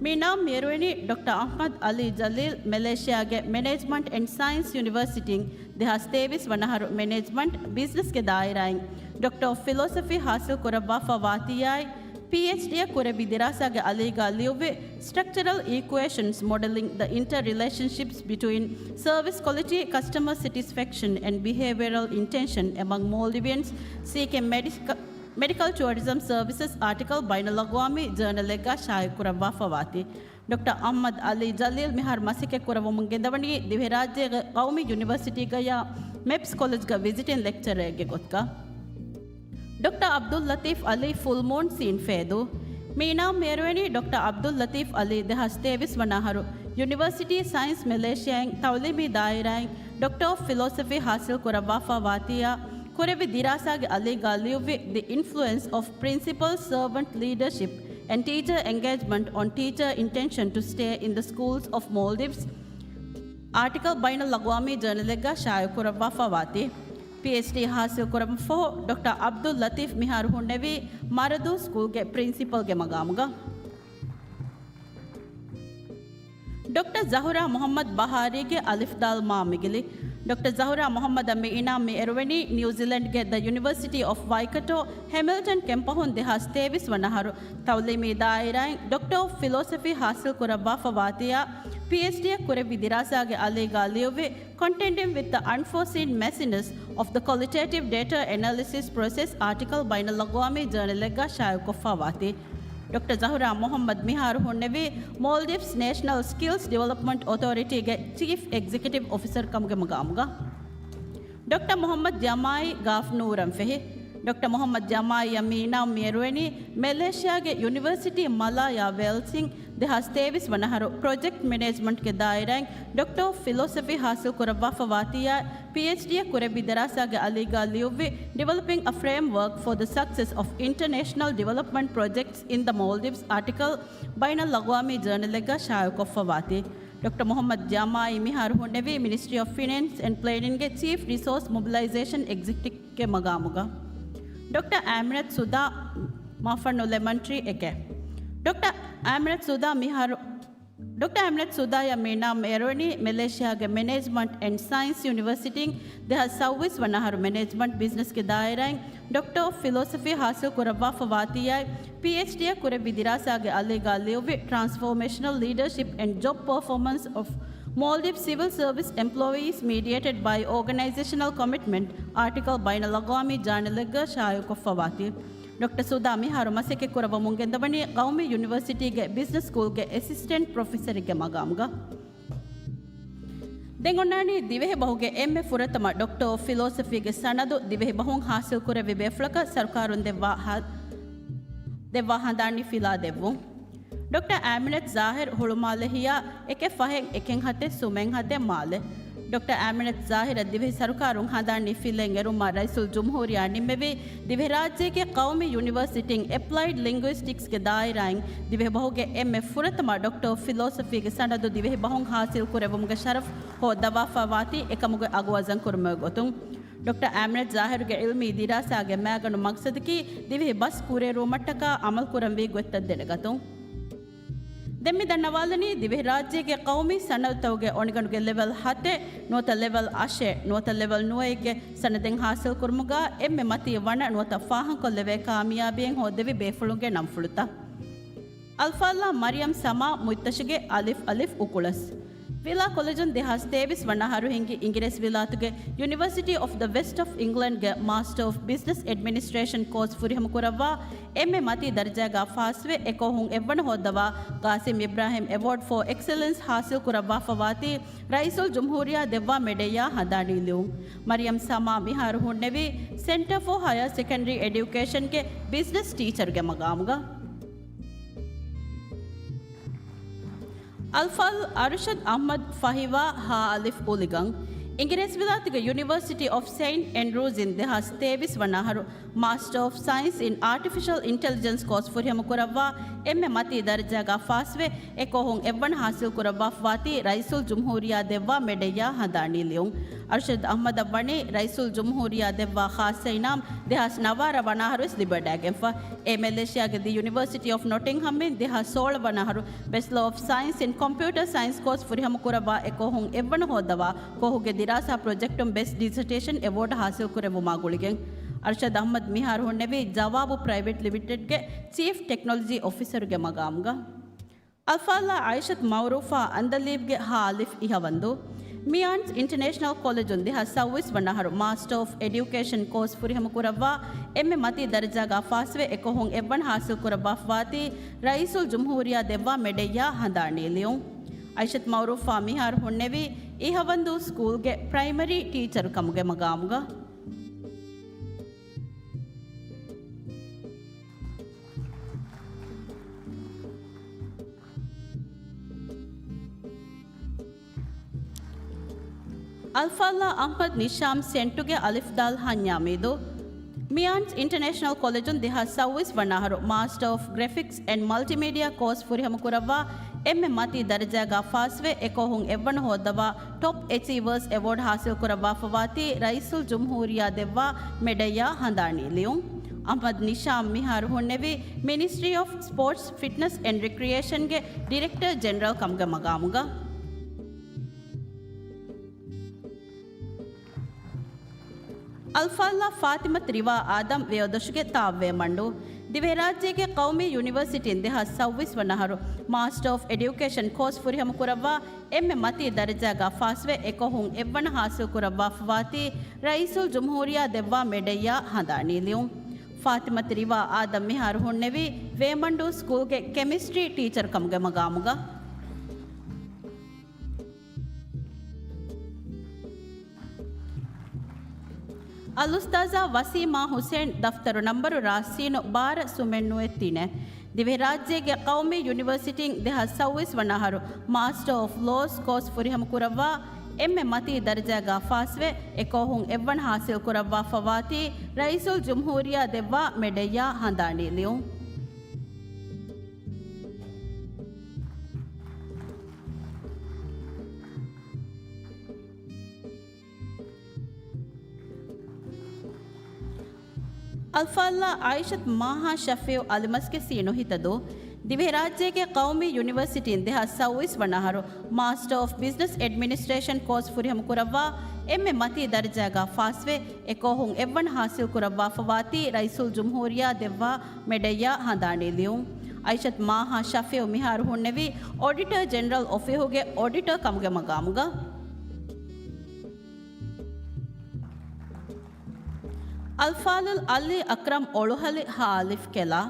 މި އިނާމް މިއެރުވެނީ ޑޮކްޓަ އަޙްމަދު ޢަލީ ޖަލީލް މެލޭޝިޔާގެ މެނޭޖްމަންޓް އެންޑް ސައިންސް ޔުނިވަރސިޓީން ދެހާސް ތޭވީސް ވަނަ އަހަރު މެނޭޖްމަންޓް ބިޒްނަސްގެ ދާއިރާއިން ޑޮކްޓަ އޮފް ފިލޯސޮފީ ހާސިލް ކުރައްވާފަ ވާތީއާއި، ޕީއެޗްޑީއަށް ކުރެއްވި ދިރާސާގެ އަލީގަ ލިޔުއްވި Structural Equations Modeling the Interrelationships Between Service Quality, Customer Satisfaction and Behavioral Intention Among Maldivians Seeking Medica- މެޑިކަލް ޓުއަރިޒަމް ސަރވިސަސް އާޓިކަލް ބައިނަލްއަގްވާމީ ޖަރނަލެއްގަ ޝާއިޢުކުރައްވާފަ ވާތީ. ޑޮކްޓަ އަޙްމަދު ޢަލީ ޖަލީލް މިހާރު މަސައްކަތް ކުރައްވަމުން ގެންދަވަނީ ދިވެހިރާއްޖޭގެ ޤައުމީ ޔުނިވަރސިޓީގަޔާ މެޕްސް ކޮލެޖްގަ ވިޒިޓިން ލެކްޗަރަރެއްގެ ގޮތުގަ. ޑޮކްޓަ ޢަބްދުއްލަތީފް ޢަލީ ފުލްމޫން ސީން ފޭދޫ. މި އިނާމް މިއެރުވެނީ ޑޮކްޓަ ޢަބްދުއްލަތީފް ޢަލީ ދެހާސް ތޭވީސް ވަނަ އަހަރު ޔުނިވަރސިޓީ ސައިންސް މެލޭޝިޔާއިން ތަޢުލީމީ ދާއިރާއިން ޑޮކްޓަ އޮފް ފިލޯސޮފީ ހާސިލް ކުރައްވާފަ ވާތީއާ، ކުރެއްވި ދިރާސާގެ އަލީގަ ލިޔުއްވި The Influence of Principal Servant Leadership and Teacher Engagement on Teacher Intention to Stay in the Schools of Maldives އާޓިކަލް ބައިނަލްއަގްވާމީ ޖަރނަލެއްގަ ޝާއިޢުކުރައްވާފަ ވާތީ. ޕީއެޗްޑީ ހާސިލް ކުރަމުން ފަހު ޑޮކްޓަ ޢަބްދުއްލަތީފް މިހާރު ހުންނެވީ މަރަދޫ ސްކޫލްގެ ޕްރިންސިޕަލްގެ މަގާމުގަ. ޑޮކްޓަ ޒަހުރާ މުޙައްމަދު ބަހާރީގެ އަލިފް ދާލް މާ މިގިލި. ޑޮކްޓަ ޒަހުރާ މުޙައްމަދަށް މި އިނާމް މި އެރުވެނީ ނިއުޒީލެންޑްގެ ދަ ޔުނިވަރސިޓީ އޮފް ވައިކަޓޯ، ހެމިލްޓަން ކެމްޕަހުން ދެހާސް ތޭވީސް ވަނަ އަހަރު ތަޢުލީމީ ދާއިރާއިން ޑޮކްޓަ އޮފް ފިލޯސޮފީ ހާސިލް ކުރައްވާފަ ވާތީއާ، ޕީއެޗްޑީއަށް ކުރެއްވި ދިރާސާގެ އަލީގަ ލިޔުއްވި Contending with the Unforeseen Messiness of the Qualitative Data Analysis Process އާޓިކަލް ބައިނަލްއަގްވާމީ ޖަރނަލެއްގަ ޝާއިޢުކޮށްފަ ވާތީ. ޑޮކްޓަ ޒަހުރާ މުޙައްމަދު މިހާރު ހުންނެވީ މޯލްޑިވްސް ނޭޝަނަލް ސްކިލްސް ޑިވެލޮޕްމަންޓް އޮތޯރިޓީގެ ޗީފް އެގްޒެކެޓިވް އޮފިސަރ ކަމުގެ މަގާމުގަ. ޑޮކްޓަ މުޙައްމަދު ޖަމާއީ ގާފް ނޫރަން ފެހި. ޑޮކްޓަ މުޙައްމަދު ޖަމާއީއަށް މި އިނާމް މި އެރުވެނީ މެލޭޝިޔާގެ ޔުނިވަރސިޓީ މަލާޔާ ވޭލްސްއިން ދެހާސް ތޭވީސް ވަނަ އަހަރު ޕްރޮޖެކްޓް މެނޭޖްމަންޓްގެ ދާއިރާއިން ޑޮކްޓަ އޮފް ފިލޯސޮފީ ހާސިލް ކުރައްވާފަ ވާތީއާ، ޕީއެޗްޑީއަށް ކުރެއްވި ދިރާސާގެ އަލީގަ ލިޔުއްވި Developing a Framework for the Success of International Development Projects in the Maldives އާޓިކަލް ބައިނަލްއަގްވާމީ ޖަރނަލެއްގަ ޝާއިޢުކޮށްފަ ވާތީ. ޑޮކްޓަ މުޙައްމަދު ޖަމާއީ މިހާރު ހުންނެވީ މިނިސްޓްރީ އޮފް ފިނޭންސް އެންޑް ޕްލޭނިންގގެ ޗީފް ރިސޯސް މޮބިލައިޒޭޝަން އެގްޒެކެޓިވްގެ މަގާމުގަ. ޑޮކްޓަ އާމިނަތު ސުދާ، މާފަންނު ލެމަން ޓްރީ އެކެއް. ޑޮކްޓަ އާމިނަތު ސުދާ މިހާރު، ޑޮކްޓަ އާމިނަތު ސުދާއަށް މި އިނާމް އެރުވެނީ މެލޭޝިޔާގެ މެނޭޖްމަންޓް އެންޑް ސައިންސް ޔުނިވަރސިޓީން ދެހާސް ސައުވީސް ވަނަ އަހަރު މެނޭޖްމަންޓް ބިޒްނަސްގެ ދާއިރާއިން ޑޮކްޓަ އޮފް ފިލޯސޮފީ ހާސިލް ކުރައްވާފަ ވާތީއާއި، ޕީއެޗްޑީއަށް ކުރެއްވި ދިރާސާގެ އަލީގަ ލިޔުއްވި Transformational Leadership and Job Performance of Maldives Civil Service Employees Mediated by Organizational Commitment އާޓިކަލް ބައިނަލްއަގްވާމީ ޖާނަލެއްގަ ޝާއިޢުކޮށްފަ ވާތީ. ޑޮކްޓަ ސުދާ މިހާރު މަސައްކަތް ކުރައްވަމުން ގެންދަވަނީ ޤައުމީ ޔުނިވަރސިޓީގެ ބިޒްނަސް ސްކޫލްގެ އެސިސްޓެންޓް ޕްރޮފެސަރެއްގެ މަގާމުގަ. ދެން އޮންނާނީ ދިވެހި ބަހުގެ އެންމެ ފުރަތަމަ ޑޮކްޓަރ އޮފް ފިލޯސޮފީގެ ސަނަދު ދިވެހި ބަހުން ހާސިލް ކުރެއްވި ބޭފުޅަކަށް ސަރުކާރުން ދެއްވާ ހަ-، ދެއްވާ ހަނދާނީ ފިލާ ދެއްވުން. ޑޮކްޓަރ އާމިނަތު ޒާހިރު ހުޅުމާލެ ހިޔާ އެކެއް ފަހެއް އެކެއް ހަތެއް ސުމެއް ހަތެއް މާލެ. ޑޮކްޓަރ އާމިނަތު ޒާހިރަށް ދިވެހި ސަރުކާރުން ހަނދާނީ ފިލެއް އެރުމަށް ރައީސުލްޖުމްހޫރިއްޔާ ނިންމެވި، ދިވެހިރާއްޖޭގެ ޤައުމީ ޔުނިވަރސިޓީން އެޕްލައިޑް ލިންގުއިސްޓިކްސްގެ ދާއިރާއިން ދިވެހިބަހުގެ އެންމެ ފުރަތަމަ ޑޮކްޓަރ އޮފް ފިލޯސޮފީގެ ސަނަދު ދިވެހިބަހުން ހާސިލް ކުރެއްވުމުގެ ޝަރަފް ހޯއްދަވާފަ ވާތީ އެކަމުގެ އަގު ވަޒަން ކުރުމުގެ ގޮތުން. ޑޮކްޓަރ އާމިނަތު ޒާހިރުގެ ޢިލްމީ ދިރާސާގެ މައިގަނޑު މަގްސަދަކީ ދިވެހި ބަސް ކުރިއެރުވުމަށްޓަކާ އަމަލު ކުރަންވީ ގޮތްތައް ދެނެގަތުން. ދެން މި ދަންނަވާލަނީ ދިވެހިރާއްޖޭގެ ޤައުމީ ސަނަދުތަކުގެ އޮނިގަނޑުގެ ލެވެލް ހަތެއް ނުވަތަ ލެވެލް އަށެއް ނުވަތަ ލެވެލް ނުވައެއްގެ ސަނަދެއް ހާސިލްކުރުމުގަ އެންމެ މަތީ ވަނަ ނުވަތަ ފާހަގަކޮށްލެވޭ ކާމިޔާބީއެއް ހޯއްދެވި ބޭފުޅުންގެ ނަންފުޅުތައް. އަލްފާޟިލާ މަރިޔަމް ސަމާ މުއްތަށިގެ އަލިފް އަލިފް އުކުޅަސް. ވިލާ ކޮލެޖުން ދެހާސް ތޭވީސް ވަނަ އަހަރު ހިންގި އިނގިރޭސިވިލާތުގެ ޔުނިވަރސިޓީ އޮފް ދަ ވެސްޓް އޮފް އިންގްލެންޑްގެ މާސްޓަރ އޮފް ބިޒްނަސް އެޑްމިނިސްޓްރޭޝަން ކޯސް ފުރިހަމަކުރައްވާ އެންމެ މަތީ ދަރަޖާގާ ފާސްވެ އެކޯހުން އެއްވަނަ ހޯއްދަވާ ގާސިމް އިބްރާހިމް އެވޯޑް ފޯ އެކްސެލެންސް ހާސިލް ކުރައްވާފަވާތީ ރައީސުލްޖުމްހޫރިއްޔާ ދެއްވާ މެޑެއްޔާ ހަނދާނީ ލިޔުން. މަރިޔަމް ސަމާ މިހާރު ހުންނެވީ ސެންޓަރ ފޯ ހަޔާ ސެކަންޑަރީ އެޑިއުކޭޝަންގެ ބިޒްނަސް ޓީޗަރުގެ މަގާމުގަ. އަލްފާޟިލް އަރުޝަދް އަޙްމަދު ފަހިވާ ހާ އަލިފް އުލިގަން. އިނގިރޭސިވިލާތުގެ ޔުނިވަރސިޓީ އޮފް ސެއިންޓް އެންޑްރޫޒް އިން ދެހާސް ތޭވީސް ވަނަ އަހަރު މާސްޓަރ އޮފް ސައިންސް އިން އާޓިފިޝަލް އިންޓެލިޖެންސް ކޯސް ފުރިހަމަކުރައްވާ އެންމެ މަތީ ދަރަޖާގާ ފާސްވެ އެކޯހުން އެއްވަނަ ހާސިލް ކުރައްވާފަވާތީ ރައީސުލްޖުމްހޫރިއްޔާ ދެއްވާ މެޑެއްޔާ ހަނދާނީ ލިޔުން. އަރުޝަދް އަޙްމަދަށް ވަނީ ރައީސުލްޖުމްހޫރިއްޔާ ދެއްވާ ޚާއްޞަ އިނާމް ދެހާސް ނަވާރަ ވަނަ އަހަރުވެސް ލިބިވަޑައިގެންފަ. އެ މެލޭޝިޔާގެ ދި ޔުނިވަރސިޓީ އޮފް ނޮޓިންހަމްއިން ދެހާސް ސޯޅަ ވަނަ އަހަރު ބެޗްލަ އޮފް ސައިންސް އިން ކޮމްޕިއުޓަރ ސައިންސް ކޯސް ފުރިހަމަކުރައްވާ އެކޯހުން އެއްވަނަ ހޯއްދަވާ ކޯހުގެ ދިރާސާ ޕްރޮޖެކްޓުން ބެސްޓް ޑިސަޓޭޝަން އެވޯޑް ހާސިލްކުރެއްވުމާ ގުޅިގެން. އަރުޝަދް އަޙްމަދު މިހާރު ހުންނެވީ ޖަވާބު ޕްރައިވެޓް ލިމިޓެޑްގެ ޗީފް ޓެކްނޮލޮޖީ އޮފިސަރުގެ މަގާމުގަ. އަލްފާޟިލާ އާއިޝަތު މައުރޫފާ އަންދަލީބްގެ ހާ އަލިފް އިހަވަންދޫ. މިއާންސް އިންޓަނޭޝަނަލް ކޮލެޖުން ދެހާސް ސައުވީސް ވަނަ އަހަރު މާސްޓަރ އޮފް އެޑިއުކޭޝަން ކޯސް ފުރިހަމަކުރައްވާ އެންމެ މަތީ ދަރަޖާގާ ފާސްވެ އެކޯހުން އެއްވަނަ ހާސިލްކުރައްވާފަވާތީ ރައީސުލްޖުމްހޫރިއްޔާ ދެއްވާ މެޑެއްޔާ ހަނދާނީ ލިޔުން. އައިޝަތު މައުރޫފާ މިހާރު ހުންނެވީ އިހަވަންދޫ ސްކޫލްގެ ޕްރައިމަރީ ޓީޗަރު ކަމުގެ މަގާމުގަ. އަލްފާޟިލާ އަޙްމަދު ނިޝާމް ސެންޓުގެ އަލިފް ދާލް ހަންޏާ މީދޫ. މިއާންސް އިންޓަނޭޝަނަލް ކޮލެޖުން ދެހާސް ސައުވީސް ވަނަ އަހަރު މާސްޓަރ އޮފް ގްރެފިކްސް އެންޑް މަލްޓިމީޑިއާ ކޯސް ފުރިހަމަކުރައްވާ އެންމެ މަތީ ދަރަޖާގާ ފާސްވެ އެކޯހުން އެއްވަނަ ހޯއްދަވާ ޓޮޕް އެޗީވަރސް އެވޯޑް ހާސިލްކުރައްވާފަވާތީ ރައީސުލްޖުމްހޫރިއްޔާ ދެއްވާ މެޑެއްޔާ ހަނދާނީ ލިޔުން. އަޙްމަދު ނިޝާމް މިހާރު ހުންނެވީ މިނިސްޓްރީ އޮފް ސްޕޯޓްސް، ފިޓްނަސް އެންޑް ރިކްރިއޭޝަންގެ ޑިރެކްޓަރ ޖެނެރަލް ކަމުގެ މަގާމުގަ. އަލްފާޟިލާ ފާތިމަތު ރިވާ އާދަމް ވެޔޮދޮށުގެ ތާއްވޭމަންޑޫ. ދިވެހިރާއްޖޭގެ ޤައުމީ ޔުނިވަރސިޓީން ދެހާސް ސައުވީސް ވަނަ އަހަރު މާސްޓަރ އޮފް އެޑިއުކޭޝަން ކޯސް ފުރިހަމަކުރައްވާ އެންމެ މަތީ ދަރަޖާގާ ފާސްވެ އެކޯހުން އެއްވަނަ ހާސިލްކުރައްވާފަވާތީ ރައީސުލްޖުމްހޫރިއްޔާ ދެއްވާ މެޑެއްޔާ ހަނދާނީ ލިޔުން. ފާތިމަތު ރިވާ އާދަމް މިހާރު ހުންނެވީ ވޭމަންޑޫ ސްކޫލްގެ ކެމިސްޓްރީ ޓީޗަރު ކަމުގެ މަގާމުގަ. އަލްއުސްތާޛާ ވަސީމާ ހުސެން، ދަފްތަރު ނަންބަރު ރާއްސީނު ބާރަ ސުމެއްނުވެ ތިނެއް. ދިވެހިރާއްޖޭގެ ޤައުމީ ޔުނިވަރސިޓީން ދެހާސް ސައުވީސް ވަނަ އަހަރު މާސްޓަރ އޮފް ލޯސް ކޯސް ފުރިހަމަކުރައްވާ އެންމެ މަތީ ދަރަޖާގާ ފާސްވެ އެކޯހުން އެއްވަނަ ހާސިލްކުރައްވާފަވާތީ ރައީސުލްޖުމްހޫރިއްޔާ ދެއްވާ މެޑެއްޔާ ހަނދާނީ ލިޔުން. އަލްފާޟިލާ އާއިޝަތު މާހާ ޝަފީޢު އަލިމަސްގެ ސީނު ހިތަދޫ. ދިވެހިރާއްޖޭގެ ޤައުމީ ޔުނިވަރސިޓީން ދެހާސް ސައުވީސް ވަނަ އަހަރު މާސްޓަރ އޮފް ބިޒްނަސް އެޑްމިނިސްޓްރޭޝަން ކޯސް ފުރިހަމަކުރައްވާ އެންމެ މަތީ ދަރަޖާގާ ފާސްވެ އެކޯހުން އެއްވަނަ ހާސިލްކުރައްވާފަވާތީ ރައީސުލްޖުމްހޫރިއްޔާ ދެއްވާ މެޑެއްޔާ ހަނދާނީ ލިޔުން. އައިޝަތު މާހާ ޝަފީޢު މިހާރު ހުންނެވީ އޮޑިޓަރ ޖެނެރަލް އޮފީހުގެ އޮޑިޓަރ ކަމުގެ މަގާމުގަ. އަލްފާޟިލް އަލީ އަކްރަމް އޮޅުހަލި ހާ އަލިފް ކެލާ.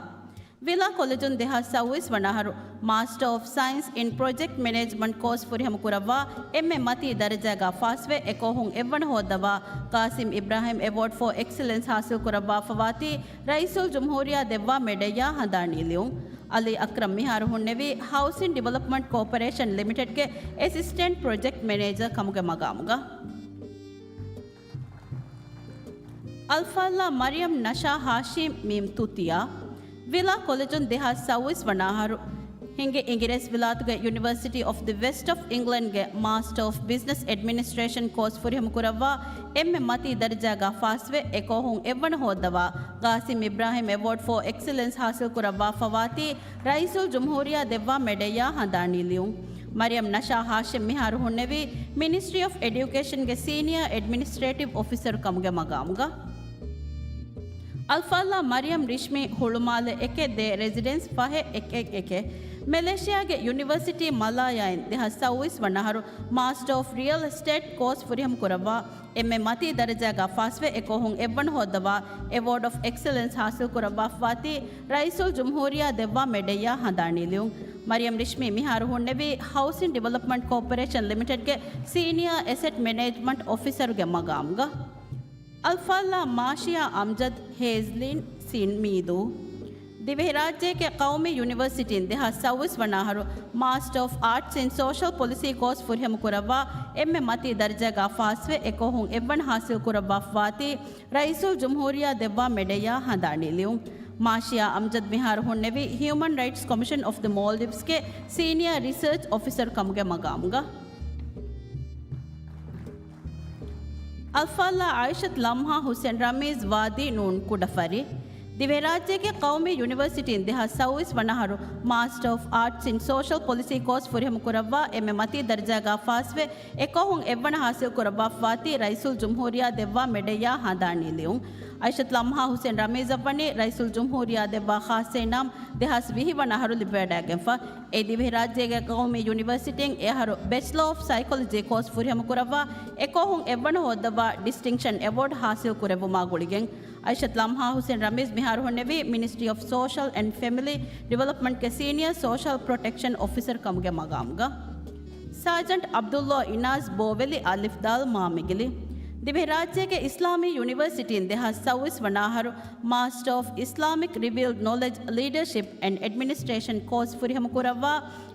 ވިލާ ކޮލެޖުން ދެހާސް ސައުވީސް ވަނަ އަހަރު މާސްޓަރ އޮފް ސައިންސް އިން ޕްރޮޖެކްޓް މެނޭޖްމަންޓް ކޯސް ފުރިހަމަކުރައްވާ އެންމެ މަތީ ދަރަޖާގާ ފާސްވެ އެކޯހުން އެއްވަނަ ހޯއްދަވާ ޤާސިމް އިބްރާހިމް އެވޯޑް ފޯ އެކްސެލެންސް ހާސިލްކުރައްވާފަވާތީ ރައީސުލްޖުމްހޫރިއްޔާ ދެއްވާ މެޑެއްޔާ ހަނދާނީ ލިޔުން. އަލީ އަކްރަމް މިހާރު ހުންނެވީ ހައުސިން ޑިވެލޮޕްމަންޓް ކޯޕަރޭޝަން ލިމިޓެޑްގެ އެސިސްޓެންޓް ޕްރޮޖެކްޓް މެނޭޖަރ ކަމުގެ މަގާމުގަ. އަލްފާޟިލާ މަރިޔަމް ނަޝާ ހާޝިމް މީމް ތުތިޔާ. ވިލާ ކޮލެޖުން ދެހާސް ސައުވީސް ވަނަ އަހަރު ހިނގި އިނގިރޭސިވިލާތުގެ ޔުނިވަރސިޓީ އޮފް ދަ ވެސްޓް އޮފް އިންގްލެންޑްގެ މާސްޓަރ އޮފް ބިޒްނަސް އެޑްމިނިސްޓްރޭޝަން ކޯސް ފުރިހަމަކުރައްވާ އެންމެ މަތީ ދަރަޖާގާ ފާސްވެ އެކޯހުން އެއްވަނަ ހޯއްދަވާ ގާސިމް އިބްރާހިމް އެވޯޑް ފޯ އެކްސެލެންސް ހާސިލްކުރައްވާފަވާތީ ރައީސުލްޖުމްހޫރިއްޔާ ދެއްވާ މެޑެއްޔާ ހަނދާނީ ލިޔުން. މަރިޔަމް ނަޝާ ހާޝިމް މިހާރު ހުންނެވީ މިނިސްޓްރީ އޮފް އެޑިއުކޭޝަންގެ ސީނިއާ އެޑްމިނިސްޓްރޭޓިވް އޮފިސަރު ކަމުގެ މަގާމުގަ. އަލްފާޟިލާ މަރިޔަމް ރިޝްމީ ހުޅުމާލެ އެކެއް ދޭއް ރެޒިޑެންސް ފަހެއް އެކެއް އެކެއް. މެލޭޝިޔާގެ ޔުނިވަރސިޓީ މަލާޔާއިން ދެހާސް ސައުވީސް ވަނަ އަހަރު މާސްޓަރ އޮފް ރިއަލް އެސްޓޭޓް ކޯސް ފުރިހަމަ ކުރައްވާ އެންމެ މަތީ ދަރަޖާގާ ފާސްވެ އެކޯހުން އެއްވަނަ ހޯއްދަވާ އެވޯޑް އޮފް އެކްސެލެންސް ހާސިލް ކުރައްވާފަވާތީ ރައީސުލް ޖުމްހޫރިއްޔާ ދެއްވާ މެޑެއްޔާ ހަނދާނީ ލިޔުން. މަރިޔަމް ރިޝްމީ މިހާރު ހުންނެވީ ހައުސިން ޑިވެލޮޕްމަންޓް ކޯޕަރޭޝަން ލިމިޓެޑްގެ ސީނިއާ އެސެޓް މެނޭޖްމަންޓް އޮފިސަރުގެ މަގާމުގަ. އަލްފާޟިލާ މާޝިޔާ އަމްޖަދް ހޭޒްލީން ސީން މީދޫ. ދިވެހިރާއްޖޭގެ ޤައުމީ ޔުނިވަރސިޓީން ދެހާސް ސައުވީސް ވަނަ އަހަރު މާސްޓަރ އޮފް އާޓްސް އިން ސޯޝަލް ޕޮލިސީ ކޯސް ފުރިހަމަ ކުރައްވާ އެންމެ މަތީ ދަރަޖާގާ ފާސްވެ އެކޯހުން އެއްވަނަ ހާސިލް ކުރައްވާފަވާތީ ރައީސުލް ޖުމްހޫރިއްޔާ ދެއްވާ މެޑެއްޔާ ހަނދާނީ ލިޔުން. މާޝިޔާ އަމްޖަދް މިހާރު ހުންނެވީ ހިއުމަން ރައިޓްސް ކޮމިޝަން އޮފް ދަ މޯލްޑިވްސްގެ ސީނިއާ ރިސަރޗް އޮފިސަރ ކަމުގެ މަގާމުގަ. އަލްފާޟިލާ އައިޝަތު ލަމްހާ ޙުސެން ރަމީޒް ވާދީ ނޫން ކުޑަފަރި. ދިވެހިރާއްޖޭގެ ޤައުމީ ޔުނިވަރސިޓީން ދެހާސް ސައުވީސް ވަނަ އަހަރު މާސްޓަރ އޮފް އާޓްސް އިން ސޯޝަލް ޕޮލިސީ ކޯސް ފުރިހަމަ ކުރައްވާ އެންމެ މަތީ ދަރަޖާގާ ފާސްވެ އެކޯހުން އެއްވަނަ ހާސިލް ކުރައްވާފަވާތީ ރައީސުލް ޖުމްހޫރިއްޔާ ދެއްވާ މެޑެއްޔާ ހަނދާނީ ލިޔުން. އައިޝަތު ލަމްހާ ޙުސެން ރަމީޒަށް ވަނީ ރައީސުލް ޖުމްހޫރިއްޔާ ދެއްވާ ޚާއްޞަ އިނާމް ދެހާސް ވިހި ވަނަ އަހަރު ލިބިވަޑައިގެންފަ. އެ ދިވެހިރާއްޖޭގެ ޤައުމީ ޔުނިވަރސިޓީން އެ އަހަރު ބެޗްލަރ އޮފް ސައިކޮލޮޖީ ކޯސް ފުރިހަމަ ކުރައްވާ އެކޯހުން އެއްވަނަ ހޯއްދަވާ ޑިސްޓިންކްޝަން އެވޯޑް ހާސިލް ކުރެއްވުމާ ގުޅިގެން، އައިޝަތު ލަމްހާ ޙުސެން ރަމީޒް މިހާރު ހުންނެވީ މިނިސްޓްރީ އޮފް ސޯޝަލް އެންޑް ފެމިލީ ޑިވެލޮޕްމަންޓްގެ ސީނިއާ ސޯޝަލް ޕްރޮޓެކްޝަން އޮފިސަރ ކަމުގެ މަގާމުގަ. ސާޖަންޓް ޢަބްދުﷲ އިނާޒް ބޯވެލި އަލިފް ދާލް މާމިގިލި. ދިވެހިރާއްޖޭގެ އިސްލާމީ ޔުނިވަރސިޓީން ދެހާސް ސައުވީސް ވަނަ އަހަރު މާސްޓަރ އޮފް އިސްލާމިކް ރިވިއުލްޑް ނޮލެޖް ލީޑަޝިޕް އެންޑް އެޑްމިނިސްޓްރޭޝަން ކޯސް ފުރިހަމަ ކުރައްވާ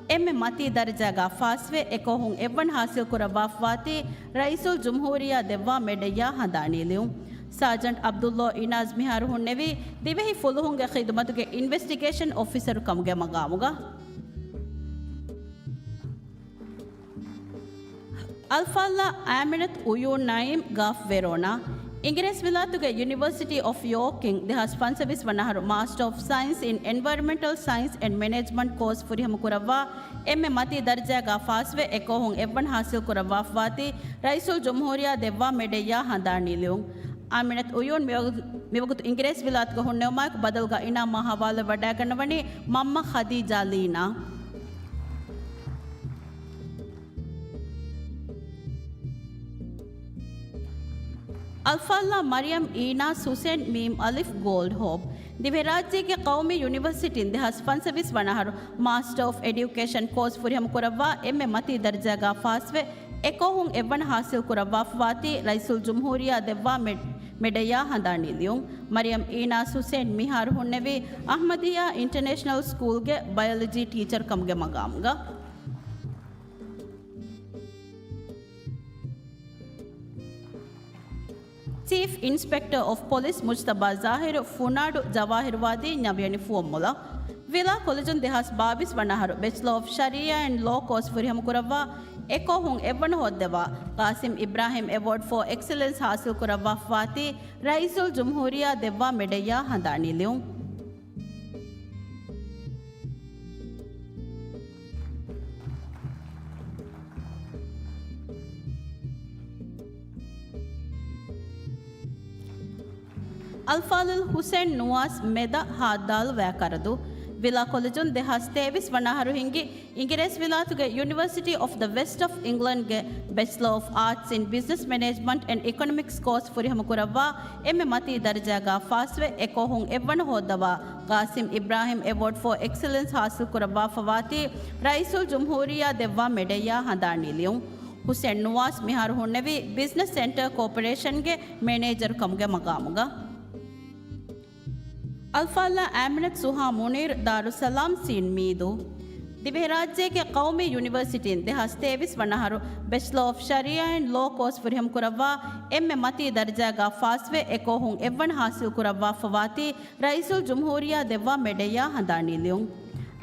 އެންމެ މަތީ ދަރަޖާގާ ފާސްވެ އެކޯހުން އެއްވަނަ ހާސިލް ކުރައްވާފަވާތީ ރައީސުލް ޖުމްހޫރިއްޔާ ދެއްވާ މެޑެއްޔާ ހަނދާނީ ލިޔުން. ސާޖަންޓް ޢަބްދުﷲ އިނާޒް މިހާރު ހުންނެވީ ދިވެހި ފުލުހުންގެ ޚިދުމަތުގެ އިންވެސްޓިގޭޝަން އޮފިސަރު ކަމުގެ މަގާމުގަ. އަލްފާޟިލާ އާމިނަތު އުޔޫން ނައީމް ގާފް ވެރޯނާ، އިނގިރޭސިވިލާތުގެ ޔުނިވަރސިޓީ އޮފް ޔޯކް އިން ދެހާސް ފަންސަވީސް ވަނަ އަހަރު މާސްޓަރ އޮފް ސައިންސް އިން އެންވަޔަރމެންޓަލް ސައިންސް އެންޑް މެނޭޖްމަންޓް ކޯސް ފުރިހަމަ ކުރައްވާ އެންމެ މަތީ ދަރަޖާގާ ފާސްވެ އެކޯހުން އެއްވަނަ ހާސިލް ކުރައްވާފަވާތީ ރައީސުލް ޖުމްހޫރިއްޔާ ދެއްވާ މެޑެއްޔާ ހަނދާނީ ލިޔުން. އާމިނަތު އުޔޫން މިވަގު-، މިވަގުތު އިނގިރޭސިވިލާތުގަ ހުންނެވުމާއެކު ބަދަލުގަ އިނާމާ ހަވާލުވެވަޑައިގަންނަވަނީ މަންމަ ޚަދީޖާ ލީނާ. އަލްފާޟިލާ މަރިޔަމް އީނާސް ޙުސެން މީމް އަލިފް ގޯލްޑް ހޯޕް. ދިވެހިރާއްޖޭގެ ޤައުމީ ޔުނިވަރސިޓީން ދެހާސް ފަންސަވީސް ވަނަ އަހަރު މާސްޓަރ އޮފް އެޑިއުކޭޝަން ކޯސް ފުރިހަމަ ކުރައްވާ އެންމެ މަތީ ދަރަޖާގާ ފާސްވެ އެކޯހުން އެއްވަނަ ހާސިލް ކުރައްވާފަވާތީ ރައީސުލް ޖުމްހޫރިއްޔާ ދެއްވާ މެ-، މެޑެއްޔާ ހަނދާނީ ލިޔުން. މަރިޔަމް އީނާސް ޙުސެން މިހާރު ހުންނެވީ އަޙްމަދިއްޔާ އިންޓަނޭޝަނަލް ސްކޫލްގެ ބަޔޮލޮޖީ ޓީޗަރ ކަމުގެ މަގާމުގަ. ޗީފް އިންސްޕެކްޓަރ އޮފް ޕޮލިސް މުޖްތަބާ ޒާހިރު ފުނާޑު ޖަވާހިރުވާދީ ނަވިޔަނި ފުވައްމުލައް. ވިލާ ކޮލެޖުން ދެހާސް ބާވީސް ވަނަ އަހަރު ބެޗްލަރ އޮފް ޝަރީޢާ އެންޑް ލޯ ކޯސް ފުރިހަމަ ކުރައްވާ އެކޯހުން އެއްވަނަ ހޯއްދަވާ ޤާސިމް އިބްރާހިމް އެވޯޑް ފޯ އެކްސެލެންސް ހާސިލް ކުރައްވާފަވާތީ ރައީސުލް ޖުމްހޫރިއްޔާ ދެއްވާ މެޑެއްޔާ ހަނދާނީ ލިޔުން. އަލްފާޟިލް ޙުސެން ނުވާސް މެދަ ހާއްދާލުވާ ކަރަދު. ވިލާ ކޮލެޖުން ދެހާސް ތޭވީސް ވަނަ އަހަރު ހިންގި އިނގިރޭސިވިލާތުގެ ޔުނިވަރސިޓީ އޮފް ދަ ވެސްޓް އޮފް އިންގްލަންޑްގެ ބެޗްލަރ އޮފް އާޓްސް އިން ބިޒްނަސް މެނޭޖްމަންޓް އެންޑް އިކޮނޮމިކްސް ކޯސް ފުރިހަމަ ކުރައްވާ އެންމެ މަތީ ދަރަޖާގާ ފާސްވެ އެކޯހުން އެއްވަނަ ހޯއްދަވާ ޤާސިމް އިބްރާހިމް އެވޯޑް ފޯ އެކްސެލެންސް ހާސިލް ކުރައްވާފަވާތީ ރައީސުލް ޖުމްހޫރިއްޔާ ދެއްވާ މެޑެއްޔާ ހަނދާނީ ލިޔުން. ޙުސެން ނުވާސް މިހާރު ހުންނެވީ ބިޒްނަސް ސެންޓަރ ކޯޕަރޭޝަންގެ މެނޭޖަރު ކަމުގެ މަގާމުގަ. އަލްފާޟިލާ އާމިނަތު ސުހާ މުނީރު ދާރުއްސަލާމް ސީން މީދޫ. ދިވެހިރާއްޖޭގެ ޤައުމީ ޔުނިވަރސިޓީން ދެހާސް ތޭވީސް ވަނަ އަހަރު ބެޗްލަރ އޮފް ޝަރީޢާ އެންޑް ލޯ ކޯސް ފުރިހަމަ ކުރައްވާ އެންމެ މަތީ ދަރަޖާގާ ފާސްވެ އެކޯހުން އެއްވަނަ ހާސިލް ކުރައްވާފަވާތީ ރައީސުލް ޖުމްހޫރިއްޔާ ދެއްވާ މެޑެއްޔާ ހަނދާނީ ލިޔުން.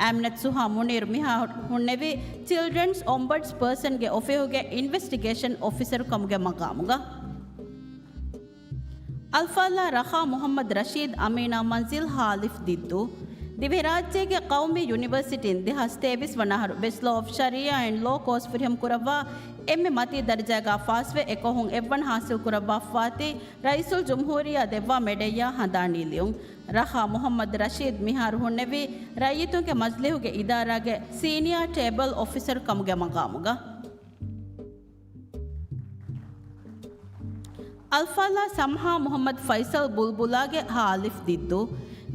އާމިނަތު ސުހާ މުނީރު މިހާރު ހުންނެވީ ޗިލްޑްރެންސް އޮމްބަޑްސް ޕާސަންގެ އޮފީހުގެ އިންވެސްޓިގޭޝަން އޮފިސަރު ކަމުގެ މަގާމުގަ. އަލްފާޟިލާ ރަޚާ މުޙައްމަދު ރަޝީދު އަމީނާ މަންޒިލް ހާލިފް ދިއްދޫ. ދިވެހިރާއްޖޭގެ ޤައުމީ ޔުނިވަރސިޓީން ދެހާސް ތޭވީސް ވަނަ އަހަރު ބެޗްލަ އޮފް ޝަރީޢާ އެންޑް ލޯ ކޯސް ފުރިހަމަ ކުރައްވާ އެންމެ މަތީ ދަރަޖާގާ ފާސްވެ އެކޯހުން އެއްވަނަ ހާސިލްކުރައްވާފައިވާތީ، ރައީސުލްޖުމްހޫރިއްޔާ ދެއްވާ މެޑައްޔާ ހަނދާނީ ލިޔުން. ރަހާ މުޙައްމަދު ރަޝީދު މިހާރު ހުންނެވީ ރައްޔިތުންގެ މަޖިލީހުގެ އިދާރާގެ ސީނިއާ ޓޭބަލް އޮފިސަރު ކަމުގެ މަގާމުގަ. އަލްފާޟިލާ ސަމްހާ މުޙައްމަދު ފައިސަލް ބުލްބުލާގެ ހާ އަލިފް ދިއްދޫ.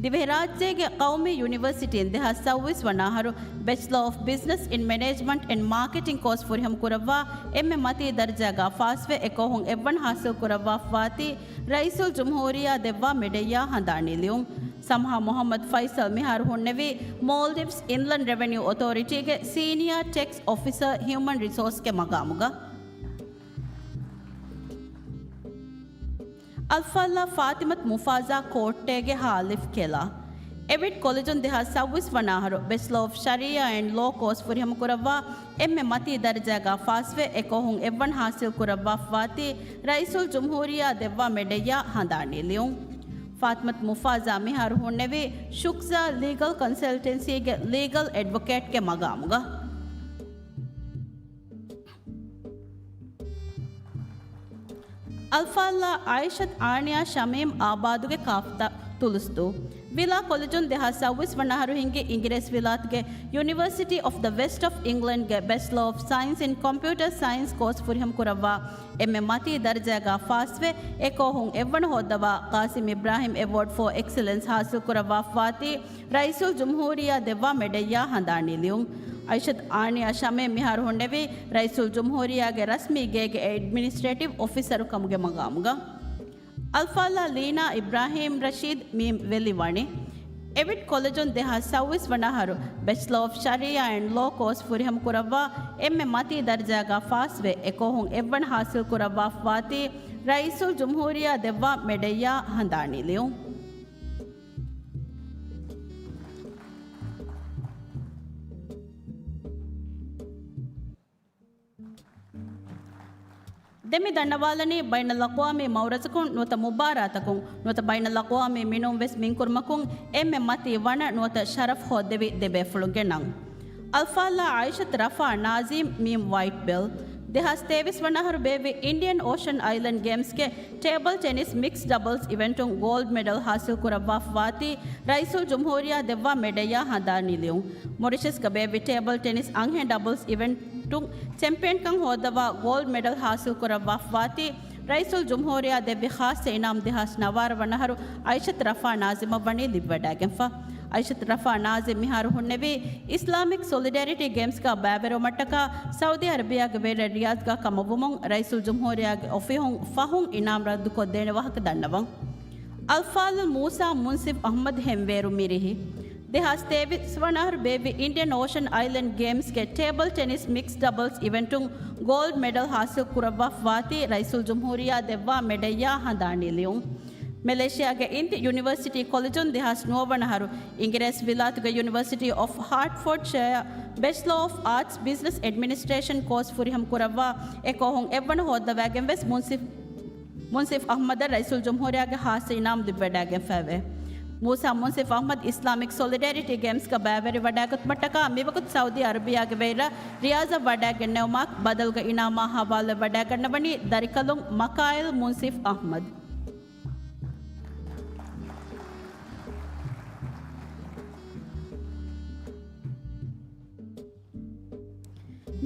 ދިވެހިރާއްޖޭގެ ޤައުމީ ޔުނިވަރސިޓީން ދެހާސް ސައުވީސް ވަނަ އަހަރު ބެޗްލަ އޮފް ބިޒްނަސް އިން މެނޭޖްމަންޓް އެންޑް މާކެޓިން ކޯސް ފުރިހަމަ ކުރައްވާ އެންމެ މަތީ ދަރަޖާގާ ފާސްވެ އެކޯހުން އެއްވަނަ ހާސިލްކުރައްވާފައިވާތީ، ރައީސުލްޖުމްހޫރިއްޔާ ދެއްވާ މެޑައްޔާ ހަނދާނީ ލިޔުން. ސަމްހާ މުޙައްމަދު ފައިސަލް މިހާރު ހުންނެވީ މޯލްޑިވްސް އިންލަންޑް ރެވެނިއު އޮތޯރިޓީގެ ސީނިއާ ޓެކްސް އޮފިސަރ ހިއުމަން ރިސޯސްގެ މަގާމުގަ. އަލްފާޟިލާ ފާތިމަތު މުފާޒާ ކޯއްޓޭގެ ހާ އަލިފް ކެލާ. އެވިޓް ކޮލެޖުން ދެހާސް ސައުވީސް ވަނަ އަހަރު ބެޗްލަ އޮފް ޝަރީޢާ އެންޑް ލޯ ކޯސް ފުރިހަމަ ކުރައްވާ އެންމެ މަތީ ދަރަޖާގާ ފާސްވެ އެކޯހުން އެއްވަނަ ހާސިލް ކުރައްވާފައިވާތީ، ރައީސުލްޖުމްހޫރިއްޔާ ދެއްވާ މެޑައްޔާ ހަނދާނީ ލިޔުން. ފާތިމަތު މުފާޒާ މިހާރު ހުންނެވީ ޝުކްޒާ ލީގަލް ކޮންސަލްޓެންސީގެ ލީގަލް އެޑްވޮކޭޓްގެ މަގާމުގަ. އަލްފާޟިލާ އާއިޝަތު އާނިޔާ ޝަމީމް އާބާދުގެ ކާފަތަށް ތުލުސްދޫ. ވިލާ ކޮލެޖުން ދެހާސް ސައުވީސް ވަނަ އަހަރު ހިންގި އިނގިރޭސިވިލާތުގެ ޔުނިވަރސިޓީ އޮފް ދަ ވެސްޓް އޮފް އިންގްލެންޑްގެ ބެޗްލަ އޮފް ސައިންސް އިން ކޮމްޕިއުޓަރ ސައިންސް ކޯސް ފުރިހަމަ ކުރައްވާ އެންމެ މަތީ ދަރަޖާގާ ފާސްވެ އެކޯހުން އެއްވަނަ ހޯއްދަވާ ޤާސިމް އިބްރާހިމް އެވޯޑް ފޯ އެކްސެލެންސް ހާސިލް ކުރައްވާފައިވާތީ، ރައީސުލްޖުމްހޫރިއްޔާ ދެއްވާ މެޑައްޔާ ހަނދާނީ ލިޔުން. އައިޝަތު އާނިޔާ ޝަމީމް މިހާރު ހުންނެވީ ރައީސުލްޖުމްހޫރިއްޔާގެ ރަސްމީ ގޭގެ އެޑްމިނިސްޓްރޭޓިވް އޮފިސަރު ކަމުގެ މަގާމުގަ. އަލްފާޟިލާ ލީނާ އިބްރާހީމް ރަޝީދު މި ވެލި ވަނީ. އެވިޓް ކޮލެޖުން ދެހާސް ސައުވީސް ވަނަ އަހަރު ބެޗްލަ އޮފް ޝަރީޢާ އެންޑް ލޯ ކޯސް ފުރިހަމަ ކުރައްވާ އެންމެ މަތީ ދަރަޖާގާ ފާސްވެ އެކޯހުން އެއްވަނަ ހާސިލް ކުރައްވާފައިވާތީ، ރައީސުލްޖުމްހޫރިއްޔާ ދެއްވާ މެޑައްޔާ ހަނދާނީ ލިޔުން. ދެން މި ދަންނަވާލަނީ ބައިނަލްއަޤްވާމީ މައުރަޒަކުން ނުވަތަ މުބާރާތަކުން ނުވަތަ ބައިނަލްއަޤްވާމީ މިނުން ވެސް މިންކުރުމަކުން އެންމެ މަތީ ވަނަ ނުވަތަ ޝަރަފް ހޯއްދެވި ދެ ބޭފުޅުންގެ ނަން. އަލްފާޟިލާ އާއިޝަތު ރަފާ ނާޒިމް މީމް ވައިޓް ބެލްޓް. ދެހާސް ތޭވީސް ވަނަ އަހަރު ބޭއްވި އިންޑިއަން އޯޝަން އައިލެންޑް ގޭމްސްގެ ޓޭބަލް ޓެނިސް މިކްސް ޑަބަލްސް އިވެންޓުން ގޯލްޑް މެޑަލް ހާސިލް ކުރައްވާފައިވާތީ، ރައީސުލްޖުމްހޫރިއްޔާ ދެއްވާ މެޑައްޔާ ހަނދާނީ ލިޔުން. މޮރިޝަސްގަ ބޭއްވި ޓޭބަލް ޓެނިސް އަންހެން ޑަބަލްސް އިވެންޓުން ޗެމްޕިއަންކަން ހޯއްދަވާ ގޯލްޑް މެޑަލް ހާސިލް ކުރައްވާފައިވާތީ، ރައީސުލްޖުމްހޫރިއްޔާ ދެއްވި ޚާއްޞަ އިނާމް ދެހާސް ނަވާރަ ވަނަ އަހަރު އައިޝަތު ރަފާ ނާޒިމަށް ވަނީ ލިބިވަޑައިގެންފަ. އައިޝަތު ރަފާ ނާޒިމް މިހާރު ހުންނެވީ އިސްލާމިކް ސޮލިޑޭރިޓީ ގޭމްސްގަ ބައިވެރިވުމަށްޓަކާ ސައުދީ އަރަބިއާގެ ވެރިރަށް ރިޔާޟްގަ ކަމަށްވުމުން ރައީސުލްޖުމްހޫރިއްޔާގެ އޮފީހުން ފަހުން އިނާމް ރައްދުކޮށްދޭނެ ވާހަކަ ދަންނަވަން. އަލްފާޟިލް މޫސާ މުންސިފް އަޙްމަދު ހެންވޭރު މިރިހި. ދެހާސް ތޭވީސް ވަނަ އަހަރު ބޭއްވި އިންޑިއަން އޯޝަން އައިލެންޑް ގޭމްސްގެ ޓޭބަލް ޓެނިސް މިކްސް ޑަބަލްސް އިވެންޓުން ގޯލްޑް މެޑަލް ހާސިލް ކުރައްވާފައިވާތީ، ރައީސުލްޖުމްހޫރިއްޔާ ދެއްވާ މެޑައްޔާ ހަނދާނީ ލިޔުން. މެލޭޝިޔާގެ އިންތި ޔުނިވަރސިޓީ ކޮލެޖުން ދެހާސް ނުވަ ވަނަ އަހަރު އިނގިރޭސި ވިލާތުގެ ޔުނިވަރސިޓީ އޮފް ހާޓްފޯޑްޝަޔަރ ބެޗްލަ އޮފް އާޓްސް ބިޒްނަސް އެޑްމިނިސްޓްރޭޝަން ކޯސް ފުރިހަމަ ކުރައްވާ އެކޯހުން އެއްވަނަ ހޯއްދަވައިގެން ވެސް މުންސިފް މުންސިފް އަޙްމަދަށް ރައީސުލްޖުމްހޫރިއްޔާގެ ޚާއްޞަ އިނާމް ލިބިވަޑައިގެންފައެވެ. މޫސާ މުންސިފް އަޙްމަދު އިސްލާމިކް ސޮލިޑޭރިޓީ ގޭމްސްގަ ބައިވެރިވަޑައިގަތުމަށްޓަކާ މިވަގުތު ސައުދީ އަރަބިޔާގެ ވެރިރަށް ރިޔާޟަށް ވަޑައިގެންނެވުމާ ބަދަލުގަ އިނާމާ ހަވާލުވެ ވަޑައިގަންނަވަނީ ދަރިކަލުން މަކާއިލް މުންސިފް އަޙްމަދު.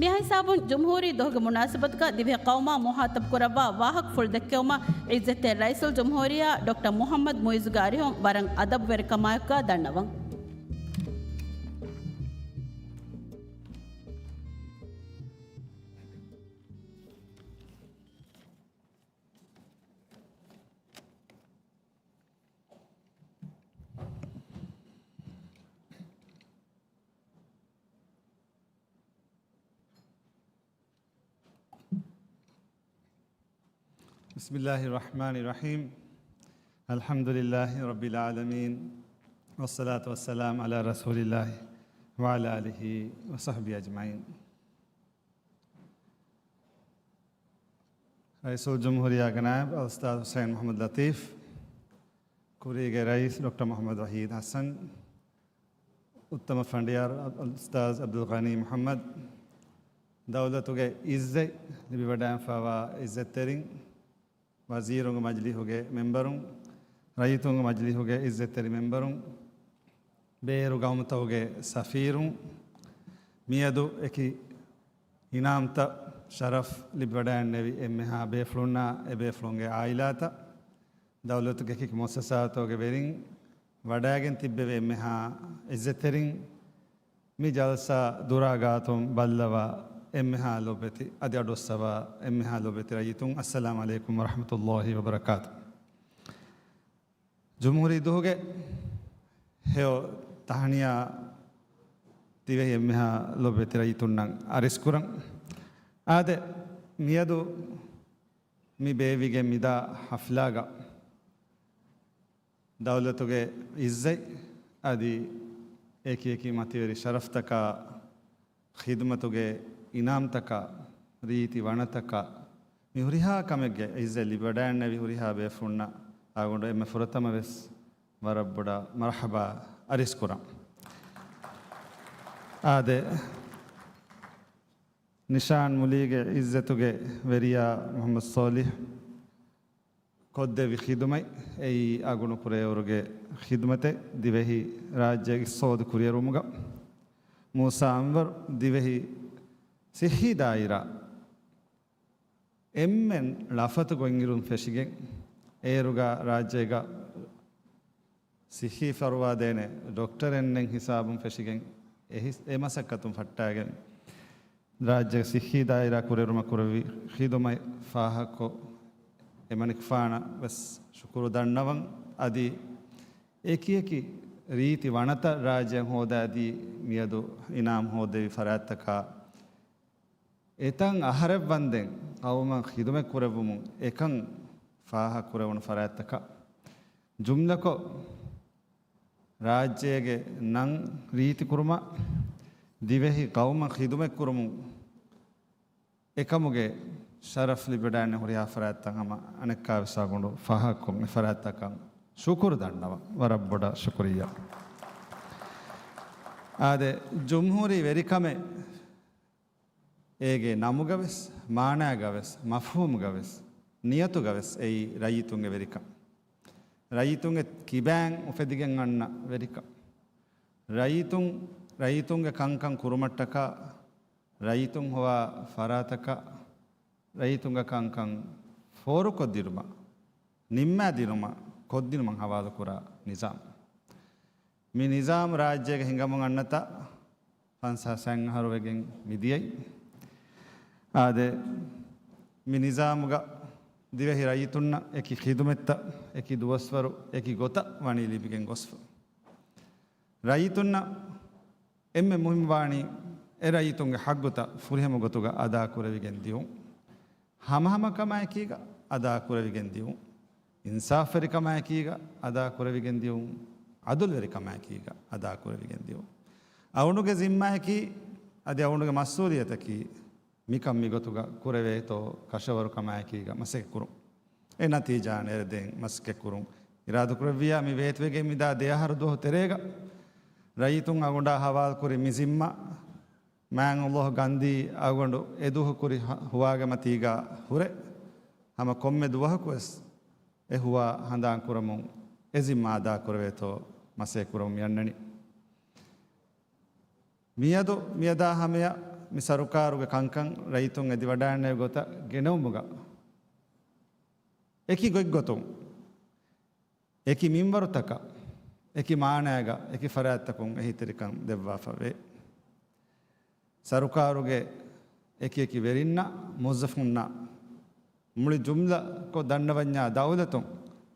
މިހާ ހިސާބުން ޖުމްހޫރީ ދުވަހުގެ މުނާސަބަތުގަ ދިވެހި ޤައުމާ މުހާތަބު ކުރައްވާ ވާހަކަފުޅު ދެއްކެވުމަށް ޢިއްޒަތްތެރި ރައީސުލްޖުމްހޫރިއްޔާ ޑޮކްޓަރ މުޙައްމަދު މުޢިއްޒުގެ އަރިހުން ވަރަށް އަދަބުވެރިކަމާއެކުގަ ދަންނަވަން. بسم الله الرحمن الرحيم. الحمد لله رب العالمين. والصلاة والسلام على رسول الله وعلى آله وصحبه أجمعين. ރައީސުލްޖުމްހޫރިއްޔާގެ ނާއިބު އަލްއުސްތާޛު ޙުސައިން މުޙައްމަދު ލަޠީފް، ކުރީގެ ރައީސް ޑޮކްޓަރ މުޙައްމަދު ވަޙީދު ޙަސަން، އުއްތަމަ ފަނޑިޔާރު އަލް-، އުސްތާޒް އަބްދުލްޣަނީ މުޙައްމަދު، ދައުލަތުގެ އިއްޒަތް ލިބިވަޑައިފައިވާ އިއްޒަތްތެރިން، ވަޒީރުންގެ މަޖިލީހުގެ މެމްބަރުން، ރައްޔިތުންގެ މަޖިލީހުގެ އިއްޒަތްތެރި މެމްބަރުން، ބޭރު ގައުމުތަކުގެ ސަފީރުން، މިއަދު އެކި އިނާމްތައް ޝަރަފް ލިބިވަޑައިގެންނެވި އެންމެހާ ބޭފުޅުންނާ އެބޭފުޅުންގެ އާއިލާތައް، ދައުލަތުގެ އެކި މުއައްސަސާތަކުގެ ވެރިން، ވަޑައިގެން ތިއްބެވި އެންމެހާ އިއްޒަތްތެރިން، މި ޖަލްސާ ދުރާ ގާތުން ބައްލަވާ އެންމެހާ ލޮބެތި، އަދި އަޑުއައްސަވާ އެންމެހާ ލޮބެތި ރައްޔިތުން، އައްސަލާމު ޢަލައިކުމް ވަރަޙްމަތުﷲ ވަބަރަކާތު. ޖުމްހޫރީ ދުވަހުގެ ހެޔޮ ތަހަނިޔާ ދިވެހި އެންމެހާ ލޮބެތި ރައްޔިތުންނަށް އަރިސްކުރަން. އާދެ، މިއަދު މި ބޭއްވިގެން މިދާ ޙަފްލާގަ ދައުލަތުގެ އިއްޒަތް އަދި އެކި އެކި މަތިވެރި ޝަރަފްތަކާ، ޚިދުމަތުގެ އިނާމްތަކާ، ރީތި ވަނަތަކާ، މި ހުރިހާ ކަމެއްގެ އިއްޒަތް ލިބިވަޑައިގެންނެވި ހުރިހާ ބޭފުޅުންނަށް އާގުނޑު އެންމެ ފުރަތަމަ ވެސް ވަރަށް ބޮޑަށް މަރްޙަބާ އަރިސްކުރަން. އާދެ، ނިޝާން މުލީގެ އިއްޒަތުގެ ވެރިޔާ މުޙައްމަދު ޞާލިޙް ކޮށްދެއްވި ޚިދުމަތް، އެއީ އަގުނު ކުރެއުވަރުގެ ޚިދުމަތެއް، ދިވެހި ރާއްޖޭގެ އިޤްތިޞާދު ކުރިއެރުމުގަ، މޫސާ އަންވަރު ދިވެހި ޞިއްޙީ ދާއިރާ އެންމެން ޅަފަތު ގޮތްއިރުން ފެށިގެން، އޭރުގަ ރާއްޖޭގަ ޞިއްޙީ ފަރުވާދޭނެ ޑޮކްޓަރެއް ނެތް ހިސާބުން ފެށިގެން، އެ ހިސް-، އެ މަސައްކަތުން ފައްޓާގެން، ރާއްޖޭގެ ސިއްހީ ދާއިރާ ކުރެރުމަށް ކުރެއްވި ޚިދުމަތް ފާހަގަކޮށް، އެމަނިކުފާނަށް ވެސް ޝުކުރު ދަންނަވަން. އަދި އެކި އެކި ރީތި ވަނަތައް ރާއްޖެއަށް ހޯދާދީ، މިއަދު އިނާމް ހޯދެވި ފަރާތްތަކާ، އެތަން އަހަރެއް ވަންދެން ޤައުމަށް ޚިދުމަތް ކުރެއްވުމުން އެކަން ފާހަގަ ކުރެވުނު ފަރާތްތަކަށް ޖުމްލަކޮށް، ރާއްޖޭގެ ނަން ރީތިކުރުމަށް، ދިވެހި ޤައުމަށް ޚިދުމަތްކުރުމުން އެކަމުގެ ޝަރަފް ލިބިވަޑައިގެންނެވި ހުރިހާ ފަރާތްތައް ހަމަ އަނެއްކާވެސް އާގުނޑު ފާހަގަކޮށް، އެ ފަރާތްތަކަށް ޝުކުރު ދަންނަވަން. ވަރަށް ބޮޑަށް ޝުކުރިއްޔާ. އާދެ، ޖުމްހޫރީ ވެރިކަމެއް އޭގެ ނަމުގަވެސް، މާނާގަވެސް، މަފްހޫމުގަވެސް، ނިޔަތުގަވެސް އެއީ ރައްޔިތުންގެ ވެރިކަން. ރައްޔިތުންގެ ކިބައިން އުފެދިގެން އަންނަ ވެރިކަން. ރައްޔިތުން، ރައްޔިތުންގެ ކަންކަން ކުރުމަށްޓަކާ، ރައްޔިތުން ހޮވާ ފަރާތަކަށް، ރައްޔިތުންގެ ކަންކަން ފޯރުކޮށްދިނުމަށް، ނިންމާދިނުމަށް، ކޮށްދިނުމަށް ހަވާލުކުރާ ނިޒާމް. މި ނިޒާމް ރާއްޖޭގަ ހިނގަމުން އަންނަތާ ފަންސާސް ހަތް އަހަރު ވެގެން މިދިޔައީ. އާދެ، މި ނިޒާމުގަ ދިވެހި ރައްޔިތުންނަށް އެކި ޚިދުމަތްތައް، އެކި ދުވަސްވަރު، އެކި ގޮތަށް ވަނީ ލިބިގެން ގޮސްފަ. ރައްޔިތުންނަށް އެންމެ މުހިންމުވާނީ އެ ރައްޔިތުންގެ ޙައްޤުތައް ފުރިހަމަ ގޮތުގަ އަދާކުރެވިގެން ދިޔުން. ހަމަހަމަކަމާއެކީގަ އަދާކުރެވިގެން ދިޔުން. އިންސާފްވެރިކަމާއެކީގަ އަދާކުރެވިގެން ދިޔުން. ޢަދުލުވެރިކަމާއެކީގަ އަދާކުރެވިގެން ދިޔުން. އަޅުގަނޑުގެ ޒިންމާއަކީ އަދި އަޅުގަނޑުގެ މަސްއޫލިއްޔަތަކީ މިކަން މިގޮތުގަ ކުރެވޭތޯ ކަށަވަރުކަމާއެކީގަ މަސައްކަތްކުރުން. އެ ނަތީޖާ ނެރެދޭން މަސައްކަތްކުރުން. އިރާދަކުރެއްވިއްޔާ މި ވޭތުވެގެން މިދާ ދެއަހަރު ދުވަހު ތެރޭގަ ރައްޔިތުން އަގުނޑާ ހަވާލުކުރި މި ޒިންމާ މާތް ﷲ ގަންދީ އަގުނޑު އެދުވަހު ކުރި ހަ-، ހުވާގެ މަތީގަ ހުރެ، ހަމަ ކޮންމެ ދުވަހަކުވެސް އެ ހުވާ ހަނދާން ކުރަމުން އެ ޒިންމާ އަދާކުރެވޭތޯ މަސައްކަތް ކުރަމުން މި އަންނަނީ. މިއަދު މިއަދާ ހަމަޔަށް މި ސަރުކާރުގެ ކަންކަން ރައްޔިތުން އެދިވަޑައިގެންނެވި ގޮތަށް ގެނައުމުގަ އެކި ގޮތްގޮތުން އެކި މިންވަރުތަކަށް، އެކި މާނައިގަ، އެކި ފަރާތްތަކުން އެހީތެރިކަން ދެއްވާފަ ވޭ. ސަރުކާރުގެ އެކި އެކި ވެރިންނަށް، މުވައްޒަފުންނަށް، މުޅި ޖުމްލަކޮށް ދަންނަވަންޏާ ދައުލަތުން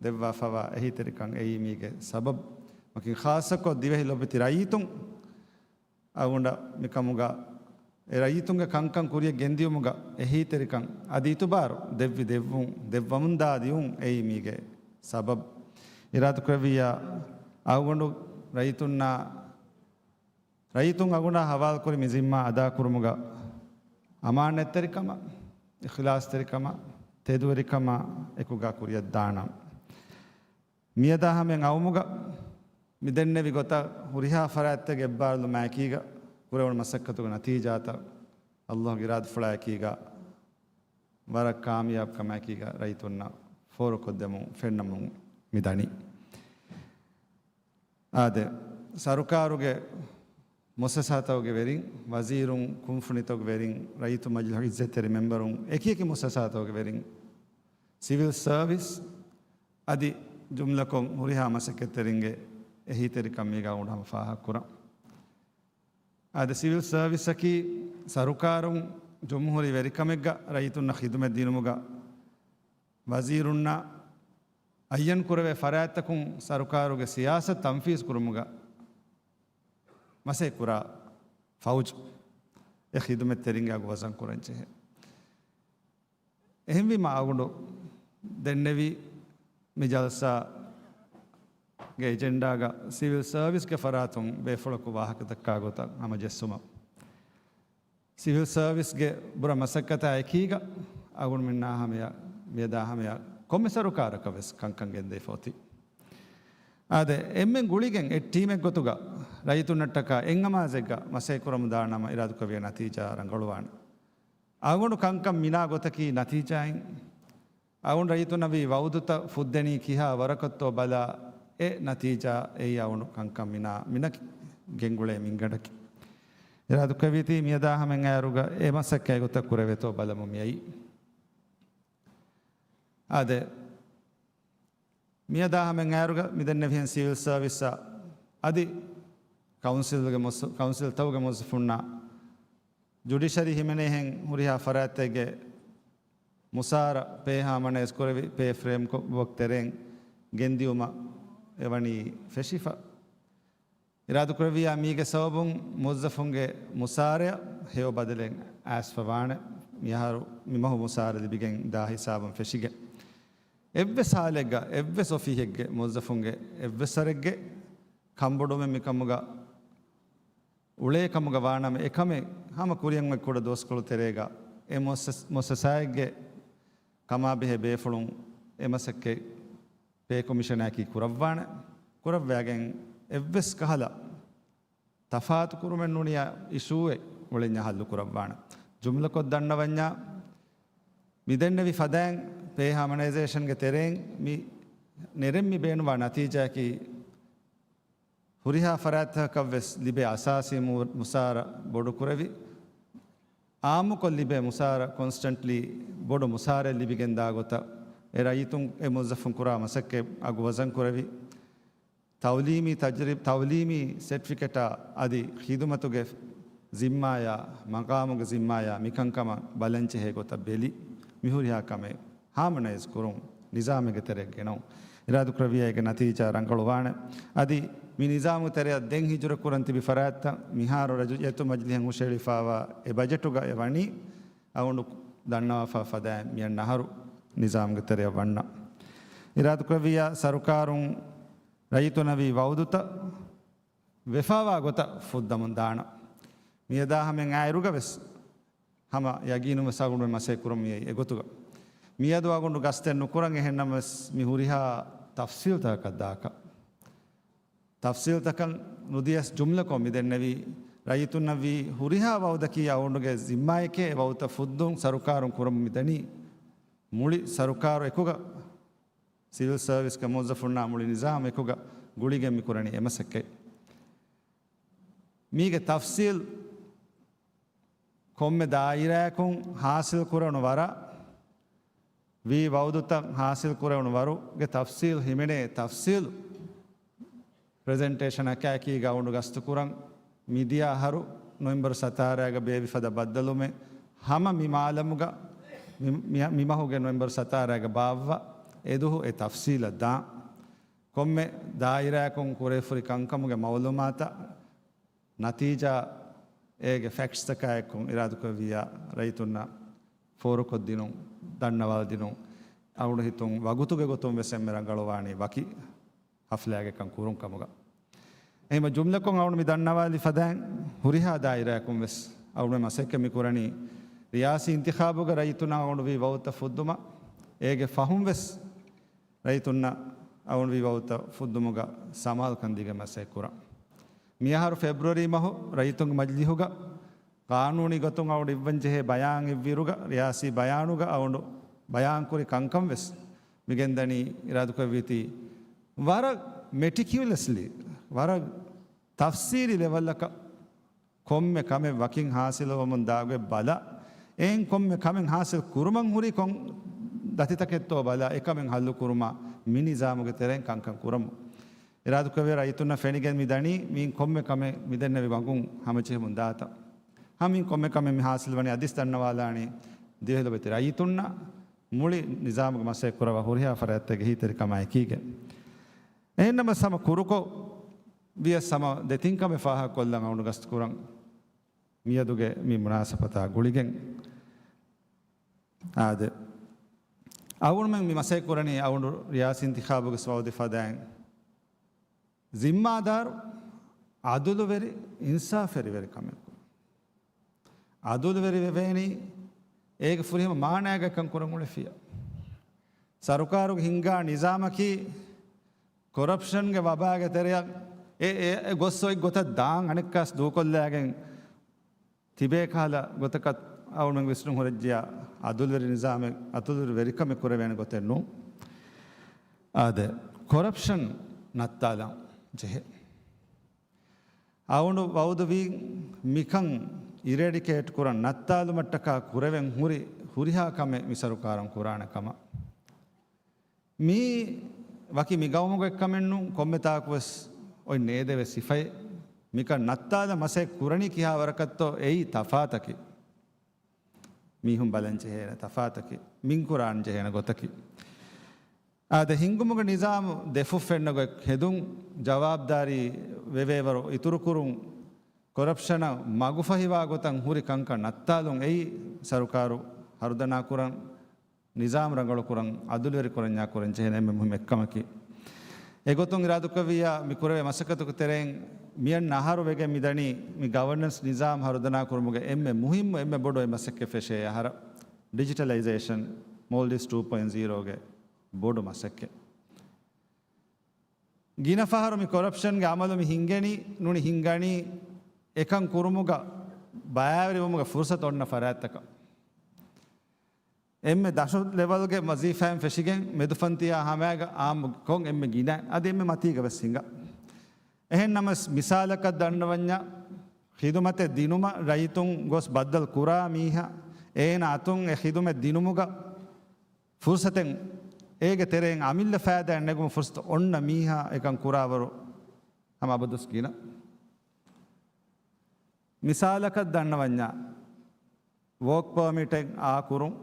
ދެއްވާފަވާ އެހީތެރިކަން އެއީ މީގެ ސަބަބު. ވަކިން ޚާއްޞަކޮށް ދިވެހި ލޮބެތި ރައްޔިތުން އަގުނޑަށް މިކަމުގަ އެ ރައްޔިތުންގެ ކަންކަން ކުރިޔަށް ގެންދިޔުމުގަ އެހީތެރިކަން އަދި އިތުބާރު ދެއްވި ދެއްވުން، ދެއްވަމުންދާ ދިޔުން އެއީ މީގެ ސަބަބު. އިރާދަކުރެއްވިއްޔާ އަގުގަނޑު ރައްޔިތުންނާ، ރައްޔިތުން އަގުނޑާ ހަވާލުކުރި މި ޒިންމާ އަދާކުރުމުގަ އަމާނާތްތެރިކަމާ، އިޚްލާޞްތެރިކަމާ، ތެދުވެރިކަމާ އެކުގަ ކުރިޔަށް ދާނަން. މިއަދާ ހަމަޔަށް އައުމުގަ މިދެންނެވި ގޮތަށް ހުރިހާ ފަރާތްތަކެއް އެއްބާރުލުމާއެކީގަ ކުރެވުނު މަސައްކަތުގެ ނަތީޖާތައް ﷲ ގެ އިރާދަފުޅާއެކީގަ ވަރަށް ކާމިޔާބު ކަމާއެކީގަ ރައްޔިތުންނަށް ފޯރުކޮށްދެމުން ފެންނަމުން މި ދަނީ. އާދެ، ސަރުކާރުގެ މުއައްސަސާތަކުގެ ވެރިން، ވަޒީރުން، ކުންފުނިތަކުގެ ވެރިން، ރައްޔިތު މަޖިލިހުގެ އިއްޒަތްތެރި މެމްބަރުން، އެކިއެކި މުއައްސަސާތަކުގެ ވެރިން، ސިވިލް ސަރވިސް އަދި ޖުމްލަކޮށް ހުރިހާ މަސައްކަތްތެރިންގެ އެހީތެރިކަން މީގަ އަޅުގަނޑު ހަމަ ފާހަގަކުރަން. އާދެ، ސިވިލް ސަރވިސަކީ ސަރުކާރުން ޖުމްހޫރީ ވެރިކަމެއްގަ ރައްޔިތުންނަށް ޚިދުމަތް ދިނުމުގަ ވަޒީރުންނަށް އައްޔަން ކުރެވޭ ފަރާތްތަކުން ސަރުކާރުގެ ސިޔާސަތު ތަންފީޒު ކުރުމުގަ މަސައްކަތް ކުރާ ފައުޖު އެ ޚިދުމަތްތެރިންގެ އަގު ވަޒަން ކުރަން ޖެހޭ. އެހެންވީމަ އަޅުގަނޑު ދެންނެވީ މި ޖަލްސާގެ އެޖެންޑާގަ ސިވިލް ސަރވިސްގެ ފަރާތުން ބޭފުޅަކު ވާހަކަ ދައްކާ ގޮތަށް ހަމަ ޖެއްސުމަށް. ސިވިލް ސަރވިސްގެ ބުރަ މަސައްކަތާ އެކީގަ އަޅުގަނޑުމެންނާ ހަމަޔަށް މިއަދާ ހަމަޔަށް ކޮންމެ ސަރުކާރަކަށް ވެސް ކަންކަން ގެންދެވިފަ އޮތީ. އާދެ، އެންމެން ގުޅިގެން އެއް ޓީމެއް ގޮތުގަ ރައްޔިތުންނަށްޓަކާ އެއް އަމާޒެއްގަ މަސައްކަތް ކުރަމުން ދާނަމަ އިރާދަކުރެއްވިޔާ ނަތީޖާ ރަނގަޅުވާނެ. އަޅުގަނޑު ކަންކަން މިނާ ގޮތަކީ ނަތީޖާއިން. އަޅުގަނޑު ރައްޔިތުންނަށް ވީ ވައުދުތައް ފުއްދެނީ ކިހާ ވަރަކަށްތޯ ބަލާ، އެ ނަތީޖާ އެއީ އަޅުގަނޑު ކަންކަން މިނާ، މިނަކީ ގެންގުޅޭ މިންގަނޑަކީ. އިރާދަކުރެއްވީތީ މިއަދާ ހަމައަށް އައިރުގަ އެ މަސައްކަތް އެގޮތަށް ކުރެވޭތޯ ބަލަމުން މިއައީ. އާދެ، މިއަދާ ހަމައަށް އައިރުގަ މިދެންނެވިހެން ސިވިލް ސަރވިސްއާ އަދި ކައުންސިލްގެ މުސް-، ކައުންސިލްތަކުގެ މުވައްޒަފުންނާ ޖުޑިޝަރީ ހިމެނޭހެން ހުރިހާ ފަރާތްތަކެއްގެ މުސާރަ ޕޭ ހާމަނައިޒް ކުރެވި ޕޭ ފްރޭމްކޮށް ތެރެއިން ގެންދިއުމަށް އެވަނީ ފެށިފަ. އިރާދަކުރެއްވިޔާ މީގެ ސަބަބުން މުވައްޒަފުންގެ މުސާރަޔަށް ހެޔޮ ބަދަލެއް އައިސްފަ ވާނެ. މިއަހަރު މިމަހު މުސާރަ ލިބިގެން ދާ ހިސާބުން ފެށިގެން. އެއްވެސް ހާލެއްގަ އެއްވެސް އޮފީހެއްގެ މުވައްޒަފުންގެ އެއްވެސް ސަރެއްގެ ކަންބޮޑުވުމެއް މިކަމުގަ އުޅޭ ކަމުގަ ވާނަމަ، އެކަމެއް ހަމަ ކުރިއަށް އޮތް ކުޑަ ދުވަސްކޮޅު ތެރޭގަ އެ މުއައްސަސް-، މުއައްސަސާއެއްގެ ކަމާބެހޭ ބޭފުޅުން އެ މަސައްކަތް ޕޭ ކޮމިޝަނާއެކީ ކުރައްވާނެ. ކުރައްވާގެން އެއްވެސް ކަހަލަ ތަފާތު ކުރުމެއް ނޫނިޔާ އިޝޫއެއް އުޅެންޏާ ހައްލު ކުރައްވާނެ. ޖުމްލަކޮށް ދަންނަވަންޏާ، މިދެންނެވި ފަދައިން ޕޭ ހާމަނައިޒޭޝަންގެ ތެރެއިން މި ނެރެން މި ބޭނުންވާ ނަތީޖާއަކީ، ހުރިހާ ފަރާތްތަކަށްވެސް ލިބޭ އަސާސީ މު-، މުސާރަ ބޮޑުކުރެވި، އާއްމުކޮށް ލިބޭ މުސާރަ ކޮންސްޓަންޓްލީ ބޮޑު މުސާރައެއް ލިބިގެން ދާ ގޮތަށް އެ ރައްޔިތުން އެ މުވައްޒަފުން ކުރާ މަސައްކަތް އަގު ވަޒަން ކުރެވި، ތައުލީމީ ތަޖްރި-، ތައުލީމީ ސެޓްފިކެޓާ އަދި ޚިދުމަތުގެ ޒިންމާޔާ، މަގާމުގެ ޒިންމާޔާ މިކަންކަމަށް ބަލަންޖެހޭ ގޮތަށް ބެލި، މިހުރިހާ ކަމެއް ހާމަނައިޒް ކުރުން، ނިޒާމެއްގެ ތެރެއަށް ގެނައުން. އިރާދަކުރެއްވިޔާ އޭގެ ނަތީޖާ ރަނގަޅުވާނެ. އަދި މި ނިޒާމުގެ ތެރެއަށް ދެން ހިޖުރަ ކުރަން ތިބި ފަރާތްތައް މިހާރު ރައްޔިތު މަޖިލީހަށް ހުށަހެޅިފައިވާ އެ ބަޖެޓުގަ އެ ވަނީ އަޅުގަނޑު ދަންނަވާފަ ފަދައިން މިއަންނަ އަހަރު ނިޒާމުގެ ތެރެއަށް ވަންނަ. އިރާދަކުރެއްވިޔާ ސަރުކާރުން ރައްޔިތުންނަށް ވީ ވައުދުތައް ވެފައިވާ ގޮތަށް ފުއްދަމުން ދާނަ. މިއަދާ ހަމައަށް އައިރުގަ ވެސް ހަމަ ޔަގީނުން ވެސް އަޅުގަނޑު މަސައްކަތް ކުރަމުން އެ ގޮތުގަ. މިއަދު އަޅުގަނޑު ގަސްތެއް ނުކުރަން އެހެންނަމަވެސް މި ހުރިހާ ތަފްސީލްތަކަކަށް ދާކަށް. ތަފްސީލްތަކަށް ނުދިޔަސް ޖުމްލަކޮށް މިދެންނެވީ، ރައްޔިތުންނަށް ވީ ހުރިހާ ވައުދަކީ އަޅުގަނޑުގެ ޒިންމާއެކޭ އެ ވައުދުތައް ފުއްދުން ސަރުކާރުން ކުރަމުން މިދަނީ. މުޅި ސަރުކާރު އެކުގަ، ސިވިލް ސަރވިސްގެ މުވައްޒަފުންނާ މުޅި ނިޒާމް އެކުގަ ގުޅިގެން މިކުރަނީ އެ މަސައްކަތް. މީގެ ތަފްސީލް ކޮންމެ ދާއިރާއަކުން ހާސިލް ކުރެވުނު ވަރަށް، ވީ ވައުދުތައް ހާސިލް ކުރެވުނު ވަރުގެ ތަފްސީލް ހިމެނޭ. ތަފްސީލް ޕްރެޒެންޓޭޝަނަކާއެކީގަ އަޅުގަނޑު ގަސްތުކުރަން މިދިޔަ އަހަރު ނޮވެމްބަރު ސަތާރައިގަ ބޭއްވި ފަދަ ބައްދަލުވުމެއް ހަމަ މި މާލަމުގަ މި، މި، މި މަހުގެ ނޮވެމްބަރު ސަތާރައިގަ ބާއްވާ އެދުވަހު އެ ތަފްސީލަށް ދާން. ކޮންމެ ދާއިރާއަކުން ކުރެވިފައި ކަންކަމުގެ މައުލޫމާތަށް ނަތީޖާ އޭގެ ފެކްޓްސްތަކާއެކު އިރާދަކުރެއްވިއްޔާ ރައްޔިތުންނަށް ފޯރުކޮށްދިނުން، ދަންނަވާލަދިނުން، އަޅުގަނޑު ހިތުން ވަގުތުގެ ގޮތުން ވެސް އެންމެ ރަނގަޅުވާނީ ވަކި ހަފްލާގެކަން ކުރުން ކަމުގަ. އެހެންވީމަ ޖުމްލަކޮށް އަޅުގަނޑު މި ދަންނަވާލި ފަދައިން ހުރިހާ ދާއިރާއަކުން ވެސް އަޅުގަނޑު މަސައްކަތް މި ކުރަނީ ރިޔާސީ އިންތިޚާބުގަ ރައްޔިތުންނަށް އަޅުގަނޑު ވީ ވައުދުތައް ފުއްދުމަށް. އޭގެ ފަހުން ވެސް ރައްޔިތުންނަށް އަޅުގަނޑު ވައުދުތައް ފުއްދުމުގަ ސަމާލުކަން ދީގެން މަސައްކަތް ކުރަން. މިއަހަރު ފެބްރުއަރީ މަހު ރައްޔިތުންގެ މަޖިލީހުގަ ޤާނޫނީ ގޮތުން އަޅުގަނޑު އިއްވަން ޖެހޭ ބަޔާން އިއްވިއިރުގަ، ރިޔާސީ ބަޔާނުގަ އަޅުގަނޑު ބަޔާންކުރި ކަންކަން ވެސް މިގެންދަނީ އިރާދަކުރެއްވީތީ، ވަރަށް މެޓިކިއުލަސްލީ، ވަރަށް ތަފްސީލީ ލެވެލްއަކަށް ކޮންމެ ކަމެއް ވަކިން ހާސިލުވަމުން ދާގޮތް ބަލާ، އެއިން ކޮންމެ ކަމެއް ހާސިލް ކުރުމަށް ހުރީ ކޮން ދަތިތަކެއްތޯ ބަލާ، އެކަމެއް ހައްލު ކުރުމަށް މި ނިޒާމުގެ ތެރެއިން ކަންކަން ކުރަމު. އިރާދަކުރެއްވިއްޔާ ރައްޔިތުންނަށް ފެނިގެން މި ދަނީ، މިއިން ކޮންމެ ކަމެއް މި ދެންނެވި ވަގުން ހަމަޖެހުމުން ދާތަން. ހަމަ މިއިން ކޮންމެ ކަމެއް މި ހާސިލް ވަނީ އަދިސް ދަންނަވާލާނީ ދިވެހި ލޮބުވެތި ރައްޔިތުންނަށް މުޅި ނިޒާމުގެ މަސައްކަތް ކުރައްވާ ހުރިހާ ފަރާތްތަކުގެ އެހީތެރިކަމާ އެކީގަ. އެހެންނަމަވެސް ހަމަ ކުރުކޮށް ވިޔަސް ހަމަ ދެތިން ކަމެއް ފާހަގަކޮށްލަން އަޅުގަނޑު ގަސްތުކުރަން. މިއަދުގެ މި މުނާސަބަތާ ގުޅިގެން އާދެ، އަޅުގަނޑުމެން މި މަސައްކަތް ކުރަނީ އަޅުގަނޑު ރިޔާސީ އިންތިޚާބުގެ ވައުދު ފަދައިން ޒިންމާދާރު، އަދުލުވެރި، އިންސާފުވެރި ކަމެއް ކުރުން. އަދުލުވެރި ވެވޭނީ އޭގެ ފުރިހަމަ މާނައިގަ އެކަން ކުރަން އުޅެފިޔާ. ސަރުކާރުގެ ހިންގާ ނިޒާމަކީ ކޮރަޕްޝަންގެ ވަބާގެ ތެރެއަށް އެ، އެ، އެ ގޮސް އޮތް ގޮތަށް ދާން އަނެއްކާސް ދޫކޮށްލާގެން ތިބޭ ކަހަލަ ގޮތަކަށް އަޅުގަނޑުމެން ވިސްނުން ހުރެއްޖިޔާ އަދުލުވެރި ނިޒާމެއް، އަދުލުވެރި ވެރިކަމެއް ކުރެވޭނެ ގޮތެއް ނޫން. އާދެ، ކޮރަޕްޝަން ނައްތާލަން ޖެހޭ. އަޅުގަނޑު ވައުދުވީ މިކަން އިރެޑިކޭޓް ކުރަން، ނައްތާލުމަށްޓަކާ ކުރެވެން ހުރި ހުރިހާ ކަމެއް މި ސަރުކާރުން ކުރާނެ ކަމަށް. މީ ވަކި މި ގައުމުގެ ކަމެއް ނޫން، ކޮންމެ ތާކު ވެސް އޮތް ނޭދެވޭ ސިފައެއް. މިކަން ނައްތާލަން މަސައްކަތް ކުރަނީ ކިހާ ވަރަކަށްތޯ އެއީ ތަފާތަކީ. މީހުން ބަލަން ޖެހޭނެ ތަފާތަކީ، މިން ކުރާން ޖެހޭނެ ގޮތަކީ. އާދެ، ހިންގުމުގެ ނިޒާމު ދެފުށް ފެންނަ ގޮތް ހެދުން، ޖަވާބުދާރީ ވެވޭވަރު އިތުރުކުރުން، ކޮރަޕްޝަނަށް މަގުފަހިވާ ގޮތަށް ހުރި ކަންކަން ނައްތާލުން އެއީ ސަރުކާރު ހަރުދަނާ ކުރަން، ނިޒާމް ރަނގަޅު ކުރަން، އަދުލުވެރި ކުރަންޏާ ކުރަން ޖެހޭނެ އެންމެ މުހިއްމު އެއްކަމަކީ. އެގޮތުން އިރާދަކުރެއްވިއްޔާ މި ކުރެވޭ މަސައްކަތުގެ ތެރެއިން މިއަންނަ އަހަރު ވެގެން މިދަނީ މި ގަވަރނަންސް ނިޒާމް ހަރުދަނާ ކުރުމުގެ އެންމެ މުހިއްމު، އެންމެ ބޮޑު އެއް މަސައްކަތް ފެށޭ އަހަރަށް. ޑިޖިޓަލައިޒޭޝަން، މޯލްޑިވްސް ޓޫ ޕޮއިންޓް ޒީރޯގެ ބޮޑު މަސައްކަތް. ގިނަ ފަހަރު މި ކޮރަޕްޝަންގެ އަމަލު މި ހިންގެނީ، ނޫނީ ހިންގަނީ އެކަން ކުރުމުގަ ބައިވެރިވުމުގެ ފުރުސަތު އޮންނަ ފަރާތްތަކަށް. އެންމެ ދަށު ލެވަލްގެ ވަޒީފާއިން ފެށިގެން މެދުފަންތިއާ ހަމައިގަ އާއްމު ކޮން އެންމެ ގިނަ އަދި އެންމެ މަތީގަ ވެސް ހިނގާ. އެހެން ނަމަވެސް މިސާލަކަށް ދަންނަވަންޏާ، ޚިދުމަތެއް ދިނުމަށް ރައްޔިތުން ގޮސް ބައްދަލު ކުރާ މީހާ، އޭނާ އަތުން އެ ޚިދުމަތް ދިނުމުގަ ފުރުސަތެއް، އޭގެ ތެރެއިން އަމިއްލަ ފައިދާއެއް ނެގުމަށް ފުރުސަތު އޮންނަ މީހާ އެކަން ކުރާވަރު ހަމަ އަބަދުވެސް ގިނަ. މިސާލަކަށް ދަންނަވަންޏާ، ވޯކް ޕަރމިޓެއް އާ ކުރުން،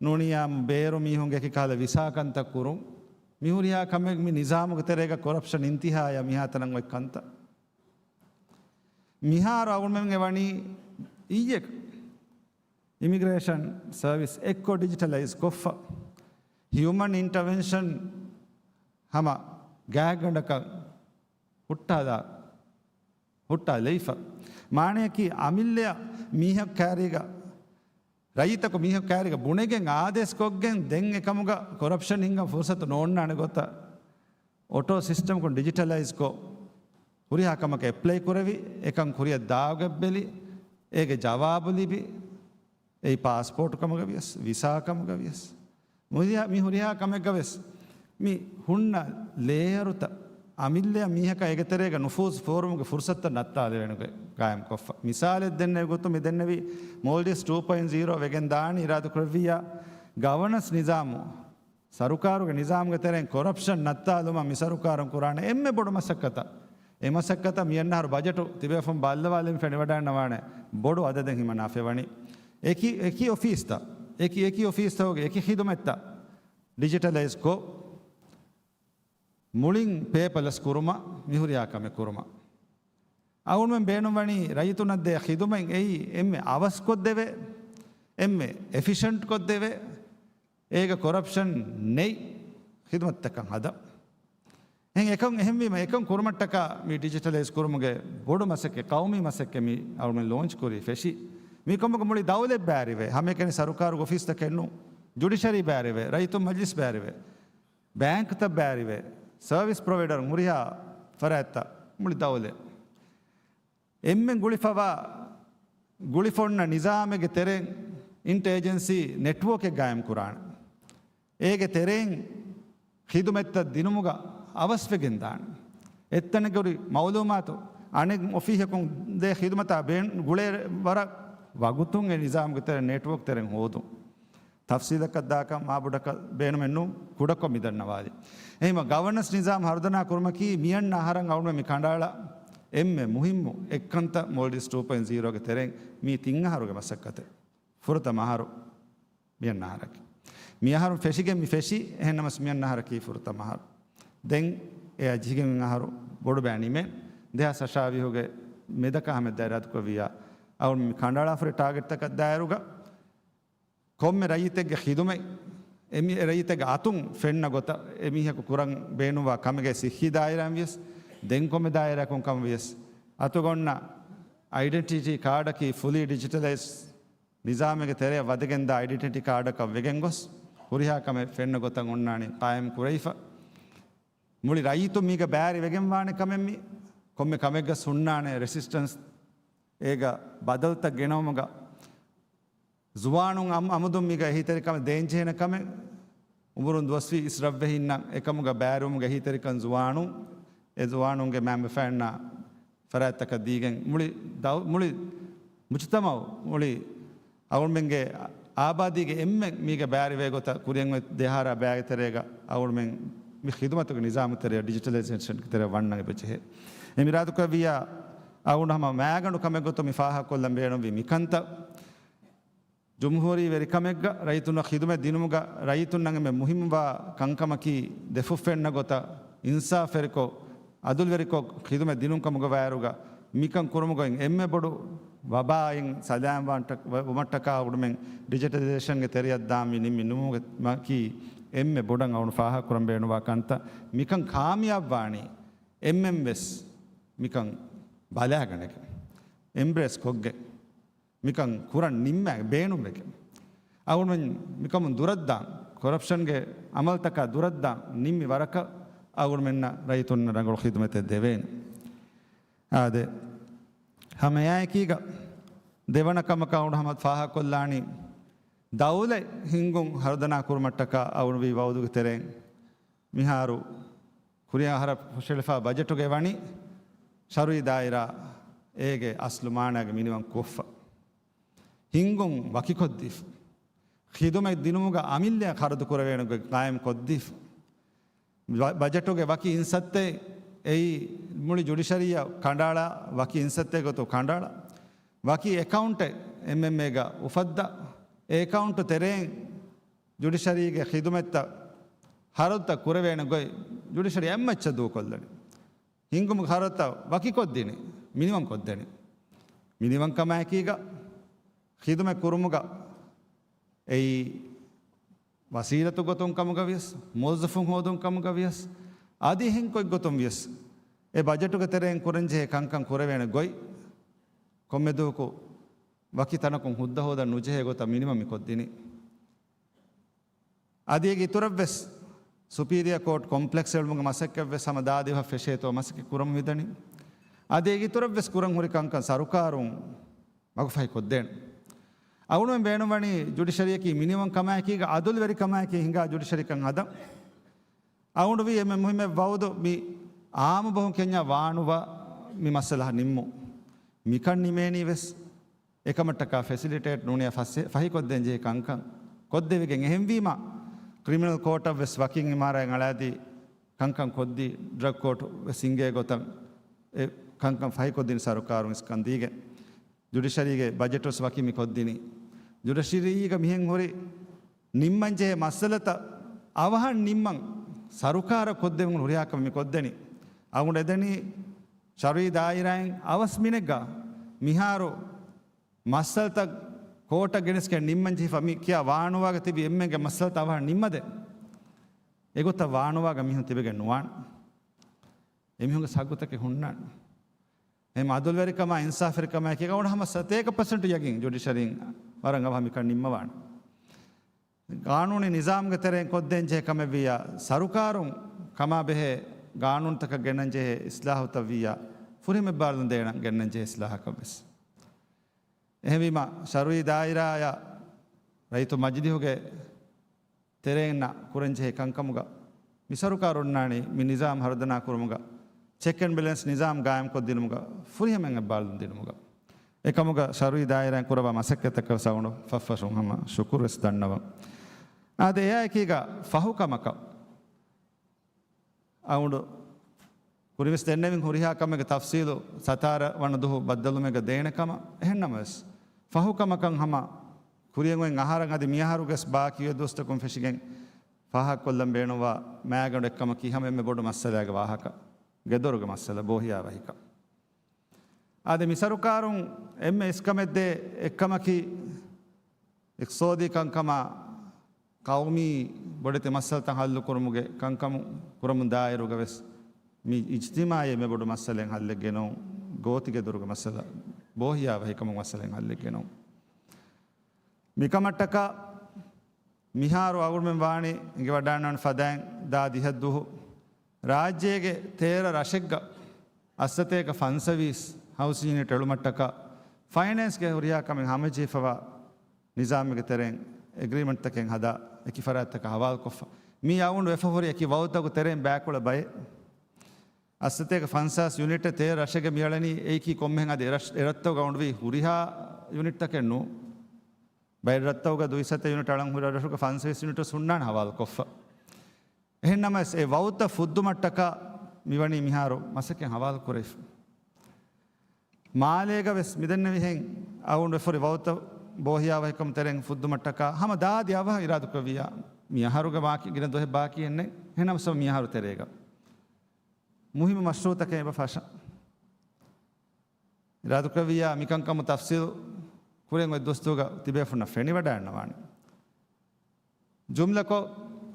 ނޫނީ އާއްމު ބޭރު މީހުންގެ އެކި ކަހަލަ ވިސާ ކަންތައް ކުރުން، މިހުރިހާ ކަމެއް މި ނިޒާމުގެ ތެރޭގަ ކޮރަޕްޝަން އިންތިހާޔާ މިހާތަނަށް އޮތް ކަންތައް. މިހާރު އަޅުގަނޑުމެން އެ ވަނީ އިއްޔެ އިމިގްރޭޝަން ސަރވިސް އެއްކޮށް ޑިޖިޓަލައިޒް ކޮށްފަ، ހިއުމަން އިންޓަވެންޝަން ހަމަ ގާތްގަނޑަކަށް ހުއްޓާލާ، ހުއްޓާލައިފަ. މާނަޔަކީ އަމިއްލައަށް މީހަކު ކާރީގަ، ރައްޔިތަކު މީހަކު ކާރީގަ ބުނެގެން އާދޭސްކޮށްގެން ދެން އެކަމުގަ ކޮރަޕްޝަން ހިންގަން ފުރުސަތު ނޯންނާނެ ގޮތަށް އޮޓޯ ސިސްޓަމްކުން ޑިޖިޓަލައިޒްކޮށް، ހުރިހާ ކަމަކަށް އެޕްލައި ކުރެވި، އެކަން ކުރިއަށް ދާގޮތްބެލި، އޭގެ ޖަވާބު ލިބި، އެއީ ޕާސްޕޯޓް ކަމުގަ ވިޔަސް، ވިސާ ކަމުގަ ވިޔަސް، މި ހުރިހާ ކަމެއްގަ ވެސް މި ހުންނަ ލޭޔަރުތައް އަމިއްލައަށް މީހަކަށް އޭގެ ތެރޭގަ ނުފޫޒު ފޯރުމުގެ ފުރުސަތުތައް ނައްތާލެވޭނެ ގޮތް ގާއިމްކޮށްފަ. މިސާލެއް ދެންނެވި ގޮތުން މި ދެންނެވީ މޯލްޑިވްސް ޓޫ ޕޮއިންޓް ޒީރޯ ވެގެން ދާނީ އިރާދަކުރެއްވިއްޔާ ގަވަނަންސް ނިޒާމު، ސަރުކާރުގެ ނިޒާމުގެ ތެރެއިން ކޮރަޕްޝަން ނައްތާލުމަށް މި ސަރުކާރުން ކުރާނެ އެންމެ ބޮޑު މަސައްކަތަށް. އެ މަސައްކަތަށް މިއަންނަ އަހަރު ބަޖެޓު ތިބޭފުން ބައްލަވާލެވި ފެނިވަޑައިންނަވާނެ ބޮޑު އަދަދެއް ހިމަނާފަ ވަނީ. އެކި، އެކި އޮފީސްތައް، އެކި، އެކި އޮފީސްތަކުގެ އެކި ޚިދުމަތްތައް ޑިޖިޓަލައިޒްކޮށް، މުޅިން ޕޭޕަލެސް ކުރުމަށް މިހުރިހާ ކަމެއް ކުރުމަށް. އަޅުގަނޑުމެން ބޭނުންވަނީ ރައްޔިތުންނަށް ދޭ ޚިދުމަތް އެއީ އެންމެ އަވަސްކޮށްދެވޭ، އެންމެ އެފިޝަންޓް ކޮށްދެވޭ، އޭގަ ކޮރަޕްޝަން ނެތް ޚިދުމަތްތަކަށް ހަދަން. އެހެން އެކަން އެހެންވީމަ، އެކަން ކުރުމަށްޓަކާ މި ޑިޖިޓަލައިޒް ކުރުމުގެ ބޮޑު މަސައްކަތް، ޤައުމީ މަސައްކަތް މި އަޅުގަނޑުމެން ލޯންޗް ކުރީ ފެށީ. މިކަމުގަ މުޅި ދައުލަތް ބައިވެރިވޭ، ހަމައެކަނި ސަރުކާރުގެ އޮފީސްތަކެއް ނޫން، ޖުޑިޝަރީ ބައިވެރިވޭ، ރައްޔިތުން މަޖްލިސް ބައިވެރިވޭ. ބޭންކްތައް ބާރިވޭ، ސަރވިސް ޕްރޮވައިޑަރުން، ހުރިހާ ފަރާތްތައް މުޅި ދައުލަތް. އެންމެން ގުޅިފަވާ ގުޅިފޮންނަ ނިޒާމެއްގެ ތެރެއިން އިންޓަ އޭޖެންސީ ނެޓްވޯކެއް ގާއިމް ކުރާނެ. އޭގެ ތެރެއިން ޚިދުމަތްތައް ދިނުމުގަ އަވަސްވެގެން ދާނެ. އެއްތަނެއްގެ ހުރި މައުލޫމާތު އަނެއް އޮފީހަކުން ދޭ ޚިދުމަތާ ބޭން ގުޅޭ ވަރަށް ވަގުތުން އެ ނިޒާމުގެ ތެރެ ނެޓްވޯކް ތެރެއިން ހޯދުން. ތަފްސީލަކަށް ދާކަށް މާބޮޑަކަށް ބޭނުމެއް ނޫން، ކުޑަކޮށް މި ދަންނަވާލީ. އެހެންވީމަ ގަވަނަންސް ނިޒާމް ހަރުދަނާ ކުރުމަކީ މިއަންނަ އަހަރަށް އަޅުގަނޑުމެން މި ކަނޑައަޅާ އެންމެ މުހިއްމު އެއްކަންތައް މޯލްޑިވްސް ޓޫ ޕޮއިންޓް ޒީރޯގެ ތެރެއިން މީ ތިން އަހަރުގެ މަސައްކަތެއް. ފުރަތަމަ އަހަރު މިއަންނަ އަހަރަކީ. މި އަހަރު ފެށިގެން މި ފެށީ، އެހެންނަމަސް މިއަންނަ އަހަރަކީ ފުރަތަމަ އަހަރު. ދެން އެއާ ޖެހިގެން އަހަރު ބޮޑުބައި ނިމޭ. ދެހާސް އަށާވީހުގެ މެދަކާ ހަމަ ދާއިރާތުކޮށް ވިއްޔާ އަޅުގަނޑު މި ކަނޑައަޅާފަރި ޓާގެޓްތަކަށް ދާއިރުގަ ކޮންމެ ރައްޔިތެއްގެ ޚިދުމަތް، އެމި އެ ރައްޔިތެއްގެ އަތުން ފެންނަ ގޮތަށް އެމީހަކު ކުރަން ބޭނުންވާ ކަމެއްގެ ސިއްހީ ދާއިރާއިން ވިޔަސް، ދެން ކޮންމެ ދާއިރާއަކުން ކަމަށް ވިޔަސް، އަތުގަ އޮންނަ އައިޑެންޓިޓީ ކާޑަކީ ފުލީ ޑިޖިޓަލައިޒް ނިޒާމެއްގެ ތެރެއަށް ވަދެގެންދާ އައިޑެންޓިޓީ ކާޑަކަށް ވެގެން ގޮސް، ހުރިހާ ކަމެއް ފެންނަ ގޮތަށް އޮންނާނީ ޤާއިމް ކުރެވިފަ. މުޅި ރައްޔިތުން މީގަ ބައިވެގެން ވާނެ ކަމެއް މީ. ކޮންމެ ކަމެއްގަ ހުންނާނެ ރެސިސްޓެންސް، އޭގަ ބަދަލުތައް ގެނައުމުގަ ޒުވާނުން އަމް-، އަމުދުން މީގަ އެހީތެރިކަމެއް ދޭންޖެހޭނެ ކަމެއް، އުމުރުން ދުވަސްވީ އިސް ރަށްވެހިންނަށް އެކަމުގަ ބައިވެރިވުމުގެ އެހީތެރިކަން ޒުވާނުން، އެ ޒުވާނުންގެ މައިންބަފައިންނާ ފަރާތްތަކަށް ދީގެން މުޅި ދައު-، މުޅި މުޖުތަމައު، މުޅި އަޅުގަނޑުމެންގެ އާބާދީގެ އެންމެން މީގަ ބައިވެރިވޭ ގޮތަށް ކުރިއަށް އޮތް ދެއަހަރާ ބައިގެ ތެރޭގަ އަޅުގަނޑުމެން މި ޚިދުމަތުގެ ނިޒާމު ތެރެއަށް ޑިޖިޓަލައިޒޭޝަންގެ ތެރެއަށް ވަންނަން އެބަޖެހޭ. އެ މިރާދުކުރެއްވިއްޔާ އަޅުގަނޑު ހަމަ މައިގަނޑު ކަމެއް ގޮތުން މި ފާހަގަކޮށްލަން ބޭނުންވީ މިކަންތައް. ޖުމްހޫރީ ވެރިކަމެއްގަ ރައްޔިތުންނަށް ޚިދުމަތް ދިނުމުގަ ރައްޔިތުންނަށް އެންމެ މުހިއްމުވާ ކަންކަމަކީ، ދެފުށް ފެންނަ ގޮތަށް އިންސާފްވެރިކޮށް، އަދުލުވެރިކޮށް ޚިދުމަތް ދިނުން ކަމުގަ ވާއިރުގަ، މިކަން ކުރުމުގައި އެންމެ ބޮޑު ވަބާއިން ސަލާމަތް ވަންޓަ-، ވަ-، ވުމަށްޓަކާ އަޅުގަނޑުމެން ޑިޖިޓަލައިޒޭޝަންގެ ތެރެއަށް ދާން މި ނިންމި ނިންމުމަކީ އެންމެ ބޮޑަށް އަޅުގަނޑު ފާހަގަކުރަން ބޭނުންވާ ކަންތައް. މިކަން ކާމިޔާބުވާނީ އެންމެން ވެސް މިކަން ބަލާގަނެގެން، އެމްބްރޭސް ކޮށްގެން، މިކަން ކުރަން ނިންމާ ބޭނުންވެގެން. އަޅުގަނޑުމެން މިކަމުން ދުރަށްދާން، ކޮރަޕްޝަންގެ އަމަލްތަކާ ދުރަށްދާން ނިންމި ވަރަކަށް އަޅުގަނޑުމެންނަށް ރައްޔިތުންނަށް ރަނގަޅު ޚިދުމަތެއް ދެވޭނެ. އާދެ، ހަމައެއާއެކީގަ ދެވަނަ ކަމަކަށް އަޅުގަނޑު ހަމަ ފާހަގަކޮށްލާނީ، ދައުލަތް ހިންގުން ހަރުދަނާ ކުރުމަށްޓަކާ އަޅުގަނޑު ވީ ވައުދުގެ ތެރެއިން މިހާރު ކުރިއަށް އަހަރަށް ހުށައެޅިފާ ބަޖެޓުގައި ވަނީ ޝަރުއީ ދާއިރާ އޭގެ އަސްލު މާނާގެ މިނިވަން ކޮށްފަ. ހިންގުން ވަކިކޮށްދީފަ. ޚިދުމަތް ދިނުމުގަ އަމިއްލައަށް ޚަރަދު ކުރެވޭނެ ގޮތް ޤާއިމް ކޮށްދީފަ. ބަ-، ބަޖެޓުގެ ވަކި އިންސައްތައެއް އެއީ މުޅި ޖުޑިޝަރީއަށް ކަނޑައަޅާ، ވަކި އިންސައްތައެއް ގޮތުން ކަނޑައަޅާ، ވަކި އެކައުންޓެއް އެމްއެމްއޭގަ އުފައްދާ، އެ އެކައުންޓު ތެރެއިން ޖުޑިޝަރީގެ ޚިދުމަތްތައް ޚަރަދުތައް ކުރެވޭނެ ގޮތް ޖުޑިޝަރީ އެއްމައްޗަށް ދޫކޮށްލަނީ. ހިންގުމުގެ ޚަރަދުތައް ވަކިކޮށްދިނީ، މިނިވަން ކޮށްދެނީ. މިނިވަންކަމާއެކީގަ ޚިދުމަތް ކުރުމުގަ އެއީ ވަސީލަތު ގޮތުން ކަމުގަ ވިޔަސް، މުވައްޒަފުން ހޯދުން ކަމުގަ ވިޔަސް، އަދި އެހެން ކޮތްގޮތުން ވިޔަސް، އެ ބަޖެޓުގެ ތެރެއިން ކުރަންޖެހޭ ކަންކަން ކުރެވޭނެ ގޮތް ކޮންމެ ދުވަހަކު ވަކި ތަނަކުން ހުއްދަ ހޯދަން ނުޖެހޭ ގޮތަށް މިނިވަން މި ކޮށްދިނީ. އަދި އޭގެ އިތުރަށްވެސް ސުޕީރިއަ ކޯޓް ކޮމްޕްލެކްސް އެޅުމުގެ މަސައްކަތްވެސް ހަމަ ދާދިވަހަށް ފެށޭތޯ މަސައްކަތް ކުރަމުން މިދަނީ. އަދި އޭގެ އިތުރަށްވެސް ކުރަން ހުރި ކަންކަން ސަރުކާރުން މަގުފަހި ކޮށްދޭނެ. އަޅުގަނޑުމެން ބޭނުންވަނީ ޖުޑިޝަރީއަކީ މިނިވަން ކަމާއެކީގަ އަދުލުވެރިކަމާއެކީ ހިނގާ ޖުޑިޝަރީކަން ހަދަން. އަޅުގަނޑު ވީ އެންމެ މުހިއްމު ވައުދު މި އާއްމު ބަހުން ކެންޏާ ވާނުވާ މި މައްސަލަ ނިންމުން. މިކަން ނިމޭނީ ވެސް އެކަމަށްޓަކާ ފެސިލިޓޭޓް ނޫނިއްޔާ ފަސް-، ފަހިކޮށްދޭން ޖެހޭ ކަންކަން ކޮށްދެވިގެން. އެހެންވީމަ، ކްރިމިނަލް ކޯޓަށް ވެސް ވަކިން އިމާރާތް އަޅާދީ ކަންކަން ކޮށްދީ، ޑްރަގް ކޯޓް ވެސް އިނގޭ ގޮތަށް އެ ކަންކަން ފަހިކޮށްދިން ސަރުކާރުން އިސްކަން ދީގެން. ޖުޑިޝަރީގެ ބަޖެޓުވެސް ވަކި މި ކޮށްދިނީ. ޖުޑިޝަރީގަ މިހެން ހުރި ނިންމަންޖެހޭ މައްސަލަތައް އަވަހަށް ނިންމަން ސަރުކާރަށް ކޮށްދެވުން ހުރިހާ ކަމެއް މި ކޮށްދެނީ. އަޅުގަނޑު އެދެނީ ޝަރުއީ ދާއިރާއިން އަވަސް މިނެއްގަ މިހާރު މައްސަލަތައް ކޯޓަށް ގެނެސްގެން ނިންމަން ޖެހިފަ މި ކިޔާ ވާނުވާގަ ތިބި އެންމެންގެ މައްސަލަތައް އަވަހަށް ނިންމަދޭ. އެގޮތަށް ވާނުވާގަ މީހުން ތިބެގެން ނުވާނެ. އެމީހުންގެ ހައްގުތަކެއް ހުންނާނެ. އެހެން އަދުލުވެރިކަމާ އިންސާފުވެރިކަމާއެކީ އަޅުގަނޑު ހަމަ ސަތޭކަ ޕަސެންޓު ޔަގީން ޖުޑިޝަރީން ވަރަށް އަވަހަށް މިކަން ނިންމަވާނެ. ގާނޫނީ ނިޒާމްގެ ތެރެއިން ކޮށްދޭން ޖެހޭ ކަމެއްވިއްޔާ، ސަރުކާރުން ކަމާ ބެހޭ ގާނޫނުތަކަށް ގެންނަން ޖެހޭ އިސްލާހުތައްވިއްޔާ، ފުރިހަމަ އެއްބާރުލުން ދޭނަން ގެންނަން ޖެހޭ އިސްލާހަކަށް ވެސް. އެހެންވީމަ، ޝަރުއީ ދާއިރާއަށް ރައްޔިތު މަޖިލީހުގެ ތެރެއިންނަށް ކުރަންޖެހޭ ކަންކަމުގަ މި ސަރުކާރު އޮންނާނީ މި ނިޒާމް ހަރުދަނާ ކުރުމުގަ، ޗެކް އެންޑް ބެލެންސް ނިޒާމް ގާއިމްކޮށްދިނުމުގަ، ފުރިހަމައިން އެއްބާރުލުން ދިނުމުގަ. އެކަމުގަ ޝަރުއީ ދާއިރާއިން ކުރައްވާ މަސައްކަތްތަކަށް ވެސް އަޅުގަނޑު ފަށްފަށުން ހަމަ ޝުކުރު ވެސް ދަންނަވަން. އާދެ، އެއާއެކީގަ ފަހު ކަމަކަށް އަޅުގަނޑު ކުރިންވެސް ދެންނެވިން ހުރިހާ ކަމެއްގެ ތަފްސީލު ސަތާރަ ވަނަ ދުހު ބައްދަލުމެއްގަ ދޭނެ ކަމަށް. އެހެންނަމަވެސް، ފަހު ކަމަކަށް ހަމަ ކުރިއަށް އޮތް އަހަރަށް އަދި މިއަހަރުގެ ވެސް ބާކީ އޮތް ދުވަސްތަކުން ފެށިގެން ފާހަގަކޮށްލަން ބޭނުންވާ މާގަނޑު އެއްކަމަކީ ހަމަ އެންމެ ބޮޑު މައްސަލައިގެ ވާހަކަ، ގެދޮރުގެ މައްސަލަ، ބޯހިޔާވަހިކަން. އާދެ، މި ސަރުކާރުން އެންމެ އިސްކަމެއްދޭ އެއްކަމަކީ، އިޤްތިޞާދީ ކަންކަމާ ޤައުމީ ބޮޑެތި މައްސަލަތައް ޙައްލުކުރުމުގެ ކަންކަމު ކުރަމުން ދާއިރުގަ ވެސް، މި އިޖްތިމާޢީ އެންމެ ބޮޑު މައްސަލައެއް ޙައްލެއް ގެނައުން، ގޯތި ގެދޮރުގެ މައްސަލަ، ބޯހިޔާވަހިކަމުގެ މައްސަލައެއް ޙައްލެއް ގެނައުން. މިކަމަށްޓަކާ މިހާރު އަޅުގަނޑުމެން ވާނީ އެނގިވަޑާންނަވާނެ ފަދައިން ދާ ދިހަ ދުހު ރާއްޖޭގެ ތޭރަ ރަށެއްގަ އަށްސަތޭކަ ފަންސަވީސް ހައުސިން ޔުނިޓް އެޅުމަށްޓަކާ ފައިނޭންސްގެ ހުރިހާ ކަމެއް ހަމަޖެހިފަވާ ނިޒާމެއްގެ ތެރެއިން އެގްރީމަންޓްތަކެއް ހަދާ އެކި ފަރާތްތަކަށް ހަވާލުކޮށްފަ. މީ އަޅުގަނޑު ވެފަ ހުރި އެކި ވައުދުތަކުގެ ތެރެއިން ބައިކުޅަ ބައެއް. އަށްސަތޭކަ ފަންސާސް ޔުނިޓެއް ތޭރަ ރަށެއްގަ މިއަޅަނީ އެއީކީ ކޮންމެހެން އަދި އެރަށް-، އެރަށްތަކުގަ އުނޑުވި ހުރިހާ ޔުނިޓްތަކެއް ނޫން. ބައެއް ރަށްތަކުގަ ދުއިސައްތަ ޔުނިޓް އަޅަން ހުރި ރަށުގަ ފަންސަވީސް ޔުނިޓް ހުންނާނެ ހަވާލުކޮށްފަ. އެހެންނަމަވެސް، އެ ވައުދުތައް ފުއްދުމަށްޓަކާ މިވަނީ މިހާރު މަސައްކަތް ހަވާލު ކުރެވިފަ. މާލޭގަ ވެސް މިދެންނެވިހެން އަޅުގަނޑު ވެފަ ހުރި ވައުދުތައް ބޯހިޔާވަހިކަމުގެ ތެރެއިން ފުއްދުމަށްޓަކާ ހަމަ ދާދި އަވަހަށް އިރާދަކުރެއްވިއްޔާ، މި އަހަރުގެ ބާކީ ގިނަ ދުވަހެއް ބާކީއެއް ނެތް. އެހެންނަމަވެސް މި އަހަރު ތެރޭގަ މުހިއްމު މަޝްރޫޢުތަކެއް އެބަ ފަށަން. އިރާދަކުރެއްވިއްޔާ މިކަންކަމުގެ ތަފްސީލު ކުރިން އޮތް ދުވަސްތަކުގަ ތިބޭފުންނަށް ފެނިވަޑައިގަންނަވާނެ. ޖުމްލަކޮށް،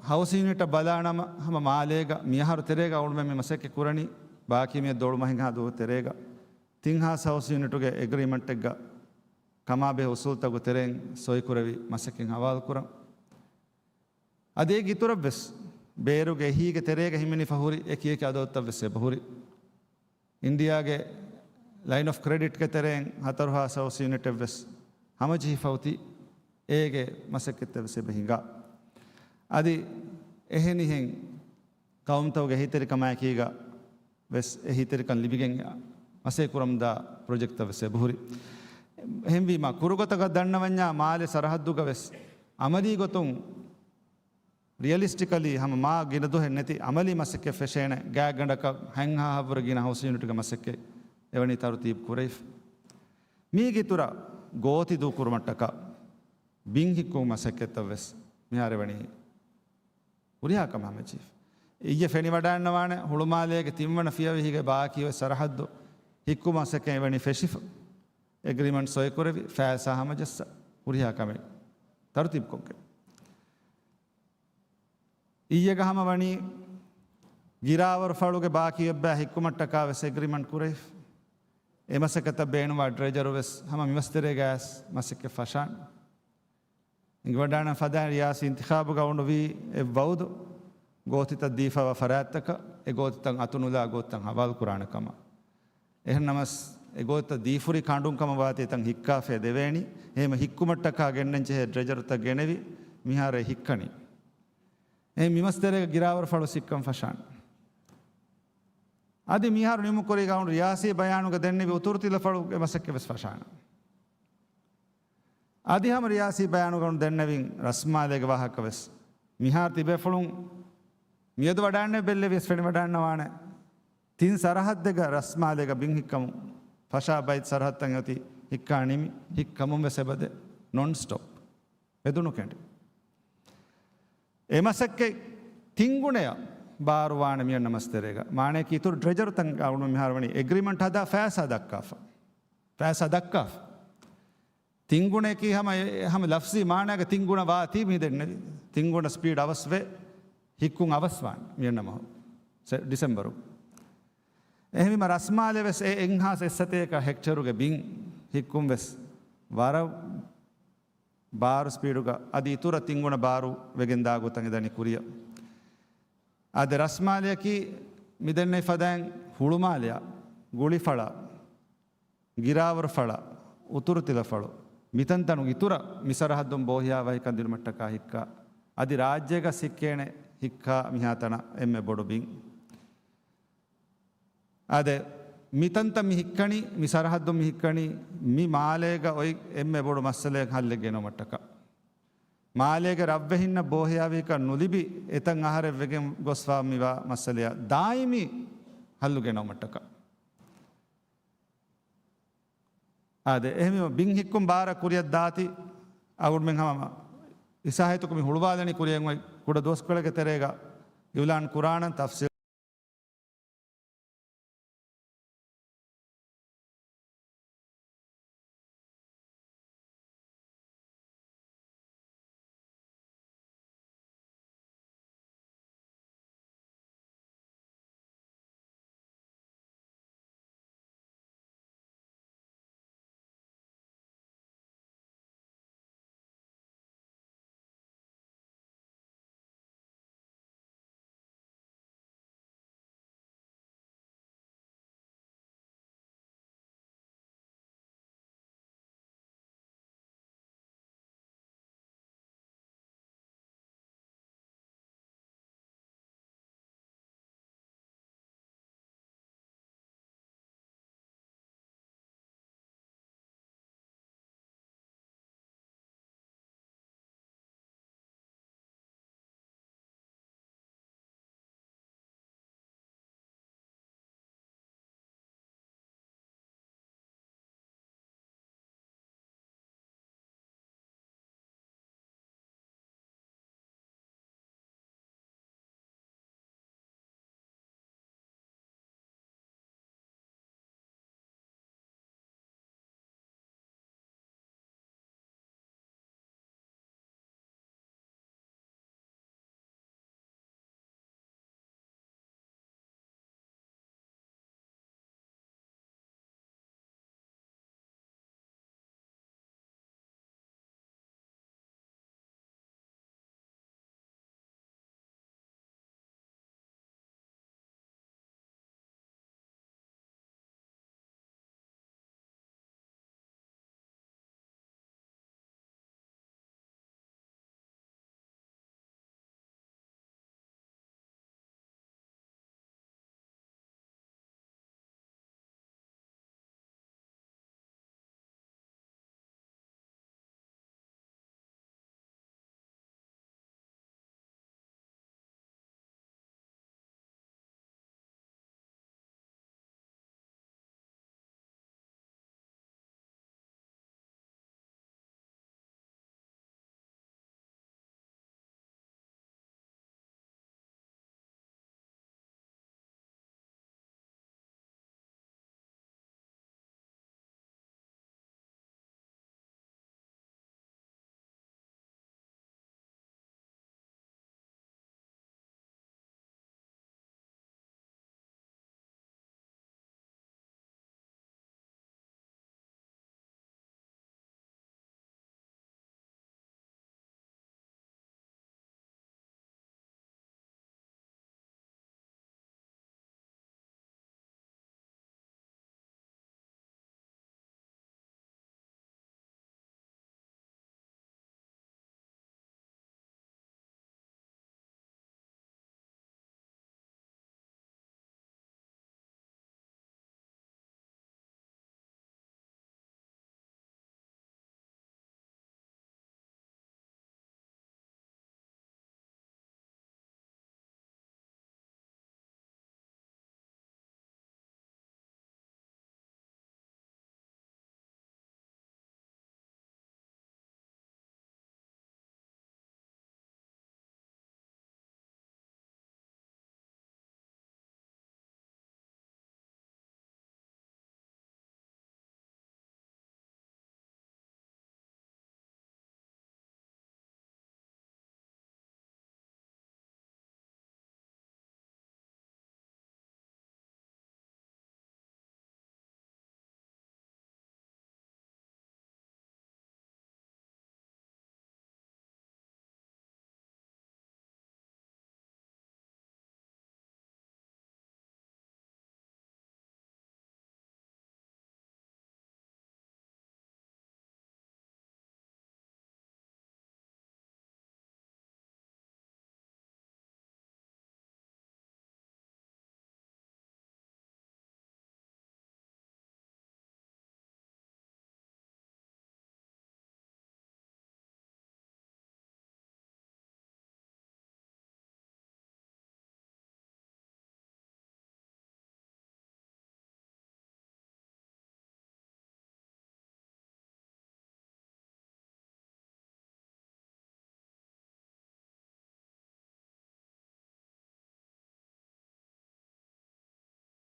ހައުސިން ޔުނިޓަށް ބަލާނަމަ، ހަމަ މާލޭގަ މިއަހަރު ތެރޭގަ އަޅުގަނޑުމެން މި މަސައްކަތް ކުރަނީ، ބާކީ މިއަދު ދޮޅުމަހެއްހާ ދުވަހު ތެރޭގަ ތިން ހާސް ހައުސިން ޔުނިޓުގެ އެގްރީމަންޓެއްގަ ކަމާބެހޭ އުސޫލުތަކުގެ ތެރެއިން ސޮއިކުރެވި މަސައްކަތް ހަވާލުކުރަން. އަދި އޭގެ އިތުރަށްވެސް، ބޭރުގެ އެހީގެ ތެރޭގަ ހިމެނިފަ ހުރި އެކި އެކި އަދަދުތައްވެސް އެބަހުރި. އިންޑިއާގެ ލައިން އޮފް ކްރެޑިޓްގެ ތެރެއިން ހަތަރު ހާސް ހައުސް ޔުނިޓެއްވެސް ހަމަޖެހިފަ އޮތީ، އޭގެ މަސައްކަތްތައްވެސް އެބަ ހިނގާ. އަދި އެހެނިހެން ޤައުމުތަކުގެ އެހީތެރިކަމާއެކީގަ ވެސް އެހީތެރިކަން ލިބިގެން މަސައްކަތް ކުރަމުންދާ ޕްރޮޖެކްޓްތައް ވެސް އެބަހުރި. އެހެންވީމަ، ކުރުގޮތަކަށް ދަންނަވަންޏާ މާލެ ސަރަހައްދުގަ ވެސް އަމަލީ ގޮތުން، ރިއަލިސްޓިކަލީ ހަމަ މާ ގިނަ ދުވަހެއް ނެތި އަމަލީ މަސައްކަތް ފެށޭނެ ގާތްގަނޑަކަށް ހަތްހާހަށްވުރެ ގިނަ ހައުސިން ޔުނިޓްގެ މަސައްކަތް އެވަނީ ތަރުތީބު ކުރެވިފަ. މީގެ އިތުރަށް ގޯތި ދޫކުރުމަށްޓަކާ ބިން ހިއްކުމުގެ މަސައްކަތްތައް ވެސް މިހާރު އެވަނީ ހުރިހާ ކަމެއް ހަމަޖެހިފަ. އިއްޔެ ފެނިވަޑައިގަންނަވާނެ، ހުޅުމާލޭގެ ތިންވަނަ ފިޔަވަހީގެ ބާކީ އޮތް ސަރަހައްދު ހިއްކުމަށް މަސައްކަތް އެވަނީ ފެށިފަ. އެގްރީމަންޓް ސޮއިކުރެވި، ފައިސާ ހަމަޖައްސާ، ހުރިހާ ކަމެއް ތަރުތީބުކޮށްގެން. އިއްޔެގަ ހަމަ ވަނީ ގިރާވަރު ފަޅުގެ ބާކީ އެއްބައި ހިއްކުމަށްޓަކާ ވެސް އެގްރީމަންޓް ކުރެވިފަ. އެ މަސައްކަތަށް ބޭނުންވާ ޑްރެޖަރު ވެސް ހަމަ މި މަސްތެރޭގަ އައިސް މަސައްކަތް ފަށާނެ. އެނގިވަޑާނަން ފަދައިން ރިޔާސީ އިންތިޚާބުގަ އުނޑުވީ އެއް ވައުދު، ގޯތިތައް ދީފަވާ ފަރާތްތަކަށް އެ ގޯތިތައް އަތުނުލާ ގޯތިތައް ހަވާލުކުރާނެ ކަމަށް. އެހެންނަމަސް، އެ ގޯތިތައް ދީފުރި ކަނޑުން ކަމަށް ވާތީ ތަން ހިއްކާފައި ދެވޭނީ. އެހެން ހިއްކުމަށްޓަކާ ގެންނަން ޖެހޭ ޑްރެޖަރުތައް ގެނެވި، މިހާރު އެ ހިއްކަނީ. އެހެން މި މަސްތެރޭގަ ގިރާވަރު ފަޅު ހިއްކަން ފަށާނެ. އަދި މިހާރު ނިމުކުރީގަ އުނޑު ރިޔާސީ ބަޔާނުގަ ދެންނެވި އުތުރު ތިލަފަޅުގެ މަސައްކަތް ވެސް ފަށާނެ. އަދި ހަމަ ރިޔާސީ ބަޔާނުގަ އުނޑު ދެންނެވިން ރަސްމާލޭގެ ވާހަކަ ވެސް. މިހާރު ތިބޭފުޅުން މިއަދު ވަޑައިގަންނަވަން ބެއްލެވިޔަސް ފެނިވަޑައިގަންނަވާނެ. ތިން ސަރަހައްދެއްގަ ރަސްމާލޭގަ ބިން ހިއްކަމުން ފަށާ ބައިތު ސަރަހައްދަށް އޮތީ ހިއްކާ ނިމި، ހިއްކަމުން ވެސް އެބަދޭ ނޮން ސްޓޮޕް. އެދުނު ކެނޑި. އެ މަސައްކަތް ތިންގުނަޔަށް ބާރުވާނެ މިއަންނަ މަސްތެރޭގަ. މާނަޔަކީ އިތުރު ޑްރެޖަރުތައް އަޅުގަނޑު މިހާރު ވަނީ އެގްރީމަންޓް ހަދާ ފައިސާ ދައްކާފަ. ފައިސާ ދައްކާފަ. ތިންގުނަޔަކީ ހަމަ، ހަމަ ލަފްޒީ މާނައިގަ ތިންގުނަ ވާތީ މި ދެންނެވި. ތިންގުނަ ސްޕީޑް އަވަސްވެ، ހިއްކުން އަވަސްވާނެ މިއަންނަ މަހު. ސެ-، ޑިސެމްބަރު. އެހެންވީމަ ރަސްމާލެ ވެސް އެ އެއްހާސް އެއްސަތޭކަ ހެކްޓަރުގެ ބިން ހިއްކުން ވެސް ވަރަށް ބާރު ސްޕީޑުގަ އަދި އިތުރަށް ތިންގުނަ ބާރު ވެގެން ދާ ގޮތަށް އެދަނީ ކުރިއަށް. އާދެ، ރަސްމާލެއަކީ މި ދެންނެވި ފަދައިން ހުޅުމާލެއަށް، ގުޅިފަޅަށް، ގިރާވަރުފަޅަށް، އުތުރުތިލަފަޅު، މިތަންތަނުން އިތުރަށް މި ސަރަހައްދުން ބޯހިޔާވަހިކަން ދިނުމަށްޓަކާ ހިއްކާ، އަދި ރާއްޖޭގަސް ހިއްކޭނެ ހިއްކާ މިހާތަނަށް އެންމެ ބޮޑު ބިން. އާދެ، މިތަންތަން މި ހިއްކަނީ، މި ސަރަހައްދުން މި ހިއްކަނީ، މި މާލޭގަ އޮތް އެންމެ ބޮޑު މައްސަލައެއް ހައްލެއް ގެނައުމަށްޓަކާ. މާލޭގެ ރަށްވެހިންނަށް ބޯހިޔާވަހިކަން ނުލިބި، އެތައް އަހަރެއް ވެގެން ގޮސްފާ މިވާ މައްސަލަޔާ ދާއިމީ ހައްލު ގެނައުމަށްޓަކާ. އާދެ، އެހެންވީމަ ބިން ހިއްކުން ބާރަށް ކުރިއަށް ދާތީ، އަޅުގަނޑުމެން ހަމަ އިސާހިތުކު މި ހުޅުވާލަނީ ކުރިއަށް އޮތް ކުޑަ ދުވަސްކޮޅެއްގެ ތެރޭގަ އިއުލާން ކުރާނަން ތަފްސީލް.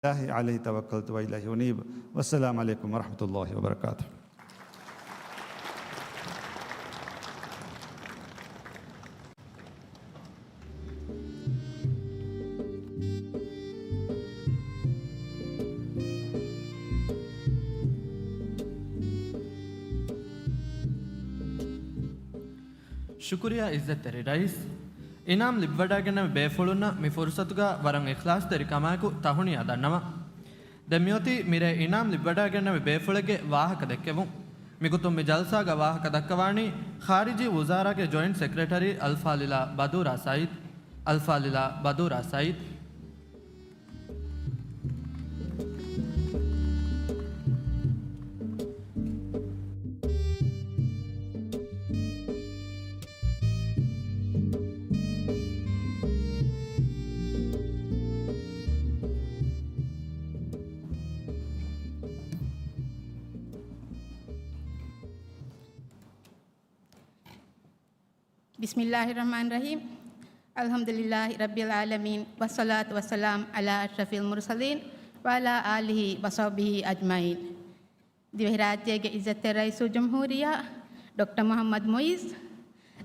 عليه توكلت وإليه أنيب. والسلام عليكم ورحمة الله وبركاته. ޝުކުރިއްޔާ އިއްޒަތްތެރި ރައީސް. އިނާމް ލިބިވަޑައިގެންނެވި ބޭފުޅުންނަށް މި ފުރުސަތުގަ ވަރަށް އިޚްލާޞްތެރި ކަމާއެކު ތަހުނިޔާ ދަންނަވަން. ދެން މިއޮތީ މިރޭ އިނާމް ލިބިވަޑައިގެންނެވި ބޭފުޅެއްގެ ވާހަކަ ދެއްކެވުން. މިގޮތުން މި ޖަލްސާގަ ވާހަކަ ދައްކަވާނީ ޚާރިޖީ ވުޒާރާގެ ޖޮއިންޓް ސެކްރެޓަރީ އަލްފާޟިލާ ބަދޫރާ ސައީދު. އަލްފާޟިލާ ބަދޫރާ ސައީދު. بسم الله الرحمن الرحيم. الحمد لله رب العالمين، والصلاة والسلام على أشرف المرسلين وعلى آله وصحبه أجمعين. ދިވެހިރާއްޖޭގެ އިއްޒަތްތެރި ރައީސުލްޖުމްހޫރިއްޔާ ޑޮކްޓަރ މުޙައްމަދު މުޢިއްޒު،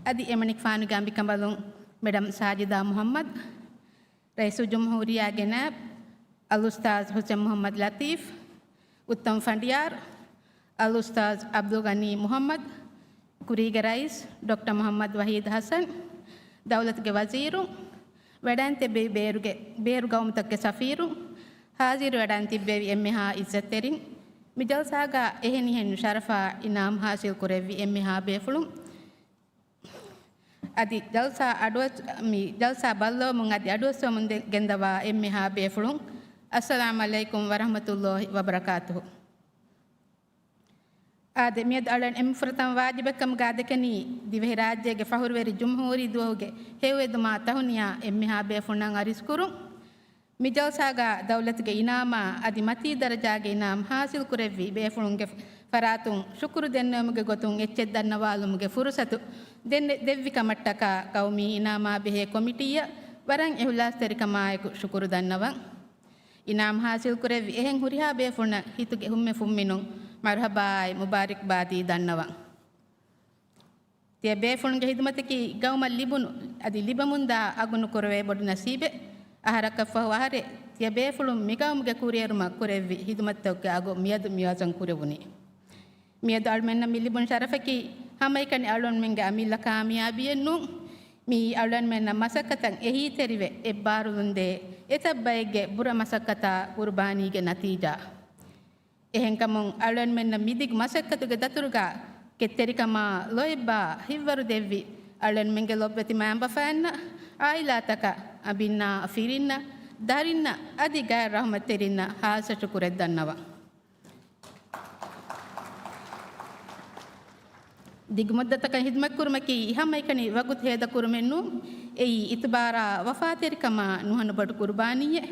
އަދި އެމަނިކުފާނުގެ އަނބިކަނބަލުން މެޑަމް ސާޖިދާ މުޙައްމަދު، ރައީސުލްޖުމްހޫރިއްޔާގެ ނާއިބު އަލްއުސްތާޛު ޙުސެން މުޙައްމަދު ލަޠީފް، އުއްތަމް ފަނޑިޔާރު އަލްއުސްތާޛު ޢަބްދުލްޣަނީ މުޙައްމަދު، ކުރީގެ ރައީސް ޑޮކްޓަރ މުޙައްމަދު ވަޙީދު ޙަސަން، ދައުލަތުގެ ވަޒީރުން، ވެޑާން ތިއްބެވި ބޭރުގެ، ބޭރު ގައުމުތަކުގެ ސަފީރުން، ޙާޟިރު ވެޑާން ތިއްބެވި އެންމެހާ އިއްޒަތްތެރިން، މި ޖަލްސާގަ އެހެނިހެން ޝަރަފާ އިނާމް ޙާޞިލް ކުރެއްވި އެންމެހާ ބޭފުޅުން، އަދި ޖަލްސާ އަޑުއަސް، މި ޖަލްސާ ބައްލަވަމުން އަދި އަޑުއައްސަވަމުން ދެ-، ގެންދަވާ އެންމެހާ ބޭފުޅުން، އައްސަލާމް ޢަލައިކުމް ވަރަޙްމަތުﷲި ވަބަރަކާތުހު. އާދެ، މިއަދު އަޅުގަނޑު އެންމެ ފުރަތަމަ ވާޖިބެއްކަމުގަ ދެކެނީ، ދިވެހިރާއްޖޭގެ ފަހުރުވެރި ޖުމްހޫރީ ދުވަހުގެ ހެޔޮއެދުމާ ތަހުނިޔާ އެންމެހާ ބޭފުޅުންނަށް އަރިސްކުރުން. މި ޖަލްސާގަ ދައުލަތުގެ އިނާމާ އަދި މަތީ ދަރަޖާގެ އިނާމް ޙާޞިލްކުރެއްވި ބޭފުޅުންގެ ފަރާތުން ޝުކުރު ދެންނެވުމުގެ ގޮތުން އެއްޗެއް ދަންނަވާލުމުގެ ފުރުޞަތު ދެން-، ދެއްވި ކަމަށްޓަކާ ޤައުމީ އިނާމާ ބެހޭ ކޮމިޓީއަށް ވަރަށް އިޚްލާޞްތެރިކަމާއެކު ޝުކުރު ދަންނަވަން. އިނާމް ޙާޞިލްކުރެއްވި އެހެން ހުރިހާ ބޭފުޅުންނަށް ހިތުގެ ހުންމެ ފުންމިނުން މަރުޙަބާއާއި މުބާރިކްބާދީ ދަންނަވަން. ތިޔަ ބޭފުޅުންގެ ޚިދުމަތަކީ ގައުމަށް ލިބުނު، އަދި ލިބެމުންދާ އަގު ނުކުރެވޭ ބޮޑު ނަސީބެއް. އަހަރަކަށްފަހު އަހަރެއް ތިޔަ ބޭފުޅުން މިގައުމުގެ ކުރިއެރުމަށް ކުރެއްވި ޚިދުމަތްތަކުގެ އަގު މިއަދު މިވަޒަން ކުރެވުނީ. މިއަދު އަޅުމެންނަށް މި ލިބުނު ޝަރަފަކީ ހަމައެކަނި އަޅުގަނޑުމެންގެ އަމިއްލަ ކާމިޔާބީއެއް ނޫން. މިއީ އަޅުގަނޑުމެންނަށް މަސައްކަތަށް އެހީތެރިވެ، އެއްބާރުލުންދޭ އެތައް ބައެއްގެ ބުރަ މަސައްކަތާ ޤުރުބާނީގެ ނަތީޖާ. އެހެންކަމުން އަޅުގަނޑުމެންނަށް މިދިގު މަސައްކަތުގެ ދަތުރުގަ ކެތްތެރިކަމާ ލޯތްބާ ހިތްވަރު ދެއްވި އަޅުގަނޑުމެންގެ ލޮބުވެތި މައިންބަފައިންނަށް، އާއިލާތަކަށް، އަނބިންނާ، ފިރިންނަށް، ދަރިންނަށް އަދި ޣައިރު ރަޙުމަތްތެރިންނަށް ޚާއްޞަ ޝުކުރެއް ދަންނަވަން. ދިގު މުއްދަތަކަށް ޚިދުމަތްކުރުމަކީ ހަމައެކަނި ވަގުތު ހޭދަކުރުމެއް ނޫން. އެއީ އިތުބާރާ ވަފާތެރިކަމާ ނުހަނު ބޮޑު ޤުރުބާނީއެއް.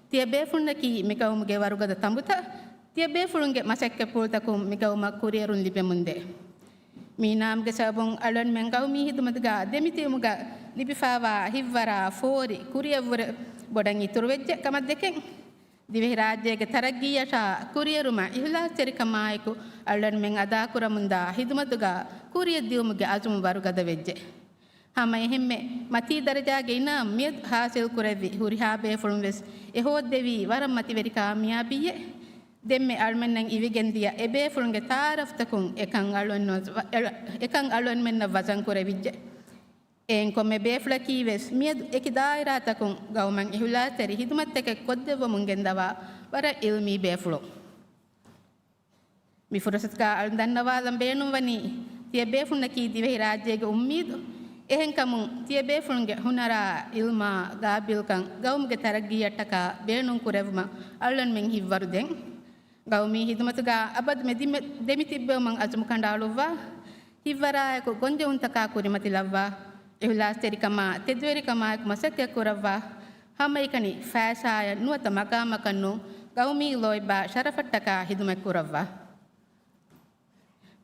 ތިޔަ ބޭފުޅުންނަކީ މި ގައުމުގެ ވަރުގަދަ ތަނބުތައް. ތިޔަ ބޭފުޅުންގެ މަސައްކަތްޕުޅުތަކުން މި ގައުމަށް ކުރިއެރުން ލިބެމުންދޭ. މި އިނާމްގެ ސަބަބުން އަޅުގަނޑުމެން ޤައުމީ ޚިދުމަތުގަ ދެމިތިބުމުގަ ލިބިފާވާ ހިތްވަރާ ފޯރި ކުރިއަށްވުރެ ބޮޑަށް އިތުރުވެއްޖެ ކަމަށްދެކެން، ދިވެހިރާއްޖޭގެ ތަރައްގީއަށާ ކުރިއެރުމަށް އިޚްލާޞްތެރިކަމާއެކު އަޅުގަނޑުމެން އަދާކުރަމުންދާ ޚިދުމަތުގަ ކުރިއަށްދިއުމުގެ އަޒުމު ވަރުގަދަވެއްޖެ. ހަމައެހެންމެ، މަތީ ދަރަޖާގެ އިނާމް މިއަދު ޙާޞިލްކުރެއްވި ހުރިހާ ބޭފުޅުން ވެސް އެ ހޯއްދެވީ ވަރަށް މަތިވެރި ކާމިޔާބީއެއް. ދެންމެ އަޅުމެންނަށް އިވިގެންދިޔަ އެ ބޭފުޅުންގެ ތަޢާރަފްތަކުން އެކަން އަޅުމެންނަށް ވަ-، އެޅ-، އެކަން އަޅުމެންނަށް ވަޒަން ކުރެވިއްޖެ. އެހެން ކޮންމެ ބޭފުޅަކީ ވެސް މިއަދު އެކި ދާއިރާތަކުން ގައުމަށް އިޚްލާޞްތެރި ޚިދުމަތްތަކެއް ކޮށްދެއްވަމުން ގެންދަވާ ވަރަށް ޢިލްމީ ބޭފުޅުން. މި ފުރުޞަތުގަ އަޅުން ދަންނަވާލަން ބޭނުންވަނީ، ތިޔަ ބޭފުޅުންނަކީ ދިވެހިރާއްޖޭގެ އުއްމީދު. އެހެންކަމުން، ތިޔަ ބޭފުޅުންގެ ހުނަރާ، ޢިލްމާ، ގާބިލްކަން ގައުމުގެ ތަރައްގީއަށްޓަކާ ބޭނުންކުރެއްވުމަށް އަޅުގަނޑުމެން ހިތްވަރުދޭން. ގައުމީ ޚިދުމަތުގަ އަބަދު މެ ދިމެ-، ދެމިތިއްބެވުމަށް އަޒުމު ކަނޑައަޅުއްވާ، ހިތްވަރާއެކު ގޮންޖެހުންތަކާ ކުރިމަތިލައްވާ، އިޚްލާޞްތެރިކަމާ، ތެދުވެރިކަމާއެކު މަސައްކަތްކުރައްވާ، ހަމައެކަނި ފައިސާއަށް ނުވަތަ މަގާމަކަށް ނޫން، ގައުމީ ލޯތްބާ ޝަރަފަށްޓަކާ ޚިދުމަތްކުރައްވާ.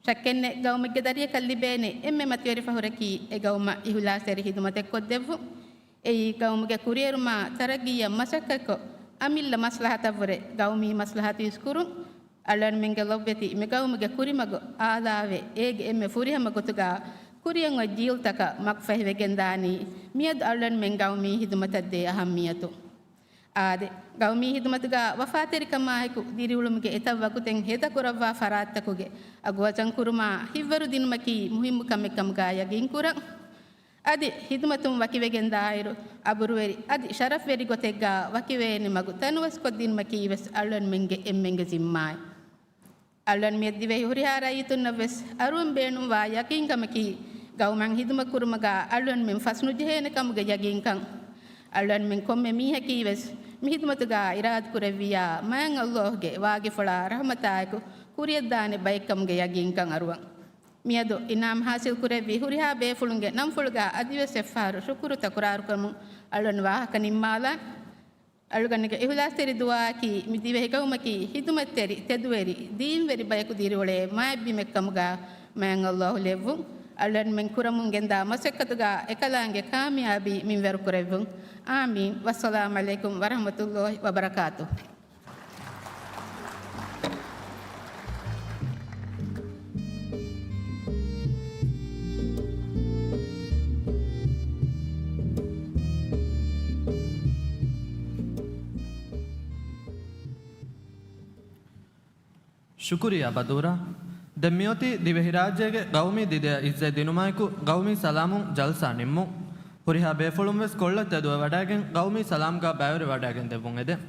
ޝައްކެއްނެތް، ގައުމެއްގެ ދަރިއަކަށް ލިބޭނެ އެންމެ މަތިވެރި ފަހުރަކީ އެ ގައުމަށް އިޚްލާޞްތެރި ޚިދުމަތެއް ކޮށްދެއްވުން. އެއީ ގައުމުގެ ކުރިއެރުމާ ތަރައްގީއަށް މަސައްކަތްކޮށް، އަމިއްލަ މަސްލަހަތަށްވުރެ ގައުމީ މަސްލަހަތު އިސްކުރުން، އަޅުގަނޑުމެންގެ ލޮބުވެތި މި ގައުމުގެ ކުރިމަގު އާލާވެ، އޭގެ އެންމެ ފުރިހަމަ ގޮތުގަ ކުރިއަށް އޮތް ޖީލްތަކަށް މަގުފަހިވެގެންދާނީ، މިއަދު އަޅުގަނޑުމެން ގައުމީ ހިދުމަތަށްދޭ އަހައްމިޔަތު. އާދެ، ގައުމީ ހިދުމަތުގަ ވަފާތެރިކަމާއެކު ދިރިއުޅުމުގެ އެތައް ވަގުތެއް ހޭދަކުރައްވާ ފަރާތްތަކުގެ އަގު ވަޒަންކުރުމާ ހިތްވަރުދިނުމަކީ މުހިއްމު ކަމެއް ކަމުގަ ޔަގީންކުރަން. އަދި ހިދުމަތުން ވަކިވެގެންދާއިރު، އަބުރުވެރި އަދި ޝަރަފްވެރި ގޮތެއްގަ ވަކިވޭނެ މަގު ތަނަވަސްކޮށްދިނުމަކީ ވެސް އަޅުގަނޑުމެންގެ އެންމެންގެ ޒިންމާއެއް. އަޅުގަނޑު މިއަދު ދިވެހި ހުރިހާ ރައްޔިތުންނަށް ވެސް އަރުވަން ބޭނުންވާ ޔަގީންކަމަކީ، ގައުމަށް ހިދުމަތް ކުރުމުގަ އަޅުގަނޑުމެން ފަސްނުޖެހޭނެ ކަމުގެ ޔަގީންކަން. އަޅުގަނޑުމެން ކޮންމެ މީހަކީ ވެސް މި ހިދުމަތުގަ އިރާދަކުރެއްވިއްޔާ، މާތް ﷲ ގެ ވާގިފުޅާ ރަޙްމަތާއެކު ކުރިއަށްދާނެ ބައެއްކަމުގެ ޔަގީންކަން އަރުވަން. މިއަދު އިނާމް ހާސިލް ކުރެއްވި ހުރިހާ ބޭފުޅުންގެ ނަންފުޅުގަ އަދިވެސް އެއްފަހަރު ޝުކުރު ތަކުރާރުކުރަމުން އަޅުގަނޑު ވާހަކަ ނިންމާލަން. އަޅުގަނޑުގެ އިހުލާސްތެރި ދުޢާއަކީ، މި ދިވެހި ގައުމަކީ ހިދުމަތްތެރި، ތެދުވެރި، ދީންވެރި ބަޔަކު ދިރިއުޅޭ މާތް ބިމެއްކަމުގަ މާތް ﷲ ލެއްވުން. އަޅުގަނޑުމެން ކުރަމުން ގެންދާ މަސައްކަތުގަ އެކަލާނގެ ކާމިޔާބީ މިންވަރު ކުރެއްވުން. އާމީން. ވައްސަލާމް ޢަލައިކުމް ވަރަޙްމަތުﷲ ވަބަރަކާތުހު. ޝުކުރިއްޔާ ބަދޫރާ. ދެން މިއޮތީ ދިވެހިރާއްޖޭގެ ގައުމީ ދިދަޔަށް އިއްޒަތް ދިނުމާއެކު، ގައުމީ ސަލާމުން ޖަލްސާ ނިންމުން. ހުރިހާ ބޭފުޅުން ވެސް ކޮޅަށް ތެދުވެވަޑައިގެން، ގައުމީ ސަލާމްގަ ބައިވެރިވަޑައިގެން ދެއްވުން އެދެން.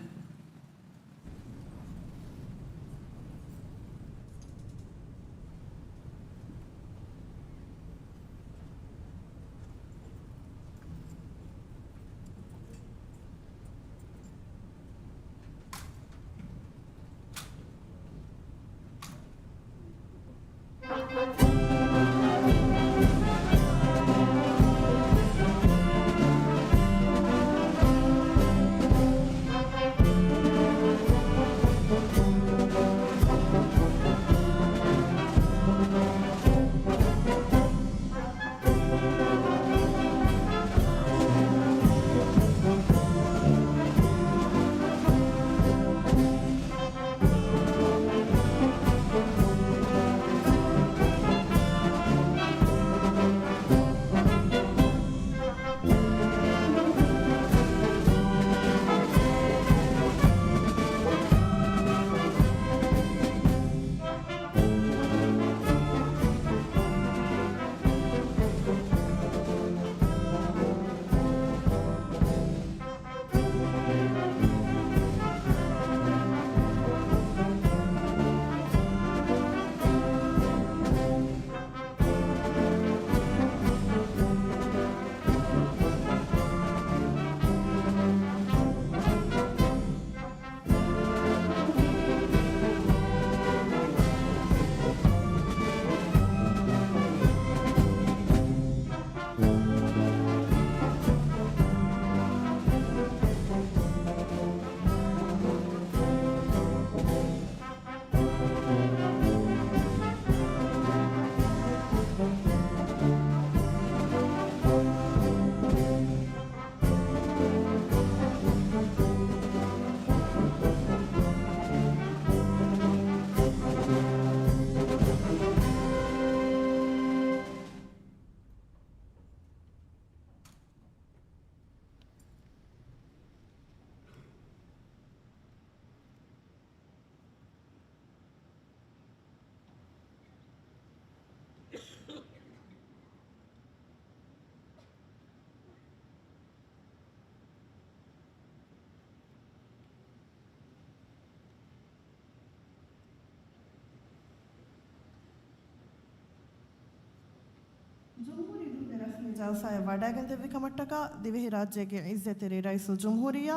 ޖުމްހޫރީ ދުވަހުގެ ރަސްމީ ޖަލްސާއަށް ވަޑައިގެންދެއްވި ކަމަށްޓަކާ، ދިވެހިރާއްޖޭގެ އިއްޒަތްތެރި ރައީސުލްޖުމްހޫރިއްޔާ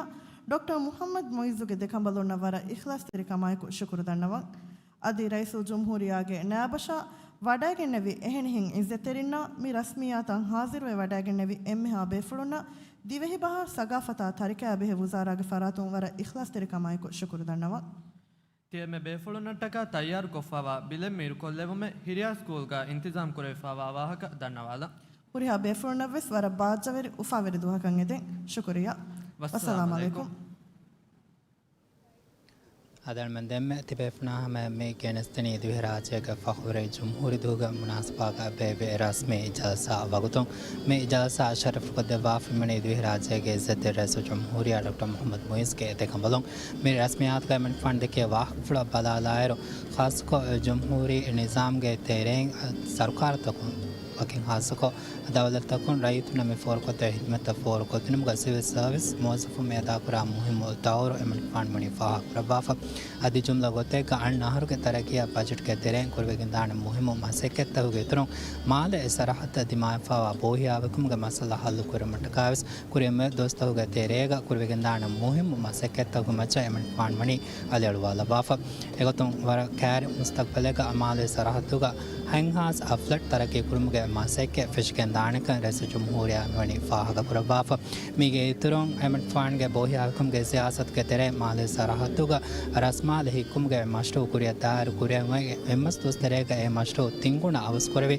ޑޮކްޓަރ މުޙައްމަދު މުޢިއްޒުގެ ދެކަނބަލުންނަށް ވަރަށް އިޚްލާޞްތެރިކަމާއެކު ޝުކުރު ދަންނަވަން. އަދި ރައީސުލްޖުމްހޫރިއްޔާގެ ނައިބަށާ ވަޑައިގެންނެވި އެހެނިހެން އިއްޒަތްތެރިންނާ މި ރަސްމިއްޔާތަށް ހާޒިރުވެ ވަޑައިގެންނެވި އެންމެހާ ބޭފުޅުންނަށް ދިވެހިބަހާ ސަގާފަތާ ތަރިކަޔާ ބެހޭ ވުޒާރާގެ ފަރާތުން ވަރަށް އިޚްލާޞްތެރިކަމާއެކު ޝުކުރު ދަންނަވަން. ތިޔަ އެންމެ ބޭފުޅުންނަށްޓަކާ ތައްޔާރުކޮށްފަވާ ބިލެއް މީރުކޮށްލެވުމެއް ހިރިޔާ ސްކޫލްގަ އިންތިޒާމް ކުރެވިފަވާ ވާހަކަ ދަންނަވާލަން. ހުރިހާ ބޭފުޅުންނަށްވެސް ވަރަށް ބާއްޖަވެރި އުފާވެރި ދުވަހަކަށް އެދެން. ޝުކުރިއްޔާ. ވައްސަލާމް ވައްސަލާމް ޢަލައިކުމް. ޢަލައިކުމް. އަދި އަޅުމެން ދެންމެ ތިބޭފުޅުންނާ ހަމަޔަށް މި ގެނެސްދިނީ ދިވެހިރާއްޖޭގެ ފަޚުރީ ޖުމްހޫރީ ދުވަހުގެ މުނާސަބާގަ ބޭއްވި ރަސްމީ ޖަލްސާ ވަގުތުން. މި ޖަލްސާ ޝަރަފުކޮށްދެއްވާފަ މިވަނީ ދިވެހިރާއްޖޭގެ އިއްޒަތްތެރި ރައީސުލްޖުމްހޫރިއްޔާ ޑޮކްޓަރ މުޙައްމަދު މުޢިއްޒުގެ އެދެކަނބަލުން. މި ރަސްމިއްޔާތުގައި އެމަނިކުފާނު ދެކޭ ވާހަކަފުޅަށް ބަލާލާއިރު، ޚާއްޞަކޮށް ޖުމްހޫރީ ނިޒާމްގެ ތެރެއިން ސަރުކާރުތަކުން ވަކިން ޚާއްޞަކޮށް ދައުލަތުތަކުން ރައްޔިތުންނަށް މި ފޯރުކޮށްދޭ ޚިދުމަތްތައް ފޯރުކޮށްދިނުމުގަ ސިވިލް ސަރވިސް މުވައްޒަފުން މި އަދާކުރާ މުހިއްމު ދައުރު އެމަނިކުފާނު ވަނީ ފާހަގަކުރައްވާފަ. އަދި ޖުމްލަ ގޮތެއްގަ އަންނަ އަހަރުގެ ތަރައްގީއާ ބަޖެޓްގެ ތެރެއިން ކުރިވެގެންދާނެ މުހިއްމު މަސައްކަތްތަކުގެ އިތުރުން މާލޭ ސަރަހައްދަށް ދިމާވެފައިވާ ބޯހިޔާވެރިކަމުގެ މައްސަލަ ހައްލު ކުރުމަށްޓަކާވެސް ކުރިއަށް މިއޮތް ދުވަސްތަކުގެ ތެރޭގަ ކުރިވެގެންދާނެ މުހިއްމު މަސައްކަތްތަކުގެ މައްޗަށް އެމަނިކުފާނު ވަނީ އަލިއަޅުވާލައްވާފަ. އެގޮތުން ވަރަށް ކައިރި މުސްތަޤްބަލެއްގަ މާލޭ ސަރަހައްދުގަ ހަތްހާސް އަށް ފްލެޓް ތަރައްގީ ކުރުމުގެ މަސައްކަތް ފެށިގެން ދާނެކަން ރައީސުލްޖުމްހޫރިއްޔާ މިވަނީ ފާހަގަކުރައްވާފަ. މީގެ އިތުރުން އެމަނިކުފާނުގެ ބޯހިޔާވެރިކަމުގެ ސިޔާސަތުގެ ތެރެއިން މާލޭ ސަރަހައްދުގަ ރަސްމާލެ ހިއްކުމުގެ މަޝްރޫއު ކުރިއަށް ދާއިރު ކުރިއަށް އޮތް އެއްމަސް ދުވަސް ތެރޭގަ އެ މަޝްރޫއު ތިން ގުނަ އަވަސް ކުރެވި،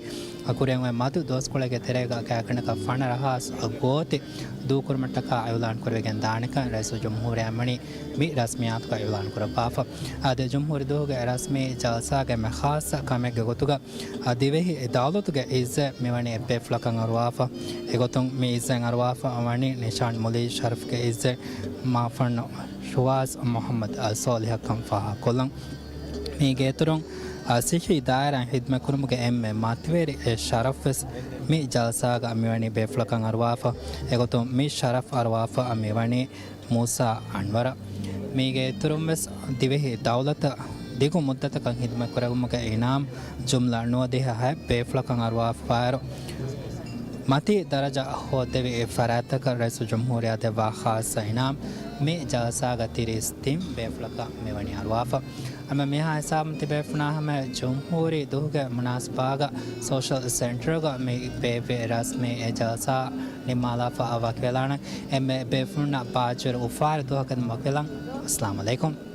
ކުރިއަށް އޮތް މަދު ދުވަސްކޮޅެއްގެ ތެރޭގަ ގާތްގަނޑަކަށް ފަނަރަ ހާސް ގޯތި ދޫކުރުމަށްޓަކާ އިއުލާން ކުރެވިގެން ދާނެކަން ރައީސުލްޖުމްހޫރިއްޔާ ވަނީ މި ރަސްމިއްޔާތުގަ އިއުލާން ކުރައްވާފަ. އާދެ، ޖުމްހޫރީ ދުވަހުގެ ރަސްމީ ޖަލްސާގެ މި ޚާއްޞަ ކަމެއްގެ ގޮތުގަ، އާ، ދިވެހި ދައުލަތުގެ އިއްޒަތް މިވަނީ އެއްބޭފުޅަކަށް އަރުވާފަ. އެގޮތުން މި އިއްޒަތް އަރުވާފަ ވަނީ ނިޝާން މުލިއްޔާ ޝަރަފްގެ އިއްޒަތް މާފަންނު ޝުވާޒް މުޙައްމަދު އަލްސޯލިހަށްކަން ފާހަގަކޮށްލަން. މީގެ އިތުރުން، އާ، ސިއްހީ ދާއިރާއިން ޚިދުމަތްކުރުމުގެ އެންމެ މަތިވެރި އެއް ޝަރަފްވެސް މި ޖަލްސާގަ މިވަނީ ބޭފުޅަކަށް އަރުވާފަ. އެގޮތުން މި ޝަރަފް އަރުވާފަ މިވަނީ މޫސާ އަންވަރަށް. މީގެ އިތުރުންވެސް ދިވެހި ދައުލަތަށް ދިގު މުއްދަތަކަށް ޚިދުމަތް ކުރެވުމުގެ އިނާމް ޖުމްލަ ނުވަދިހަ ހަތް ބޭފުޅަކަށް އަރުވާފައިރު، މަތީ ދަރަޖަ ހޯއްދެވި ފަރާތްތަކަށް ރައީސުލްޖުމްހޫރިއްޔާ ދެއްވާ ޚާއްޞަ އިނާމް މި ޖަލްސާގަ ތިރީސް ތިން ބޭފުޅަކަށް މިވަނީ އަރުވާފަ. އަމަ މިހާ ހިސާބުން ތިބޭފުޅުންނާ ހަމަ ޖުމްހޫރީ ދުވަހުގެ މުނާސަބާގަ ސޯޝަލް ސެންޓަރގަ މި ބޭއްވި ރަސްމީ އެ ޖަލްސާ ނިންމާލާފަ ވަކިވެލާނަން. އެންމެ ބޭފުޅުންނަށް ބާއްޖަވެރި އުފާވެރި ދުވަހަކަށް ވަކިވެލަން. އައްސަލާމު ޢަލައިކުމް.